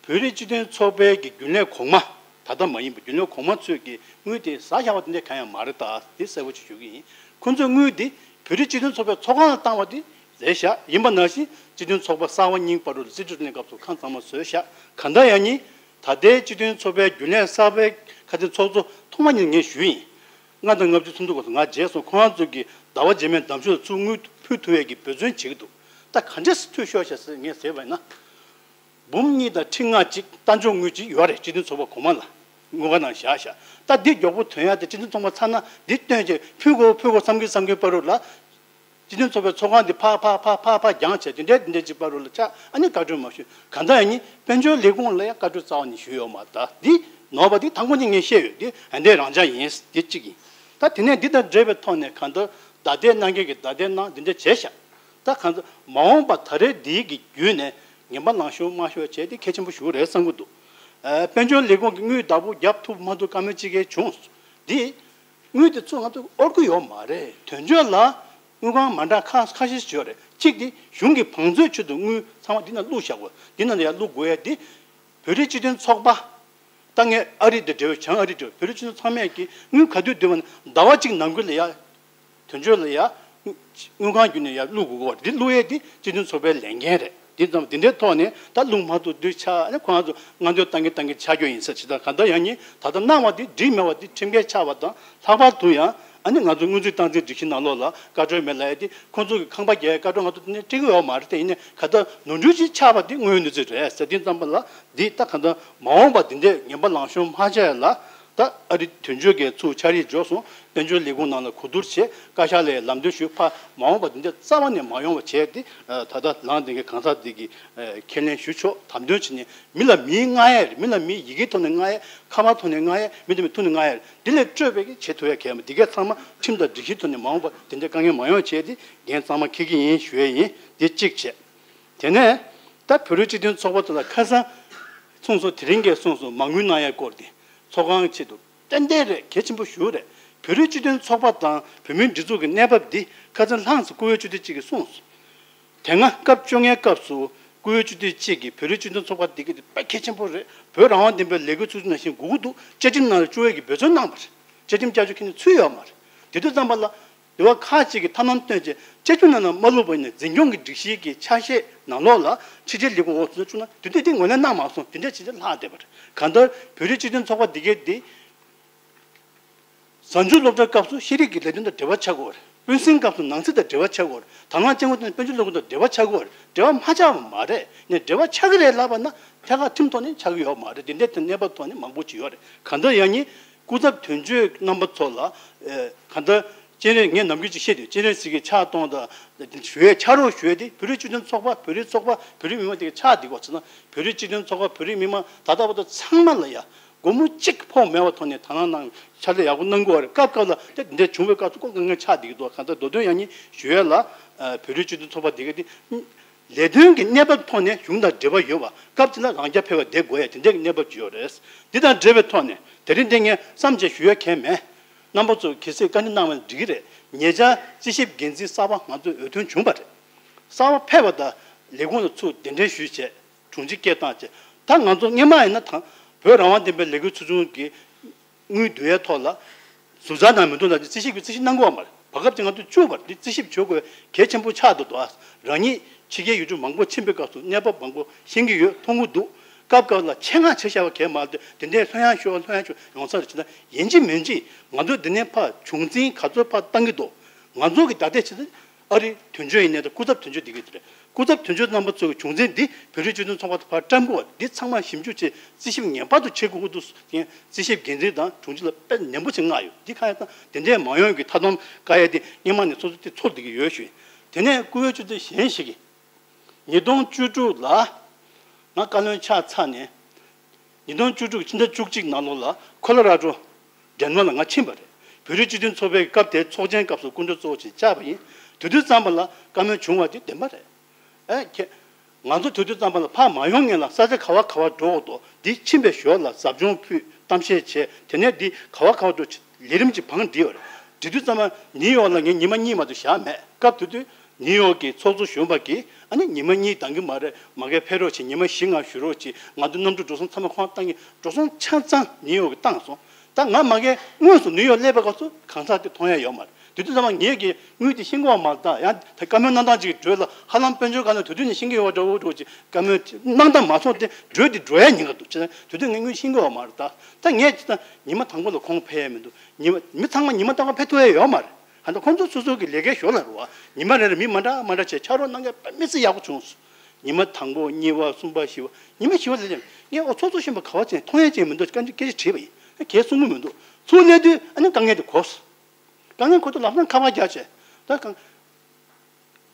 བོད་རིགས་སྤྱི་མཐུན་ཚོགས་པའི་གི་རྒྱུན་ལས་གོང་མ་ད་ལྟ་མ་ཡིན་པ་རྒྱུན་ལས་གོང་མ་ཚོས་ཀྱི་དངུལ་དེ་ཟ་བཞག་པ་དེ་འདྲ་གང་ཡང་མ་རེད། ད་འདི་གསལ་པོ་ཅིག་ཞུ་གི་ཡིན། ཁོ་ཚོས་དངུལ་འདི་བོད་རིགས་སྤྱི་མཐུན་ཚོགས་པའི་ཚོགས་ཁང་ལ་བཏང་བ་དེ་རེད་བཞག་ཡིན་པ་ནང་བཞིན་སྤྱི་མཐུན་ཚོགས་པ་གསར་པ་རྙིང་པ་རུ་རྩིས་སྤྲོད་གནས་སྐབས་སུ་ཁང་ཚང་མ་བཟོས་བཞག་གང་ལྟར་ཡང་ནི། ད་ལྟའི་སྤྱི་མཐུན་ཚོགས་པའི་རྒྱུན་ལས་གསར་པའི་ཁ་ཆེ་ཚོགས་གཙོ་ཐོག་མ་ཉིད་ངས་ཞུས་ཡིན། ལྔ་དང་ལྔ་བཅུ་ཚུན་དུ་སྐབས་སུ་ང་མཇལ་སོང་། ཁོང་རང་ཚོ་གིས་ཟླ་བ་རྗེས་མའི་འདེམས་ཤོག་ཚུར་དངུལ་ཕུལ་ཐུབ་ཡས་ཀྱི་འབད་བརྩོན་བྱེད་ཀྱི་འདུག་ད་ག་འདྲས་སེ་ཐུབ་ཤོག་ཤག་ཟེར་ངས་ཟེར་བ་ཡིན་ན། འབུམ་གཉིས་དང་ཁྲི་ལྔ་གཅིག་ལྟ་འཇོག་དངུལ་གཅིག་ཡོད་རེད། སྤྱི་མཐུན་ཚོགས་པ་གོང་མ་ལ། དངུལ་ཁང་ནང་བཞག་བཞག་ད་འདི་མགྱོགས་པོ་ཐོན་ཡ་དེ་སྤྱི་མཐུན་ཚོགས་པ་ཚར་ན་འདི་བཏོན་བྱས་ཕུལ་དགོས་ཕུལ་དགོས་བསམ་གྱིན་བསམ་གྱིན་བར་དུ་ལ། སྤྱི་མཐུན་ཚོགས་པའི་ཚོགས་ཁང་འདི་ཕར་ཕར་ཕར་ཕར་ཕར་རྒྱང་བྱས་དེ་འདྲའི་དེ་འདྲའི་ཅིག་བར་དུ་ལ་ཆགས། ཨ་ནི་བཀའ་འཁྲོལ་མ་ཞུས། གང་ལྟར་ཡང་ནི་དཔལ་འབྱོར་ལས་ཁུངས་ལ་ཡང་བཀའ་འཁྲོལ་རྩ་བ་ནས་ཞུས་ཡོད་མ་རེད། ད་འདི་ནོར་བ་འདི་དང་པོ་ནས་ངས་བཤད་ཡོད། འདི་ཨ་འདྲའི་རང་འཇགས་ཡིན། འདི་གཅིག་ཡིན། ད་དེ་ནས་འདི་དང་འབྲེལ་བའི་ཐོག་ནས་གང་ལྟར་བརྡ་དེ་གནང་མཁན་གྱིས་བརྡ་དེ་གནང་། འདི་འདྲ་བྱས་ཤག་ད་གང་ལྟར་མ་འོངས་པ་ད་རེས་འདིའི་གི་བརྒྱུད་ནས་ངན་པ་ལངས་ཤོར་མ་ཤོར་བྱས་དེ་གལ་ཆེན་པོ་ཞིག་རེད་བསམ་གྱི་འདུག་ཨ། དཔལ་འབྱོར་ལས་ཁུངས་ཀྱི་དངུལ་བདག་པོ་རྒྱབ་ཐུབ་མ་ཐུབ་བཀའ་མོལ་ཅིག་གས་བྱུང་། འདི་དངུལ་དེ་ཚུར་ང་ཚོ་དབོར་གྱི་ཡོད་མ་རེད། དོན་གཅོད་ལ་དངུལ་ཁང་མ་འདྲ་ཁ་ཁ་ཤས་ཤིག་ཡོད་རེད། གཅིག་དེ་གཞུང་གི་བང་མཛོད་ཆེད་དུ་དངུལ་ཚང་མ་འདི་ན་བླུགས་བཞག་དགོས། འདི་ན་ཡང་བླུགས་དགོས་ཡ་འདི་བོད་རིགས་སྤྱི་མཐུན་ཚོགས་པ། ད་ངས་ཨ་རི་དེ་འབྲེལ་བའི་བྱང་ཨ་རི་འབྲེལ་བོད་རིགས་སྤྱི་མཐུན་ཚང་མས་ཀྱི་དངུལ་ག་དུས་བསྡུས་པ་ན་ཟླ་བ་གཅིག་ནང་ཁུལ་ལ་ཡ། དོན་གཅོད་ལ་ཡ། དངུལ་ཁང་བརྒྱུད་ནས་ཡ་བླུགས་དགོས་ཀྱི་རེད། འདི་བླུགས་ཡས་འདི་སྤྱི་མཐུན་ཚོགས་པའི་ལས་འགན་རེད། འདི་ཙམ་འདི་འདྲའི་ཐོག་ནས་ད་བླུགས་མ་ཐུབ་དུས་ཆ་ནས་ཁོ་རང་ཚོ་སྔ་འདོད་བཏང་གི་བཏང་གི་ཆགས་རྒྱུ་ཡིན་ས་ཅིག་ད་གང་ལྟར་ཡང་ནི་ད་ལྟ་གནང་བ་འདི་འགྲིག་མེད་པ་འདི་ཁྲིམས་འགལ་ཆགས་པ་དང་། ལྷག་པར་དུ་ཡང་ཨ་ནི་ང་ཚོ་དངུལ་རྩིས་སྟངས་འཛིན་སྒྲིག་གཞི་ནང་ལོགས་ལ་བཀའ་འཁྲོལ་མེད་ལབ་ཡས་འདི་ཁོང་ཚོ་གི་ཁང་པ་རྒྱག་ཡས་བཀའ་འཁྲོལ་ང་ཚོ་འདི་ནས་སྤྲད་ཀྱི་ཡོད་མ་རེད། དེ་ཡིན་ནའི་ག་ད་ནོར་འཁྲུལ་ཅིག་ཆགས་པ་འདི་དངོས་ཡོད་གནས་ཚུལ་རེད་ཟེར། འདི་ཙམ་པ་ལ་འདི་ད་གང་ལྟར་མ་འོངས་པ་འདི་འདྲས་ངན་པ་ལངས་ཤོར་མ་བྱས་ལ། ད་ཨ་རི་དོན་གཅོད་ཀྱིས་ཚུར་ཕྱག་བྲིས་འབྱོར་སོང་། དཔལ་འབྱོར་ལས་ཁུངས་ནང་ལ་གོ་བསྡུར་བྱས། བཀའ་ཤག་ལ་ལམ་སྟོན་ཞུས། ཕར་མ་འོངས་པ་འདི་འདྲ་རྩ་བ་ནས་མ་ཡོང་བ་བྱས་ཏེ། ད་ལྟ་ལངས་བསྡད་མཁན་གང་ཟག་འདི་གིས་ཁས་ལེན་ཞུ་ཆོག་དམ་དོན་བྱས་ནས་མི་ལ་མིའི་མངའ་ཡས་རེད། མི་ལ་མིའི་ཡི་གེའི་ཐོག་ནས་མངའ་ཡས། ཁ་པར་ཐོག་ནས་མངའ་ཡས། མི་དེ་མི་ཐུག་ནས་མངའ་ཡས་རེད། འདི་ལས་སྤྲོས་པའི་གི་བྱེད་ཐུབ་ཡ་གལ་མ། འདི་གས་ཚང་མ་ཁྲིམས་དང་སྒྲིག་གཞིའི་ཐོག་ནས་མ་འོངས་པ་དེ་འདྲ་དཀའ་ངལ་མ་ཡོང་བྱས་ཏེ་འགན་གཙང་མ་འཁྱེར་གྱི་ཡིན་ཞུ་ཡས་ཡིན། འདི་གཅིག་བྱས། དེ་ནས་ད་བོད་རིགས་སྤྱི་མཐུན་ཚོགས་པ་དེ་ལ་ཁ་སང་། ཚོགས་གཙོ་དེ་རིང་གིས་གསུངས་སོང་། མ་དངུལ་གནང་ཡ་སྐོར་དེ་ཚོགས་ཁང་ཆེད་དུ་ཏན་ཏན་རེད། གལ་ཆེན་པོ་ཞེ་པོ་རེད། བོད་རིགས་སྤྱི་མཐུན་ཚོགས་པ་དང་བོད་མིའི་སྒྲིག་འཛུགས་ཀྱི་གནས་བབ་འདི་ཁ་སང་ལྷག་ཙམ་བཀུར་འོས་སྤྱི་འཐུས་གཅིག་གིས་གསུངས་སོང་། དེ་སྔ་སྐབས་བཅོ་ལྔའི་སྐབས་སུ་བཀུར་འོས་སྤྱི་འཐུས་གཅིག་གིས་བོད་རིགས་སྤྱི་མཐུན་ཚོགས་པ་འདི་ག་དེ་དཔེ་གལ་ཆེན་པོ་རེད། བོད་རང་དབང་ལྡན་པའི་ལས་འགུལ་ཚོགས་ཆུང་ནང་བཞིན་དགོས་ཀྱི་འདུག་བཅའ་ཁྲིམས་ནང་ལ་བཅུག་ཡས་ཀྱི་འབད་བརྩོན་གནང་བ་རེད། བཅའ་ཁྲིམས་བསྐྱར་བཅོས་ཁྱོན་ནས་ཚུད་ཡོད་མ་རེད། དེ་དུས་ཙམ་པ་ལ། འདི་བ་ཁག་ཅིག་གིས་ཐབས་ལམ་བཏོན་བྱས་བཅའ་ཁྲིམས་ནང་ལ་མ་བླུགས་པ་ཡིན་ན་འཛིན་སྐྱོང་གི་སྒྲིག་གཞི་གི་ཆ་ཤས་ནང་ལོགས་ལ་ཕྱི་རྒྱལ་ལས་ཁུངས་འོག་ཏུ་བཅུག་ན་དེ་དུས་དེ་ངོས་ལེན་གནང་མ་སོང་། དེ་འདྲ་བྱས་ཏེ་ལྷག་བསྡད་པ་རེད། གང་ལྟར་བོད་རིགས་སྤྱི་མཐུན་ཚོགས་པ་འདི་གས་འདི། གཟའ་མཇུག་སློབ་གྲྭའི་སྐབས་སུ་ཤེས་རིག་གི་ལས་དོན་དང་འབྲེལ་བ་ཆགས་ཀྱི་ཡོད་རེད། སྤུན་སྲིང་སྐབས་སུ་ནང་སྲིད་དང་འབྲེལ་བ་ཆགས་ཀྱི་ཡོད་རེད། དང་བླངས་སྤྱི་ཁྱབ་དང་དཔལ་འབྱོར་ལས་ཁུངས་དང་འབྲེལ་བ་ཆགས་ཀྱི་ཡོད་རེད། འབྲེལ་བ་མ་ཆགས་པ་མ་རེད། ནས་འབྲེལ་བ་ཆགས་ཀྱི་རེད་ལབ་པ་ན་ཐད་ཀར་ཁྲིམས་ཐོག་ནས་ཆགས་ཀྱི་ཡོད་མ་རེད། དེ་འདྲའི་གནས་བབ་ཐོག་ནས་མང་པོ་ཅིག་ཡོད་རེད། གང་ལྟར་ཡང་ནི། སྐུ་ཚབ་དོན་གཅོད་རྣམ་པ་ཚོ་ལ། ཨེ། གང་ལྟར་སྤྱན་རས་ངས་ནམ་རྒྱུན་ཅིག་བཤད་དུས་སྤྱན་རས་གཟིགས་ཀྱི་ཕྱག་སྟོང་དང་ཞུ་ཡས། ཕྱག་རོགས་ཞུ་ཡས་དེ་བོད་རིགས་སྤྱི་མཐུན་ཚོགས་པ། བོད་རིགས་ཚོགས་པ། བོད་རིགས་མི་མང་དེ་གི་ཕྱག་འདི་གོ་ཚེ་ན་བོད་རིགས་སྤྱི་མཐུན་ཚོགས་པ། བོད་རིགས་མི་མང་ད་ལྟ་བར་དུ་ཚང་མ་ལ་ཡ་སྒོར་མོ་གཅིག་ཕོགས་མེད་པ་ཐོག་ནས་དང་བླངས་གནང་ཕྱག་ལས་ཡག་པོ་གནང་གི་ཡོད་རེད། སྐབས་སྐབས་ལ་དེ་འདི་འདྲ་བྱུང་བའི་སྐབས་སུ་ཁོ་དཀའ་ངལ་ཆགས་བསྡད་ཀྱི་འདུག་གང་ལྟར་མདོ་དོན་ཡང་ནི་ཞུ་ཡས་ལ། ཨ། བོད་རིགས་སྤྱི་མཐུན་ཚོགས་པ་འདི་ག་དེ། ལས་དོན་གྱི་གནས་བབ་ཐོག་ནས་གཞུང་དང་འབྲེལ་བ་ཡོད་པ། སྐབས་དེ་ལ་རང་རྐྱ་འཕེར་བ་བསྡད་དགོས་ཡ་དེ་འདྲའི་གནས་བབ་ཅིག་ཡོད་རེད། འདི་དང་འབྲེལ་བའི་ཐོག་ནས་དེ་རིང་འདི་ངས་བསམ་བྱས་ཞུ་ཡ་གང་ཡང་མེད། རྣམ་པ་ཚོས་གལ་སྲིད་བཀའ་འདྲི་གནང་བ་ན་འགྲིག་གི་རེད། ཉེ་ཆར་རྩིས་ཞིབ་འགན་འཛིན་གསར་པ་ང་ཚོས་འོས་ཐོན་བྱུང་བ་རེད། གསར་པ་ཕེབས་པ་དང་ལས་ཁུངས་ལ་ཚུར་གདན་འདྲེན་ཞུས་བྱས། དྲུང་ཆེ་སྐད་བཏང་བྱས། ད་ང་ཚོ་སྔོན་མ་ཡིན་ན་ད་བོད་རང་དབང་ལྡན་པའི་ལས་འགུལ་ཚོགས་ཆུང་གི་དངུལ་བསྡུ་ཡའི་ཐོག་ལ་ཟུར་ཟ་དང་མི་འདུག་ལབ་ཅིག་རྩིས་ཞིབ་ཀྱིས་རྩིས་ཞིབ་གནང་དགོས་པ་མ་རེད། བར་སྐབས་ཅིག་ང་ཚོ་བཅུག་པ་རེད། འདི་རྩིས་ཞིབ་བྱེད་དགོས་གལ་ཆེན་པོ་ཆགས་འདུག་འདུག་ཨ། རང་ཉིད་ཕྱི་རྒྱལ་ཡུལ་གྲུ་མང་པོ་ཕྱིན་པའི་སྐབས་སུ་གནས་བབ་མང་པོ་ཤེས་ཀྱི་ཡོད། མཐོང་གི་འདུག་སྐབས་སྐབས་ལ་ཆེད་མངགས་བྱས་བཞག་པ་གས་མ་རེད། དེ་འདྲའི་ལྷོད་ཡངས་ཤོག་ལྷོད་ཡངས་ཤོག་ཡོང་ས་རེད། བྱས་ན་ཡིན་གཅིག་མིན་གཅིག་ང་ཚོ་འདི་ནས་ཕར་བྱུང་འཛིན་ག་ཚོད་ཕར་བཏང་གི་འདུག་ང་ཚོ་གི་ད་ལྟའི་ཆེད་དུ། ཨ་རི་དོན་གཅོད་ཡིན་ནའི་ད་སྐུ་ཚབ་དོན་གཅོད་འདི་ག་དེ་རེད། སྐུ་ཚབ་དོན་གཅོད་རྣམ་པ་ཚོ་གི་བྱུང་འཛིན་འདི་བོད་རིགས་སྤྱི་མཐུན་ཚོགས་པ་དང་ཕར་བཀྲམ་དགོས་པ་འདི་ཚང་མ་ཞིབ་འཇུག་བྱས་རྩིས་ཞིབ་ངེས་པར་དུ་བྱེད་དགོས་ཀྱི་འདུག་ཟེར་མཁན་རྩིས་ཞིབ་འགན་འཛིན་དང་དྲུང་ཆེ་ལ་དཔེ་ནན་པོ་ཞིག་མངགས་ཡོད། འདི་གང་ཡིན་ཙང་དེ་འདྲས་མ་ཡོང་གི་མཐའ་སྡོམ་བཀའ་ཡ་འདི་སྔོན་མ་ནས་སོ་སོ་དེ་ཚོར་བསྡད་ཀྱི་ཡོད་ཞུ། དེ་ནས་བཀུར་འོས་སྤྱི་འཐུས་གཞན་ཞིག་གིས་ཉིས་སྟོང་བཅུ་དྲུག་ལ་ང་བཀའ་བློན་ཆགས་ཚར་ནས། ཉིས་སྟོང་བཅུ་དྲུག་ཕྱི་ཟླ་བཅུ་གཅིག་ནང་ལོགས་ལ་ཁོ་ལོ་ར་ཌོ་ཌེན་ཝར་ལ་ང་ཕྱིན་པ་རེད། བོད་རིགས་སྤྱི་མཐུན་ཚོགས་པའི་སྐབས་དེའི་ཚོགས་ཆེན་སྐབས་སུ་སྐུ་མགྲོན་གཙོ་བོ་ཞིག་བཅར་བ་ཡིན། དེ་དུས་ཙམ་པ་ལ་བཀའ་མོལ་བྱུང་བ་དེ་བདེན་པ་རེད། ཨེ་ཁྱེད། ང་ཚོ་དེ་དུས་ཙམ་པ་ལ་ཕར་མ་ཡོང་སྔོན་ལ་ས་ཆ་ག་བ་ག་བ་འགྲོ་དགོས་འདུག་འདི་ཕྱིན་པའི་ཞོར་ལ་ཟབ་སྦྱོང་ཕུལ། གཏམ་བཤད་བྱས། དེ་ནས་འདི་ག་བ་ག་བ་འགྲོ་ལས་རིམ་གྱི་བང་བསྒྲིགས་ཡོད་རེད། དེ་དུས་ཙམ་པ་ནིའུ་ཡོག་ལ་ངས་ཉི་མ་གཉིས་མ་གཏོགས་བཞག་མེད། སྐབས་དེ་དུས། ནིའུ་ཡོག་གི་ཚོགས་གཙོ་གཞོན་པ་གིས་ཨ་ནི་ཉི་མ་གཉིས་འདང་གི་མ་རེད། མ་གིར་ཕེབས་རོགས་བྱེད། ཉི་མ་བཞི་ལྔ་བཞུགས་རོགས་བྱེད། ང་ཚོ་གནམ་གྲུ་འགྲོ་སོང་ཚང་མ་ཁོང་བཏང་གི། འགྲོ་སོང་ཆ་ཚང་ནིའུ་ཡོག་གིས་བཏང་སོང་། ད་ང་མ་གིར་དངོས་སུ་ནིའུ་ཡོག་སླེབས་པའི་སྐབས་སུ་གང་ཟག་དེ་མཐོང་ཡ་ཡོད་མ་རེད། དེ་དུས་ཙམ་པ་ངས་ཀྱི་དངུལ་དེ་ཤེས་ཀྱི་ཡོད་མ་རེད། ད་ཡང་ད་བཀའ་མོལ་གནང་སྟངས་ཅིག་གི་འགྲོས་ལ་ཧ་ལམ་དཔལ་འབྱོར་སྒང་ལ་དེ་དུས་ནས་ཤེས་ཀྱི་ཡོད་པ་འདྲ་བོ་འདྲ་བོ་ཅིག་བཀའ་མོལ་གནང་སྟངས་མ་སོང་སྟེ་འགྲོས་དེ་འགྲོ་ཡ་ཉེན་ཁ་འདུག་བྱས་ན་དེ་དུས་ངས་དངུལ་ཤེས་ཀྱི་ཡོད་མ་རེད། ད་ད་ངས་ཅི་ད་ཉི་མ་དང་པོ་ལ་ཁོང་ཕེབས་ཡ་མི་འདུག་ཉི་མ་མི་ཚང་མ་ཉི་མ་དང་པོ་ཕེབས་ཐུབ་ཡ་ཡོད་མ་རེད། ད་ལྟ་ཁོང་ཚོ་སོ་སོ་གི་ལས་ཀའི་ཞོར་ལ་རེད་བ། ཉི་མ་རེ་རེ་མི་མ་འདྲ་མ་འདྲ་བྱས་ཕྱག་རོགས་གནང་མཁན་དཔེ་མི་སྲིད་ཡག་པོ་བྱུང་སོང་། ཉི་མ་དང་པོ་གཉིས་པ་གསུམ་པ་བཞི་པ། ཉི་མ་བཞི་པ་ལ་ཡང་ངས་ཨོ་ཚོགས་གཙོ་གཞོན་པ་ག་བ་བྱས་མཐོང་ཡ་ཅིག་མི་འདུག་སྐད་ཆ་སྐད་ཆ་དྲིས་པ་ཡིན། གས་གསུང་གི་མི་འདུག་ཚུར་སླེབས་དུས་ཨ་ནི་དཀའ་ངལ་དེ་གོ། དཀའ་ངལ་གོ་དུས་ལམ་སང་ཁ་པར་རྒྱག་བྱས། ད་གང་།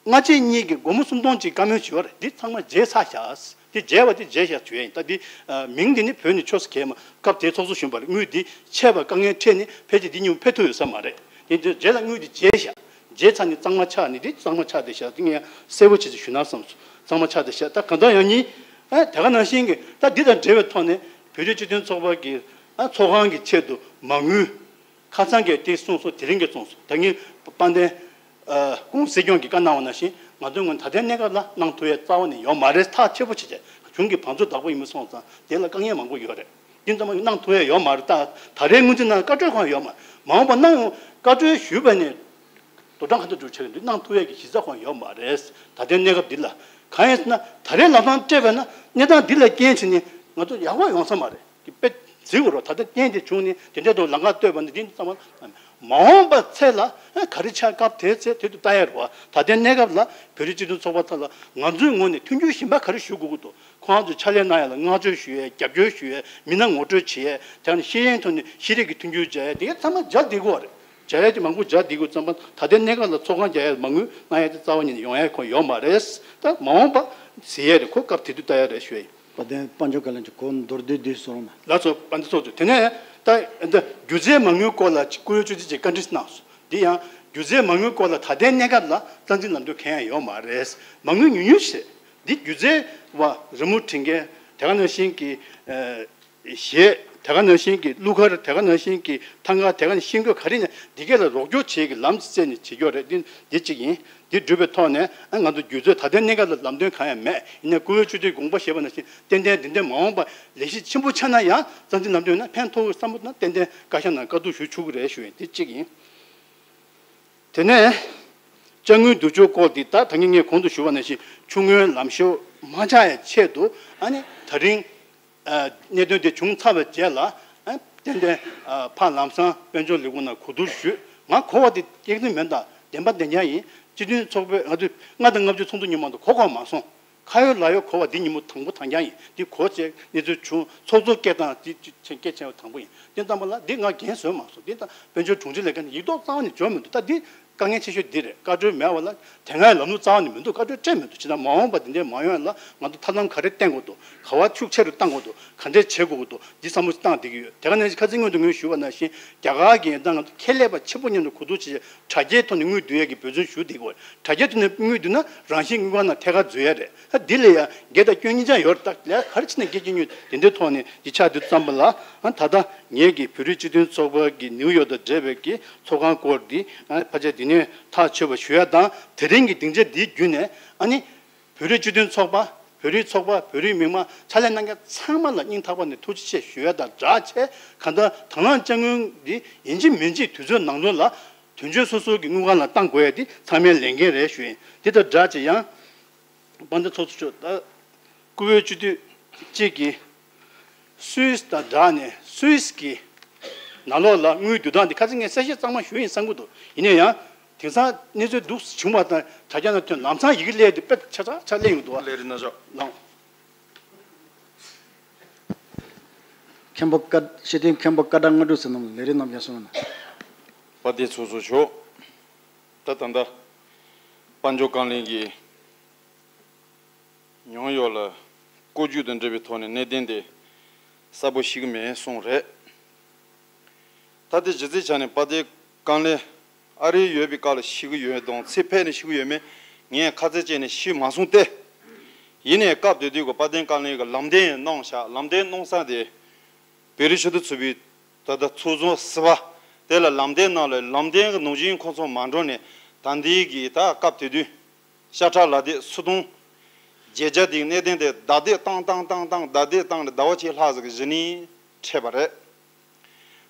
སྔ་རྗེས་གཉིས་ཀྱི་སྒོར་མོ་སུམ་སྟོང་ཅིག་བཀའ་མོལ་བྱས་པ་རེད། འདི་ཚང་མ་བརྗེད་ཚར་བཞག་འདི་བརྗེད་པ་འདི་བརྗེད་བཞག་བྱས་ཡིན། ད་འདི་མིང་འདི་ནི་བོད་ནས་ཆོས་སུ་གས་མ་སྐབས་དེའི་ཚོགས་གཙོ་གཞོན་པ་རེད། དངུལ་འདི་ཆད་པ་དཀའ་ངལ་འཕྲད་ནས་ཕལ་ཆེར་འདི་ཉིད་ཕེབས་ཐུབ་ཡོད་ས་མ་རེད། དེ་འདི་རྗེས་ལ་དངུལ་འདི་བརྗེད་བཞག་བརྗེད་ཚར་ནས་གཙང་མ་ཆགས་ནས་འདི་གཙང་མ་ཆགས་བསྡད་བཞག་འདི་ངས་གསལ་པོ་བྱས་ཅིག་ཞུ་ན་བསམས་སོང་། གཙང་མ་ཆགས་བསྡད་བཞག་ད་གང་ལྟར་ཡང་སྙིང་ཨ་དེ་ག་ནང་བཞིན་གྱི་ད་འདི་དང་འབྲེལ་བའི་ཐོག་ནས་བོད་རིགས་སྤྱི་མཐུན་ཚོགས་པ་གི་ཨ་ཚོགས་ཁང་གི་ཆེད་དུ་མ་དངུལ། ཁ་སང་གི་དེ་གསུངས་སོང་། དེ་རིང་གི་གསུངས་སོང་། ད་ངས་དཔལ་ལྡན་ཨ་སྐུ་ངོ་སྲིད་སྐྱོང་གིས་བཀའ་གནང་བ་ནང་བཞིན་ང་ཚོའི་ངོས་ད་ལྟའི་གནས་སྐབས་ལ་གནང་ཐུབ་ཡས་རྩ་བ་ནས་ཡོད་མ་རེད། ཐག་ཆོད་པོ་བྱེད་བྱས། གཞུང་གི་བང་མཛོད་བདག་པོ་ཡིན་པ་སོང་ཙང་དེ་ལ་དཀའ་ངལ་མང་པོ་ཡོད་རེད། དེ་ཙམ་གནང་ཐུབ་ཡས་ཡོད་མ་རེད། ད་ད་རེས་སྔོན་རྩིས་ནང་བཀའ་འཁྲོལ་གང་ཡོད་མ་རེད། མ་འོངས་པ་གནང་ཡོང་བཀའ་འཁྲོལ་ཞུས་པ་ནས་དོ་དྲང་ཁ་ཐུག་འགྲོ་ཆེད་དུ་གནང་ཐུབ་ཡས་ཀྱི་གཞི་རྩ་གང་ཡོད་མ་རེད། ད་ལྟའི་གནས་སྐབས་འདི་ལ་གང་ཡིན་ཟེར་ན་ད་རེས་ལམ་སང་སྤྲད་པ་ན་གནས་སྟངས་འདི་ལ་རྐྱེན་བྱས་ནས་ང་ཚོ་ཡག་པོ་ཡོང་ས་མ་རེད། དཔེ་བརྩི་དགོས་རེད། ད་ལྟ་རྐྱེན་དེ་བྱུང་ནས་དེ་འདྲའི་ཐོག་ལམ་ཁ་བཏོད་པ་ནི་འདི་ཙམ་པ་མ་འོངས་པ་ཚེ་ལ་ག་རེ་ཆགས་སྐབས་དེའི་ཚེ་དེ་དུ་ལྟ་ཡ་རེད་བ། ད་ལྟའི་གནས་སྐབས་ལ་བོད་རིགས་སྤྱི་མཐུན་ཚོགས་པ་ཚོ་ལ་ང་ཚོའི་ངོས་ནས་མཐུན་འགྱུར་གཞན་པ་ག་རེ་ཞུ་དགོས་ཀྱི་འདུག་ཁོང་ཚོས་ཕྱག་ལས་གནང་ཡ་ལ་བསྔགས་བརྗོད་ཞུ་ཡས། རྒྱབ་སྐྱོར་ཞུ་ཡས། མི་སྣ་ངོ་སྤྲོད་བྱེད་ཡས། དེ་ནས་ཤེས་ཡོན་ཐོག་ནས་ཤེས་རིག་གི་མཐུན་འགྱུར་བྱ་ཡས། དེ་ག་ཚང་མ་བྱ་བསྡད་དགོས་རེད། བྱ་ཡས་དེ་མང་པོ་བྱ་བསྡད་དགོས་ཙམ་པ་ད་ལྟའི་གནས་སྐབས་ལ་ཚོགས་ཁང་རྒྱག་ཡས་མ་དངུལ་གནང་ཡས་དེ་རྩ་བ་ཉིད་ནས་ཡོང་ཡས་ཁོ་ཡོད་མ་རེད། ད་མ་འོངས་པ་ཟེར་ཡས་རེད། ཁོ་སྐབས་དེ་དུས་ལྟ་ཡས་རེད་ཞུ་ཡས། དཔལ་ལྡན་དཔལ་འབྱོར་བཀའ་བློན་གྱི་གོ་མདོར་བསྡུས་བསྡུས་སོང་མ། ལགས་སོ། དཔལ་ལྡན་ཚོགས་གཙོ། དེ་ནས་ད་ད་སྒྱུ་རྩལ་མ་དངུལ་སྐོར་ལ་སྐུ་ངོ་ཆུ་ཚོད་ཅིག་བཀའ་འདྲི་གནང་སོང་། འདི་ཡང་སྒྱུ་རྩལ་མ་དངུལ་སྐོར་ལ་ད་ལྟའི་གནས་སྐབས་ལ་རྩ་འཛིན་ལམ་སྟོན་གང་ཡང་ཡོད་མ་རེད། མ་དངུལ་ཉུང་ཉུང་ཞིག་འདི་སྒྱུ་རྩལ་བ་རི་མོ་འབྲི་མཁན་དེ་ག་ནང་བཞིན་གྱི་ཨ་གཞས་དེ་ག་ནང་བཞིན་གྱི་གླུ་གར་དེ་ག་ནང་བཞིན་གྱི་ཐང་ག་དེ་ག་ནང་ཤེས་རྒྱུ་ག་རེ་ཡིན་ན་འདི་གས་ལ་རོགས་སྐྱོར་བྱེད་ཀྱི་ལམ་རྩ་ནས་བྱེད་རྒྱུ་རེད། འདི་འདི་གཅིག་ཡིན། འདི་བསྒྲུབས་པའི་ཐོག་ནས་ཨ་ང་ཚོ་སྒྱུ་རྩལ་ད་ལྟའི་གནས་སྐབས་ལ་ལམ་སྟོན་གང་ཡང་མེད། ཡིན་ནའི་སྐུ་ངོ་ཆུ་ཚོད་དགོངས་པ་བཞེས་པ་ནང་བཞིན་ཏན་ཏན་འདི་འདྲའི་མ་འོངས་པ་ལས་གཞི་ཆེན་པོ་ཆགས་ན་ཡང་རྩ་འཛིན་ལམ་སྟོན་ན་ཕན་ཐོགས་ཀྱི་བསམ་བློ་ན་ཏན་ཏན་བཀའ་ཤག་ནང་བཀའ་བསྡུར་ཞུ་ཆོག་གི་རེད་ཞུ་ཡིན། འདི་གཅིག་ཡིན། དེ་ནས་དཔྱ་དངུལ་བསྡུ་ཕྱོགས་སྐོར་འདི་ད་ད་གིན་ངས་གོང་དུ་ཞུས་པ་ནང་བཞིན་ཆུ་སྔོན་ལམ་ཞོར་མ་ཆགས་ཡ་ཆེད་དུ་ཨ་ནི་ད་རིང་ཨ་གནད་དོན་དེ་བྱུང་ཚར་བའི་རྗེས་ལ་ཨ་ཏན་ཏན་ཨ་ཕར་ལམ་སང་དཔལ་འབྱོར་ལས་ཁུངས་ནང་གོ་བསྡུར་ཞུས། ང་གོ་བ་དེ་སྐྱེལ་གྱི་མེད། ད་བདེན་པ་བདེན་རྐྱང་ཡིན། སྤྱི་མཐུན་ཚོགས་པའི་ང་ཚོས་ལྔ་དང་ལྔ་བཅུ་ཚོགས་འདུ་ཉིན་མོ་དུ་གོ་གོ་མ་སོང་། ཁ་ཡོད་ལག་ཡོད་གོ་བ་འདི་ཉིན་མོ་དང་པོ་དང་རྐྱང་ཡིན། འདི་གོ་བྱས་གནས་ཚུལ་བྱུང་ཚོགས་གཙོ་སྐད་བཏང་འདི་སྐད་ཆ་དང་པོ་ཡིན། འདི་ཙམ་པ་ལ་འདི་ང་འགན་བཟོས་མ་སོང་། འདི་ད་དཔལ་འབྱོར་དྲུང་ཆེ་ལས་ཀ་ནི་ཡིག་ཐོག་རྩ་བ་ནས་འབྱོར་མི་འདུག་ད་འདི་དཀའ་ངལ་ཆེ་ཤོས་འདི་རེད། བཀའ་འཁྲོལ་མེད་པ་ལ་དེ་སྔའི་ལམ་ལུགས་རྩ་བ་ནས་མི་འདུག་བཀའ་འཁྲོལ་སྤྲད་མི་འདུག་བྱས་ཙང་མ་འོངས་པ་འདི་འདྲའི་མ་ཡོང་ཡ་ལ་ང་ཚོ་ཐབས་ལམ་ག་རེ་བསྟེན་དགོས་འདུག་ག་པར་ཤུགས་ཆེ་རུ་བཏང་དགོས་འདུག་ག་འདྲས་བྱེད་དགོས་ཀྱི་འདུག་འདི་བསམ་བློ་བཏང་བསྡད་ཀྱི་ཡོད། དེ་ག་ནང་བཞིན་ཁ་སང་སྔོན་དུ་ངས་ཞུས་པ་ནང་བཞིན་རྒྱ་གར་གྱི་ད་ང་ཚོ་ཁེ་ལས་པ་ཆེན་པོ་མཉམ་དུ་གོ་བསྡུར་བྱས་དྲ་རྒྱའི་ཐོག་ནས་དངུལ་བསྡུ་ཡས་ཀྱི་འབད་བརྩོན་ཞུ་བསྡད་ཀྱི་ཡོད། དྲ་རྒྱའི་ཐོག་ནས་དངུལ་བསྡུ་ན་རང་བཞིན་དངུལ་ཁང་ནང་ཐད་ཀར་འཛུལ་ཡ་རེད། ད་འདི་ལ་ཡ་འགལ་དང་སྐྱོན་གཉིས་ཆ་ཡོད་རེད། ད་ལས་ག་རེ་བྱས་ན་འགལ་སྐྱོན་གཉིས་དེ་འདྲའི་ཐོག་ནས་འདི་ཆགས་དུས་ཙམ་པ་ལ་ཨ་ད་ལྟ་ངེད་ཀྱི་བོད་རིགས་སྤྱི་མཐུན་ཚོགས་པ་གི་ནིའུ་ཡོག་དང་འབྲེལ་བའི་གི་ཚོགས་ཁང་སྐོར་འདི་ཨ་ཕལ་ཆེར་འདི་ནས་ཐག་ཆོད་པ་ཞུ་ཡ་དང་། དེ་རིང་གི་སྡིངས་ཆ་འདིའི་བརྒྱུད་ནས་ཨ་ནི་བོད་རིགས་སྤྱི་མཐུན་ཚོགས་པ། བོད་རིགས་ཚོགས་པ། བོད་རིགས་མི་མང་། ཕྱག་ལས་གནང་མཁན་ཚང་མ་ལ་སྙིང་ཐག་པ་ནས་ཐུགས་རྗེ་ཆེ་ཞུ་ཡ་དང་སྦྲགས་བྱས། གང་ལྟར་དང་བླངས་དཔྱ་དངུལ་འདི་ཡིན་གཅིག་མིན་གཅིག་དུས་ཚོད་ནང་ལོགས་ལ་དོན་གཅོད་སོ་སོ་གི་དངུལ་ཁང་ལ་བཏང་དགོས་ཡ་འདི་ཚང་མའི་ལས་འགན་རེད་ཞུ་ཡིན། འདི་དང་སྦྲགས་བྱས་ཡང་དཔལ་ལྡན་ཚོགས་གཙོ་མཆོག་ད་སྐུ་ངོ་སྤྱི་འཐུས་གཅིག་གིས་སུད་སི་དང་སྦྲགས་ནས་སུད་སི་གི་ནང་ལོགས་ལ་དངུལ་བསྡུ་སྟངས་འདི་ཁ་སང་ངས་གསལ་བཤད་གཙང་མ་ཞུས་ཡིན་བསམ་གྱི་འདུག་ཡིན་ན་ཡང་དེང་སང་གནས་ཚུལ་འདུག་བྱུང་བ་དང་དྲ་རྒྱ་ནང་ཐོན། ལམ་སང་ཡི་གེ་སླེབས་དུས་དཔེ་ཆ་ཚང་ཆ་སླེབས་ཡོང་འདུག་བ། ལས་རིམ་སྣ་ཚོགས། ལགས། མཁན་པོ་བཀའ་སྤྱི་འཐུས་མཁན་པོ་བཀའ་གྲགས་དངོས་གྲུབ་ཟེར་རྣམས་ལས་རིམ་རྣམས་ཡར་སོང་ན། དཔལ་ལྡན་ཚོགས་གཙོ་མཆོག་ད་ད་ལྟ་དཔལ་འབྱོར་བཀའ་བློན་གྱིས་ཉོག་ཡོག་ལ་སྐོར་རྒྱུག་དང་འབྲེལ་བའི་ཐོག་ནས་གནད་དོན་དེ་གསལ་པོ་ཤེས་ཀྱི་མེད་གསུངས་རེད། ད་ལྟའི་གཞི་རྩའི་ཆ་ནས་དཔལ་ལྡན་བཀའ་བློན་ཨ་རིར་ཡོད་པའི་སྐབས་ལ་ཤེས་ཀྱི་ཡོད་དང་ཚེ་ཕེབས་ནས་ཤེས་ཀྱི་ཡོད་མེད་ངས་ཁ་ཚ་དཔྱད་ནས་ཤེས་མ་སོང་སྟེ། ཡིན་ནའི་སྐབས་དེ་དུས་ཀྱི་དཔལ་ལྡན་བཀའ་བློན་གྱིས་ལམ་སྟོན་གནང་བཞག་ལམ་སྟོན་གནང་ས་དེ་བོད་རིགས་སྤྱི་མཐུན་ཚོགས་པའི་ད་ལྟ་ཚོགས་ཆུང་ཟུར་པ་དེ་ལ་ལམ་སྟོན་གནང་ལ་ལམ་སྟོན་གྱི་ནང་བཞིན་ཁོང་ཚོ་མ་འགྲོ་ནས་ད་འདི་གི་ད་སྐབས་དེ་དུས་ཤ་ཁྲག་ལ་དེ་སུ་དང་བརྗེད་བྱ་དེའི་གནད་དོན་དེ་བརྡ་དེ་བཏང་བཏང་བཏང་བཏང་བརྡ་དེ་བཏང་ནས་ཟླ་བ་གཅིག་ལྷག་ཟིག་གི་གཞི་ནས་འཕྲད་པ་རེད།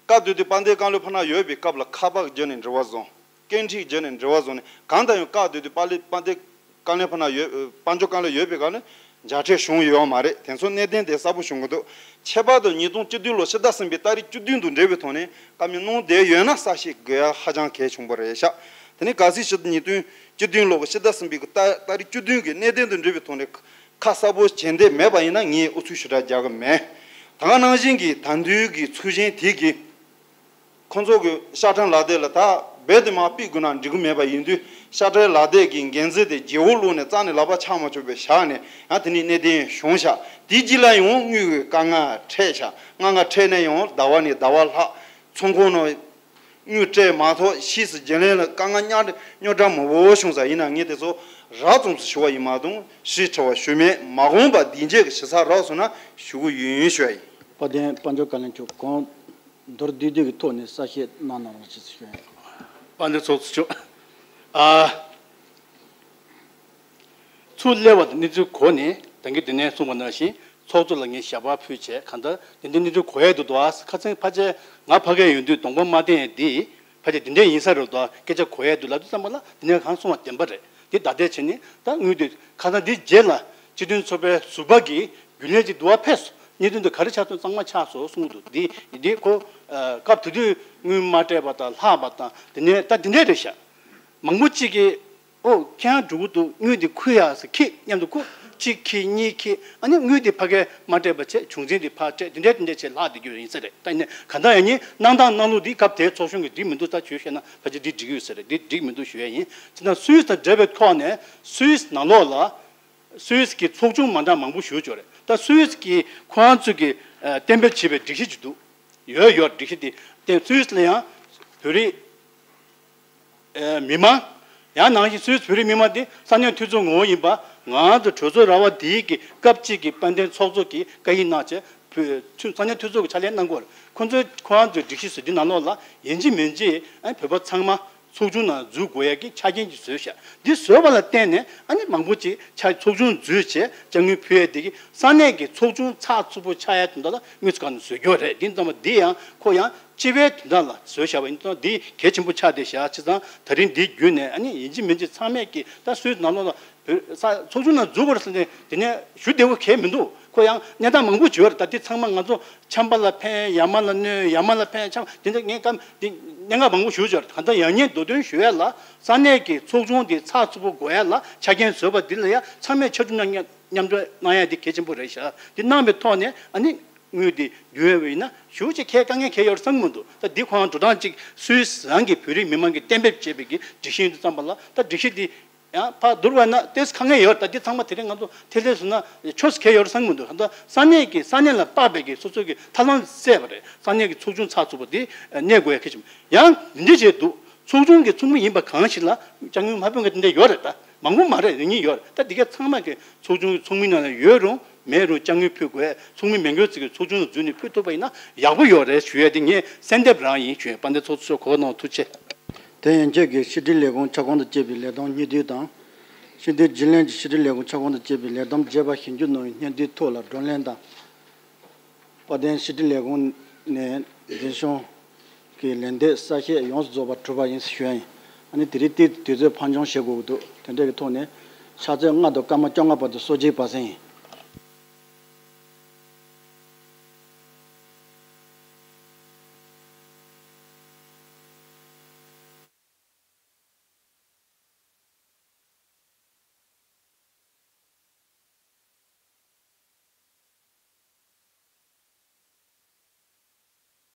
སྐབས་དེ་དུས་དཔལ་ལྡན་བཀའ་བློན་ཕ་ན་ཡོད་པའི་སྐབས་ལ་ཁ་པར་བརྒྱུད་ནས་འབྲེལ་བ་བཟུང་། སྐད་འཕྲིན་བརྒྱུད་ནས་འབྲེལ་བ་བཟུང་ནས་གང་ལྟར་ཡང་སྐབས་དེ་དུས་དཔལ་ལྡན་དཔལ་ལྡན་བཀའ་བློན་ཕ་ན་ཡོད་དཔལ་འབྱོར་བཀའ་བློན་ཡོད་པའི་སྐབས་ནས་མཇལ་འཕྲད་བྱུང་ཡོད་མ་རེད། དེ་ཚོ་གནད་དོན་དེ་གསལ་པོ་བྱུང་གི་འདུག་ཁྱད་པར་དུ་ཉིས་སྟོང་བཅུ་བདུན་ལོ་ཕྱི་ཟླ་གསུམ་པའི་ཏ་རིག་བཅུ་བདུན་དང་འབྲེལ་བའི་ཐོག་ནས་བཀའ་མོལ་གནང་བསྡད་ཡོད་ན་གསལ་བཤད་དགོས་ཡ་ཧ་ཅང་གལ་ཆེན་པོ་རེད་ཤག་དེ་ནས་གལ་སྲིད་ཕྱི་ཟླ་ཉིས་སྟོང་བཅུ་བདུན་ལོ་ཕྱི་ཟླ་གསུམ་པའི་ཏ་ཏ་རིག་བཅུ་བདུན་གྱི་གནད་དོན་དང་འབྲེལ་བའི་ཐོག་ནས་ཁ་གསལ་པོ་བྱེད་འདོད་མེད་པ་ཡིན་ན་ངས་ཨུ་ཚུགས་ཞེ་དྲག་རྒྱག་གི་མེད། ད་ག་ནང་བཞིན་གྱི་ད་དུང་གི་ཚུལ་གཞན་དེ་གི་ཁོང་ཚོ་གི་ཤ་ཁྲག་ལག་དེབ་ལ་ད་རྦད་དེ་མར་ཕུད་དགོས་ན་འགྲིག་གི་མེད་པ་ཡིན་དུས། ཤ་ཁྲག་ལག་དེབ་ཀྱི་འགན་འཛིན་དེ་རྒྱལ་པོ་བླུགས་ནས་རྩ་ནས་ལག་པ་འཆང་མ་ཆོག་པའི་བཞག་ནས། ཡང་དེ་ནས་གནས་བརྟན་བྱུང་ཤག་དེའི་རྗེས་ལ་ཡང་དངུལ་གྱི་དཀའ་ངལ་འཕྲད་ཤག་དཀའ་ངལ་འཕྲད་ནས་ཡང་ཟླ་བ་ནས་ཟླ་བ་ལྷག་ཚོང་ཁང་ནང་དངུལ་སྤྲད་མ་ཐུབ། ཕྱིས་སུ་རྒྱུན་ལས་ལ་དཀའ་ངལ་རྙོག་དྲ་རྙོག་དྲ་མང་པོ་བྱུང་ས་ཡིན་ན། ངས་དེ་ཚོ་རགས་ཙམ་ཞིག་ཞུ་བ་ཡིན་མ་གཏོགས་ཞིབ་ཕྲ་བ་ཞུ་མེད། མ་འོངས་པ་འདི་འཇལ་གྱི་ཞིབ་ཚགས་རག་སོང་ན་ཞུ་གི་ཡིན་ཞུ་བ་ཡིན། དཔལ་ལྡན་དཔལ་འབྱོར་བཀའ་བློན་མཆོག་གོང་མདོར་བསྡུས་བསྡུས་ཀྱི་ཐོག་ནས་གསལ་བཤད་གནང་གནང་རོགས་ཞེས་ཞུ་ཡིན། དཔལ་ལྡན་ཚོགས་གཙོ་མཆོག་ཨ། ཚུར་སླེབས་པ་དང་གནས་ཚུལ་གོ་ནས། ད་གིན་དེ་ནས་གསུངས་པ་ནང་བཞིན་ཚོགས་གཙོ་ལ་ངས་ཞལ་པར་ཕུལ་བྱས། གང་ལྟར་དེ་འདྲའི་གནས་ཚུལ་གོ་ཡས་འདུག་འདུག་ཨ། ཁ་སང་ཕལ་ཆེར་ང་ཕ་གིར་ཡོང་དུས་གདོང་པ་མ་བསྟན་ཡས་འདི་ཕལ་ཆེར་དེ་འདྲ་ཡིན་ས་རེད་འདུག་ཨ། སྐད་ཆ་གོ་ཡས་འདུག་ལབ་དུས་ཙམ་པ་ལ། དེ་ནས་གང་གསུངས་པ་བདེན་པ་རེད། དེ་བདའ་འདེད་བྱས་ནས་ད་དངུལ་དེ། ཁ་སང་འདི་རྗེས་ལ་སྤྱི་མཐུན་ཚོགས་པའི་ཟུར་པ་གི་རྒྱུན་ལས་ཅིག་འདུག་པ་ཕེབས་སོང་། གནད་དོན་དེ་ག་རེ་ཆགས་ཐོན་གཙང་མ་ཆགས་སོང་གསུངས་འདུག་འདི་འདི་ཁོ་ཨ། སྐབས་དེ་དུས་དངུལ་མ་སྤྲད་པ་དང་ལྷག་པ་དང་། དེ་ནས་ད་དེ་འདྲས་རེད་ཤག་མང་པོ་གཅིག་གིས། ཨོ། ཁྱེད་རང་འགྲོ་གི་འདུག་དངུལ་འདི་ཁུར་ཡག་ཟེར་ཁྱེད་མཉམ་དུ་ཁུར། གཅིག་ཁྱེར་གཉིས་ཁྱེར། ཨ་ནི་དངུལ་འདི་ཕ་གིར་མ་སྤྲད་པ་བྱས། བྱུང་འཛིན་འདི་ཕར་སྤྲད། དེ་འདྲས་དེ་འདྲས་བྱས་ལྷག་བསྡད་རྒྱུ་ཡིན་ས་རེད། ད་ཡིན་ནའི་གང་ལྟར་ཡང་ནི་གནང་སྟངས་གནང་ལུགས་འདི་སྐབས་དེའི་ཚོགས་གཞོན་གྱིས་འགྲིག་མི་འདུག་ད་ཞུས་བཤད་ན་ཕལ་ཆེར་འདི་འགྲིག་གི་ཡོད་ས་རེད། འདི་འགྲིག་མི་འདུག་ཞུ་ཡས་ཡིན། བྱས་ན་སུད་སི་དང་འབྲེལ་བའི་ཐོག་ནས་སུད་སི་ནང་ལོགས་ལ་སུད་སི་གི་ཚོགས་ཆུང་མ་འདྲ་མང་པོ་ཞུགས་ཡོད་རེད། ད་སུད་སི་གི་ཁོ་རང་ཚོ་གི་ཨ། གཏན་འབེབས་བྱས་པའི་སྒྲིག་གཞི་ཅིག་འདུག་ཡོད་ཡོད། སྒྲིག་གཞི་དེ་དེ་སུད་སི་ལ་ཡང་བོད་རིགས་ཨ། མི་མང་། ཡང་ནང་བཞིན་སུད་སི་བོད་རིགས་མི་མང་དེ་ས་གནས་འཐུས་ཚབ་ངོ་བོ་ཡིན་པ། ང་ཚོ་གྲོས་ཚོགས་ར་བ་འདིའི་གི་སྐབས་གཅིག་གི་དཔལ་ལྡན་ཚོགས་གཙོ་གིས་བཀའ་ཡིག་གནང་བྱས། བོད་ས་གནས་འཐུས་ཚབ་ཀྱི་ཕྱག་ལས་གནང་དགོས་རེད། ཁོ་ཚོའི་ཁོ་རང་ཚོའི་སྒྲིག་གཞི་ཟེར་འདི་ནང་ལོགས་ལ་ཡིན་གཅིག་མིན་གཅིག་ཨ། བོད་པ་ཚང་མ་ཚོགས་ཆུང་ནང་འཛུལ་དགོས་ཡ་གི་ཆ་རྐྱེན་ཅིག་བཟོས་ཤག་འདི་བཟོས་པ་ལ་བརྟེན་ནས་ཨ་ནི་མང་པོ་ཅིག་ཆ་ཚོགས་ཆུང་འཛུལ་བྱས་དཔྱ་དངུལ་ཕུལ་ཡ་དེ་གི་ས་གནས་ཀྱི་ཚོགས་ཆུང་ཚགས་ཚུད་པོ་ཆགས་ཡ་དོན་དག་ལ་དངུལ་ཚོ་གང་ནས་བཟོས་ཡོད་རེད། འདི་ཙམ་པ་འདི་ཡང་ཁོ་ཡང་སྤྱི་པའི་དོན་དག་ལ་བཟོས་བཞག་པ་ཡིན་ཙང་འདི་གལ་ཆེན་པོ་ཆགས་བསྡད་ཤག་བྱས་ཙང་ད་རིང་འདི་བརྒྱུད་ནས་ཨ་ནི་ཡིན་གཅིག་མིན་གཅིག་ཚང་མས་ཀྱི་ད་སུད་སི་ནང་ལོགས་ལ་བོད་ས་ཚོགས་ཆུང་ནང་འཛུལ་དགོས་རེད་ཟེར་ནས་དེ་ནས་ཞུ་བདེ་བོ་གལ་མི་འདུག་ཁོ་ཡང་གནས་སྟངས་མང་པོ་བྱོས་རེད། ད་འདི་ཚང་མ་ང་ཚོ་ཆམ་པ་ལ་ཕན། ཡ་མ་ལ་གནོད། ཡ་མ་ལ་ཕན། ཆམ་དེ་འདྲ་ངས་སྐབས་འདི་གནད་འགག་མང་པོ་ཞུ་བྱོས་རེད། གང་ལྟར་ཡང་སྙིང་འདོད་དོན་ཞུ་ཡ་ལ་ས་གནས་ཀྱི་ཚོགས་ཆུང་འདི་ཚགས་ཚུད་པོ་དགོས་ཡ་ལ་ཆ་རྐྱེན་བཟོས་པ་འདི་ལ་ཡ་ཚང་མས་ཆ་རྒྱུས་གནང་མཉམ་འབྲེལ་གནང་ཡ་འདི་གལ་ཆེན་པོ་རེད་ཤག་འདི་གནང་བའི་ཐོག་ནས་ཨ་ནི་དངུལ་འདི་འདུས་ཡོད་པ་ཡིན་ན་ཞུ་ཅིག་ཁའི་དཀའ་ངལ་གལ་ཡོད་བསམ་གི་མི་འདུག་ད་འདི་ཁོ་རང་འགྲོ་སྟངས་ཅིག་སུད་སི་རང་གི་བོད་རིགས་མི་མང་གིས་གཏན་འབེབས་བྱས་པའི་གི་སྒྲིག་གཞི་ཡིན་དུས་ཙམ་པ་ལ། ད་སྒྲིག་གཞི་འདི་ཡང་ཕར་བསྡུར་བ་ན་ཏོག་ཙམ་དཀའ་ངལ་ཡོད་རེད། ད་འདི་ཚང་མ་དེ་རིང་ང་ཚོ་ཐེ་ལེ་བཟོས་ན་ཆོག་ས་གལ་ཡོད་བསམ་གི་མི་འདུག་ད་ས་གནས་ཀྱི་ས་གནས་ལ་དཔག་པའི་གི་སོ་སོ་གི་ཐབས་ལམ་བཙལ་བ་རེད། ས་གནས་ཀྱི་ཚོགས་ཆུང་ཚགས་ཚུད་པོ་དེ་གནས་དགོས་ཡ་གལ་ཆེན་པོ། ཡང་འདི་འདྲ་བྱས་འདུག་ཚོགས་ཆུང་གི་ཚོགས་མི་ཡིན་པ་གང་ཞིག་ལ་དཔྱ་དངུལ་མ་ཕུལ་མཁན་དེ་འདྲ་ཡོད་རེད། ད་མང་པོ་མ་རེད། རེ་གཉིས་ཡོད་རེད། ད་འདི་ག་ཚང་མ་གི་ཚོགས་ཆུང་གི་ཚོགས་མི་ནང་ལ་ཡོད་རུང་མེད་རུང་དཔྱ་དངུལ་ཕུལ་དགོས། ཚོགས་མི་མི་འགོད་ཚིག་གི་ཚོགས་ཆུང་ལ་འཛུལ་ནས་ཕུལ་ཐུབ་པ་ཡིན་ན་ཡག་པོ་ཡོད་རེད་ཞུ་ཡ་དེ་ངས་གསལ་འདེབས་རང་ཡིན་ཞུ་ཡ། དཔལ་ལྡན་ཚོགས་གཙོ་གོ་སྐབས་གནང་བ་ཐུགས་རྗེ་ཆེ། དེ་ཡན་ཆད་ཀྱི་ཕྱི་དྲིལ་ལས་ཁུངས་ཁྱབ་ཁོངས་དང་བཅས་པའི་ལས་བསྡོམས་སྙིང་བསྡུས་དང་། ཕྱི་དྲིལ་རྒྱུན་ལས་ཀྱི་ཕྱི་དྲིལ་ལས་ཁུངས་ཁྱབ་ཁོངས་དང་བཅས་པའི་ལས་བསྡོམས་རྒྱས་པ་ཞིབ་འཇུག་གནང་བའི་སྙིང་བསྡུས་ཐོག་ལ་བགྲོ་གླེང་དང་། དཔལ་ལྡན་ཕྱི་དྲིལ་ལས་ཁུངས་ནས་འཛིན་སྐྱོང་གི་ལན་འདེབས་གསལ་བཤད་ཡོངས་སུ་རྫོགས་པ་གྲུབ་པ་ཡིན་ཞུ་ཡ་ཡིན། ཨ་ནི་དེ་རིང་ཏོག་ཙམ་དུས་ཚོད་ཕར་འགྱངས་བྱེད་དགོས་ཀྱི་འདུག་དེ་འདྲ་གི་ཐོག་ནས་ཕྱག་ཚོད་ལྔ་དང་སྐར་མ་བཅོ་ལྔ་བར་དུ་གསོལ་ཇའི་བར་གསེང་ཡིན།